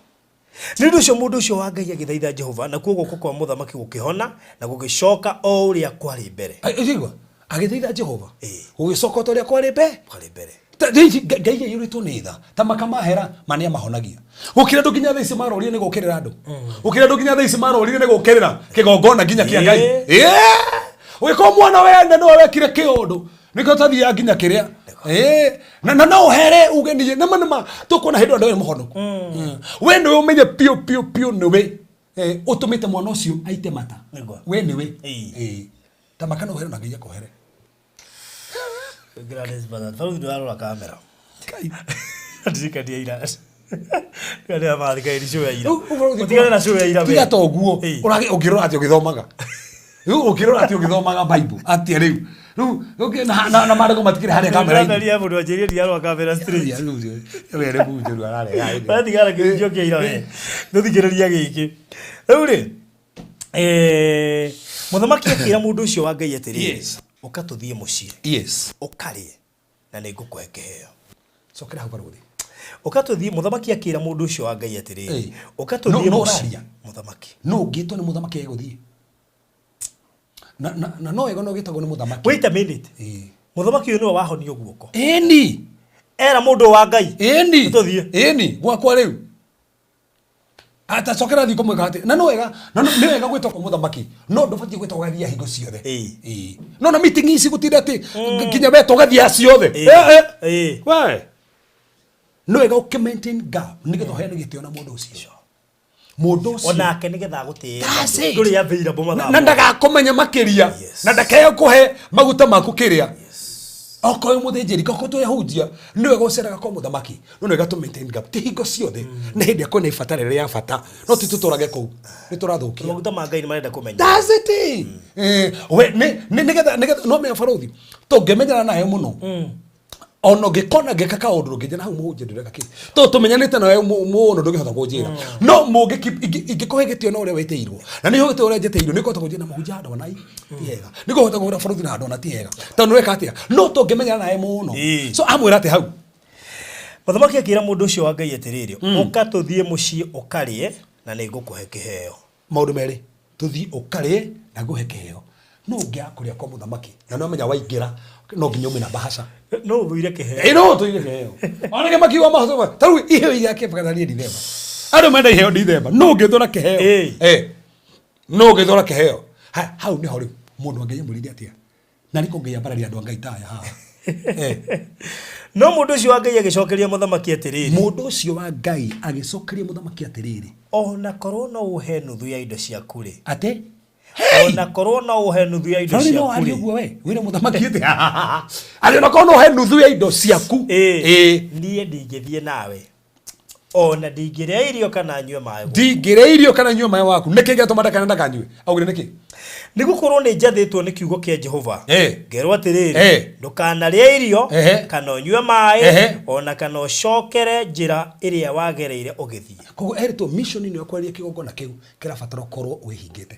Nĩ ũndũ ũcio mũndũ ũcio wa Ngai agĩthaitha Jehova, nakuo guoko kwa mũthamaki gũkĩhona na gũgĩcoka o ũrĩa kwarĩ mbere. Igua agĩthaitha Jehova gũgĩcoka o ta ũrĩa kwarĩ mbere. Kwarĩ mbere. Ngai aiyũrĩtwo nĩ tha ta makamahera ma nĩ amahonagia gũkĩra andũ nginya thaa ici marorire nĩ gũkĩrĩra andũ gũkĩra andũ nginya thaa ici marorire nĩ gũkĩrĩra kĩgongona nginya kĩa Ngai. Ũgĩkorwo mwana wene nĩwe wekire kĩũndũ nĩkĩo tathiaga nginya kĩrĩa. Na na no ũhere uge niĩ nĩma nĩma tũkuona hĩndĩ ĩyo andũ mũhonoku. We nĩwe ũmenye piũ piũ piũ nĩwe ũtũmĩte mwana ũcio aite mata. We nĩwe ta maka no ũhere na Ngai akũhere. Gladys Bazar. Baruthi ndũrarora kamera. Ndirikania ira. Ndirikania mathikaĩri show ya ira. Ũtigane na show ya ira. Tiga ta ũguo. Ũngĩrora atĩ ũgĩthomaga. Rĩu ũngĩrora atĩ ũgĩthomaga Bible atĩa rĩu. Rĩu na maandĩko matikĩrĩ harĩa kamera-inĩ. Ndĩraria mũndũ anjĩrire ndirarora kamera straight. Rĩu rĩu mũnjũru arareha. Watigana kĩhunjio kĩa ira we. Ndũthikĩrĩria gĩkĩ. Rĩu rĩ mũthamaki akĩra mũndũ ũcio wa Ngai atĩrĩrĩ, ũka tũthiĩ mũciĩ. Ũkarĩe na nĩ ngũkũhe kĩheo. Cokera hau baruthi. Ũka tũthiĩ, mũthamaki akĩra mũndũ ũcio wa Ngai atĩrĩrĩ, ũka tũthiĩ mũciĩ. Mũthamaki. No ũngĩtwo nĩ mũthamaki egũthiĩ. Na no wega no gĩtagwo nĩ mũthamaki. Wait a minute. Mũthamaki ũyũ nĩwe wahonio guoko. Ĩni. Era mũndũ wa Ngai. Ĩni. Tũthiĩ. Ĩni, gwakwa rĩu. Atacokera thiĩ kũmwĩka atĩ na no wega na nĩ wega gwĩtwo kwa mũthamaki no ndũbatiĩ gwĩtwo ũgathiĩ hingo ciothe. No na meeting ici gũtinda atĩ nginya wetwo ũgathiĩ ciothe. We no wega ũkĩ maintain gap nĩgetha ũheane gĩtĩo na mũndũ ũcio. Mũndũ ũcio onake nĩgetha agũtĩe. Ndũrĩ available mathaa. Na ndagakũmenya makĩria na ndakae kũhe maguta maku kĩrĩa. Okorwo wĩ mũthĩnjĩri okorwo twĩ ahunjia nĩ wega ũceraga kwa mũthamaki no nĩ wega tũ maintain gap ti hingo ciothe nĩ hĩndĩ ĩrĩa kwĩna ibatara rĩrĩa rĩa bata no ti tũtũrage kũu nĩ tũrathũkia. Maguta ma Ngai nĩ marenda kũmenya. That's it. We nĩ nĩgetha nĩgetha no menya baruthi tũngĩmenyana nawe mũno ona ũngĩkona ngĩka kaũndũ ndũngĩnjĩra hau mũhunjia ndũreka kĩ tondũ tũmenyanĩte nawe mũno ndũngĩhota kũnjĩra no mũngĩ ingĩkũhe gĩtĩo na ũrĩa wĩtĩirwo na nĩ gĩtĩo ũrĩa njĩtĩirwo nĩ ũkũhota kũnjĩra na mũhunjia handũ ona ti hega nĩ kũhota kũhũra baruthi na handũ ona ti hega tondũ nĩ weka atĩa no tũngĩmenyana nawe mũno. So amwĩra atĩ hau mũthamaki akĩra mũndũ ũcio wa Ngai atĩrĩrĩ, ũka tũthiĩ mũciĩ ũkarĩe na nĩ ngũkũhe kĩheo. Maũndũ merĩ tũthiĩ ũkarĩe na ngũhe kĩheo. No ũngĩaga kũrĩa kwa mũthamaki na nĩ wamenya waingĩra no nginya ume na mbahaca. No ũthũire kĩheo. No ũthũire kĩheo. Ona nĩ makiuga mahoto ta rĩu iheo iria kĩbagathanie Dithemba. Andũ menda iheo Dithemba. No ũngĩthũra kĩheo. No ũngĩthũra kĩheo. Hau nĩho rĩu mũndũ wa Ngai amwĩrire atĩa? Na nĩkũ Ngai ambararia andũ a Ngai ta aya haha? No mũndũ ũcio wa Ngai agĩcokeria mũthamaki atĩrĩrĩ. Mũndũ ũcio wa Ngai agĩcokeria mũthamaki atĩrĩrĩ. Ona korwo no ũhe nuthu ya indo ciaku rĩ. Atĩ? Ona korwo no ũhe nuthu ya indo ciaku rĩ. No arie ũguo we, wĩre mũthamaki atĩ. Atĩ ona korwo no ũhe nuthu ya indo ciaku. Niĩ ndingĩthiĩ nawe. Ona ndingĩrĩa irio kana nyue maĩ. Ndingĩrĩa irio kana nyue maĩ waku. Nĩkĩ gĩatũma ndakana ndakanyue? Augire nĩkĩ? Nĩ gũkorwo nĩ njathĩtwo nĩ kiugo kĩa Jehova. Ngerwo atĩrĩrĩ, ndũkanarĩe irio kana ũnyue maĩ ona kana ũcokere njĩra ĩrĩa wagereire ũgĩthiĩ. Koguo erĩtwo mission ĩno ya kwaria kĩgongona kĩu kĩrabatara ũkorwo wĩhingĩte.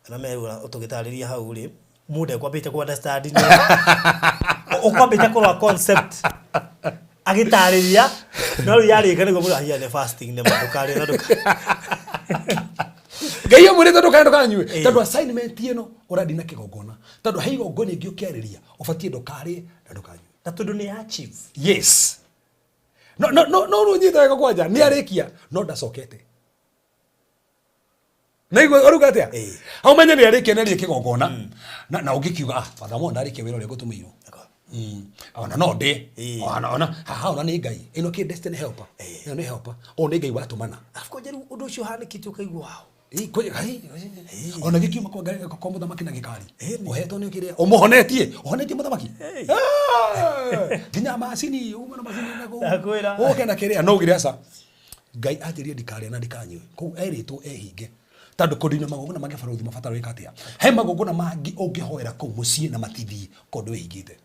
Na merwo tũgĩtarĩria hau rĩ, Mũndũ ekwambĩte kũ understand ũkwambĩte kũrora concept agĩtarĩria, no rĩu yarĩka nĩguo mũndũ ahiane fasting nĩ ma ndũkarĩe na ndũka. Ngai amwĩrĩte ndũkarĩe, ndũkanyue. Ĩĩ. Tondũ assignment ĩno ũrandi na kĩgongona, tondũ he igongona ingĩ ũkĩarĩria ũbatiĩ ndũkarĩe na ndũkanyue. Na tondũ nĩ ya chief. Yes, no no no no rũnyita wega kwanja nĩ arĩkia no ndacokete naigua ũruga atĩa. Ĩĩ. Hau menye nĩ arĩkia nĩ arĩkia kĩgongona na ũngĩkiuga, "Ah, Father Mo ndarĩkia wĩra ũrĩa ngũtũmĩirwo." Ona no ndĩ. Ĩĩ. Ona haha ona nĩ Ngai ĩno kĩ destiny helper, ĩno nĩ helper o nĩ Ngai watũmana. Arabu kwanja rĩu ũndũ ũcio ũhanĩkĩte ũkaigua wow. Ĩ, ona gĩkiuma kwa Ngai, kwa mũthamaki na gĩkari. Ĩni. Ũhetwo nĩ kĩrĩa ũmũhonetie, ũhonetie mũthamaki. Hey. Ah, nginya macini uma na macini na kũu. Ndakwĩra. Ũke na kĩrĩa no ugire aca, Ngai anjĩrire ndikarĩa na ndikanyue. Kũu erĩtwo ehinge tondũ kũndina magongona mangĩ barũthi mabataro wĩka atĩa. He magongona mangĩ ũngĩhoera kũu mũciĩ na matithiĩ kondũ wĩhingĩte,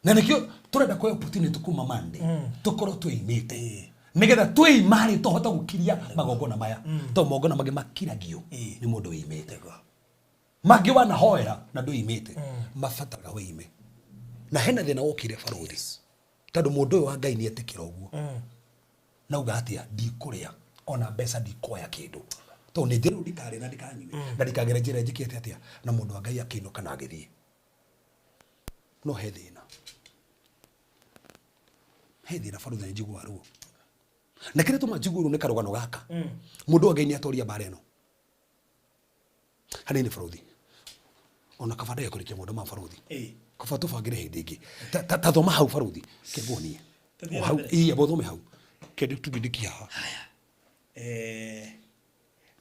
na nĩkĩo tũrenda kuoya opportunity kuma Monday tũkorwo twĩimĩte, nĩgetha twĩima-rĩ tũhote gũkiria magongona maya, tondũ magongona mangĩ makiragio nĩ mũndũ wĩimĩte. Mangĩ wanahoera na ndwĩimĩte mabataraga wĩime. Na hena thĩna wokire barũthi, tondũ mũndũ ũyũ wa Ngai nĩ etĩkĩra ũguo nauga atĩa, ndikũrĩa ona mbeca, ndikuoya kĩndũ, tondũ nĩ njĩrwo ndikarĩe na ndikanyue na ndikagere njĩra njĩkĩte atĩa. Na mũndũ wa Ngai akĩinũka na agĩthiĩ, no he thĩna, he thĩna barũthi, nĩ njiguaga ruo. Na kĩrĩa tũma njigue ruo nĩ karũgano gaka. Mũndũ wa Ngai nĩ atoria mbara ĩno hanini barũthi, ona kaba ndege kũrĩkia maũndũ ma barũthi. Kaba tũbangĩre hĩndĩ ĩngĩ. Ta thoma hau barũthi, kĩnguonie. Tũthiĩ O na hau. mbere. Ĩĩ, amba ũthome hau kĩndũ tũgĩndĩkia haha. Haya.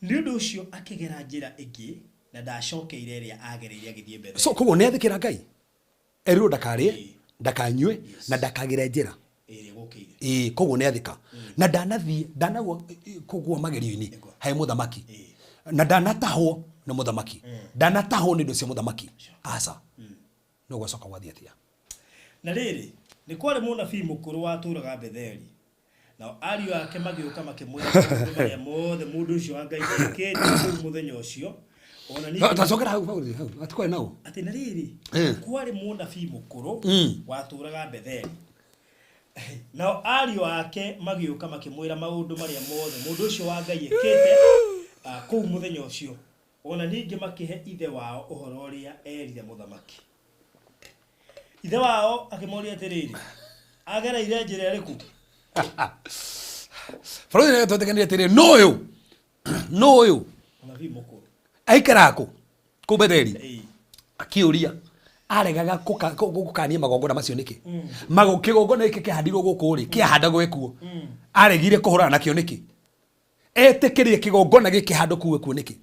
Nĩ ũndũ ũcio akĩgera njĩra ĩngĩ na ndacokeire ĩrĩa agereire agĩthiĩ Betheli. So koguo nĩ athĩkĩra Ngai, erirwo ndakarĩe, ndakanyue na ndakagĩre njĩra ĩrĩa gũkĩire. Ĩĩ, koguo nĩ athĩka na ndanathiĩ, ndanagwa kũgwa magerio-inĩ he mũthamaki, na ndanatahwo nĩ mũthamaki, ndanatahwo nĩ indo cia mũthamaki, aca. No gwacoka gwathiĩ atĩa? Na rĩrĩ, nĩ kwarĩ mũnabii mũkũrũ watũũraga Betheli. Nao ariũ ake magĩũka makĩmwĩra maũndũ marĩa mothe mũndũ ũcio wa Ngai ekĩte kũu mũthenya ũcio. Ona ningĩ Tacokera hau hau hau atikwarĩ nao. Atĩ na rĩrĩ, kwarĩ mũnabii mũkũrũ watũũraga Betheli. Nao ariũ ake magĩũka makĩmwĩra maũndũ marĩa mothe mũndũ ũcio wa Ngai ekĩte kũu mũthenya ũcio. Ona ningĩ makĩhe ithe wao ũhoro ũrĩa erire mũthamaki. Ithe wao akĩmoria atĩrĩrĩ, agereire njĩra ĩrĩkũ? Bũrũri nĩ twetĩkanire atĩrĩ, no ũyũ, no ũyũ. Mũnabii mũkũrũ. Aikaraga kũ? Kũ Betheli. Akĩũria aregaga gũkania magongona macio nĩkĩ? Mago kĩgongona gĩkĩ kĩhandirwo gũkũ rĩ, kĩahandagwo ĩkuo, aregire kũhũrana nakĩo nĩkĩ? Etĩkĩrie kĩgongona gĩkĩ handũ kuu ĩkuo nĩkĩ?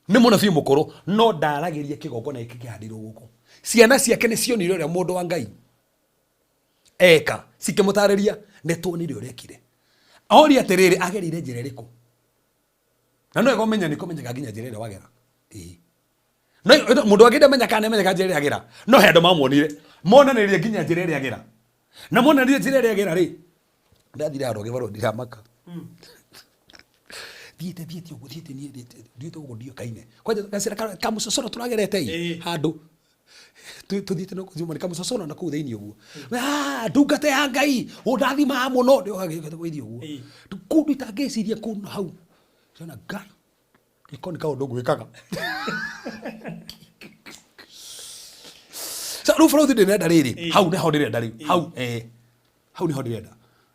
Nĩ mũnabii mũkũrũ, no ndaragĩria kĩgongona gĩkĩ kĩhandirwo gũkũ. Ciana ciake nĩ cionire ũrĩa mũndũ wa Ngai eka, cikĩmũtarĩria, nĩ tuonire ũrĩa ekire. Oria atĩrĩrĩ, agereire njĩra ĩrĩkũ? Na no wega ũmenye nĩ kũmenyeka nginya njĩra ĩrĩa wagera. Ĩĩ, no mũndũ wangĩ ndamenya kana nĩamenyeka njĩra ĩrĩa agera, no he andũ mamuonire monanĩrie nginya njĩra ĩrĩa agera, na monanĩrie njĩra ĩrĩa agera rĩ, ndathire handũ ngĩbarwo ndiramaka, thiĩte thiĩte ũguo, thiĩte niĩ thiĩte ũguo ndiokaine kwanja gacĩra kamũcocoro tũragerete ĩ. Handũ tũthiĩte no kũthima nĩ kamũcocoro na kũu thĩinĩ ũguo. Ah, ndungata ya Ngai ũndathimaga mũno ndĩohagĩthiĩ ũguo. Kũndũ itangĩciria kũu na hau ndĩrona Ngai gĩko nĩ kaũndũ ngwĩkaga. So, rĩu bũrũri ndĩrenda rĩrĩ, hau nĩho ndĩrenda rĩu, hau hau nĩho ndĩrenda,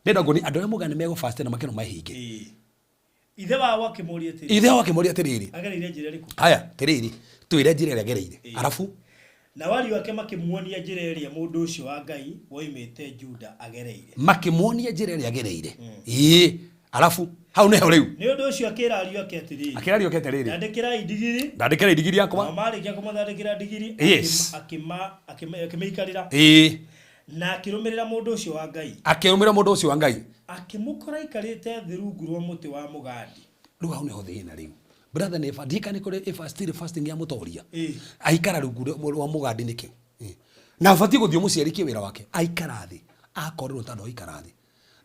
ndĩrenda nguonie andũ arĩa mugaga nĩ megũfast na makĩno mahinge. Ithe wao akĩmũũria atĩrĩ, Ithe wao akĩmũũria atĩrĩrĩ, agereire njĩra ĩrĩkũ? Haya, atĩrĩrĩ, twĩre njĩra ĩrĩa agereire. Arabu Nao ariũ ake makĩmuonia njĩra ĩrĩa mũndũ ũcio wa Ngai woimĩte Juda agereire. Makĩmuonia njĩra ĩrĩa agereire. Ĩĩ, arabu hau nĩho rĩu. Nĩ ũndũ ũcio akĩra ariũ ake atĩrĩrĩ, Akĩra ariũ ake atĩrĩrĩ, Thondekĩrai ndigiri. Ndandĩkĩra ndigiri yakwa. Nao marĩkia kũmathondekera ndigiri, akĩmĩikarĩra na akĩrũmĩrĩra mũndũ ũcio wa Ngai. Akĩrũmĩrĩra mũndũ ũcio wa Ngai. Akĩmũkora aikarĩte thĩ rungu rwa mũtĩ wa mũgandi. Rĩu hau nĩho thĩna rĩu, brother, nĩ ndika nĩ kũrĩ ĩfastire fasting ya mũtoria. Aikara rungu rwa mũgandi nĩkĩ? Na abatiĩ gũthiĩ mũciĩ arĩkie wĩra wake. Aikara thĩ akorirwo tondũ aikara thĩ,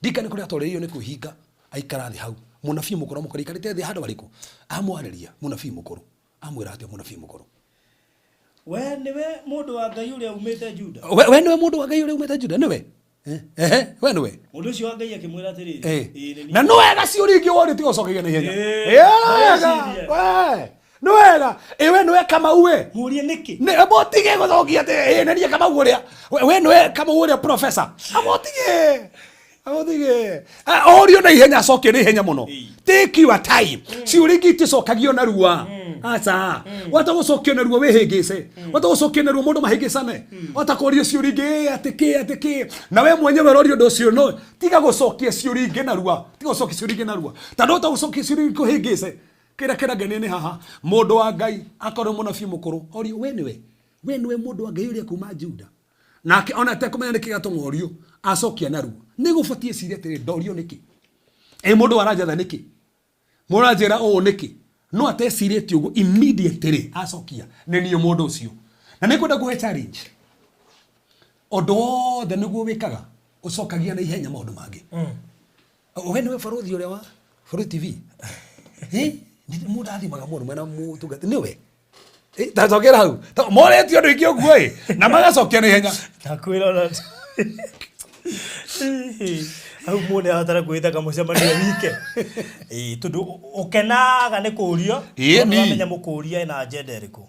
ndika nĩ kũrĩ atoreirio nĩ kwĩhinga. Aikara thĩ hau, mũnabii mũkũrũ amũkora aikarĩte thĩ handũ harĩkũ, amwarĩria mũnabii mũkũrũ. Amwĩra atĩa mũnabii mũkũrũ? We nĩwe mũndũ wa Ngai ũrĩa umĩte Juda? We nĩwe mũndũ wa Ngai ũrĩa umĩte Juda? Nĩwe? Ehe, we nĩwe. Mũndũ ũcio wa Ngai akĩmwĩra atĩrĩrĩ, "Ĩĩ, nĩ niĩ." Na nĩ wega ciũria ingĩ woria tiga ũcokagia na ihenya. Ĩĩ, Ĩ, wega. ndĩreciria. We, nĩ wega. Ĩ, we nĩwe Kamau we? Mũrie nĩkĩ? Nĩ mũtige gũcokia atĩ ĩ nĩ niĩ Kamau ũrĩa. We nĩwe Kamau ũrĩa professor? Amũtige. Amũtige. Orio na ihenya acokie na ihenya mũno. Take your time. Ciũria ingĩ iticokagio narua. Aca. Wata gũcokio narua wĩhĩngĩce. Wata gũcokio narua mũndũ mahĩngĩcane. Wata kũrio ciũria ingĩ atĩ kĩ atĩ kĩ. Na we mwenyewe ũrorio ũndũ ũcio no tiga gũcokia ciũria ingĩ narua. Tiga gũcokia ciũria ingĩ narua. Tondũ wata gũcokia ciũria ingĩ kũhĩngĩce. Kĩrĩa kĩrangenia nĩ haha mũndũ wa Ngai akorwo mũnabii mũkũrũ orio we nĩwe. We nĩwe mũndũ wa Ngai ũrĩa kuma Juda. Nake ona atekũmenya nĩkĩ gĩatũma orio acokia narua. Nĩ gũbatiĩ ecirie atĩrĩ ndorio nĩkĩ? Ĩ mũndũ aranjatha nĩkĩ? Mũndũ aranjĩra ũũ nĩkĩ? No atecirĩtie ũguo immediately acokia nĩ niĩ mũndũ ũcio. Na nĩ ngwenda ngũhe challenge. Ũndũ wothe nĩguo wĩkaga ũcokagia na ihenya maũndũ mangĩ. We nĩwe barũthi ũrĩa wa Bũrũri TV? Mũndũ athimaga mũno mwena mũtungati nĩwe? Tacokera hau. Moretio andũ aingĩ ũguo ĩ na magacokia na ihenya. Ndakwĩra ona hau mũndũ nĩabatara kwĩta kamũcemanio wike. Ĩĩ, tondũ ũkenaga nĩ kũũrio, Ĩĩ, tondũ ni. ũramenya mũkũria ena agenda ĩrĩkũ.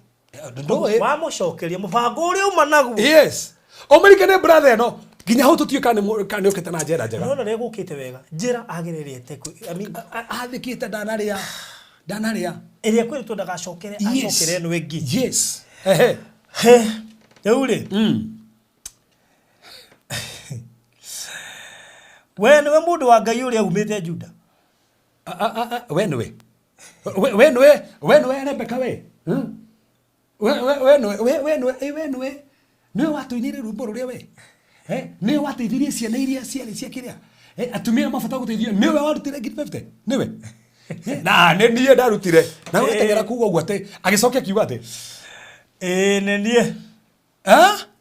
Ndũĩ. Wamũcokeria mũbango ũrĩa uma naguo. Yes. Ũmũrike nĩ brother ĩno nginya hau tũtiũĩ kana nĩ ũkĩte na njĩra njega. Nĩwona ũrĩa gũkĩte wega. Njĩra agererete I mean, Athĩkĩte ndanarĩa. Ndanarĩa. Ĩrĩa kwĩrĩtwo ndagacokere acokere ĩno ĩngĩ. Yes. Ehe. He, rĩu rĩ, we nĩwe mũndũ wa Ngai ũrĩa umĩte Juda? We nĩwe. We nĩwe, we nĩwe Rebecca we. We we nĩwe, we nĩwe, we nĩwe. Nĩwe watũinĩire rwĩmbo rũrĩa we. Nĩwe wateithirie ciana iria ciarĩ cia kĩrĩa. Atumia mabata gũteithio. Nĩwe warutire ngiri 50. Nĩwe. Na nĩ niĩ ndarutire. Na ũgateng'era kuga ũguo atĩ agĩcokia akiuga atĩ Ĩĩ nĩ niĩ.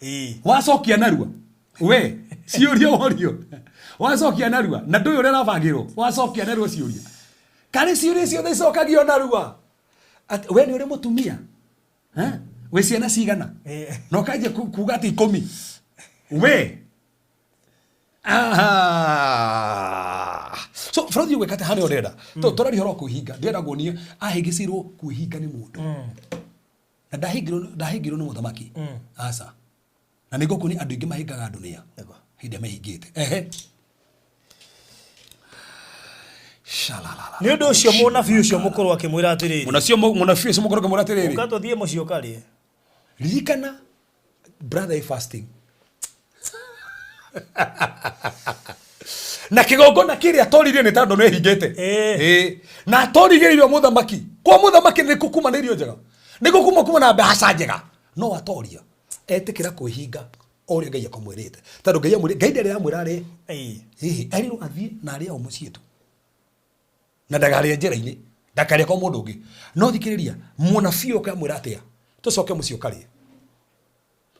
Ĩĩ. Wacokia narua. We, ciũria worio. Wacokia narua. Na ndũĩ ũrĩa ũrabangĩrwo. Wacokia narua ciũria. Karĩ ciũria ciothe icokagio narua. Atĩ we nĩ ũrĩ mũtumia? Wĩ ciana cigana? Na ũkanjia kuga atĩ 10. We. Aha. So bũrũri ũgwĩka atĩ harĩa ũrenda. Tũraria ũhoro wa kwĩhinga. Ndĩrenda nguonie ahĩngĩcirwo kwĩhinga nĩ mũndũ. Na ndahĩngĩrwo nĩ mũthamaki. Aca. Na nĩ ngũkuonia andũ aingĩ mahĩngaga andũ nĩa. Hĩndĩ ĩrĩa mehingĩte. Ehe. Shalalala. Nĩ ũndũ ũcio mũnabii ũcio mũkũrũ akĩmwĩra atĩrĩrĩ. Mũnabii ũcio mũkũrũ akĩmwĩra atĩrĩrĩ. Ũka tũthiĩ mũciĩ ũkarĩe. Ririkana brother fasting. Na kĩgongona kĩrĩa atoririe nĩ tondũ nĩ ehingĩte. Ĩĩ. Na atoririe irio mũthamaki. Kwa mũthamaki nĩ kũkuma na irio njega. Nĩ gũkuma kuma na mbeca njega. No atoria etĩkĩra kwĩhinga o ũrĩa Ngai akamwĩrĩte. Tondũ Ngai amwĩrĩ, Ngai ndarĩ aramwĩra arĩe. Ĩĩ, erirwo athiĩ na arĩe o mũciĩ tu. Na ndakarĩe njĩra-inĩ, ndakarĩe kwa mũndũ ũngĩ. No thikĩrĩria, mũnabii ũyũ akamwĩra atĩa? Tũcoke mũciĩ ũkarĩe.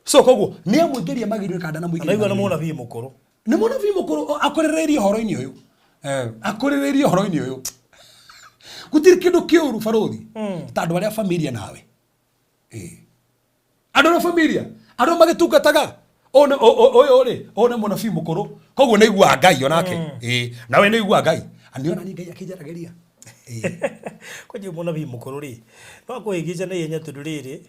So koguo nĩ amũingĩria magerio kana ndanamũingĩria. Anaigua nĩ mũnabii mũkũrũ. Nĩ mũnabii mũkũrũ akũrĩrĩirie ũhoro-inĩ ũyũ. Akũrĩrĩirie ũhoro-inĩ ũyũ. Gũtirĩ kĩndũ kĩũru barũthi ta andũ arĩa familia nawe. Andũ arĩa familia, andũ magĩtungataga. Ũyũ rĩ, ũyũ nĩ mũnabii mũkũrũ. Koguo nĩ aiguaga Ngai onake. Nawe nĩ aiguaga Ngai. Nĩ ona niĩ Ngai akĩnjaragĩria. Kwanja mũnabii mũkũrũ rĩ, no akũhĩngĩca na ihenya tondũ rĩrĩ,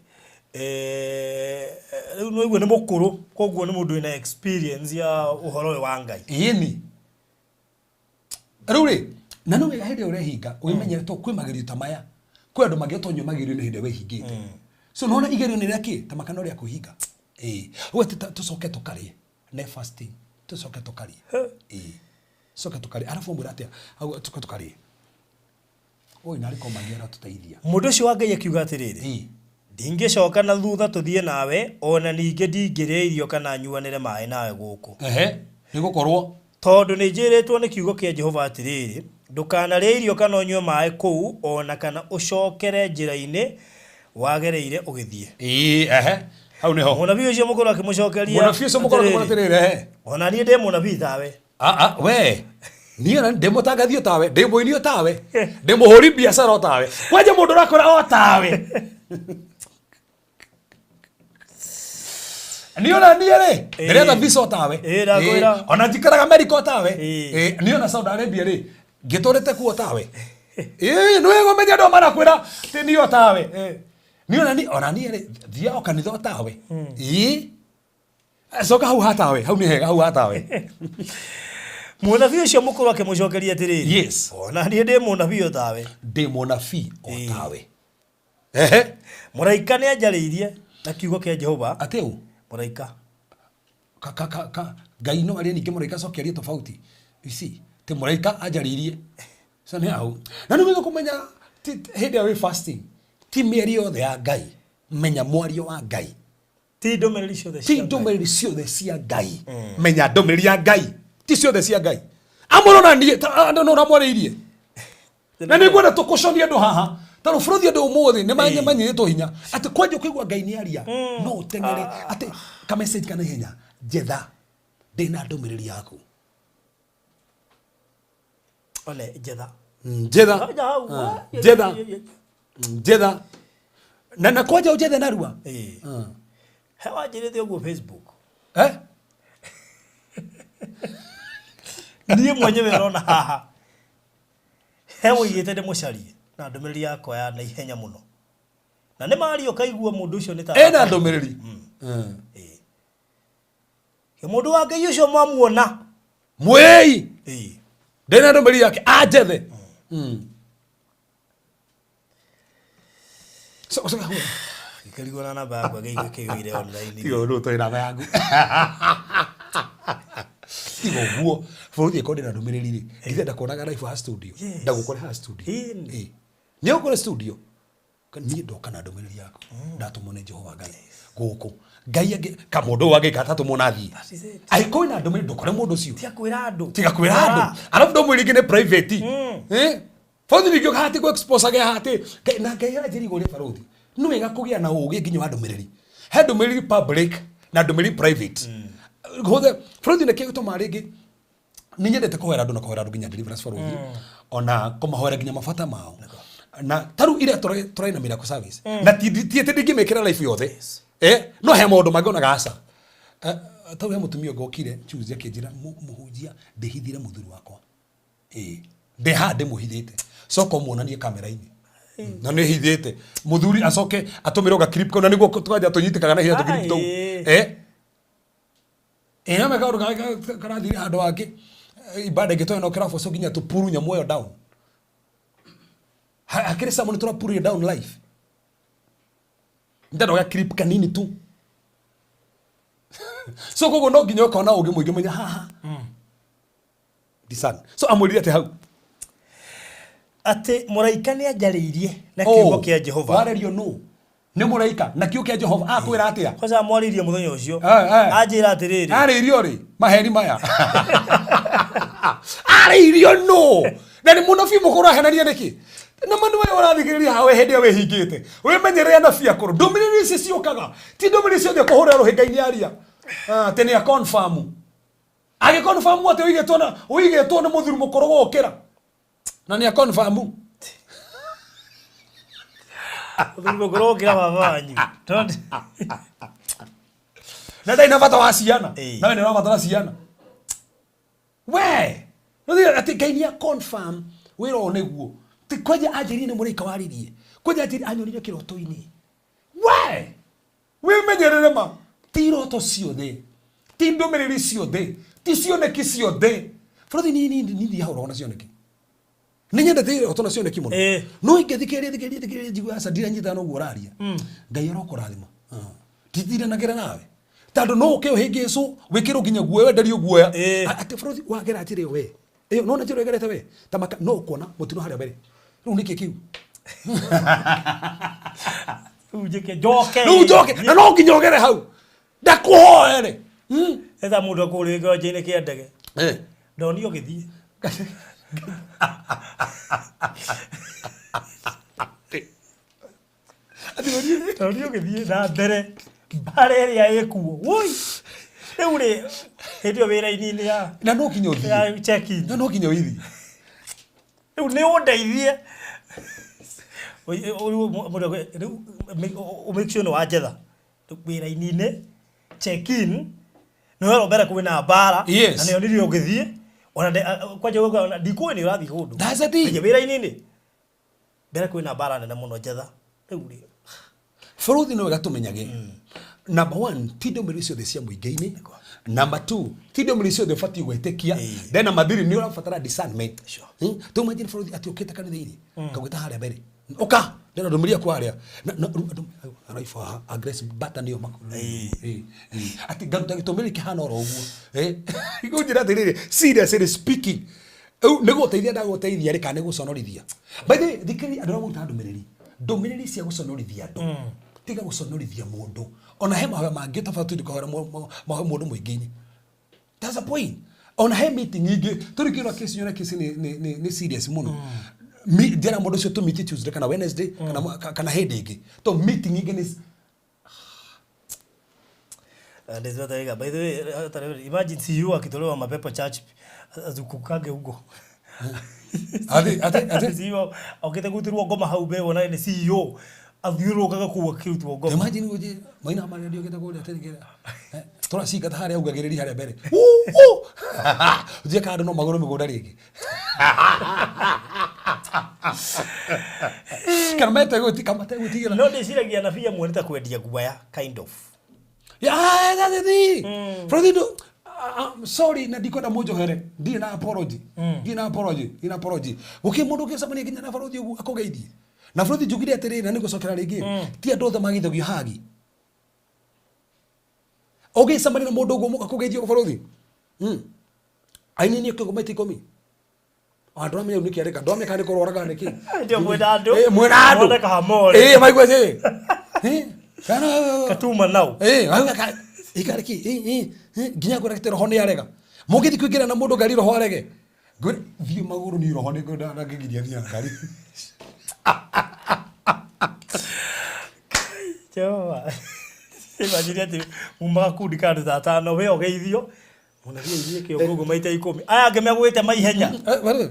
rĩu nĩ waigua nĩ mũkũrũ, koguo nĩ mũndũ wĩna experience ya ũhoro ũyũ wa Ngai. Ĩni. Rĩu rĩ, na nĩ wega hĩndĩ ĩrĩa ũrehinga, wĩmenyere tondũ kwĩ magerio ta maya. Kwĩ andũ mangĩtonyio magerio-inĩ hĩndĩ ĩrĩa wĩhingĩte. So nĩwona igerio nĩ rĩa kĩ? Ta makana rĩa kwĩhinga. Ĩĩ. Ũguo atĩ tũcoke tũkarĩe. Ne fasting. Tũcoke tũkarĩe. Ĩĩ. Tũcoke tũkarĩe. Arabu amwĩra atĩa? Auga tũcoke tũkarĩe. Oi narĩ ko mangĩ aratũteithia. Mũndũ ũcio wa Ngai akiuga atĩrĩrĩ, ndingĩcoka na thutha tũthiĩ nawe, ona ningĩ ndingĩrĩa irio kana nyuanĩre maĩ nawe gũkũ. Ehe, nĩ gũkorwo. Tondũ nĩnjĩrĩtwo nĩ kiugo kĩa Jehova atĩrĩrĩ, ndũkanarĩe irio kana ũnyue maĩ kũu, o na kana ũcokere njĩra-inĩ wagereire ũgĩthiĩ. Ĩĩ, ehe, hau nĩho. Mũnabii ũcio mũkũrũ akĩmũcokeria Mũnabii ũcio mũkũrũ akĩmwĩra atĩrĩrĩ, ehe. O na niĩ ndĩ mũnabii tawe. We niĩ ona ndĩ mũtangathi o tawe, ndĩ mũini o tawe, ndĩ mũhũri biacara o tawe, kwanja mũndũ ũrakora o tawe. Niĩ ona niĩ rĩ, Ĩĩ. ndĩretha visa o tawe. Ĩĩ, ndakwĩra. Ĩĩ, ona njikaraga America o tawe. Ĩĩ. Ĩĩ, niĩ ona Saudi Arabia rĩ, ngĩtũrĩte kuo tawe. Ĩĩ, nĩ wega ũmenye andũ marakwĩra atĩ niĩ o tawe. Niĩ ona niĩ ona niĩ rĩ, thiaga o kanitha o tawe. Ĩĩ. Coka hau hatawe, hau nĩ hega hau hatawe. Mũnabii ũcio mũkũrũ akĩmũcokeria atĩrĩrĩ, Yes. ona niĩ ndĩ mũnabii o tawe. Ndĩ mũnabii o Ĩĩ. tawe. Ehe. Mũraika nĩ anjarĩirie na kiugo kĩa Jehova. Atĩ ũ? Mũraika. Ka, ka, ka, ka, Ngai no arie ningĩ mũraika acoke arie tofauti. You see, ti mũraika anjarĩirie. So nĩ hau. Na nĩ wega kũmenya hĩndĩ ĩrĩa wĩ fasting, ti mĩario yothe ya Ngai. Menya mwario wa Ngai. Ti ndũmĩrĩri ciothe Ti cia Ngai. ndũmĩrĩri ciothe cia Ngai. Menya ndũmĩrĩri ya Ngai. Ti ciothe cia Ngai. Amwe ona niĩ, andũ no ũramwarĩirie. Na nĩ ngwenda tũkũconie andũ haha. Tondũ bũrũri andũ ũmũthĩ nĩ manyitĩtwo hinya. Atĩ kwanja ũkĩigua Ngai nĩ aria, no ũteng'ere. Atĩ ka message kana ihenya, njetha ndĩna ndũmĩrĩri yaku. One njetha. Njetha. Nja hau. Njetha. Njetha. Na kwanja ũnjethe narua. Ĩĩ. He wanjĩrĩte ũguo Facebook. Eh? Niĩ mwenyewe ũrona haha. He ũigĩte ndĩmũcarie na ndũmĩrĩri yakwa ya naihenya mũno. Na nĩ mario kaigua mũndũ ũcio nĩ ta Ena ndũmĩrĩri. Ĩĩ. Mũndũ wa Ngai ũcio mwamuona. Mwĩi. Ĩĩ. Ndĩna ndũmĩrĩri yake anjethe. So, so, Gĩkĩrigwo na namba yakwa gĩkĩiyũire online. Tiga ũndũ ũtoĩ namba yaku. Tiga ũguo. Bũrũri ĩkorwo ndĩna ndũmĩrĩri rĩ, githĩ ndakuonaga live ha studio. Yes. Ndagũkore ha studio. Ĩĩ. Ĩĩ. Nĩ ũkore studio. Niĩ ndoka na ndũmĩrĩri yaku. Ndatũmwo nĩ Jehova Ngai. Gũkũ. Ngai angĩ ka mũndũ ũyũ angĩka atatũmwo na athiĩ. That is it. Angĩkorwo wĩna ndũmĩrĩri ndũkore mũndũ ũcio. Tiga kwĩra andũ. Tiga kwĩra andũ. Arabu ndũmwĩre ingĩ nĩ private. Eh? Bũrũri ningĩ ũkahati kũ expose age hati. Na Ngai aranjĩra igũrũ rĩa barũthi. Nĩ wega kũgĩa na ũgĩ nginya wa ndũmĩrĩri. He ndũmĩrĩri public na ndũmĩrĩri private. Hũthe bũrũri nĩkĩo gĩtũmaga rĩngĩ nĩ nyendete kũhoera andũ na kũhoera andũ nginya deliverance bũrũri ona kũmahoera nginya mabata mao. Na taru iria tũrarĩ na miracle service na ti atĩ ndingĩmĩkĩra life yothe. No he maũndũ mangĩ onaga aca. Tau he mũtumia ũngĩ okire Tuesday akĩnjĩra mũhunjia ndĩhithire mũthuri wakwa. Ĩĩ. Ndĩ haha ndĩmũhithĩte. Coka ũmuonanie kamera-inĩ. Na nĩ hithĩte. Mũthuri acoke atũmĩrwo ga clip kau na nĩguo twanja tũnyitĩkaga na hinya tũ clip tũu. Ĩĩ no kaũndũ karathire handũ hangĩ. Ibada ĩngĩ tũrĩ na kĩrabu nginya tũpuru nyamũ ĩyo down. Hakĩrĩ someone tũrapuru down life. Ndenda ga clip kanini tu. So koguo no nginya ũkona ũngĩ mũingĩ menya haha. Discern. So amwĩrire atĩ hau. Atĩ mũraika nĩ anjarĩirie na kiugo kĩa Jehova. Warĩrio nũ? Nĩ mũraika na kiugo kĩa Jehova akwĩra atĩa? Kwanza mwarĩirie mũthenya ũcio. Anjĩra atĩrĩrĩ. Arĩirio rĩ? Maheni maya. Arĩirio nũ? Na nĩ mũnabii mũkũrũ ahenania nĩkĩ? Na manu we ũrathikĩrĩria hawe hĩndĩ ĩyo wĩhingĩte. Wĩmenyerere anabii akũrũ. Ndũmĩrĩri ici ciũkaga. Ti ndũmĩrĩri ciothe kũhũrĩra rũhĩnga-inĩ aria. Atĩ nĩ a confirm. Agĩ confirm atĩ ũigĩtwo na ũigĩtwo nĩ mũthuri mũkũrũ gũkĩra. Na nĩ a confirm. Mũthuri mũkũrũ gũkĩra baba wanyu. Tondũ Na ndarĩ na bata wa ciana. Ĩĩ. Nawe nĩ ũrabatara ciana. We! Rĩu atĩ Ngai nĩ a confirm wĩra ũyũ nĩguo. Ti kwanja anjĩrire nĩ mũraika waririe. Kwanja anjĩrire anyonire kĩroto-inĩ. We! Wĩmenyerere ma. Ti iroto ciothe. Ti ndũmĩrĩri ciothe. Ti cioneki ciothe. Bũrũri ni ni ni ndiahũragwo na cioneki. Nĩ nyendete iroto na cioneki mũno. No ingĩthikĩrĩria thikĩrĩria thikĩrĩria njigue aca ndiranyita na ũguo ũraria. Ngai arokũrathima. Nditindanagĩra nawe. Tondũ no ũke ũhĩngĩcwo wĩkĩrwo nginya guoya wenderio guoya. Atĩ bũrũri wagera njĩra ĩyo we. Ĩyo nona njĩra ĩgerete we. Ta maka no ũkuona mũtino harĩa mbere. Rĩu nĩkĩ kĩu? Rĩu njĩke njoke. Rĩu njoke na no nginya ũgere hau. Ndakũhoere. Etha mũndũ akũrĩte kĩwanja-inĩ kĩa ndege. Ndonio ũgĩthiĩ. Ndonio ũgĩthiĩ na mbere mbara ĩrĩa ĩkuo. Woi. Rĩu rĩ hĩndĩ ĩyo wĩra-inĩ ya Na no nginya ũthiĩ. ya check in. Na no nginya ũthiĩ. Rĩu nĩ ũndeithie. Rĩu ũmake sure nĩ wanjetha wĩra-inĩ check in nĩ werwo mbere kwĩna mbara. Yes. Na nĩ onirio ũgĩthiĩ ona kwanja ũguo ona ndikũĩ nĩ ũrathiĩ kũndũ. That's the thing. Nginya wĩra-inĩ mbere kwĩna mbara nene mũno njetha rĩu rĩ. Bũrũthi no wega tũmenyage, number one, ti ndũmĩrĩri ciothe cia mũingĩ-inĩ. Number two, ti ndũmĩrĩri ciothe ũbatiĩ gwĩtĩkia. Then number three, nĩ ũrabatara discernment. Tu imagine bũrũthi atĩ ũkĩte kanitha-inĩ kagwĩta harĩa mbere, ũka ndĩna ndũmĩrĩri yaku harĩa. Na rĩu andũ araibu haha aggressive bata nĩyo atĩ ngaruta gĩtũmĩrĩri kĩhana oro ũguo. Ngũnjĩra atĩrĩrĩ, seriously speaking, rĩu nĩ gũteithia ndagũteithia rĩ kana nĩ gũconorithia? By the way, thikĩrĩria andũ arĩa marutaga ndũmĩrĩri, ndũmĩrĩri cia gũconorithia andũ, tiga gũconorithia mũndũ. Ona he mahoya mangĩ ũtabatiĩ kũhoera mahoya mũndũ mũingĩ-inĩ. That's the point. Ona he meeting ingĩ tũrĩ kĩrĩa kesi yona kesi nĩ serious mũno. Njĩra mũndũ ũcio tũmiti Tuesday kana Wednesday kana hĩndĩ ĩngĩ to meeting ingĩ nĩ Ndĩziwatarĩga. By the way, imagine CEO akitolewa mapepo church azungukange huko. Ati CEO okĩte gũtirwo ngoma hau mbere wona nĩ CEO athiũrũrũkaga kũu akĩrutwo ngoma. Imagine gũthiĩ maina ma radio gĩta kũrĩa tĩrĩkĩra tũracingata harĩa augagĩrĩria harĩa mbere. Uu, uu. Ũthiĩ kando no magũrũ mĩgũnda rĩngĩ kana mategwĩtigĩra. No ndĩciragia anabii amwe nĩ ta kwendia guaya kind of. Yeah, that's the thing. From the sorry, na ndikwenda mũnjohere, ndirĩ na apology, ndirĩ na apology, ndirĩ na apology. Gũkĩ mũndũ ũngĩcemania nginya na barothi ũguo akũgeithie na barothi, njugire atĩrĩrĩ na nĩngũcokera rĩngĩ, ti andũ othe magithagio hagi. Ũngĩcemania na mũndũ ũguo akũgeithie ũguo barothi, aininie kĩongo maita 10, andũ amenya nĩ kĩareka ndwamenya kana nĩ kũrwara kana nĩ kĩ. Ndio mwĩna andũ. Mwĩna andũ. Mwone kahamore. Maigua kana Katuma nau. Ikare ki nginya ngwĩra gĩte roho nĩ arega mũngĩthiĩ kũingĩra na mũndũ ngari roho arege, ngwĩra thiĩ magũrũ ni roho nĩ ngwenda ngĩgiria thiĩ na ngari. Jehova. Imagine atĩ mumaga kundi ka andũ ta atano we ũgeithio mũnabii ainie kĩongo ũguo maita 10 aya angĩ megũgĩte maihenya. Wewe,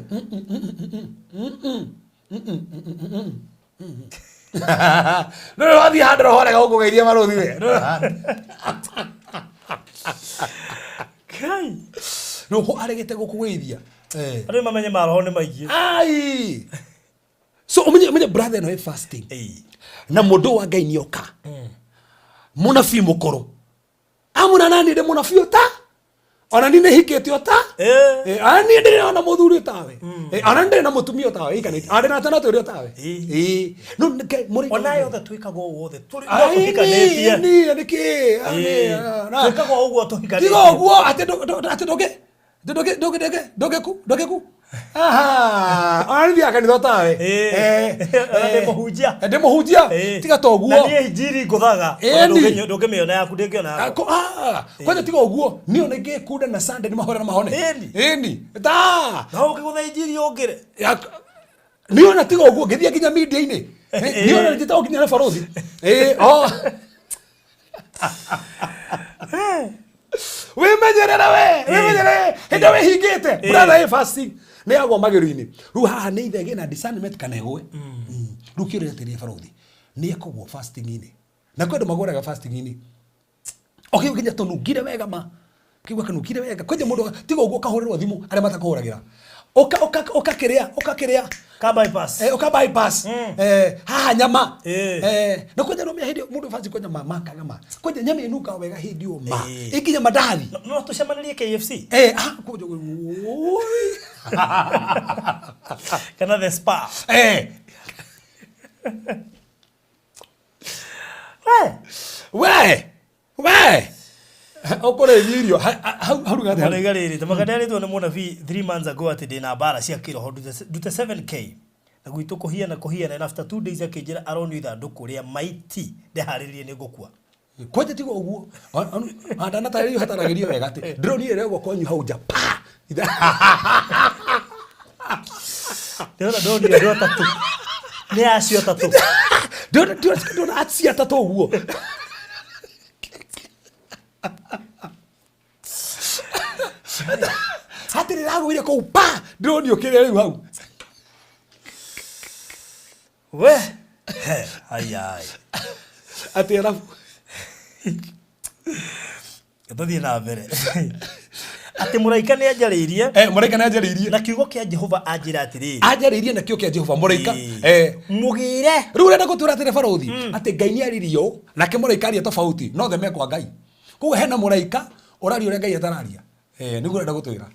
no no wathiĩ handũ roho arega gũkũgeithia marũthi we. Kai. Roho aregete gũkũgeithia. Andũ nĩ mamenye maroho nĩ maingĩ. Ai, so ũmenye brother ĩno ĩ fasting na mũndũ wa Ngai nĩoka mũnabii mũkũrũ amuna nani ndĩ mũnabii ũta ona ni nĩ hikĩte ũta. Ona niĩ ndĩrĩ ona mũthuri ũtawe. Ona nĩ ndĩrĩ na mũtumia ũtawe ikanĩte ona ndĩ na twana twĩrĩ ũtawe. No mũrĩ Ona yothe twĩkaga ũũ wothe tũrĩ no Ai, tũhikanĩtie. Nĩ nĩkĩ? Twĩkaga ũguo tũhikanĩtie. Tiga ũguo atĩ atĩ ndũngĩ ndũngĩ ndũngĩ ndũngĩ ndũngĩku ndũngĩku aha ona nĩ thiaga kanitha ũtawe. Ona ndĩ mũhunjia. Ndĩ mũhunjia. Tiga ta Na ũguo. niĩ injiri ngũthaga. Ĩni. Ndũngĩmĩona yaku ndĩngĩona yakwa. Kwanja tiga ũguo niĩ ona ingĩkunda na Sunday nĩ mahore na mahone. Ĩni. Ĩni ta Na ũngĩgũtha injiri ũngĩre. Niĩ ona tiga ũguo ngĩthiĩ nginya media-inĩ. Niĩ ona njĩtagwo nginya na barothi. Oh. Wĩmenyerere we, wĩmenyerere hĩndĩ ĩrĩa wĩhingĩte brother ĩ fasting nĩ yagwa magĩrũ-inĩ rĩu haha nĩ ithe ĩgĩe na discernment kana ĩgwe. Rĩu kĩũria atĩrĩrĩ, barothi nĩ ekũgwo fasting-inĩ na kwĩ andũ magũraga fasting-inĩ okĩigua nginya tũnungire wega ma kĩigua kanungire wega kwanja mũndũ tiga ũguo ũkahũrĩrwo thimũ arĩa matakũhũragĩra ũka ũka ũkakĩrĩa ũkakĩrĩa Ka bypass. Ũka bypass haha nyama. Na kwanja no menya hĩndĩ ĩyo mũndũ basi kwanja ma makaga ma kwanja nyama ĩnungaga wega hĩndĩ ĩyo ma ĩnginya mandathi. No tũcemanĩrie KFC Ah, kwanja oi. Kana the spa. We ũkũrĩithia irio hau hau ruga atĩa? Marauga rĩrĩ tamaka ndarĩtwo nĩ mũnabii 3 months ago atĩ ndĩna mbara cia kĩroho ndute 7K na gwitũ kũhiana kũhiana and after 2 days akĩnjĩra aronio ithandũkũ rĩa maiti ndeharĩrĩrie nĩ ngũkua. Kwanja tiga ũguo ndanatarĩrio hataragĩrio wega atĩ ndĩronire rĩagwa kwanyu hau nja pa. Ndĩrona ndonire andũ atatũ nĩ acio atatũ. Ndĩrona acio atatũ ũguo. Hatirĩ ragũire kũu pa ndĩronio kĩrĩa rĩu hau. We. He, ai ai. Atĩ arabu Tũthiĩ na mbere. Atĩ mũraika nĩ anjarĩirie eh mũraika nĩ anjarĩirie na kiugo kĩa Jehova anjĩra atĩrĩrĩ. Anjarĩirie na kĩo kĩa Jehova mũraika. Ĩĩ. Eh. Mũgĩre. Rĩu ũrenda gũtwĩra atĩrĩ barũthi atĩ Ngai nĩ aririo nake mũraika aria tofauti no the mekwa Ngai. Koguo hena mũraika ũraria ũrĩa Ngai atararia. Eh, nĩguo ũrenda gũtwĩra.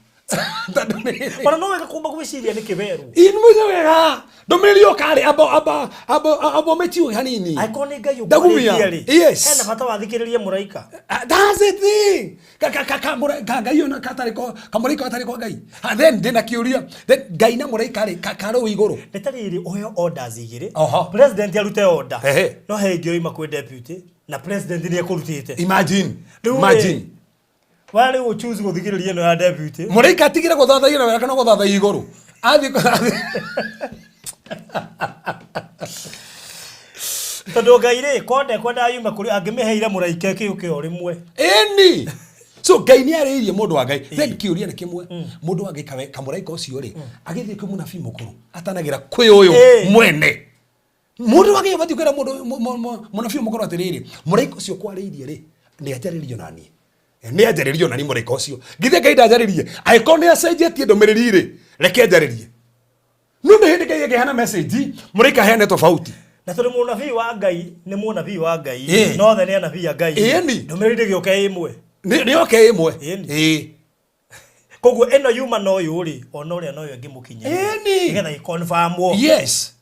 Tondũ nĩ Ona no wega kumba gwĩciria nĩ kĩberwo. Ĩ, nĩ mũico wega ndũmĩrĩri yoka rĩ amba amba amba amba ũmĩtiũe hanini. Angĩkorwo nĩ Ngai Ndagumia. ũkwarĩtie rĩ. Yes. Hena bata wathikĩrĩrie mũraika. Ah, that's the thing. Ka ka ka ka mũra- ka Ngai ona katarĩ ko kamũraika gatarĩ kwa Ngai. Ah, then ndĩna kĩũria. Then Ngai na mũraika rĩ ka karũĩ igũrũ. Nĩ ta rĩrĩ ũheo orders igĩrĩ. Oho. President arute order. Ehe. No he ĩngĩ yoima kwĩ deputy na president nĩ ekũrutĩte. Imagine. Rĩu rĩ, Imagine. Wa rĩu ũchoose gũthikĩrĩria ĩno ya deputy. Mũraika atigire gũthathaiya na wĩra kana gũthathaiya igũrũ. Athiĩ Tondũ Ngai rĩ ko ndekwendaga yume kũrĩ angĩmĩheire mũraika ĩkĩũke o rĩmwe. Ĩni. So Ngai nĩ arĩirie mũndũ wa Ngai. Then kĩũria nĩ kĩmwe. Mũndũ wa Ngai kawe kamũraika ũcio rĩ agĩthiĩ kwĩ mũnabii mũkũrũ atanagĩra kwĩ ũyũ Ĩĩ. mwene. Mũndũ wa Ngai abatiĩ kwĩra mũndũ mũnabii mũkũrũ atĩrĩrĩ, mũraika ũcio kwarĩirie rĩ nĩ anjarĩrio na niĩ. Nĩ anjarĩrio na niĩ mũraika ũcio. Githĩ Ngai ndanjarĩrie? Angĩkorwo nĩ acenjetie ndũmĩrĩri rĩ, reke anjarĩrie. No nĩ hĩndĩ Ngai angĩheana message, mũraika aheane tofauti. Na tondũ mũnabii wa Ngai nĩ mũnabii wa Ngai. Ĩĩ. No othe nĩ anabii a Ngai. Ĩni. Ndũmĩrĩri ndĩgĩũke ĩmwe. Nĩ nĩ yoke ĩmwe. Ĩni. Ĩĩ. Koguo ĩno yuma na ũyũ rĩ ona ũrĩa na ũyũ ĩngĩmũkinyĩria. Ĩni. Nĩgetha ĩconfirmwo. Yes.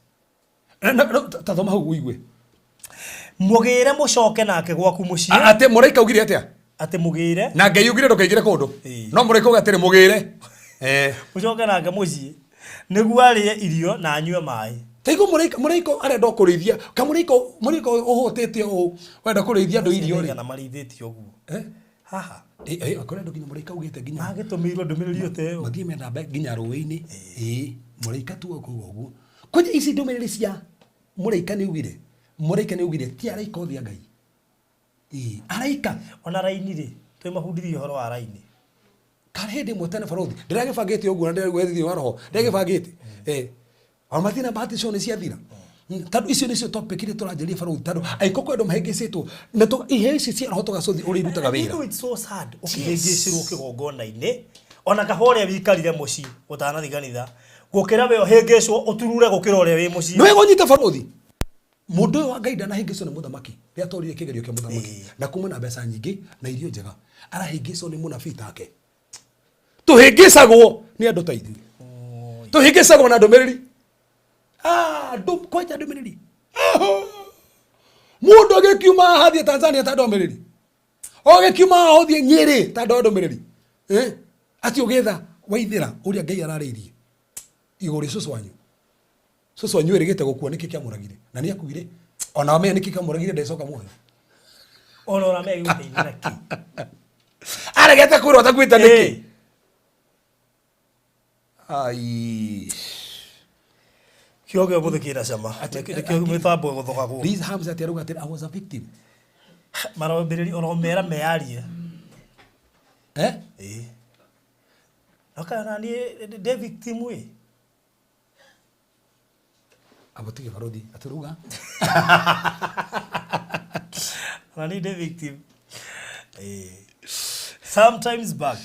Na- na- na- ta thoma hau ũigue. Mũgĩre mũcoke nake gwaku mũciĩ. Atĩ mũraika augire atĩa? Atĩ mũgĩre. Na Ngai augire ndũkaingĩre kũndũ. Ĩĩ. No mũraika auga atĩrĩ mũgĩre. Eh. Mũcoke nake mũciĩ. Nĩguo arĩe irio na anyue maĩ. Taigua mũraika mũraika arenda kũrĩithia kamũraika mũraika ũhũtĩte ũũ wenda kũrĩithia andũ irio rĩ. Nĩigana marĩithĩtio ũguo. Eh? Haha. Eh, eh, kũrĩ andũ nginya mũraika augĩte nginya Magĩtũmĩirwo ndũmĩrĩri ĩyo ta ĩyo. mathiĩ methambe nginya rũĩ-inĩ. Ĩĩ, mũraika tu akuga ũguo. Kwanja ici ndũmĩrĩri cia mũraika nĩ augire. Mũraika nĩ augire ti araika othe a Ngai. Ĩĩ, araika Ona raini rĩ, twĩ mabundithie ũhoro wa raini. Karĩ hĩndĩ ĩmwe tene barũthi ndĩragĩbangĩte ũguo na ndĩraigua thĩinĩ wa roho ndĩragĩbangĩte eh ona matina bahati icio nĩ ciathira. Tondũ icio nĩcio topic iria tũranjĩria barũthi tondũ angĩkorwo kwĩ andũ mahĩngĩcĩtwo na iheo ici cia roho tũgacũthi ũrĩa irutaga You wĩra. know it's so sad ũkĩhĩngĩcĩrwo kĩgongona-inĩ ona kaba ũrĩa wikarire mũciĩ ũtanathiĩ kanitha gũkĩra we ũhĩngĩcwo ũturure gũkĩra ũrĩa wĩ mũciĩ. Nĩ wega ũnyite barũthi. Mũndũ ũyũ wa Ngai ndanahĩngĩcwo nĩ mũthamaki rĩrĩa atorire kĩgerio kĩa mũthamaki Ĩĩ. na kuma na mbeca nyingĩ na irio njega arahĩngĩcwo nĩ mũnabii take. Tũhĩngĩcagwo nĩ andũ ta ithuĩ. Tũhĩngĩcagwo na ndũmĩrĩri. Ah, kwanja ndũmĩrĩri. Mũndũ agĩkiuma haha athiĩ Tanzania ta ndũmĩrĩri. Ũgĩkiuma haha ũthiĩ Nyĩrĩ ta ndũmĩrĩri. Eh? Atĩ ũgĩetha waithĩra ũrĩa Ngai ararĩirie. Igũrũ rĩ cũcũ wanyu. Cũcũ wanyu ĩrĩgĩte gũkua nĩkĩ kĩamũragire? Na nĩ akuire. Ona wamenya nĩkĩ kĩamũragire ndecoka muoyo. Ona ũramenya gĩgũteithia kĩ? Aregete kwĩrwo atakuĩte nĩkĩ? Ĩĩ. Ai. Kĩo gĩa ũmũthĩ kĩna cama. Nĩkĩo mĩtambo ĩgũthogagwo. Liz Hamza ati arauga atĩrĩ, I was a victim. Marambĩrĩria ũromera meyarie. Eh? Ĩĩ. No kana na niĩ ndĩ victim ĩ. Abo tige barũthi atũruga. Ona niĩ ndĩ victim. Ĩĩ. Sometimes back.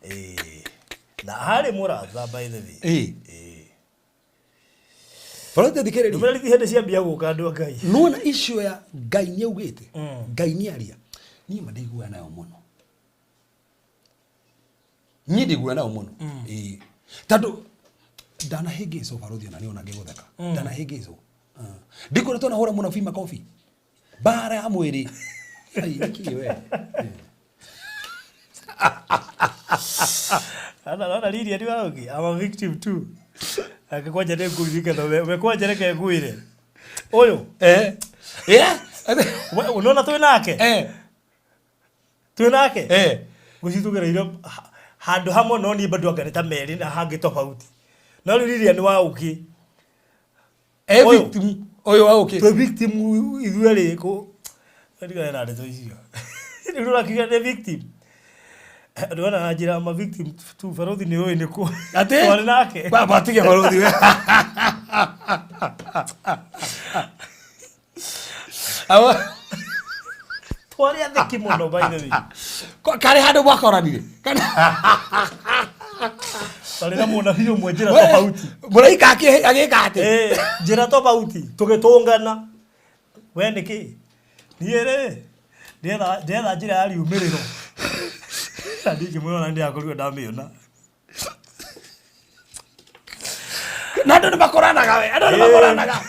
Ĩĩ. Na harĩ mũrata by the way. Ĩĩ. Barũthi thikĩrĩria. Ndũmĩrĩri ti hĩndĩ ciambia gũka andũ a Ngai. Nona issue ya Ngai nĩ augĩte. Ngai nĩ aria. Niĩ ma ndiguaga nayo mũno. Niĩ ndiguaga nayo mũno. Ĩĩ. Tondũ ndanahĩngĩcwo barũthi ona niĩ ona ngĩgũtheka. Ndanahĩngĩcwo. Ndikoretwo nahũra mũnabii makobi. Mbara ya mwĩrĩ. Ai, nĩkĩ we? Ana naona Lilian wa ũngĩ, I'm a victim too. Ake kwanja nĩ ngũririkana we kwanja reke ngwĩre. Ũyũ, Eh. Yeah. we unaona twĩ nake? Eh. Twĩ nake? Eh. Gũci tũgereire handũ hamwe no niĩ bado anga nĩ ta merĩ na hangĩ tofauti. No rĩu Lilian wa ũngĩ, Eh, Ũyũ. victim. Ũyũ wa ũkĩ. twĩ victim ithuerĩ kũ ndigane na ndeto icio. Rĩu ũrakiuga nĩ victim. Ndĩrona na njĩra ma victim tu barothi nĩ ũĩ nĩ kũ. Atĩ? Twarĩ nake. Baba tige barothi we. Twarĩ atheki mũno, by the way. Karĩ handũ mwakoranire? Twarĩ na mũnabii ũmwe njĩra tofauti. Mũraika agĩka atĩ? Eh, njĩra tofauti tũgĩtũngana. We nĩkĩ niĩ rĩ ndĩretha njĩra ya riumĩrĩro na ndingĩmwĩona, ndĩrakorirwo ndamĩona. Na andũ nĩ makoranaga, we, andũ nĩ makoranaga.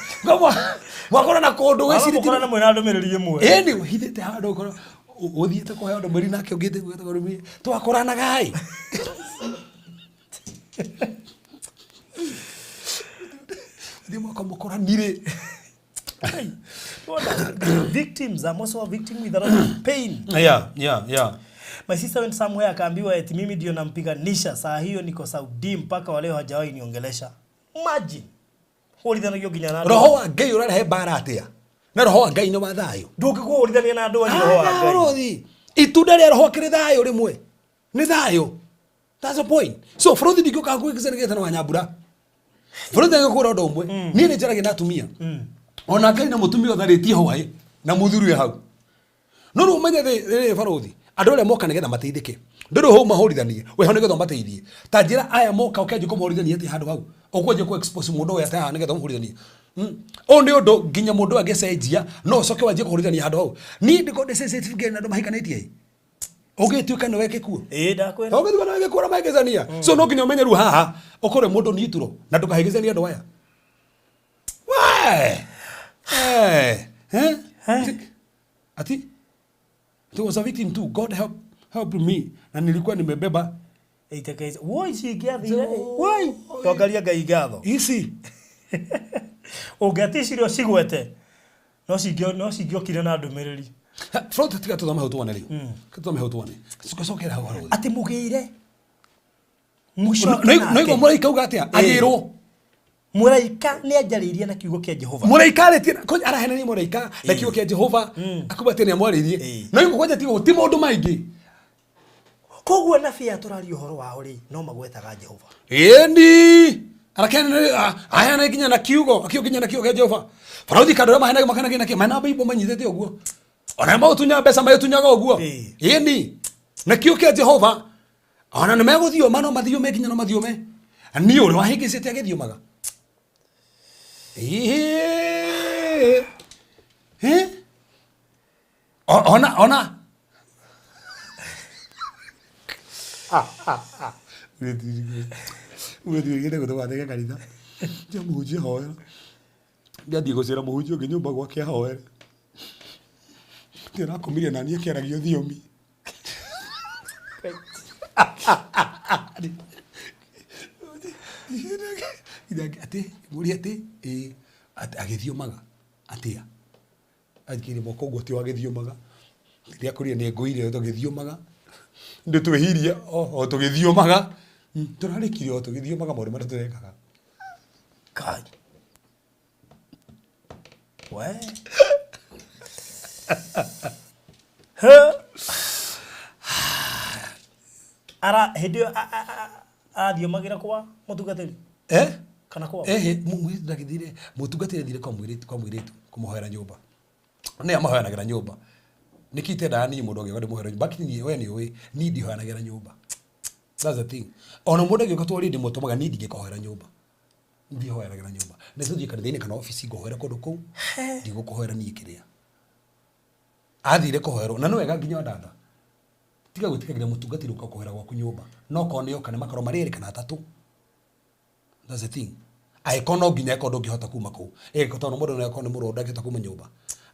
Mwakorana kũndũ wĩcirĩtie Mũkorana mwĩna ndũmĩrĩri ĩmwe. Ĩni ũhithĩte handũ ũkorwo ũthiĩte kũheo ndũmĩrĩri nake ũngĩte kũheo ndũmĩrĩri, twakoranaga ĩ. Thiĩ mwaka mũkoranire. Hey, wona, victims, I'm also a victim with a lot of pain. My sister went somewhere akaambiwa eti mimi ndio nampiganisha. Saa hiyo niko Saudi, mpaka wa leo hajawahi niongelesha. Imagine. Hũrithanagio nginya na andũ. Roho wa Ngai ũrarehe mbara atĩa na roho wa Ngai nĩ wa thayũ? Ndũngĩkũhũrithania na andũ a roho wa Ngai. Bũrũthi, itunda rĩa roho kĩrĩ thayũ, rĩmwe nĩ thayũ. That's the point. So bũrũthi, ndingĩũka hakuhĩ na wanyambura. Bũrũthi, ndingĩkwĩra ũndũ ũmwe, niĩ nĩ njaragia na atumia, ona Ngai na mũtumia ũtharĩtie hwaĩ na mũthuri wĩ hau. No rĩu ũmenye rĩ, barũthi, andũ arĩa moka nĩgetha mateithĩke, ndũrĩ hau mahũrithanie weho nĩgetha ũmateithie. Ta njĩra aya moka ũkĩanjia kũmahũrithania atĩ handũ hau ũkwanjia kũ expose mũndũ ũyũ atĩ haha nĩgetha ũmũhũrithanie. Ũyũ nĩ ũndũ nginya mũndũ ũyũ angĩcenjia no ũcoke wanjie kũhũrithania handũ hau. Niĩ ndĩkorwo ndĩ sensitive nginya na andũ mahikanĩtie ĩ, ũgĩtuĩka nĩwe gĩkuũ. Ĩĩ, ndakwĩra. Ũgĩtuĩka nĩwe gĩkuũ na mahĩngĩcania. So no nginya ũmenye rĩu haha ũkorwo mũndũ neutral na ndũkahĩngĩcanie andũ aya. We! Eh, eh? Ati it was a victim too. God help help me, na nilikuwa nimebeba Ĩiteke woi cingĩathire woi tongaria Ngai ngatho. Ici. Ũngĩaticirio cigwete no cingĩokire na ndũmĩrĩri. Front, tiga tuthome hau tuone rĩu. Tuthome hau tuone. Cukacokera hau hau. Atĩ mũgĩre No igua mũraika uga atĩa? Agĩrwo. Mũraika nĩ anjarĩirie na kiugo kĩa Jehova. Mũraika arĩtie arahenania mũraika na kiugo kĩa Jehova akuga atĩ nĩ amwarĩirie. No igua kwanja tiga ti maũndũ maingĩ. Koguo anabii aya tũraria ũhoro wao rĩ, no magwetaga Jehova? Ĩni aheana nginya na kiugo, akiuga nginya na kiugo kĩa Jehova. Barauthi kandå arĩa maheanaga makenagia na kĩo mena Bible manyitĩte ũguo, ona magũtunya mbeca magĩtunyaga ũguo. Ĩni na kiugo kĩa Jehova, ona nĩ megũthioma, no mathiome nginya no mathiome niĩ ũrĩa wahĩngĩcĩte agĩthiomaga. Ĩĩ. Ĩ? Ona ũgĩthiĩ gũtũmathege kanitha nja mũhunjia hoera, ngathiĩ gũcera mũhunjia ũngĩ nyũmba gwake ahoere, ndĩrakomire nani akĩaragia thiomi. Atĩ mũria atĩ ĩĩ, atĩ agĩthiomaga atĩa, anjĩkĩire moko ũguo, ti agĩthiomaga rĩrĩa kũrĩa nĩ ngũire tũgĩthiomaga, nĩ twĩhirie o tũgĩthiomaga. Tũrarĩkirie o tũgĩthiomaga maũndũ marĩa tũrekaga. Kai. We. He. Ara hĩndĩ ĩyo arathiomagĩra kwa mũtungatĩri Eh? kana kwa Ehe, mũirĩtu ndagĩthire, mũtungatĩri athire kwa mũirĩtu kũmũhoera nyũmba. Nĩ amahoyanagĩra nyũmba. Nĩkĩ itendaga niĩ mũndũ angĩũka ndĩmũhoere nyũmba? But niĩ we nĩ ũĩ niĩ ndihoyanagĩra nyũmba. That's the thing. Ona mũndũ angĩũka twarie ndĩmũtũmaga, niĩ ndingĩkũhoera nyũmba. Ndihoyanagĩra nyũmba. Nĩ tũthiĩ kanitha-inĩ kana obici ngũhoere kũndũ kũu, ndigũkũhoera niĩ kĩrĩa. Athire kũhoerwo na nĩ wega nginya dada. Tiga gwĩtĩkagĩria mũtungatĩri ũka kũhoera gwaku nyũmba. No korwo nĩ oka nĩ makorwo marĩ erĩ kana atatũ. That's the thing. Angĩkorwo no nginya ĩkorwo ndũngĩhota kuma kũu. Ĩĩ, tondũ mũndũ no akorwo nĩ mũrwaru ndangĩhota kuma nyũmba.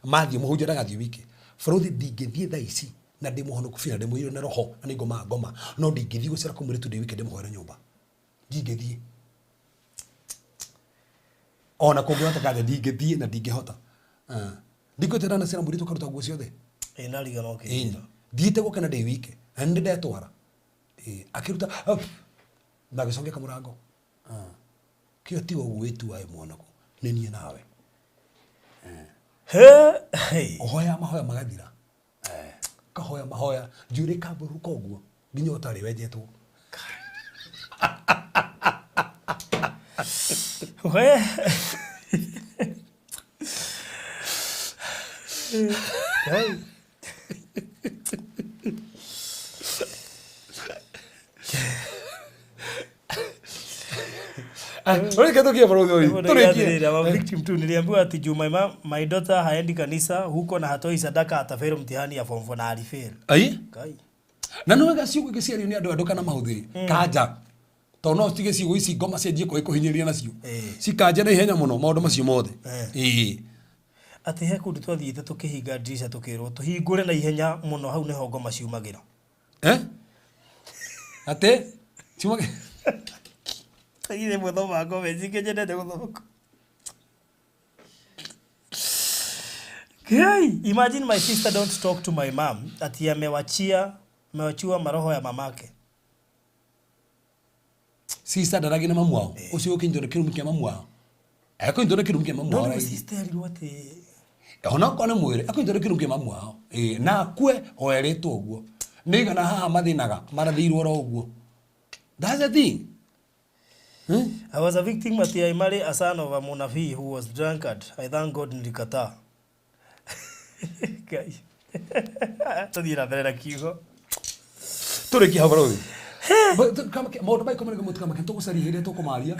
Mathiĩ mũhunjia ndagathiĩ wiki. Bũrũri ndingĩthiĩ thaa ici na ndĩ mũhonoku biũ na ndĩ mũiyũru na roho na nĩ ngoma ngoma. No ndingĩthiĩ gũcera kũu mũirĩtu ndĩ wiki ndĩmũhoere nyũmba. Ndingĩthiĩ. Ona kũngĩhoteka atĩa ndingĩthiĩ na ndingĩhota. Ah. Ndingĩhota ndanacera mũirĩtu akaruta nguo ciothe. Ĩ ndarigana Ĩĩ. ũkĩnjĩra. Thiĩte gwake na ndĩ wike. Na nĩ ndetwara. Ĩĩ. Akĩruta na agĩcokia kamũrango. Ah. Kĩo tiga ũguo wĩtua ĩ mwanako. Nĩ niĩ nawe. He. Hey. Ũhoya mahoya magathira. Eh. Kahoya mahoya njuĩrĩ kambũrũka ũguo nginya ũtarĩ wenjetwo. We. Hey. Reke tũkie bũrũri ũyũ. Tũrĩkie. Atĩrĩrĩ, I'm a victim too. Niliambiwa ati juu my daughter haendi kanisa huko na hatoi sadaka atafeli mtihani ya form 4 na alifeli. Ai? Kai. Na nĩ wega ciugo igĩciario nĩ andũ andũ kana mahũthĩri kanja tondũ no citige ciugo ici ngoma cianjie kũhinyĩrĩria nacio Eh. cikanja na ihenya mũno maũndũ macio mothe Eh. ĩĩ Atĩ he kũndũ twathiĩte tũkĩhinga ndirica tũkĩrwo tũhingũre na ihenya mũno hau nĩho ngoma ciumagĩra. Eh? Atĩ ciuma Ithe mũthoma ngoma ici nyendete gũthoma. Kai, imagine my sister don't talk to my mom ati amewachia amewachiwa maroho ya mamake. sister ndaragi na mamu wao ũcio ũkĩnyitwo nĩ kĩrumi kĩa mamu wao ekũnyitwo nĩ kĩrumi kĩa mamu No wao nĩ raithi sister erirwo atĩ ona okorwo nĩ mwĩrĩ akũnyitwo nĩ kĩrumi kĩa mamu wao ĩĩ na akue o erĩtwo ũguo nĩ igana haha mathĩnaga marathĩirwo oro ũguo that's the thing. I was a victim ati I marry a son of a munabii who was drunkard. I thank God nilikataa. Ngai. Tũthiĩ na mbere na kiugo. Tũrĩkie hau barũthi. Maũndũ ma ikũmi na kĩmwe tũkamake tũgũcaria hĩndĩ ĩrĩa tũkũmaria.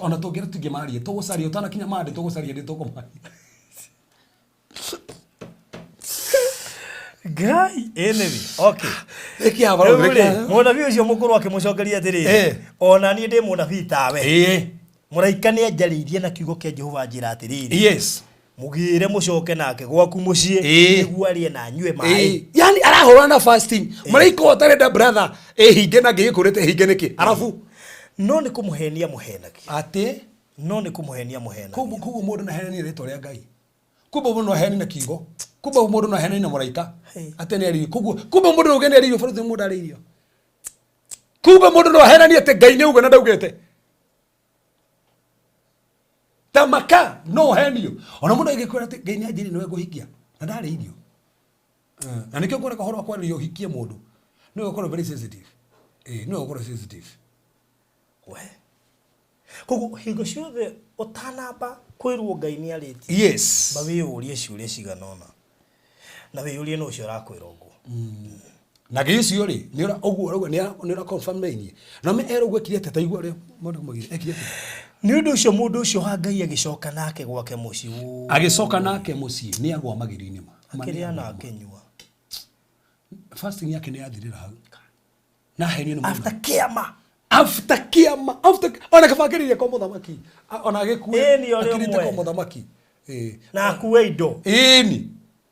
Ona tũngĩra tũtingĩmaria tũgũcaria ũtanakinya mande tũgũcaria hĩndĩ tũkũmaria. Ngai. Anyway, okay. Rĩkia hau barũthi, Rĩu rĩkia rĩ, hau. mũnabii ũcio mũkũrũ akĩmũcokeria atĩrĩrĩ Eh. ona niĩ ndĩ mũnabii tawe Ĩĩ. mũraika nĩ anjarĩirie na kiugo kĩa Jehova anjĩra atĩrĩrĩ Yes. mũgĩre mũcoke nake gwaku mũciĩ Ĩĩ. nĩguo arĩe na anyue maĩ Ĩĩ. Yani arahũrana na fasting. Mũraika ũyũ ũtarenda brother ĩhinge na ngĩgĩkũrĩte ĩhinge nĩkĩ? Arabu no nĩ kũmũhenia mũhenagia atĩ no nĩ kũmũhenia mũhenagia koguo koguo mũndũ no ahenanie rĩtwa rĩa Ngai. Kumbe mũndũ no ahenanie na kiugo. Kumbe mũndũ no ahenanie na mũraika. Hey. Atĩ nĩ arĩirio. Koguo kumbe mũndũ no auge nĩ arĩirio bũrũri mũndũ arĩirio. Kumbe mũndũ no ahenanie atĩ Ngai nĩ auga na ndaugĩte. Tamaka no ũhenio. Ona mũndũ angĩkwĩra atĩ Ngai nĩ anjĩrire nĩwe ngũhikia na ndarĩirio. Na nĩkĩo nguona ũhoro wa kwarĩrio ũhikie mũndũ. Nĩwe ũkorwo very sensitive. Ĩĩ nĩwe ũkorwo sensitive. We. Koguo hingo ciothe ũtanamba kwĩrwo Ngai nĩ arĩtie Yes. ba wĩyũrie ciũria cigana ũna na wĩyũrie nũ ũcio ũrakwĩra ũguo Na ngai ũcio rĩ nĩ ũra ũguo ũrauga nĩ ũra confirm na inyuĩ. Na me erwo ũguo ekire atĩa ta igua ũrĩa mũndũ maugire ekire atĩa. nĩ ũndũ ũcio mũndũ ũcio wa Ngai agĩcoka nake gwake mũciĩ Ũũ. Agĩcoka nake mũciĩ nĩ agwa magĩrĩ-inĩ ma. Ma nĩ akĩrĩa agwa na ma. akĩnyua Fasting yake nĩ yathirĩra hau. Na ahenio nĩ mũndũ. after kĩama After kĩama after ona kaba akĩrĩire kwa mũthamaki. Ona agĩkue Ĩni, o akĩrĩte rĩmwe. kwa mũthamaki. Ĩĩ. na akue indo Ĩni.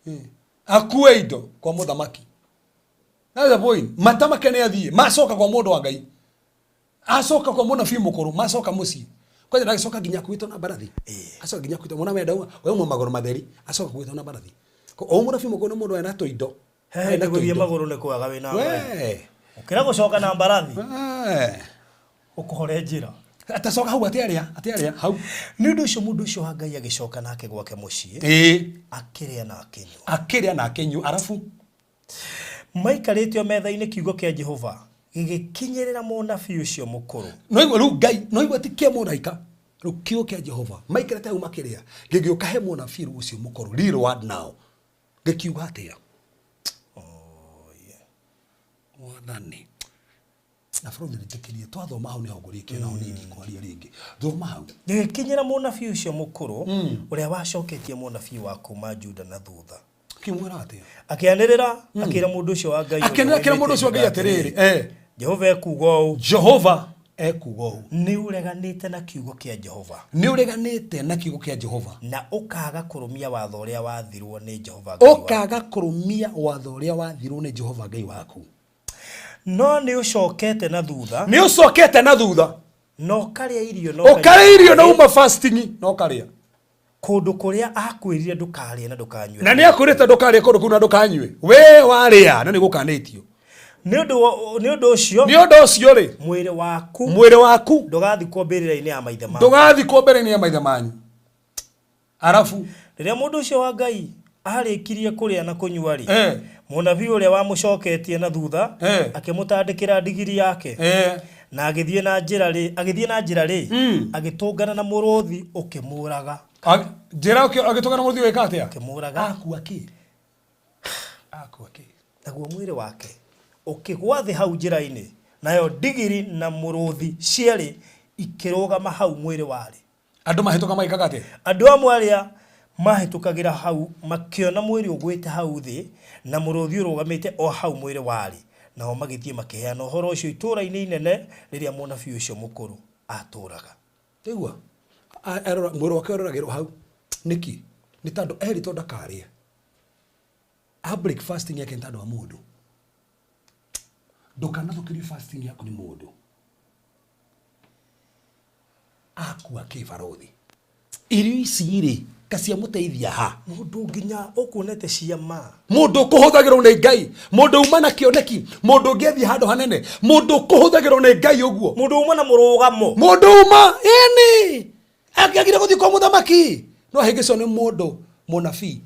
Ĩĩ. Akue indo kwa mũthamaki. That's the point. Matamake nĩ athiĩ macoka kwa mũndũ wa Ngai. Acoka kwa mũnabii mũkũrũ macoka mũciĩ. Kwanja ndagĩcoka nginya akuĩtwo na mbarathi. Acoka nginya akuĩtwo mwana wenda we uma magũrũ matheri acoka akuĩtwo na mbarathi. O mũnabii mũkũrũ nĩ mũndũ wena tũindo. hehe Ena gũthiĩ tũindo. magũrũ nĩ kwaga wĩna mbarathi We. ũkĩra gũcoka na mbarathi We. ũkũhore njĩra Atacoka hau atĩ arĩa hau. nĩ ũndũ ũcio mũndũ ũcio wa Ngai agĩcoka nake gwake mũciĩ Ĩĩ. akĩrĩa na akĩnyua Akĩrĩa na akĩnyua arabu maikarĩte o metha-inĩ kiugo kĩa Jehova gĩgĩkinyĩrĩra mũnabii ũcio mũkũrũ no igua rĩu Ngai no igua ti kĩa mũraika rĩu kiugo kĩa Jehova maikarĩte hau makĩrĩa gĩgĩũka he mũnabii rĩu ũcio mũkũrũ real word now gĩkiuga atĩa mwathani na bũrũri njĩtĩkĩrie twathoma hau nĩho ngũrĩkia naho niĩ ndikwaria rĩngĩ thoma hau gĩgĩkinyĩra mũnabii ũcio mũkũrũ ũrĩa wacoketie mũnabii wa kuma Juda na thutha kĩmwĩra atĩa akĩanĩrĩra akĩra mũndũ ũcio wa Ngai ũrĩa akĩanĩrĩra akĩra mũndũ ũcio wa Ngai woimĩte Juda atĩrĩrĩ eh Jehova ekuuga ũũ Jehova ekuuga ũũ nĩ ũreganĩte na kiugo kĩa Jehova nĩ ũreganĩte na kiugo kĩa Jehova na ũkaaga kũrũmia watho ũrĩa wathirwo nĩ Jehova Ngai waku. ũkaga kũrũmia watho ũrĩa wathirwo nĩ Jehova Ngai waku no nĩ ũcokete na thutha nĩ ũcokete na thutha na ũkarĩa irio na ũkanyua ũkarĩa irio na maaĩ uma fasting na ũkarĩa kũndũ kũrĩa akwĩrire ndũkarĩe na ndũkanyue na nĩ akwĩrĩte ndũkarĩe kũndũ kũu na ndũkanyue we warĩa na nĩ gũkanĩtio nĩ ũndũ ũcio nĩ ũndũ ũcio rĩ mwĩrĩ waku mwĩrĩ waku ndũgathikwo mbĩrĩra-inĩ ya maithe maku ndũgathikwo mbere-inĩ ya maithe manyu arabu rĩrĩa mũndũ ũcio wa Ngai arĩkirie kũrĩa na kũnyua rĩ Eh. mũnabii ũrĩa wamũcoketie na thutha Eh. akĩmũtandĩkĩra ndigiri yake eh, na agĩthiĩ na njĩra rĩ agĩthiĩ na njĩra rĩ agĩtũngana na mũrũthi ũkĩmũraga njĩra agĩtũngana mũrũthi ũgĩka atĩa ũkĩmũraga akua kĩ Akua kĩ? Naguo mwĩrĩ wake ũkĩgwa thĩ hau njĩra-inĩ, nayo ndigiri na mũrũthi cierĩ ikĩrũgama hau mwĩrĩ warĩ. Andũ mahĩtũka magĩkaga atĩa? Andũ amwe arĩa maahĩtũkagĩra hau makĩona mwĩrĩ ũgwĩte hau thĩ na mũrũthi ũrũgamĩte o hau mwĩrĩ warĩ, nao magĩthiĩ makĩheana ũhoro ũcio itũũra-inĩ inene rĩrĩa mũnabii ũcio mũkũrũ aatũũraga. Waigua? Mwĩrĩ wake ũroragĩrwo hau. Nĩkĩ? Nĩ tondũ erĩtwo ndakarĩe. A break fasting yake nĩ tondũ wa mũndũ. Ndũkanathũkĩrio fasting yaku nĩ mũndũ. Akua kĩ barothi? Irio ici rĩ, kaciamũteithia ha? Mũndũ nginya ũkuonete ciama. Mũndũ ũkũhũthagĩrwo nĩ Ngai, mũndũ uma na kĩoneki, mũndũ ũngĩathiĩ handũ hanene, mũndũ ũkũhũthagĩrwo nĩ Ngai ũguo. Mũndũ uma na mũrũgamo. Mũndũ uma, ĩni, angĩagire gũthiĩ kwa mũthamaki. No ahĩngĩcwo nĩ mũndũ mũnabii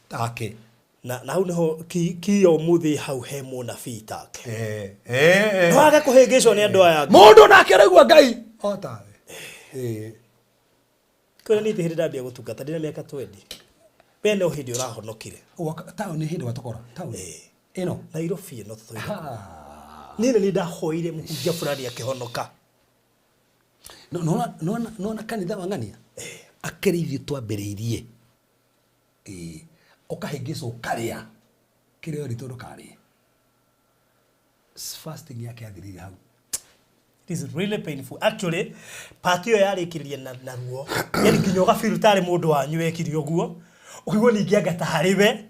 take. Na hau niho ki ũmũthĩ hau he mũnabii take. Eh. Ndwage kũhĩngĩcwo nĩ andũ aya. Mũndũ nake araigua Ngai o tawe. Kwĩra niĩ hĩndĩ ndambia gũtungata ndĩna mĩaka 20. We no hĩndĩ ũrahonokire. Taũni hĩndĩ watũkora taũni ĩno Nairobi ĩno tũtũire. Niĩ nĩ ndahoire mũhunjia fulani akĩhonoka. Nona kanitha wa ng'ania akĩrĩ ithuĩ twambĩrĩirie ũkahĩngĩcwo ũkarĩa kĩrĩa werĩtwo ndũkarĩe. Fasting yake yathirire hau. It is really painful. Actually, part ĩyo yarĩkĩrĩria na ruo. Yani nginya ũgabĩru tarĩ mũndũ wanyu wekire ũguo. Ũkaigua ningĩ anga ta harĩ we.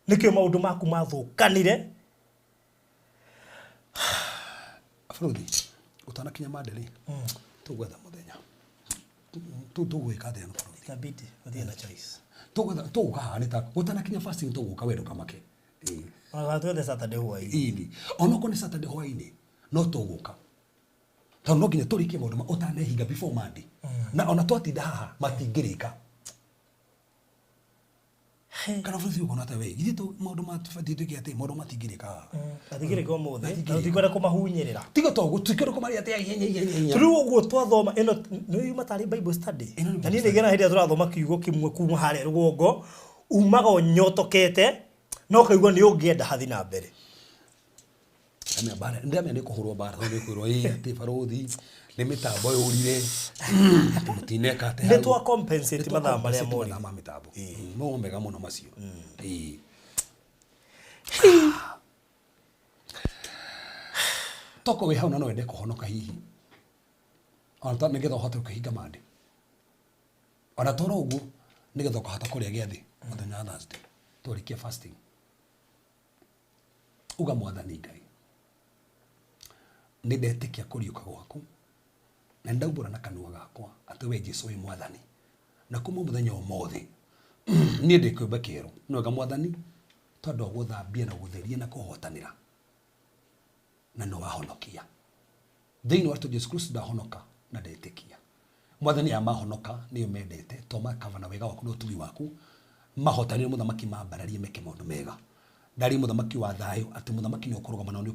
Nĩkĩo maũndũ maku mathũkanire. Bũrũri ũtanakinya Monday rĩ, tũgwetha mũthenya. Tũgwĩka atĩa na bũrũri? Itabidi ũthiĩ na choice. Tũgwetha tũgũka haha nĩ ta gũtanakinya fasting tũgũka we ndũkamake. Ona twethe Saturday hwaĩ. Ĩni. Onokorwo nĩ Saturday hwaĩ-inĩ no tũgũka. Tondũ no nginya tũrĩkie maũndũ ma ũtanehinga before Monday. Na ona twatinda haha matingĩrĩka. Kana bũrũri ũkona atĩa we? Githĩ maũndũ matũbatiĩ twĩke atĩ maũndũ matingĩrĩka haha. Matingĩrĩka ũmũthĩ, na tũtikwenda kũmahunyĩrĩra. Tiga to gũtuĩka kũmaria atĩ ihenya ihenya ihenya. Rĩu ũguo twathoma ĩno nĩ yuma tarĩ Bible study. Na niĩ nĩngena hĩndĩ ĩrĩa tũrathoma kiugo kĩmwe kuma harĩa rũgongo, umaga ũnyotokete na ũkaigua nĩ ũngĩenda hathi na mbere. Ndamenya nĩ kũhũrwo mbara tondũ nĩ kwĩrwo ĩ atĩ barũthi nĩ mĩtambo yũrire atĩ mũtineka atĩ Nĩ twa compensate mathaa marĩa morire. morire. Mathaa ma mĩtambo. No mega mũno macio. Ĩĩ. Toko wĩ hau na no wende kũhonoka hihi. Ona ta nĩgetha ũhote kũhinga Monday. Ona toro ũguo nĩgetha ũkahota kũrĩa gĩathĩ mũthenya wa Thursday. Twarĩkia fasting. Uga Mwathani Ngai, nĩ ndetĩkia kũriũka gwaku na nĩ ndaumbũra na kanua gakwa atĩ we Jesũ wĩ Mwathani, na kuma mũthenya ũmũthĩ niĩ ndĩ kĩũmbe kĩerũ. Nĩ wega Mwathani tondũ wa gũthambia na gũtheria na kũhotanĩra, na nĩ wahonokia thĩinĩ wa Jesũ Kristo. Ndahonoka na ndetĩkia Mwathani, aya mahonoka nĩo mendete to makava na wega waku na ũtugi waku, mahotanire mũthamaki, mambararie meke maũndũ mega. Ndarĩ mũthamaki wa thayũ atĩ mũthamaki nĩ ũkũrũgama nao, nĩ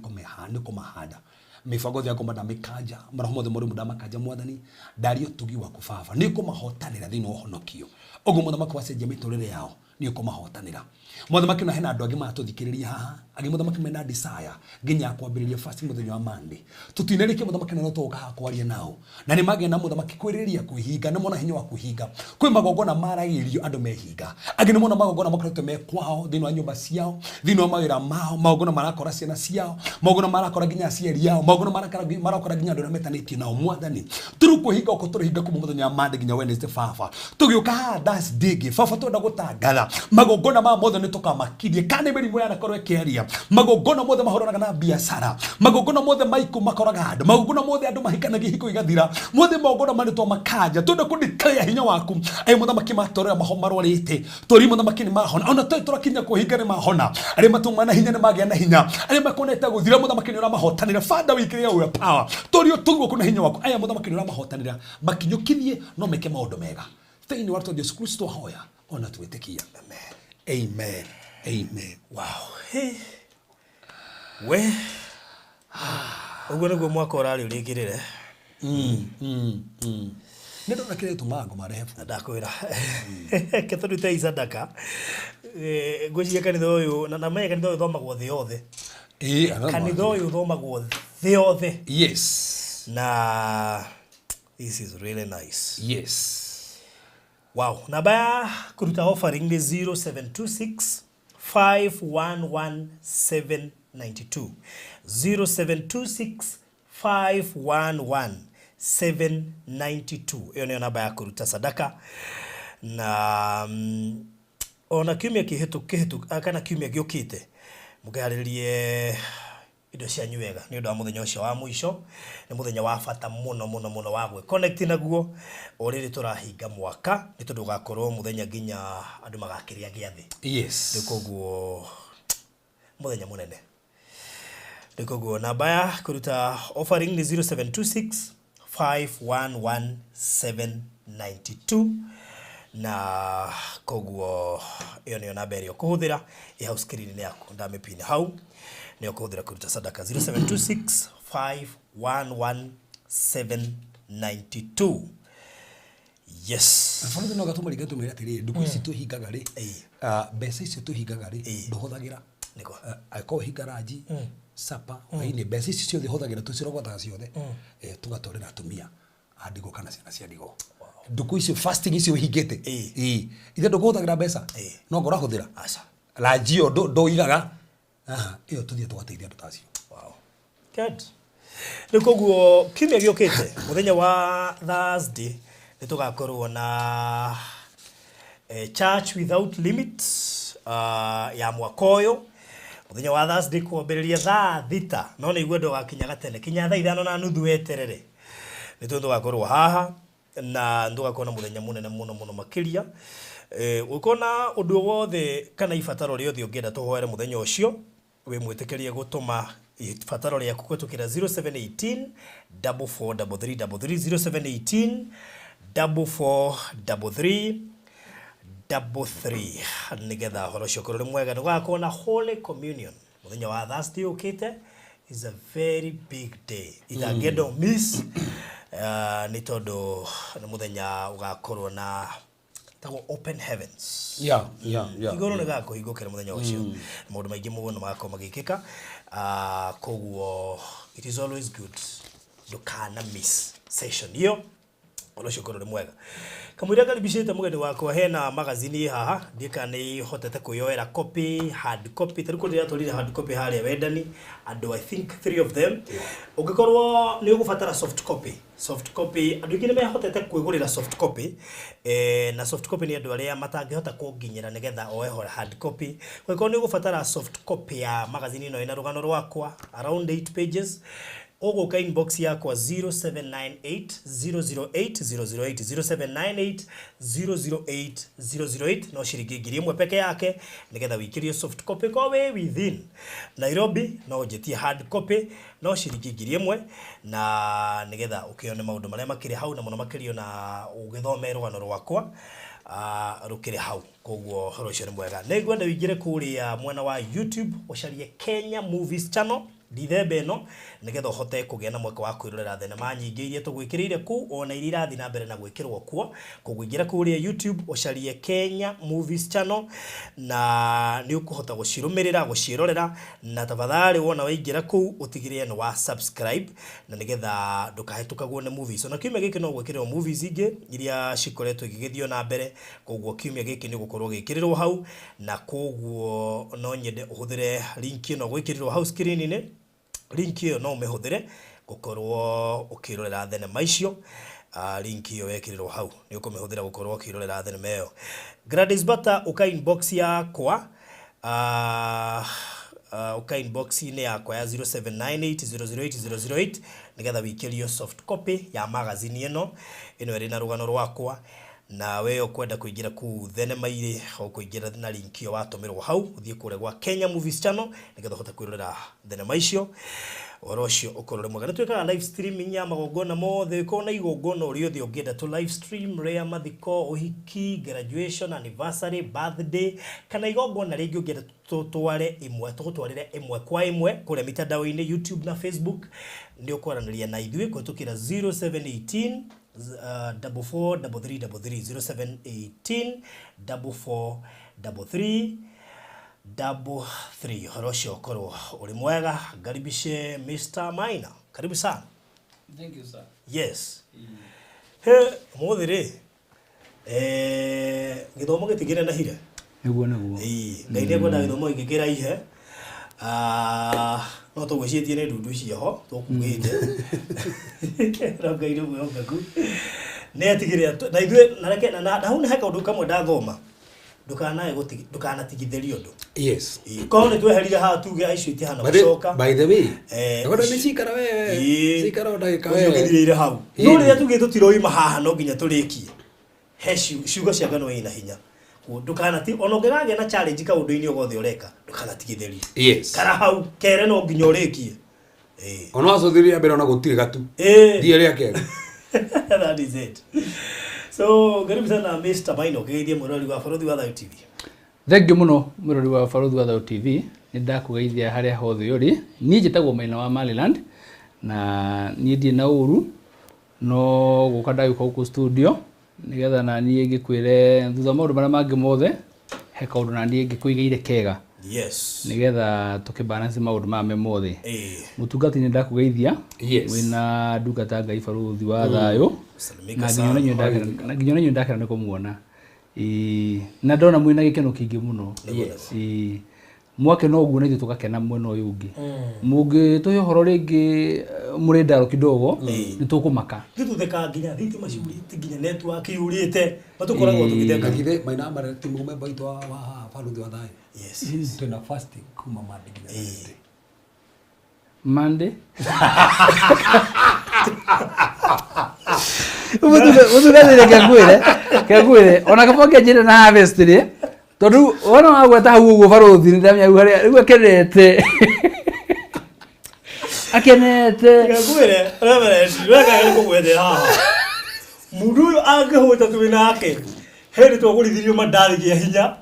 ũkũmahanda mĩbango yothe ya ngoma ndamĩkanja, maroho mothe moru ndamakanja. Mwathani, ndaria ũtugi waku baba, nĩ ũkũmahotanĩra thĩinĩ wa ũhonokio. Ũguo mũthamaki wacenjia mĩtũrĩre yao, nĩ ũkũmahotanĩra. Mũthamaki, na hena andũ angĩ maratũthikĩrĩria haha, angĩ mũthamaki mena desire nginya ya kwambĩrĩria fasting mũthenya wa Monday. Tũtinarĩkia mũthamaki, na no tũgũka haha kwaria nao, na nĩ magĩa na mũthamaki kwĩrĩria kwĩhinga, nĩ mona hinya wa kwĩhinga. Kwĩ magongona maragĩrio andũ mehinga, angĩ nĩ mona magongona makoretwo me kwao thĩinĩ wa nyũmba ciao, thĩinĩ wa mawĩra mao, magongona marakora ciana ciao, magongona marakora nginya aciari ao, magongona marakora nginya andũ arĩa metanĩtio nao. Mwathani, tũrĩu kwĩhinga gũkũ tũrĩhinga kuma mũthenya wa Monday nginya Wednesday. Baba, tũgĩũka haha Thursday ĩngĩ, baba, twenda gũtangatha magongona maya mothe nĩ tũkamakirie. Kana nĩ mĩrimũ yanakorwo ĩkĩaria, magongona mothe mahũranaga na biacara, magongona mothe maikũ makoraga andũ, magongona mothe andũ mahikanagia hiko igathira, mothe magongona manĩtwo makanja, twenda kũdeclare hinya waku. Ayo mũthamaki matorera maho marwarĩte tũri mũthamaki nĩ mahona, ona tũrĩ tũrakinya kũhinga nĩ mahona, arĩa matũma na hinya nĩ magĩa na hinya, arĩa makonete gũthira mũthamaki nĩ ũramahotanĩra. Father, we declare your power, tũri ũtugi waku na hinya waku. Aya mũthamaki nĩ ũramahotanĩra, makinyũkithie no meke maũndũ mega thĩinĩ wa rĩtwa Jesu Kristo ahoya ona twĩtĩkia. Amen, amen, amen. Wow. Hey. We. Ũguo nĩguo mwaka ũrarĩ ũrĩkĩrĩre. Nĩ ndona kĩrĩa gĩtũmaga ngoma rehe Na ndakwĩra ke tũrute icandaka. Ngwĩciria kanitha ũyũ na menye kanitha ũyũ ũthomagwo thĩ yothe. Kanitha ũyũ ũthomagwo thĩ yothe. Yes. Na this is really nice. Yes. Wow. Namba ya kũruta offering nĩ 0726 511 792. 0726 511 792. Ĩyo nĩyo namba ya kũruta sadaka. Na ona kiumia kĩhĩtũku kana kiumia gĩũkĩte mũkĩharĩrĩrie indo cianyu wega nĩ ũndũ wa mũthenya ũcio wa mũico. Nĩ mũthenya wa bata mũno mũno mũno wa gwĩconnect naguo o rĩrĩ tũrahinga mwaka, nĩ tondũ ũgakorwo mũthenya nginya andũ magakĩrĩa gĩathĩ. Yes. Rĩu koguo mũthenya mũnene. Rĩu koguo namba ya kũruta offering nĩ 0726 511 792, na koguo ĩyo nĩyo namba ĩrĩa ũkũhũthĩra ĩ hau screen-inĩ yaku, ndamĩpin hau, nĩyo ũkũhũthĩra kũruta sadaka, 0726 511 792. Yes. Borithi no gatũma ringa tũmĩre atĩrĩrĩ, ndukũ ici tũhingaga rĩ, mbeca icio tũhingaga rĩ, ndũhũthagĩra. Nĩguo. Angĩkorwo ũhinga ranji, sapa, hwainĩ, mbeca ici ciothe hũthagĩra, tũcirogotaga ciothe, tũgatwarĩra atumia a ndigwa kana ciana cia ndigwa. Ndukũ icio fasting icio ũhingĩte, ĩĩ, ithe ndũkũhũthagĩra mbeca, no ngora hũthĩra Aca. Ranji ĩyo ndũigaga. Aha, ĩyo tũthiĩ tũgateithia andũ ta acio. Wow. Good. Rĩu koguo kiumia gĩũkĩte mũthenya wa Thursday nĩ tũgakorwo na Church Without Limits ya mwaka ũyũ, mũthenya wa Thursday kwambĩrĩria thaa 6, no nĩ igua ndũgakinya gatene, kinya thaa 5:30 weterere, nĩ tondũ tũgakorwo haha na nĩ tũgakorwo na mũthenya mũnene mũno mũno makĩria. Ũngĩkorwo na ũndũ o wothe kana ibataro rĩothe ũngĩenda tũhoere mũthenya ũcio, wĩ mwĩtĩkĩrie gũtũma ibataro rĩaku kũhetũkĩra 0718 4433 33, 0718 4433 33, nĩgetha ũhoro ũcio ũkorwo ũrĩ mwega. Nĩ gũgakorwo na Holy Communion mũthenya wa Thursday ũkĩte. Is a very big day itangĩenda miss, nĩ tondũ nĩ mũthenya ũgakorwo na tagwo open heavens. Igũrũ nĩ gakũhingũkĩra mũthenya ũcio, maũndũ maingĩ mũno magakorwo magĩkĩka. Koguo it is always good, ndũkana miss session ĩyo, ũndũ ũcio ũkorwo ũrĩ mwega. Kamũira karibicĩte mũgeni wakwa, hena magazini ĩ haha, ndiĩ kana nĩ hotete kwĩyoera copy, hard copy. Tarĩu kũrĩa ndĩratwarire hard copy harĩa wendani andũ, I think three of them. Ũngĩkorwo nĩ ũgũbatara soft copy, soft copy andũ aingĩ nĩ mehotete kwĩgũrĩra soft copy, na soft copy nĩ andũ arĩa matangĩhota kũnginyĩra nĩgetha oe hard copy. Ũngĩkorwo nĩ ũgũbatara soft copy ya magazini ĩno ĩna rũgano rwakwa, around 8 pages, ũgũka inbox yakwa 0798 008 008, 0798 008 008, no ciringi 1,000 peke yake nĩgetha wĩikĩrio soft copy. Ko wĩ within Nairobi, no ũnjĩtie hard copy, no ciringi 1,000, na nĩgetha ũkĩone maũndũ marĩa makĩrĩ hau, na mũno makĩria na ũgĩthome rũgano rwakwa rũkĩrĩ hau. Koguo ũhoro ũcio nĩ mwega. Nĩ ngwenda ũingĩre kũrĩa mwena wa YouTube, ũcarie Kenya Movies Channel ndithemba ĩno, nĩgetha ũhote kũgĩa na mweke wa kwĩrorera thenema nyingĩ iria tũgwĩkĩrĩire kũu, ona iria irathiĩ na mbere na gwĩkĩrwo kuo. Koguo ingĩra kũrĩa YouTube, ũcarie Kenya Movies Channel, na nĩ ũkũhota gũcirũmĩrĩra, gũciĩrorera. Na tafadhali wona waingĩra kũu, ũtigĩrĩre nĩ wa subscribe, na nĩgetha ndũkahĩtũkagwo nĩ movies. Ona kiumia gĩkĩ no gwĩkĩrĩrwo movies ingĩ iria cikoretwo igĩgĩthiĩ na mbere, koguo kiumia gĩkĩ nĩ ũgũkorwo gĩkĩrĩrwo hau. Na koguo no nyende ũhũthĩre link ĩno gwĩkĩrĩrwo hau screen-inĩ. Link ĩyo no ũmĩhũthĩre gũkorwo ũkĩrorera thenema icio. Link ĩyo wekĩrĩrwo hau nĩ ũkũmĩhũthĩra gũkorwo ũkĩrorera thenema ĩyo. Gladys Bata, ũka inbox yakwa, ũka inbox-inĩ yakwa ya 0798 008 008, nĩgetha wĩikĩrio soft copy ya magazine ĩno ĩrĩ na rũgano rwakwa. Na we ũkwenda kũingĩra kũu thenema irĩ, ũkũingĩra na link ĩyo watũmĩrwo hau, ũthiĩ kũrĩa gwa Kenya Movies Channel nĩgetha ũhote kwĩrorera thenema icio. Ũhoro ũcio ũkorwo ũrĩ mwega. Nĩ twĩkaga live streaming ya magongona mothe. Ũkorwo na igongona o rĩothe ũngĩenda tũ live stream, rĩa mathiko, ũhiki, graduation, anniversary, birthday, kana igongona rĩngĩ ũngĩenda tũtware ĩmwe, tũgũtwarĩre ĩmwe kwa ĩmwe kũrĩa mitandao-inĩ, YouTube na Facebook, nĩ ũkwaranĩria na ithuĩ kũhetũkĩra 0718 44 33 33 0718 44 33 33. Ũhoro ũcio ũkorwo ũrĩ mwega. Ngaribishe Mr. Maina, karibu sana. Thank you, sir. Yes, he mũthĩ rĩ, gĩthomo gĩtingĩnenehire. Nĩguo nĩguo. Ĩĩ, Ngai nĩ ekwenda gĩthomo gĩkĩ kĩraihe. Ah, no tũgwĩciĩtie nĩ ndundu ciaho tũkugĩte, no Ngai nĩ mwĩhokeku, nĩ atigĩrĩra na ithuĩ na reke na na hau nĩ he kaũndũ kamwe ndathoma, ndũkanae ndũkanatigithĩrie ũndũ. Ĩĩ, korwo nĩ tweherire haha tuge aicio itihana gũcoka. By the way, nakwenda nĩ cikara we, cikara o ndagĩka ũcio we. ũgĩthirĩire hau. No rĩrĩa tugĩ tũtiroima haha no nginya tũrĩkie, he ciugo cia ngano ina hinya. Ndũkanati ona ũngĩgagĩa na challenge kaũndũ-inĩ o gothe ũreka, ndũkanatigithĩrie. Kara hau kere no nginya ũrĩkie. Ĩĩ. Ona wacũthĩrĩria mbere ona gũtirĩ gatu. Thiĩ rĩa kerĩ. That is it. So karibu sana Mr. Maino, kĩgeithie mwĩrori wa Barũthi wa Thayũ TV. Thank you mũno mwĩrori wa Barũthi wa Thayũ TV. Nĩ ndakũgeithia harĩa hothe ũrĩ. Niĩ njĩtagwo Maina wa Maryland na niĩ ndirĩ na ũru, no gũka ndagĩũka gũkũ studio nĩgetha na niĩ ngĩkwĩre thutha wa maũndũ marĩa mangĩ mothe he kaũndũ na niĩ ngĩkũigĩire kega nĩgetha tũkĩbalance maũndũ maya me mothe. Mũtungati, nĩ ndakũgeithia. Wĩna ndungata Ngai Barũthi wa Thayũ. Salimika Na nginya sana. ona inyuĩ ndakena nĩ kũmuona. Ĩĩ, na ndona mwĩna gĩkeno kĩingĩ mũno. Ĩĩ, mwakena ũguo na ithuĩ tũgakena mwena ũyũ ũngĩ. Mũngĩtũhe ũhoro rĩngĩ mũrĩ ndaro kidogo, nĩ tũkũmaka. Tũthekaga nginya thitima ciũrĩte, nginya network yũrĩte, no tũkoragwo tũgĩtheka. Na githĩ Maina mara ti mũmemba witũ wa Barũthi wa Thayũ? Yes. Twĩna fasting kuma Monday nginya Thursday. Monday mũtungatĩre kengwĩre ona kaba ngĩanjĩre na harvest rĩ, tondũ wona wagweta hau ũguo barũthi nĩ ndamenya rĩu harĩa rĩu akenete akenete. Ngwĩre, Reverend, wega nĩ kũgwetera haha. Mũndũ ũyũ angĩhũta twĩ nake, hĩndĩ twagũrithirio mandathi kĩa hinya,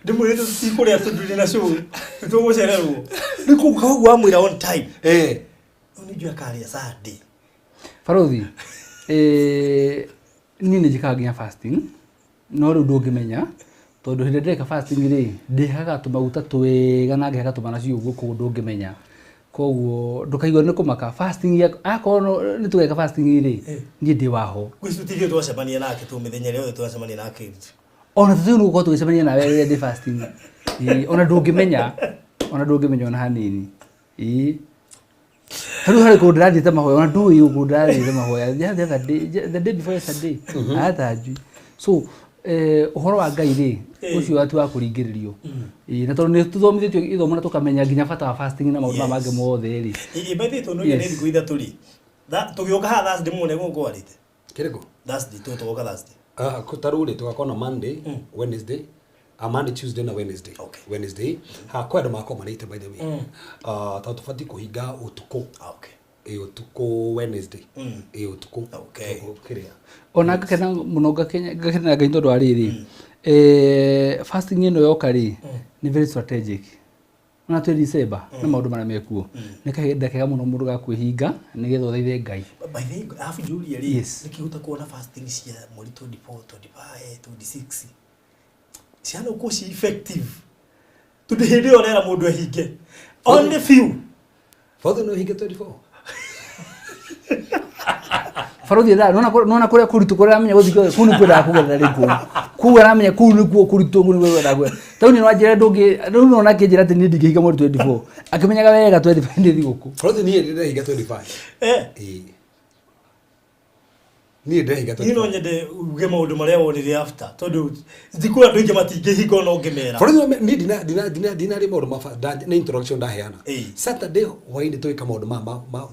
ndĩmwĩrĩte tũtikũrĩa tũndũ na cũũ, nĩtũgũcererwo. Nĩ kũu koguo wamwĩra on time. Rĩu nĩ njũĩ akarĩa Sunday. Barũthi, niĩ nĩ njĩkaga nginya fasting, no rĩu ndũngĩmenya tondũ hĩndĩ ĩrĩa ndĩreka fasting rĩ, ndĩhakaga tũmaguta twega na ngĩhaka tũmanaci ũguo, koguo ndũngĩmenya, koguo ndũkaigua nĩ kũmaka fasting akorwo nĩ tũgeka fasting rĩ, niĩ ndĩ waho. Gwĩ tũtigĩ twacemania nake tu mĩthenya ĩrĩa yothe twacemania nake. Ona tũtigĩ nĩ gũkorwo tũgĩcemania nawe rĩrĩa ndĩ fasting. Ĩĩ, ona ndũngĩmenya, ona ndũngĩmenya ona hanini. Ĩĩ, rĩu harĩ kũndũ ndĩrathiĩte mahoya, ona ndũĩ kũndũ ndĩrathiĩte mahoya the other day, the day before yesterday atanjui. So ũhoro wa Ngai rĩ, ũcio ti wa kũringĩrĩrio. Ĩĩ, na tondũ nĩ tũthomithĩtio gĩthomo na tũkamenya nginya bata wa fasting na maũndũ maya mangĩ mothe rĩ. Ĩ by the way, tondũ nĩ thikũ 3 rĩ, tũgĩũka haha Thursday muone gũkũ warĩte. Kĩrĩkũ? Thursday tũgoka Thursday. Ta rĩu rĩ, tũgakorwo na Monday, Wednesday, Monday, Tuesday na Wednesday. Wednesday ha kwĩ andũ makomanĩte by the way. Ah, tondũ tũbatiĩ kũhinga ũtukũ. Ĩ ũtukũ Wednesday. Ĩ ũtukũ. Kĩrĩa. Ona ngakena mũno, ngakenera Ngai tondũ wa rĩrĩ, fasting ĩno yoka rĩ, nĩ very strategic. Ona twĩ December na maũndũ marĩa mekuo, nĩ kahinda kega mũno mũndũ ga kwĩhinga nĩgetha ũthaithe Ngai. By the way, arabu njũrie rĩ, nĩkĩ gũtakorwo na fasting cia mweri 24, 25, 26 ciana ũkorwo ci effective, tondũ hĩndĩ ĩyo ũrera mũndũ ehinge only few. Bothe no hinge 24. Barothi thaa nona kũrĩa kũritũ kũrĩa aramenya gũthiĩ guothe, kũu nĩkuo endaga kũgerera rĩu, kũu aramenya kũu nĩkuo kũritũ, kũu nĩkuo endaga kũgerera. Tondũ niĩ no anjĩre ndũngĩ rĩu nona akĩnjĩra atĩ niĩ ndingĩhinga mweri 24, akĩmenyaga wega 25 nĩ thigũkũ. Bothe niĩ ndĩrehinga 25. Ĩĩ. Niĩ ndĩrehinga Niĩ no 25. nyende uge maũndũ marĩa wonire after, tondũ thikũ andũ aingĩ matingĩhinga ona ũngĩmera. Bothe niĩ ndinarĩ maũndũ ma nĩ introduction ndaheana. Saturday hwaĩ-inĩ tũgĩka maũndũ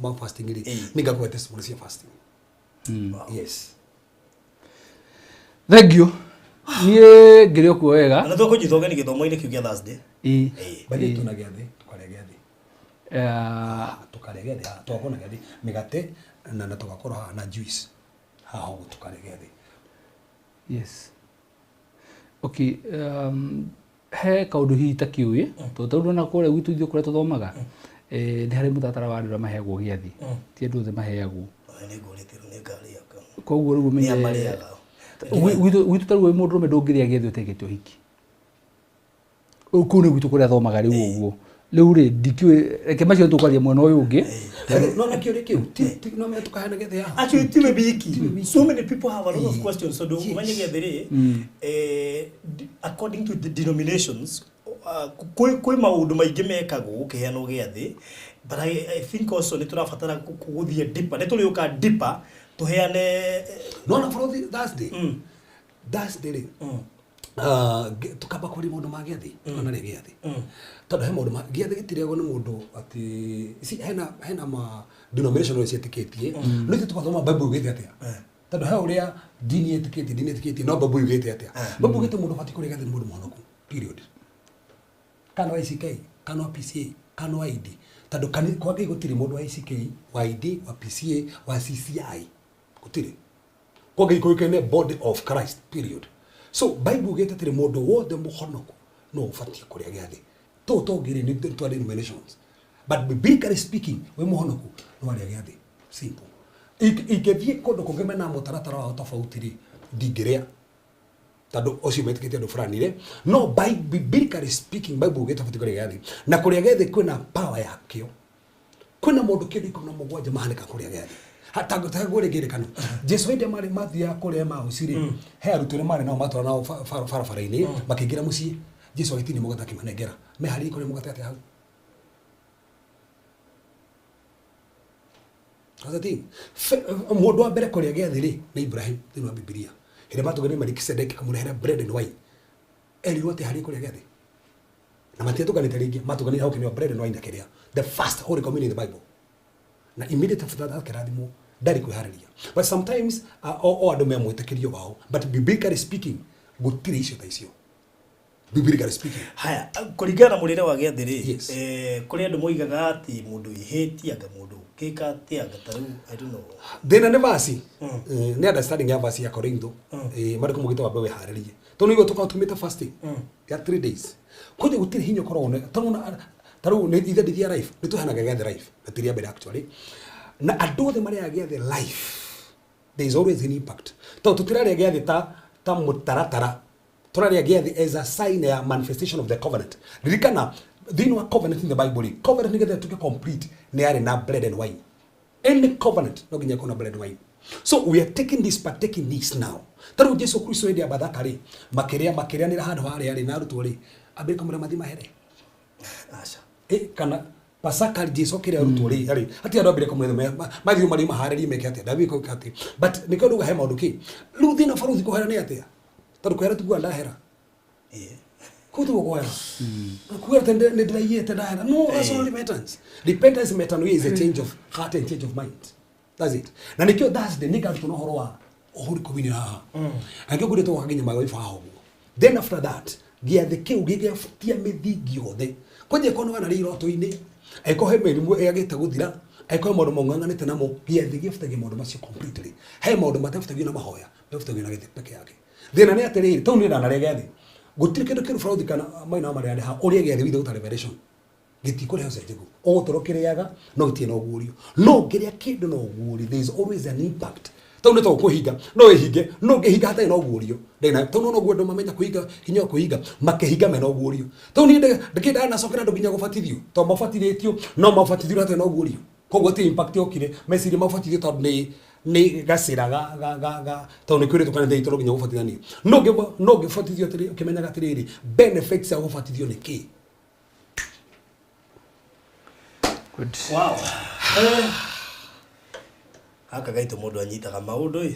ma fasting rĩ, nĩ ngakũhe testimony cia fasting. Yes. Thank you. Niĩ ngĩrĩ o kuo wega. Na tũkũnyita ũgeni gĩthomo-inĩ kĩu gĩa Thursday. Ĩĩ. By the way, tuna gĩathĩ, tũkarĩa gĩathĩ. Tũkarĩa gĩathĩ haha, tũgakorwo na gĩathĩ mĩgate na tũgakorwo haha na juice. Haha ũguo tũkarĩa gĩathĩ. Yes. Okay, he kaũndũ hihi itakĩũĩ, tondũ tarĩu ndona kũrĩa gwitũ ithuĩ kũrĩa tũthomaga, nĩ harĩ mũtaratara wa andũ arĩa maheagwo gĩathĩ, ti andũ othe maheagwo. Nĩ ngũrĩte nĩ ngarĩaga. Koguo rĩu ũmenye Nĩ amarĩaga. Gwitũ ta rĩu wĩ mũndũrũme ndũngĩrĩa gĩathĩ ũtekĩte ũhiki. Kũu nĩ gwitũ kũrĩa thomaga rĩu ũguo. Rĩu rĩ ndikĩũĩ, reke macio tũkwaria mwena ũyũ ũngĩ. No na kĩũria kĩu ti no menya tũkaheana gĩathĩ haha. Actually, tiwe wiki. So many people have a lot of questions. So, umenye gĩathĩ rĩ, according to the denominations, kwĩ maũndũ maingĩ mekagwo gũkĩheanwo gĩathĩ, but I think also nĩ tũrabatara gũthiĩ deeper, nĩ tũrĩũka deeper tũheane No na bũrũri Thursday. Thursday rĩ, tukamba kwaria maũndũ ma gĩathĩ, tukanarĩa gĩathĩ tondũ he maũndũ ma gĩathĩ gĩtirĩagwo nĩ mũndũ atĩ ici hena ma denomination ũrĩa ciĩtĩkĩtie, no ithuĩ tũgathoma Bible yugĩte atĩa, tondũ he ũrĩa dini ĩtĩkĩtie, dini ĩtĩkĩtie, no Bible yugĩte atĩa? Bible yugĩte mũndũ ũbatiĩ kũrĩa gĩathĩ nĩ mũndũ mũhonoku, period, kana wa ICK, kana wa PCA, kana wa ID, tondũ kwa Ngai gũtirĩ mũndũ wa ICK, wa ID, wa PCA, wa CCI, gũtirĩ. Kwa Ngai kũĩkaine body of Christ, period. So Bible ugĩte atĩrĩ, mũndũ wothe mũhonoku no ũbatiĩ kũrĩa gĩathĩ. Tũũ tũngĩ rĩ, nĩ twa denominations, but biblically speaking, wĩ mũhonoku no arĩa gĩathĩ, simple. Ingĩthiĩ kũndũ kũngĩ mena mũtaratara wao tofauti rĩ, ndingĩrĩa tondũ ũcio metĩkĩtie andũ fulani rĩ. No biblically speaking, Bible ugĩte ũbatiĩ kũrĩa gĩathĩ, na kũrĩa gĩathĩ kwĩna power yakĩo. Kwĩna maũndũ kĩndũ 17 mahanĩka kũrĩa gĩathĩ. Tagũrĩ ngerekano, Jesu hĩndĩ marĩ mathiaga kũrĩa Emausi rĩ, he arutwo arĩa marĩ nao matwara nao barabara-inĩ, makĩingĩra mũciĩ, Jesu agĩtinia mũgate akĩmanengera. Meharĩirie kũrĩa mũgate atĩa hau? That's the thing. Mũndũ wa mbere kũrĩa gĩathĩ rĩ, nĩ Ibrahim thĩinĩ wa Bibilia, hĩndĩ matũngana Melikisedeki akamũrehera bread and wine. Erirwo atĩ harĩ kũrĩa gĩathĩ na matiatũnganĩte rĩngĩ, matũnganĩre hau kĩnyua bread and wine akĩrĩa, the first holy communion in the Bible, na immediately after that akĩrathimwo. Ndarĩ kwĩharĩria, but sometimes o andũ me mwĩtĩkĩrio wao, but biblically speaking gũtirĩ icio ta icio, biblically speaking. Haya, kũringana na mũrĩre wa gĩathĩ rĩ, Yes. Kũrĩ andũ moigaga atĩ mũndũ wĩhĩtie, anga mũndũ ũngĩka atĩa, anga ta rĩu, I don't know. Thĩna nĩ vasi, nĩ understanding ya vasi ya Korintho. Marĩkũ mũgĩte wambe wĩharĩrie, tondũ nĩguo tũkorwo tumĩte fasting ya 3 days kwanja, gũtirĩ hinya ũkoragwo tondũ ta rĩu nĩ ithe ndithia life, nĩ tũheanaga gĩathĩ life na ti rĩa mbere actually, na andũ othe marĩaga gĩathĩ life, there is always an impact, tondũ tũtirarĩa gĩathĩ ta mũtaratara, tũrarĩa gĩathĩ as a sign ya manifestation of the covenant. Ririkana thĩinĩ wa covenant in the Bible rĩ, covenant nĩgetha ĩtuĩke complete nĩ yarĩ na bread and wine. Any covenant no nginya ĩkorwo na bread and wine. So we are taking this, partaking this now. Ta rĩu Jesu Kristo hĩndĩ ya Bathaka rĩ, makĩrĩa makĩrĩanĩra handũ harĩa rĩ na arutwo rĩ, ambĩrĩria kũmera mathiĩ mahere? Aca. Kana Pasaka Jesu akĩrĩa arutwo rĩ, arĩ ati andũ ambĩrĩria kũmera mathiĩ marĩ maharĩrie meke atĩa, ndambĩrĩria kũĩka atĩ, but nĩkĩo nduga he maũndũ kĩ rĩu thĩna baruthi kũhera nĩ atĩa, tondũ kũhera tiguo ndahera. Kũu tiguo kũhera kuga atĩ nĩ ndĩraiyĩte ndahera. No, that's not repentance. Repentance, metanoia, is a change of heart and change of mind. That's it. Na nĩkĩo Thursday nĩ ngarutwo na ũhoro wa Holy Communion haha, na nĩkĩo ngũrĩtwo gũka nginya magũiba haha ũguo. Then after that gĩathĩ kĩu gĩgĩabutia mĩthingi yothe kwanja, ĩkorwo nĩ wanarĩ iroto-inĩ, angĩkorwo he mĩrimũ ĩagĩte gũthira, angĩkorwo he maũndũ maung'ang'anĩte namo, gĩathĩ gĩabutagia maũndũ macio completely. He maũndũ matabutagio na mahoya, mabutagio na gĩthĩ peke yake. Thĩna nĩ atĩrĩrĩ, tondũ niĩ ndanarĩa gĩathĩ, gũtirĩ kĩndũ kĩru bũrũri kana maina wa marĩa ha ũrĩa gĩathĩ without a revelation gĩtikũrehe ũcenjeku. Ũgũtũra ũkĩrĩaga no gĩtirĩ na ũguũrio, no ũngĩrĩa kĩndũ na ũguũrio, there is always an impact. Tondũ nĩ to kũhinga no ĩhinge, no ũngĩhinga hatarĩ na ũguũrio ndĩna, tondũ no guo andũ mamenya kũhinga, hinya wa kũhinga, makĩhinga mena ũguũrio. Tondũ niĩ ndĩkĩ ndanacokera andũ nginya gũbatithio, tondũ mabatithĩtio no mabatithio hatarĩ na ũguũrio, koguo ti impact yokire meciria mabatithio, tondũ nĩ gacĩra ga tondũ nĩ kwĩrĩtwo kanitha itũ no nginya gũbatithanio. No ũngĩbatithio atĩrĩ ũkĩmenyaga atĩrĩrĩ, benefits ya gũbatithio nĩ kĩ? Good. Wow. Gaka gaitũ mũndũ anyitaga maũndũ ĩ.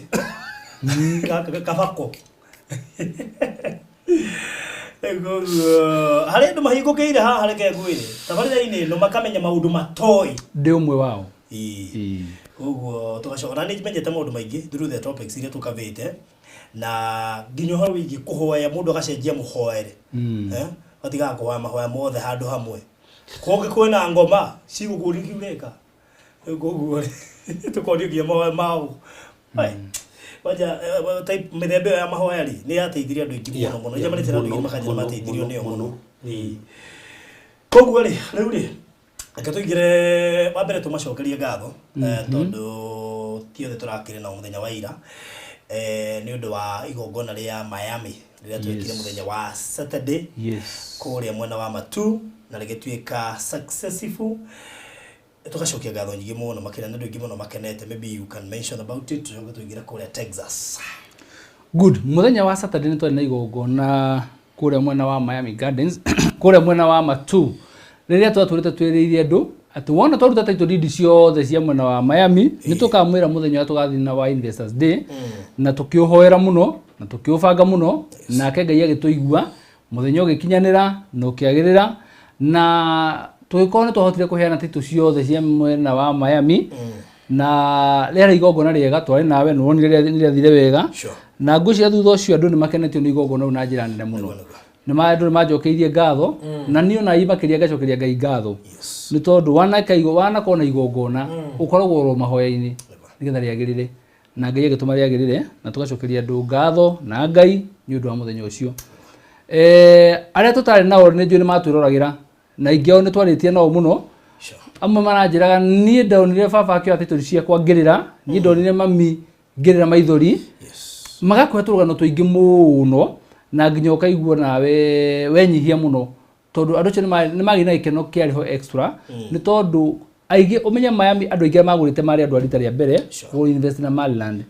Gaka kabako. Koguo harĩ andũ mahingũkĩire haha, reke ngwĩre tabarĩra-inĩ ĩno makamenya maũndũ matoĩ. Ndĩ ũmwe wao. Ĩĩ. Koguo tũgacoka na nĩ menyete maũndũ maingĩ through the topics iria tũkavĩte, na nginya ũhoro wĩgiĩ kũhoya, mũndũ agacenjia mũhoere, gatigaga kũhoya mahoya mothe handũ hamwe, kũngĩ kwĩna ngoma cigũkũria kĩ ũreka. Rĩu koguo rĩ, tũkonio nginya mahoya mao. Ai, wanja type mĩthemba ĩyo ya mahoya rĩ, nĩ yateithirie andũ aingĩ mũno mũno. Njamanĩte na andũ aingĩ makanjĩra mateithirio nĩyo mũno. Ĩĩ. Koguo rĩ, rĩu rĩ, reke tũingĩre wa mbere tũmacokerie ngatho, tondũ Ti othe tũrakĩrĩ nao mũthenya wa ira nĩ ũndũ wa igongona rĩa Miami rĩrĩa twekire mũthenya wa Saturday kũrĩa mwena wa Matu, na rĩgĩtuĩka successful. Tũgacokia ngatho nyingĩ mũno makĩria nĩ andũ aingĩ mũno makenete. Maybe you can mention about it, tũcoke tũingĩre kũrĩa Texas. Good. Mũthenya wa Saturday nĩ twarĩ na igongona kũrĩa mwena wa Miami Gardens, kũrĩa mwena wa Matu, rĩrĩa twatũrĩte twĩrĩire andũ atĩ wona twaruta title deed ciothe cia mwena wa Miami, nĩ tũkamwĩra mũthenya ũrĩa tũgathiĩ na wa Investors Day, na tũkĩũhoera mũno na tũkĩũbanga mũno, nake Ngai agĩtũigua, mũthenya ũgĩkinyanĩra na ũkĩagĩrĩra, na tũgĩkorwo nĩ twahotire kũheana title ciothe cia mwena wa Miami. Na rĩarĩ igongona rĩega, twarĩ nawe, nĩ wonire nĩ rĩathire wega. Na ngwĩciria thutha ũcio andũ nĩ makenetio nĩ igongona rĩu na njĩra nene mũno. Nĩ andũ nĩ manjokeirie ngatho, na niĩ ona makĩria ngacokeria Ngai ngatho, nĩ tondũ wanakorwo na igongona ũkoragwo oro mahoya-inĩ nĩgetha rĩagĩrĩre, na Ngai agĩtũma rĩagĩrĩre, na tũgacokeria andũ ngatho na Ngai nĩ ũndũ wa mũthenya ũcio. Arĩa tũtarĩ nao nĩ njũĩ nĩ matwĩroragĩra, na aingĩ ao nĩ twarĩtie nao mũno. Amwe maranjĩraga niĩ ndonire baba akĩoya title ciakwa ngĩrĩra, niĩ ndonire mami ngĩrĩra maithori. Magakũhe tũrũgano tũingĩ mũno, na nginya ũkaigua nawe wenyihia mũno, tondũ andũ acio nĩ magĩire na gĩkeno kĩarĩ ho extra, nĩ tondũ aingĩ ũmenye Miami andũ aingĩ arĩa magũrĩte marĩ andũ a rita rĩa mbere kũ invest na Maryland,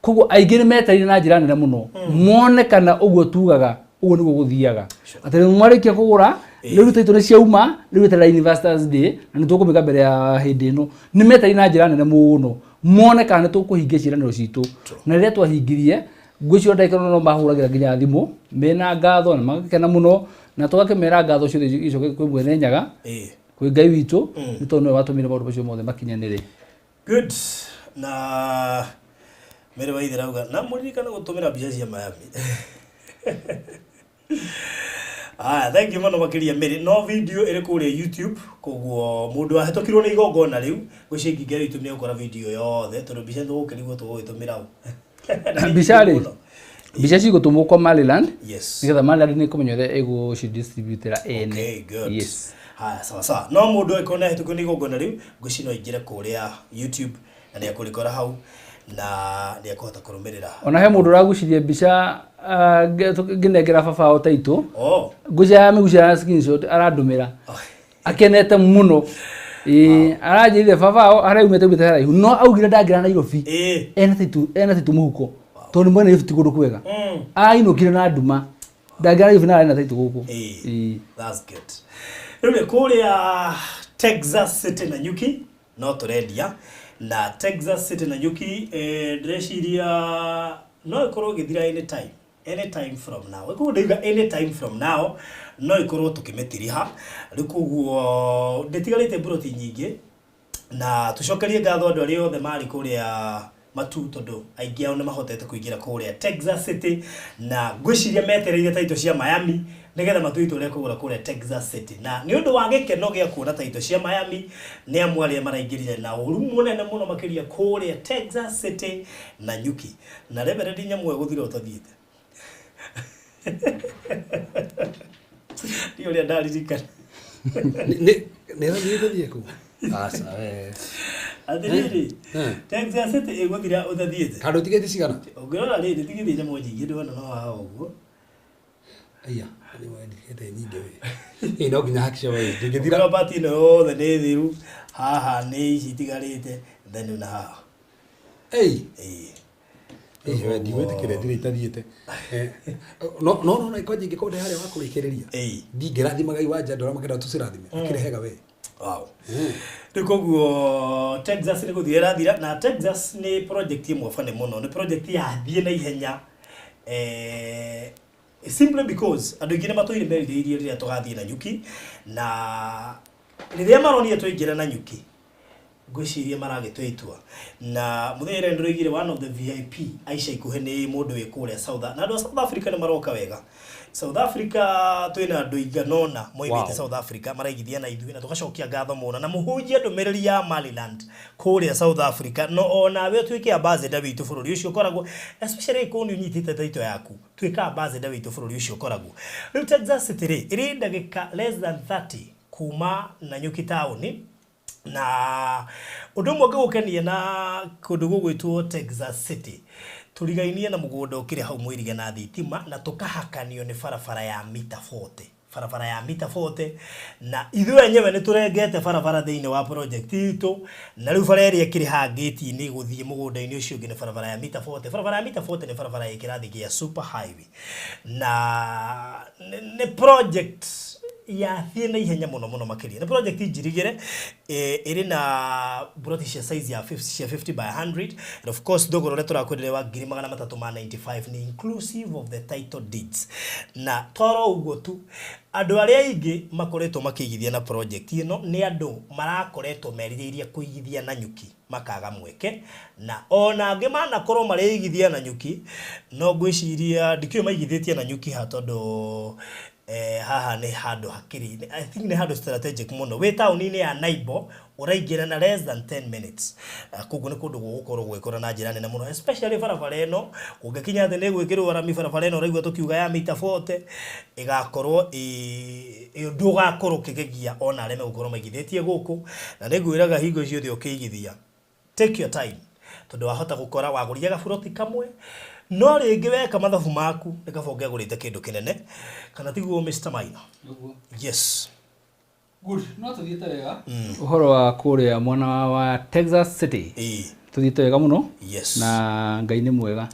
koguo aingĩ nĩ metereire na njĩra nene mũno mone kana ũguo tugaga ũguo nĩguo gũthiaga, atĩ rĩu mwarĩkia kũgũra, rĩu title nĩ ciauma, rĩu eterera Investors Day na nĩ tũkũmĩka mbere ya hĩndĩ ĩno. Nĩ metereire na njĩra nene mũno mone kana nĩ tũkũhingia ciĩranĩro citũ, na rĩrĩa twahingirie, ngwĩciria ndagĩka ĩno no mahũragĩra nginya thimũ mena ngatho na magakena mũno, na tũgakĩmera ngatho ciothe icoke kwĩ Mwene Nyaga, kwĩ Ngai witũ, nĩ tondũ nĩwe watũmire maũndũ macio mothe makinyanĩre. Good. Na Mary Waithera auga na mũririkane gũtũmĩra mbica cia Miami. Aya, thank you mũno makĩria Mary. No video ĩrĩ kũrĩa YouTube, koguo mũndũ wahĩtũkirwo nĩ igongona rĩu, ngwĩciria ingĩingĩra YouTube nĩ egũkora video yothe, tondũ mbica nĩtũgũkĩrigwo tũgũgĩtũmĩra ũ. Mbica rĩ, mbica cigũtũmwo kwa Maryland, nĩgetha Maryland nĩ ĩkũmenya ũrĩa ĩgũcidistributĩra ene. Okay, good. Haya, sawa sawa. No mũndũ angĩkorwo nĩ ahĩtũkirwo nĩ igongona rĩu, ngwĩciria no aingĩre kũrĩa YouTube na nĩ ekũrĩkora hau na nĩ ekũhota kũrũmĩrĩra. Ona he mũndũ ũragucirie mbica ngĩnengera baba wao taitũ. Ngwĩciria amĩgucia na screenshot arandũmĩra akenete mũno. Aranjĩrire baba wao harĩa aumĩte aumĩte haraihu, no augire ndangĩra Nairobi ena taitũ mũhuko, tondũ nĩ mwena Nairobi ti kũndũ kwega. Ainũkire na nduma, ndangĩra Nairobi na arĩ na taitũ gũkũ. That's good. Rĩu rĩ, kũrĩa Texas City na Nyuki no tũrendia, na Texas City na Nyuki ndĩreciria no ĩkorwo ĩgĩthira anytime, anytime from now. Koguo ndĩuga anytime from now no ĩkorwo tũkĩmĩtiriha rĩu, koguo ndĩtigarĩte mburoti nyingĩ, na tũcokerie ngatho andũ arĩa othe marĩ kũrĩa Matu, tondũ aingĩ ao nĩ mahotete kũingĩra kũrĩa Texas City, na ngwĩciria metereire title cia Miami nĩgetha matue itua rĩa kũgũra kũrĩa Texas City. Na nĩ ũndũ wa gĩkeno gĩa kuona title cia Miami, nĩ amwe arĩa maraingĩrire na ũru mũnene mũno makĩria kũrĩa Texas City na Nyuki. Na Reverend nyamũ ĩyo gũthira ũtathiĩte. Ndiũĩ ũrĩa ndaririkana. Nĩ nĩ thiĩ kũ? Aca we. Atĩrĩrĩ, Texas City ĩgũthira ũtathiĩte. Handũ tigeti cigana? Ũngĩrora rĩrĩ, tigithie nyamũ nyingĩ ndĩrona no haha ũguo. Aya, nĩ wendikĩte nyingĩ we. Ĩ no nginya hakisha we. Ndingĩthira. Ũngĩrora part ĩno yothe nĩ thiru, haha nĩ ici itigarĩte, then na haha. Ei. Ĩĩ. Ĩ we ndigwĩtĩkĩra ndirĩ itathiĩte. No no no kwanja ingĩkorwo ndĩ harĩa wa kũrĩkĩrĩria. Ndingĩrathimaga iwanja andũ arĩa makĩenda tũcirathime. Akĩrehega we. Wow. Rĩu koguo Texas nĩ gũthira ĩrathira, na Texas nĩ project ĩmwe bane mũno, nĩ project yathiĩ na ihenya, simply because andũ aingĩ nĩ matũire merirĩirie rĩrĩa tũgathiĩ na Nyuki, na rĩrĩa maronire twaingĩra na Nyuki, ngwĩciria maragĩtua itua. Na mũthenya ũrĩa ndĩroigire one of the VIP aica ikuhĩ nĩ mũndũ wĩ kũrĩa South, na andũ a South Africa nĩ maroka wega. South Africa twĩna andũ aigana ũna moimĩte South Africa maraigithia na ithuĩ, na tũgacokia ngatho mũno na mũhunjie ndũmĩrĩri ya Maryland kũrĩa South Africa, no onawe ũtuĩke ambassador witũ bũrũri ũcio ũkoragwo, especially kũu nĩ ũnyitĩte title yaku, tuĩka ambassador witũ bũrũri ũcio ũkoragwo. Rĩu Texas City rĩ, ĩrĩ ndagĩka less than 30 kuma Nanyuki taũni, Na ũndũ ũmwe ũngĩgũkenia na kũndũ gũgwĩtwo Texas City, tũrigainie na mũgũnda ũkĩrĩ hau mũirige na thitima, na tũkahakanio nĩ barabara ya mita 40, barabara ya mita 40. Na ithuĩ enyewe nĩ tũrengete barabara thĩinĩ wa project itũ, na rĩu bara ĩrĩa ĩkĩrĩ haha ngĩti-inĩ gũthiĩ mũgũnda-inĩ ũcio ũngĩ nĩ barabara ya mita 40. Barabara ya mita 40 nĩ barabara ya kĩrathi gĩa super highway, na nĩ project yathiĩ na ihenya mũno mũno makĩria. Nĩ project njirigĩre, ĩrĩ na broti cia size ya 50, cia 50 by 100. And of course thogora ũrĩa tũrakwenderia wa 395,000 nĩ inclusive of the title deeds. Na toro ũguo tu, andũ arĩa aingĩ makoretwo makĩigithia na project ĩno nĩ andũ marakoretwo merirĩirie kũigithia na nyuki makaga mweke, na ona angĩ manakorwo marĩigithia na nyuki, no ngwĩciria ndikĩũĩ maigithĩtie na nyuki ha, tondũ haha nĩ handũ hakĩrĩ, I think nĩ handũ strategic mũno. Wĩ taũni-inĩ ya Naibo ũraingĩra na less than 10 minutes. Koguo nĩ kũndũ gũgũkorwo gũgĩkũra na njĩra nene mũno, especially barabara ĩno kũngĩkinya atĩ nĩ gwĩkĩrwo rami. Barabara ĩno ũraigua tũkiuga ya mita 40 ĩgakorwo ĩ ũndũ ũgakorwo ũkĩgegia ona arĩa megũkorwo maigithĩtie gũkũ. Na nĩ ngwĩraga hingo ciothe ũkĩigithia, take your time, tondũ wahota gũkora wagũrire gaburoti kamwe, no rĩngĩ weka mathabu maku nĩ kaba ũngĩagũrĩte kĩndũ kĩnene, kana tiguo, Mr. Maina? Yes. Good, no tuthiĩte wega ũhoro wa kũrĩa mwena wa Texas City. Tuthiĩte wega mũno. Na Ngai nĩ mwega.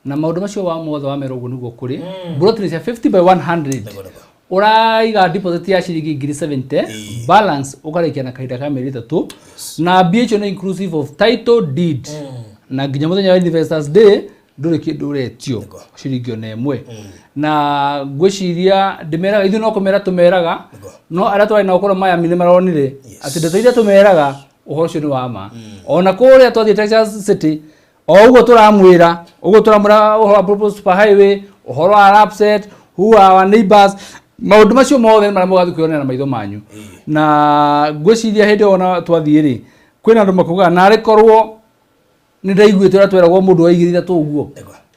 Na maũndũ macio wa mothe wa mera ũguo nĩguo kũrĩ. Buroti nĩ cia 50 by 100. Nĩguo, nĩguo. Ũraiga deposit ya ciringi 70,000, balance ũkarĩkia na kahinda ka mĩeri 3, na mbia icio nĩ inclusive of title deed. Na nginya mũthenya wa Investors Day ndũrĩ kĩndũ ũretio ciringi ona ĩmwe. Na ngwĩciria ndĩmeraga, ithuĩ no kũmera tũmeraga, no arĩa twarĩ nao kũrĩa Miami nĩ maronire atĩ ndeto iria tũmeraga ũhoro ũcio nĩ wa ma. Ona kũrĩa twathiĩ Texas City, o ũguo tũramwĩra, ũguo tũramwĩra ũhoro wa proposed super highway, ũhoro wa LAPSSET, who are our neighbors, maũndũ macio mothe nĩ marĩa mũgathiĩ kwĩyonera na maitho manyu. Na ngwĩciria hĩndĩ ĩyo ona twathiĩ rĩ, kwĩna andũ makugaga narĩ korwo nĩ ndaiguĩte ũrĩa tweragwo mũndũ waigĩrĩire tũ ũguo.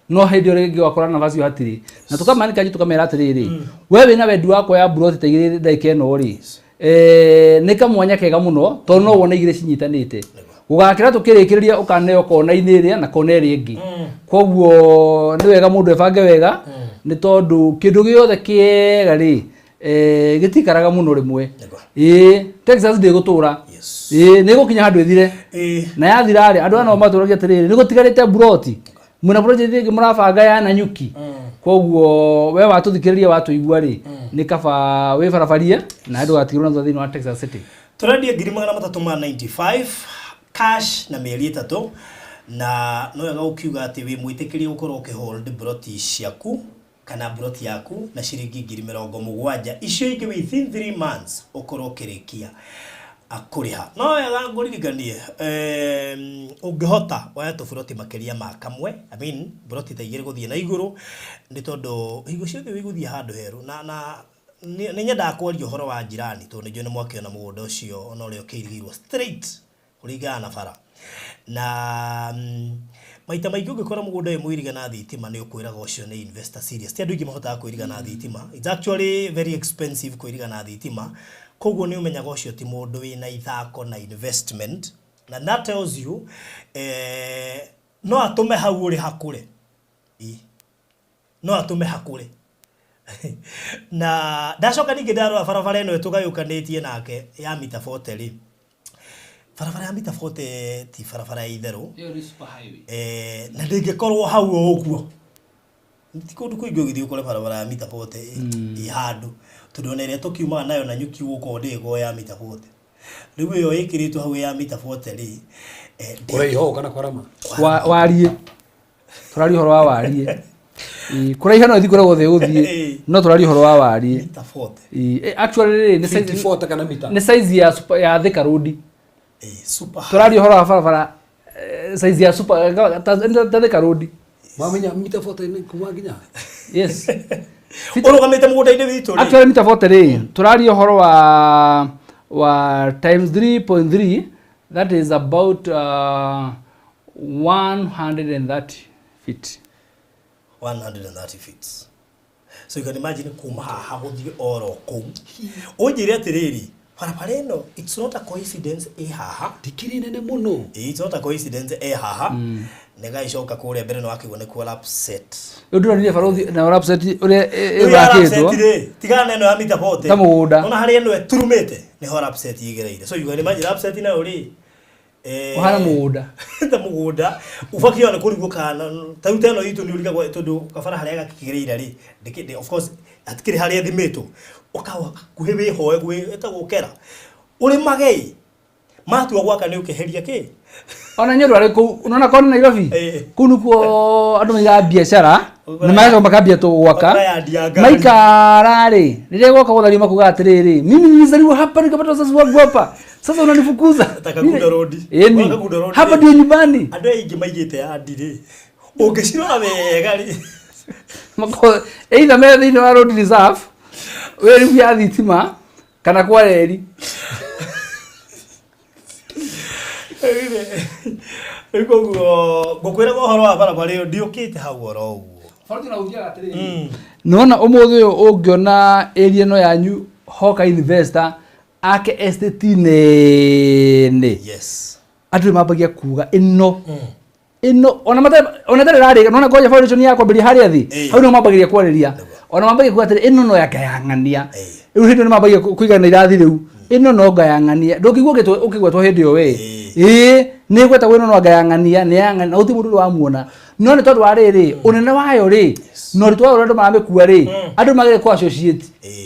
No hĩndĩ ĩyo rĩngĩ wakora nafasi ĩyo hatirĩ, na tũkamanika tũkamera atĩrĩrĩ, we wĩna wendi wa kuoya buroti ta igĩrĩ ndagĩka ĩno rĩ, nĩ kamwanya kega mũno, tondũ no wone igĩrĩ cinyitanĩte gũgakĩra tũkĩrĩkĩrĩria ũkaneo kona-inĩ ĩrĩa na kona ĩrĩa ĩngĩ. Koguo nĩ wega mũndũ ebange wega, nĩ tondũ kĩndũ gĩothe kĩega rĩ, gĩtikaraga mũno rĩmwe. Ĩĩ, Texas ndĩgũtũra. Ĩĩ, nĩ ĩgũkinya handũ ĩthire. Na yathira rĩ, andũ aya nao matũragia atĩrĩrĩ, nĩ gũtigarĩte buroti, mwĩna project ĩngĩ mũrabanga ya Nanyuki? Koguo we watũthikĩrĩria, watũigua rĩ, nĩ kaba wĩbarabarie na ndũgatigĩrwo na thutha thĩinĩ wa Texas City. Tũrendia 395,000 cash na mĩeri 3. Na no wega ũkiuga atĩ wĩ mwĩtĩkĩrie gũkorwo ũkĩhold broti ciaku kana broti yaku na ciringi 70,000, icio ingĩ within 3 months ũkorwo ũkĩrĩkia kũrĩha. No wega ngũririkanie, ũngĩhota woya tũburoti makĩria ma kamwe, I mean buroti ta igĩrĩ gũthiĩ na igũrũ, nĩ tondũ hingo ciothe wĩ gũthiĩ handũ herũ na nĩ nyendaga kwaria ũhoro wa njirani, tondũ nĩ njũĩ nĩ mwakĩona mũgũnda ũcio ona ũrĩa ũkĩirigĩirwo straight kũringana na bara. Na maita maingĩ ũngĩkora mũgũnda wĩ mũirige na thitima, nĩ ũkwĩraga ũcio nĩ investor serious. Ti andũ aingĩ mahotaga kwĩriga na thitima. It's actually very expensive kwĩriga na thitima. Koguo nĩ ũmenyaga ũcio ti mũndũ wĩna ithako na investment, na that tells you no atũme hau ũrĩ hakũre. Ĩ, no atũme hakũre. Na ndacoka ningĩ ndarora barabara ĩno ĩtũgayũkanĩtie nake ya mita 40 rĩ, barabara ya mita 40 ti barabara ya itherũ. Ĩyo nĩ super highway. Na ndĩngĩkorwo hau o ũguo. Ti kũndũ kũingĩ ũgĩthiĩ ũkore barabara ya mita 40 ĩ handũ, tondũ ona ĩrĩa tũkiumaga nayo na nyuki gũkorwo ndĩgĩkorwo ya mita 40. Rĩu ĩyo ĩkĩrĩtwo hau ya mita 40 rĩ, Kũraiha ũũ kana kwarama? Wariĩ, tũraria ũhoro wa wariĩ. Ĩ, kũraiha no ĩthiĩ kũrĩa guothe ĩgũthiĩ, no tũraria ũhoro wa wariĩ. Mita 40. Ĩ, actually rĩ, nĩ size 54 kana mita? Nĩ size ya super, ya Thika Road. Super. Tũraria ũhoro wa barabara size ya super ta Thika Road. Wamenya mita 40 nĩ kuma nginya Yes. Ũrũgamĩte mũgũnda-inĩ witũ rĩ. Actually mita 40 rĩ, tũraria ũhoro wa times 3.3, that is about 130 feet. 130 feet, so you can imagine kuma haha gũthiĩ oro kũu. Ũnjĩre atĩrĩrĩ, Barabara ĩno, it's not a coincidence ĩ haha. Ndikĩrĩ nene mũno. It's not a coincidence ĩ haha. Nĩgagĩcoka kũrĩa mbere nĩwakĩigua nĩkuo Lapset. Rĩu ndĩronire barothi na Lapset ũrĩa Rĩu ya ĩrakĩtwo. Lapset rĩ, tigana na ĩno ya mita 40. Ta mũgũnda. Ona harĩa ĩno ĩturumĩte nĩho Lapset ĩgereire. So you can imagine Lapset nayo rĩ, Ũhana mũgũnda. Ta mũgũnda ũbakio nĩ kũrigwo kana ta rĩu ta ĩno itũ nĩ ũrigagwo tondũ kabara harĩa gakĩgereire rĩ of course hatikĩrĩ harĩa ĩthimĩtwo ũkawa hakuhĩ wĩhoe gwĩ ĩtagwo kera ũrĩmage matua gwaka nĩ ũkĩheria kĩ. Ona nĩ ũndũ arĩ kũu unaona kona Nairobi kũu nĩkuo andũ maigaga biacara na magacoka makambia tu gwaka. Makayandi ya ngari. Maikara rĩ, rĩrĩa gwoka gũthario makuga atĩrĩrĩ, mimi nilizaliwa hapa nikapata wazazi wangu hapa, sasa unanifukuza. Ta Kangundo Road. Ĩni. Wa Kangundo Road Hapa rĩ. ndio nyumbani. Andũ aingĩ maigĩte yandi rĩ, ũngĩcirora wega rĩ, Either me thĩinĩ wa road reserve wĩ rĩu ya thitima kana kwa reri. Rĩu koguo ngũkwĩraga ũhoro wa barabara ĩyo ndiũkĩte hau oro ũguo. Nona ũmũthĩ ũyũ ũngĩona area ĩno yanyu hoka investor ake estate nene, andũ nĩ mambagia kuga ĩno ĩno ona mata ona tarĩ rarĩ nona ngoja foundation ya kwambĩrĩria harĩa thĩ, hau nĩho mambagia kwarĩria, ona mambagia kuga atĩrĩ ĩno no ya ngayang'ania. Rĩu hĩndĩ ĩyo nĩ mambagia kũigana irathi rĩu ĩno no ngayang'ania ndũngĩigua ũkĩgwetwo hĩndĩ ĩyo we ĩĩ nĩ gwetagwo ĩno no ngayang'ania nĩ yang'ania na gũtirĩ mũndũ ũrĩ wamuona no nĩ tondũ wa rĩrĩ ũnene wayo rĩ na ũritũ wayo ũrĩa andũ maramĩkua rĩ, andũ magĩrĩire kũ associate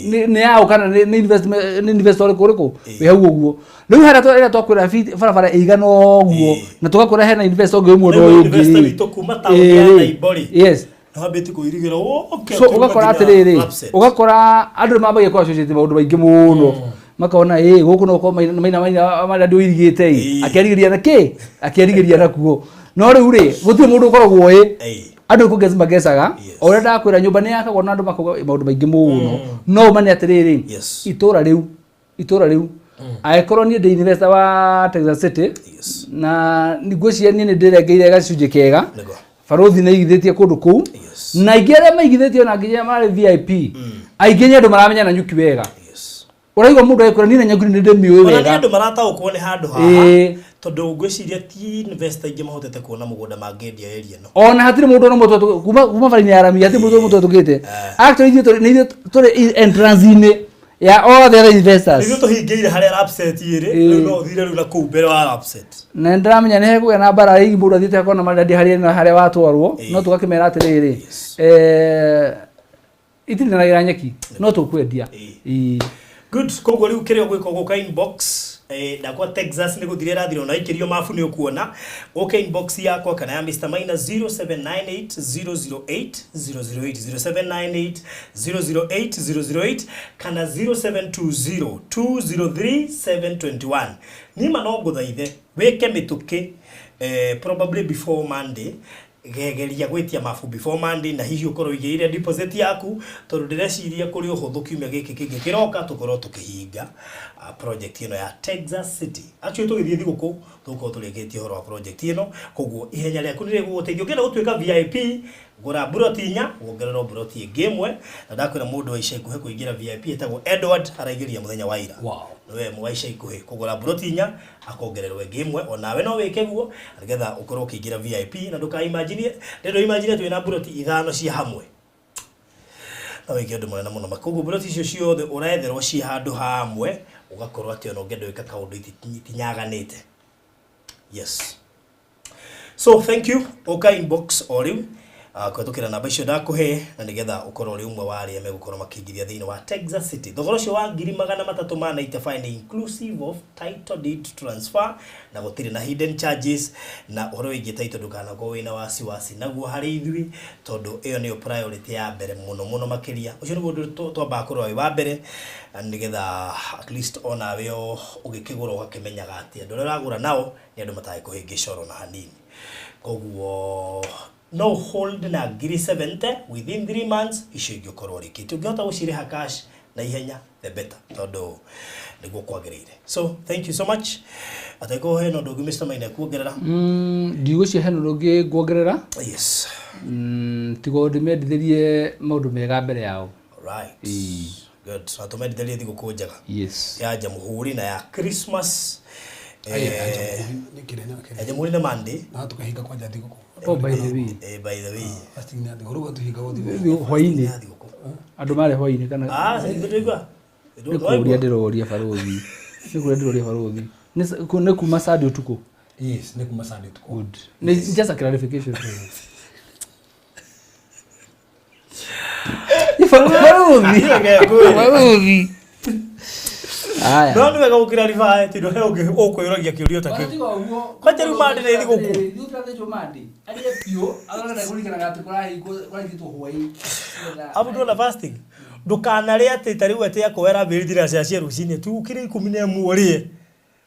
nĩ yaũ kana nĩ investment nĩ investor ũrĩkũ ũrĩkũ wĩ hau ũguo. Rĩu harĩa rĩrĩa twakwĩra barabara ĩigana ũguo na tũgakwĩra hena investor ũngĩ ũmwe na Rĩu ũyũ investor ũngĩ witũ kuma taũni ya Ĩĩ. Nairobi. Yes. Nĩwambĩtie kũirigĩra woke So ũkiuma ũgakora nginya atĩrĩrĩ, Lapset. ũgakora andũ nĩ mambagia kũ associate maũndũ maingĩ mũno, makona ĩ gũkũ no korwo maina maina maina marĩa andũ oirigĩte ĩ akĩarigĩria na kĩ akĩarigĩria nakuo no rĩu rĩ gũtirĩ mũndũ ũkoragwo ĩ andũ nĩ kũgeci magecaga. O ũrĩa ndakwĩra nyũmba nĩ yakagwo na andũ makauga maũndũ maingĩ mũno no ũmane atĩrĩrĩ, itũra rĩu angĩkorwo niĩ ndĩ investor wa Texas City na ngwĩciria niĩ nĩ ndĩrengeire gacunjĩ kega. Barothi nĩ aigithĩtie kũndũ kũu na aingĩ arĩa maigithĩtie ona nginya marĩ VIP aingĩ nĩ andũ maramenya Nanyuki wega. Ũraigua mũndũ agĩkwĩra niĩ Nanyuki nĩ ndĩmĩũĩ Ona nĩ wega. andũ marataũkwo nĩ handũ haha tondũ ngwĩciria ti investor aingĩ mahotete kuona mũgũnda mangĩendia area ĩno. Ona hatirĩ mũndũ ona ũmwe kuma bara-inĩ ya rami hatirĩ mũndũ ũmwe twetũkĩte. Actually ithuĩ tũrĩ nĩ ithuĩ tũrĩ entrance-inĩ ya all the other investors. Ithuĩ tũhingĩire harĩa Lapset ĩrĩ. Rĩu no ũthire rĩu na kũu mbere wa Lapset. Na nĩndĩramenya nĩ hekũgĩa na mbara ĩgiĩ mũndũ athiĩte akona marĩa harĩa na harĩa watwarwo no tũgakĩmera atĩrĩrĩ, itindanagĩra nyeki no tũkwendia. Ĩĩ. Good. Koguo rĩu kĩrĩa ũgwĩka ũgũka inbox ndakwa Texas nĩ gũthira ĩrathira ona ikĩrio mabu nĩ ũkuona ũke inbox yakwa kana ya Mr Maina 0798 008 008, 0798 008 008 kana 0720 203 721. Nima no ngũthaithe wĩke mĩtũkĩ, probably before Monday gegeria gwĩtia mabu before Monday na hihi ũkorwo ũigĩrĩire deposit yaku tondũ ndĩreciria kũrĩ ũhũthũ kiumia gĩkĩ kĩngĩ kĩroka tũkorwo tũkĩhinga project ĩno ya Texas City. Actually tũgĩthiĩ thigũkũ tũgũkorwo tũrĩkĩtie ũhoro wa project ĩno koguo ihenya rĩaku nĩ rĩgũgũteithia. Ũngĩenda gũtuĩka VIP gũra mburoti inya wongererwo mburoti ĩngĩ ĩmwe na ndakwĩra mũndũ wa ica ikuhĩ kũingĩra VIP etagwo Edward araingĩria mũthenya wa ira. Nĩwe wa ica ikuhĩ kũgũra mburoti inya akongererwo ĩngĩ ĩmwe onawe no wĩke guo nĩgetha ũkorwo ũkĩingĩra VIP na ndũka imagine ndĩrĩ imagine twĩna mburoti ithano cia hamwe no wĩke ũndũ mũnene mũno. Koguo mburoti icio ciothe ũretherwo ciĩ handũ hamwe ũgakorwo atĩ ona ũngĩenda gwĩka kaũndũ itinyaganĩte. Yes, so thank you. Ũka inbox o rĩu kũhetũkĩra namba icio ndakũhe na nĩgetha ũkorwo ũrĩ ũmwe wa arĩa megũkorwo makĩingithia thĩinĩ wa Texas City. Thogora ũcio wa 395,000 nĩ inclusive of title deed transfer na gũtirĩ na hidden charges na ũhoro wĩgiĩ title ndũkanakorwo wĩna wasiwasi naguo harĩ ithuĩ tondũ ĩyo nĩyo priority ya mbere mũno mũno makĩria. Ũcio nĩguo ũndũ twambaga kũrora wĩ wa mbere na nĩgetha at least onawe ũgĩkĩgũra ũgakĩmenyaga atĩ andũ arĩa ũragũra nao nĩ andũ matangĩkũhĩngĩca oro na hanini. Koguo no hold na ngiri 70 within 3 months icio ingĩ ũkorwo ũrĩkĩtie. Ũngĩhota gũcirĩha cash na ihenya the better tondũ nĩguo kwagĩrĩire. So thank you so much. Atakorwo hena ũndũ ũngĩ Mr Maina kuongerera? Ndigwĩciria hena ũndũ ũngĩ nguongerera. Tiga ndĩmendithĩrie maũndũ mega mbere yao. Right. Good. Na tũmendithĩrie thigũkũ njega Yes. ya Jamhuri na ya Christmas. Ai, Eh, nĩ kĩrĩa nĩ ya kĩrĩa. Jamhuri nĩ Monday. Na tũkahinga kwanja thigũkũ. Oh, by the way. Eh, by the way. Fasting nĩ thigũkũ. Rĩu tũhingagwo thigũkũ. Hwainĩ. Ya thigũkũ. Andũ marĩ hwainĩ kana Ah, ndĩraigua. nĩ kũũria ndĩroria barũthi. Nĩ kũũria ndĩroria barũthi. Nĩ kuma Sunday ũtukũ. Yes, nĩ kuma Sunday ũtukũ. Good. Nĩ just a clarification. Barũthi. Barũthi. Aya. No nĩ wega gũkĩrarify tondũ he ũngĩ ũkwĩyũragia kĩũria ta kĩu. Kwanja rĩu Monday nĩ thigũkũ. Abu ndona fasting. Ndũkanarĩe atĩ ta rĩu atĩ akorwo ĩrambĩrĩria thinacara cia rũcinĩ tu ũkĩrĩ 11 ũrĩe.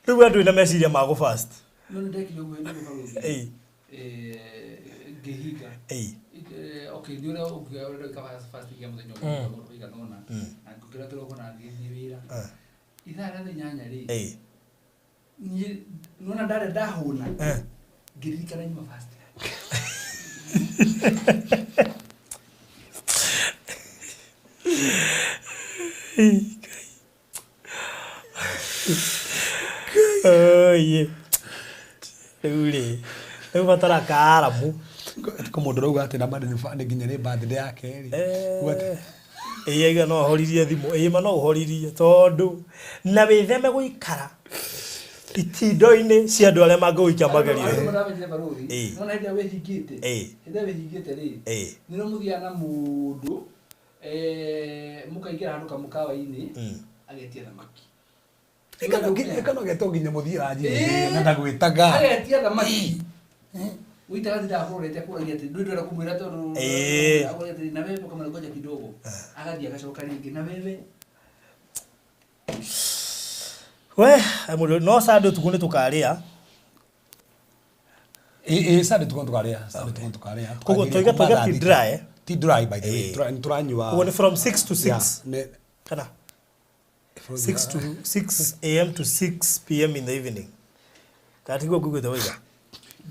Rĩu andũ ena meciria ma gũ fast. No nĩ ndekire ũguo hĩndĩ ĩmwe barũthi. Ĩĩ. Ngĩhinga. Ĩĩ. Okay, nĩ ũrĩa ũngiuga ũrenda gwĩka fasting ya mũthenya ũmwe ũigana ũna na ngũkĩra kĩroko na ngĩthiĩ wĩra. Ithaa rĩa thaa inyanya rĩ, Ĩĩ. niĩ nĩwona ndarĩa ndahũna Eh. ngĩririkana nyuma fasting. Ĩĩ. Rĩu rĩ, rĩu batara kaaramu. Kũ mũndũ ũrauga atĩ na Monday nĩ nginya nĩ birthday yake rĩ. Uga atĩ, Ĩĩ aiga no ahoririe thimũ. Ĩĩ ma no ũhoririe tondũ na wĩtheme gũikara itindo-inĩ cia andũ arĩa mangĩgũikia Andũ magerio. maramenyire barũthi, Ĩĩ. nĩwona hĩndĩ ĩrĩa wĩhingĩte, Ĩĩ. hĩndĩ ĩrĩa wĩhingĩte rĩ, Ĩĩ. nĩrĩo mũthiaga na mũndũ mũkaingĩra handũ kamũkawa-inĩ agetia thamaki. Ĩka no getwo nginya mũthiĩ ranji Ĩĩ. na ndagwĩtaga. Agetia thamaki. Wĩitaga tinda akũrorete akũragia atĩ ndũĩ ndũrenda kũmwĩra tondũ Ĩĩ. akũragia atĩ na wewe ũkamwĩra ngoja kidogo. Agathiĩ agacoka rĩngĩ na wewe. We, mũndũ no Sunday ũtukũ nĩ tũkarĩa. Ĩĩ ĩĩ Sunday tukũ tũkarĩa. Sunday tukũ tũkarĩa. Koguo Tũkanjĩrĩria toiga kuma toiga thaa ti thita. dry. Ti dry by the way. Ĩĩ. Nĩ tũranyua. Koguo nĩ from 6 to 6. Yeah, nĩ- Kana 6 to 6 am to 6 pm in the evening. Kana tiguo ngugĩte waiga.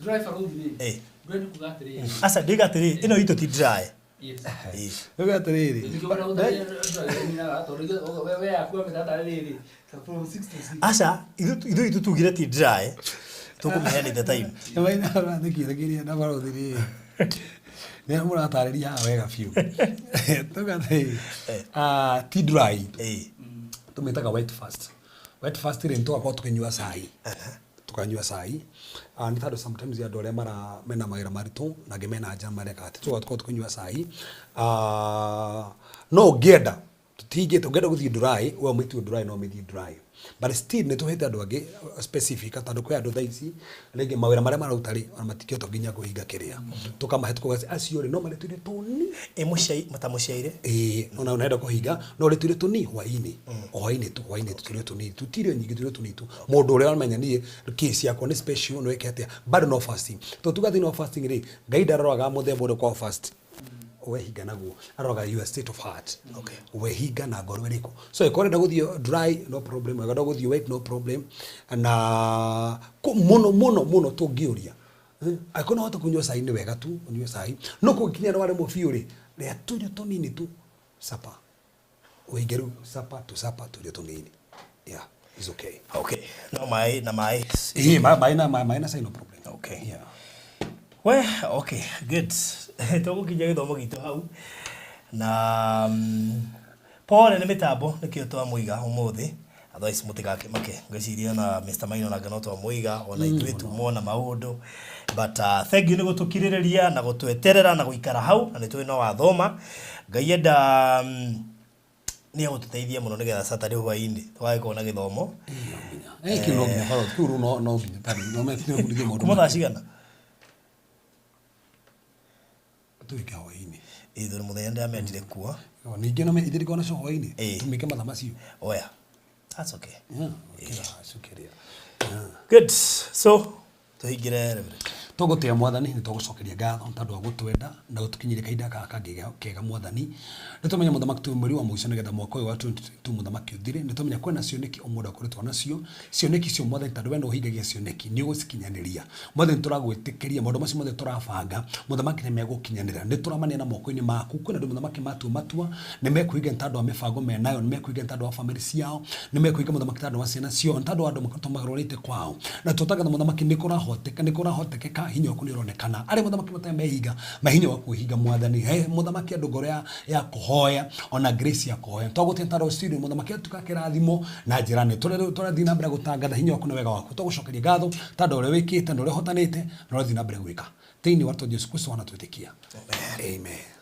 Dry barũthi rĩ. Ĩĩ. Dry nĩ kuga atĩrĩrĩ. Aca ndiga atĩrĩ, ĩno itũ ti dry. Yes. Ĩĩ. Uga atĩrĩrĩ. Nĩkĩo ũrenda gũtarĩria dry ninaga tondũ we yaku amĩtata rĩrĩ from 6 to 6. Aca ithuĩ itũ tugire ti dry. Tũkũmĩheanĩte time. Nĩmainathikĩrĩria na barũthi rĩ. Nĩ mũratarĩria haha wega biũ. Tuga atĩrĩrĩ. Ah, ti dry. Ĩĩ. Tũmĩtaga wet fast. Wet fast rĩ nĩ tũgakorwo tũkĩnyua cai. Tukanyua cai. Ah, nĩ tondũ sometimes andũ arĩa mara mena mawĩra maritũ na angĩ mena nja mareka atĩ tũgakorwo tũkĩnyua cai. Ah, no ũngĩenda tũtingĩte ũngĩenda gũthiĩ dry we ũmĩtue dry no ũmĩthiĩ dry but still nĩ tũhete andũ angĩ specific tondũ kwĩ andũ thaa ici rĩngĩ mawĩra marĩa maruta rĩ ona matingĩhota nginya kũhinga kĩrĩa tũkamahe tũkauga acio rĩ no marĩ tũirio tũnini Ĩ mũciai matamũciaire. ĩĩ ona unaenda kũhinga no ũrĩ tũirio tũnini hwaĩ-inĩ o hwaĩ-inĩ tu hwaĩ-inĩ tu tũirio tũnini tu ti irio nyingĩ tũirio tũnini tu mũndũ ũrĩa ũramenya niĩ kĩ ciakwa nĩ special no ĩke atĩa bado no fasting tondũ tuga thĩinĩ wa fasting rĩ Ngai ndaroraga mũthemba ũrĩkũ wa fast wehinga naguo aroraga your state of heart Okay. wehinga na ngoro ĩrĩkũ so ĩkorwo ũrenda gũthiĩ dry no problem ũrenda gũthiĩ wet no problem na mũno mũno mũno tũngĩũria angĩkorwo no ũhote kũnyua cai nĩ wega tu ũnyue cai no kũngĩkinya nĩ waremwo biũ rĩ rĩa tũirio tũnini tu supper ũhinge rĩu supper to supper tũirio tũnini yeah is okay Okay. No maĩ na maĩ. ĩĩ maĩ na maĩ na cai no problem Okay. yeah We, okay, good. Tũgũkinyia gĩthomo gitũ hau. Na pole nĩ mĩtambo nĩkĩo twamũiga ũmũthĩ. Otherwise mũtigakĩmake. Ngwĩciria na Mr. Maina onake no twamũiga ona ithuĩ tumwo na maũndũ. But thank you nĩ gũtũkirĩrĩria na gũtweterera na gũikara hau na nĩ tũĩ no wathoma. Ngai enda nĩ egũtũteithia mũno nĩgetha Saturday hwaĩ-inĩ tũgagĩkorwo na gĩthomo. Kĩu no nginya barũthi kĩu rĩu no nginya tarĩ no mebundithie maũndũ Kuma thaa cigana? Tũike hwaĩ-inĩ. Ĩĩ tondũ mũthenya ndĩramendire kuo. Ningĩ no ithuĩ ndĩkorwo nacio hwaĩ-inĩ Ĩĩ. tũmĩke mathaa macio. Oya. That's okay. Yeah, kĩra cukeria. Good. So, tũhingĩre Reverend. Tũgũtĩa Mwathani, nĩ tũgũcokeria ngatho nĩ tondũ wa gũtwenda na gũtũkinyĩria kahinda gaka kangĩ kega Mwathani. Nĩ tũmenya mũthamaki twĩ mweri wa mũico nĩgetha mwaka ũyũ wa 2022 mũthamaki ũthire. Nĩ tũmenya kwĩna cioneki o mũndũ akoretwo nacio. Cioneki icio Mwathani tondũ we nĩwe ũhingagia cioneki nĩ ũgũcikinyanĩria. Mwathani nĩ tũragwĩtĩkĩria maũndũ macio mothe tũrabanga mũthamaki nĩ megũkinyanĩra. Nĩ tũramaneana moko-inĩ maku. Kwĩna andũ mũthamaki matua matua nĩ mekũhinga nĩ tondũ wa mĩbango menayo, nĩ mekũhinga nĩ tondũ wa famĩlĩ ciao, nĩ mekũhinga mũthamaki tondũ wa ciana ciao, nĩ tondũ wa andũ makoretwo marwarĩte kwao. Na tũtangatha mũthamaki nĩ kũrahoteka, nĩ kũrahotekeka, hinya waku nĩ ũronekana. Arĩa mũthamaki matarĩ mehinga, me hinya wa kwĩhinga Mwathani. He mũthamaki andũ ngoro ya, ya kũhoya, ona grace ya kũhoya. Twagũtĩa tondũ studio mũthamaki atuĩka kĩrathimo na njĩra nene. Tũrathiĩ na mbere gũtangatha hinya waku na wega waku. Tũgũcokeria ngatho tondũ ũrĩa wĩkĩte na ũrĩa ũhotanĩte na ũrĩa ũrathiĩ na mbere gwĩka. Thĩinĩ wa rĩtwa Jesu Kristo wanatwĩtĩkia. Amen.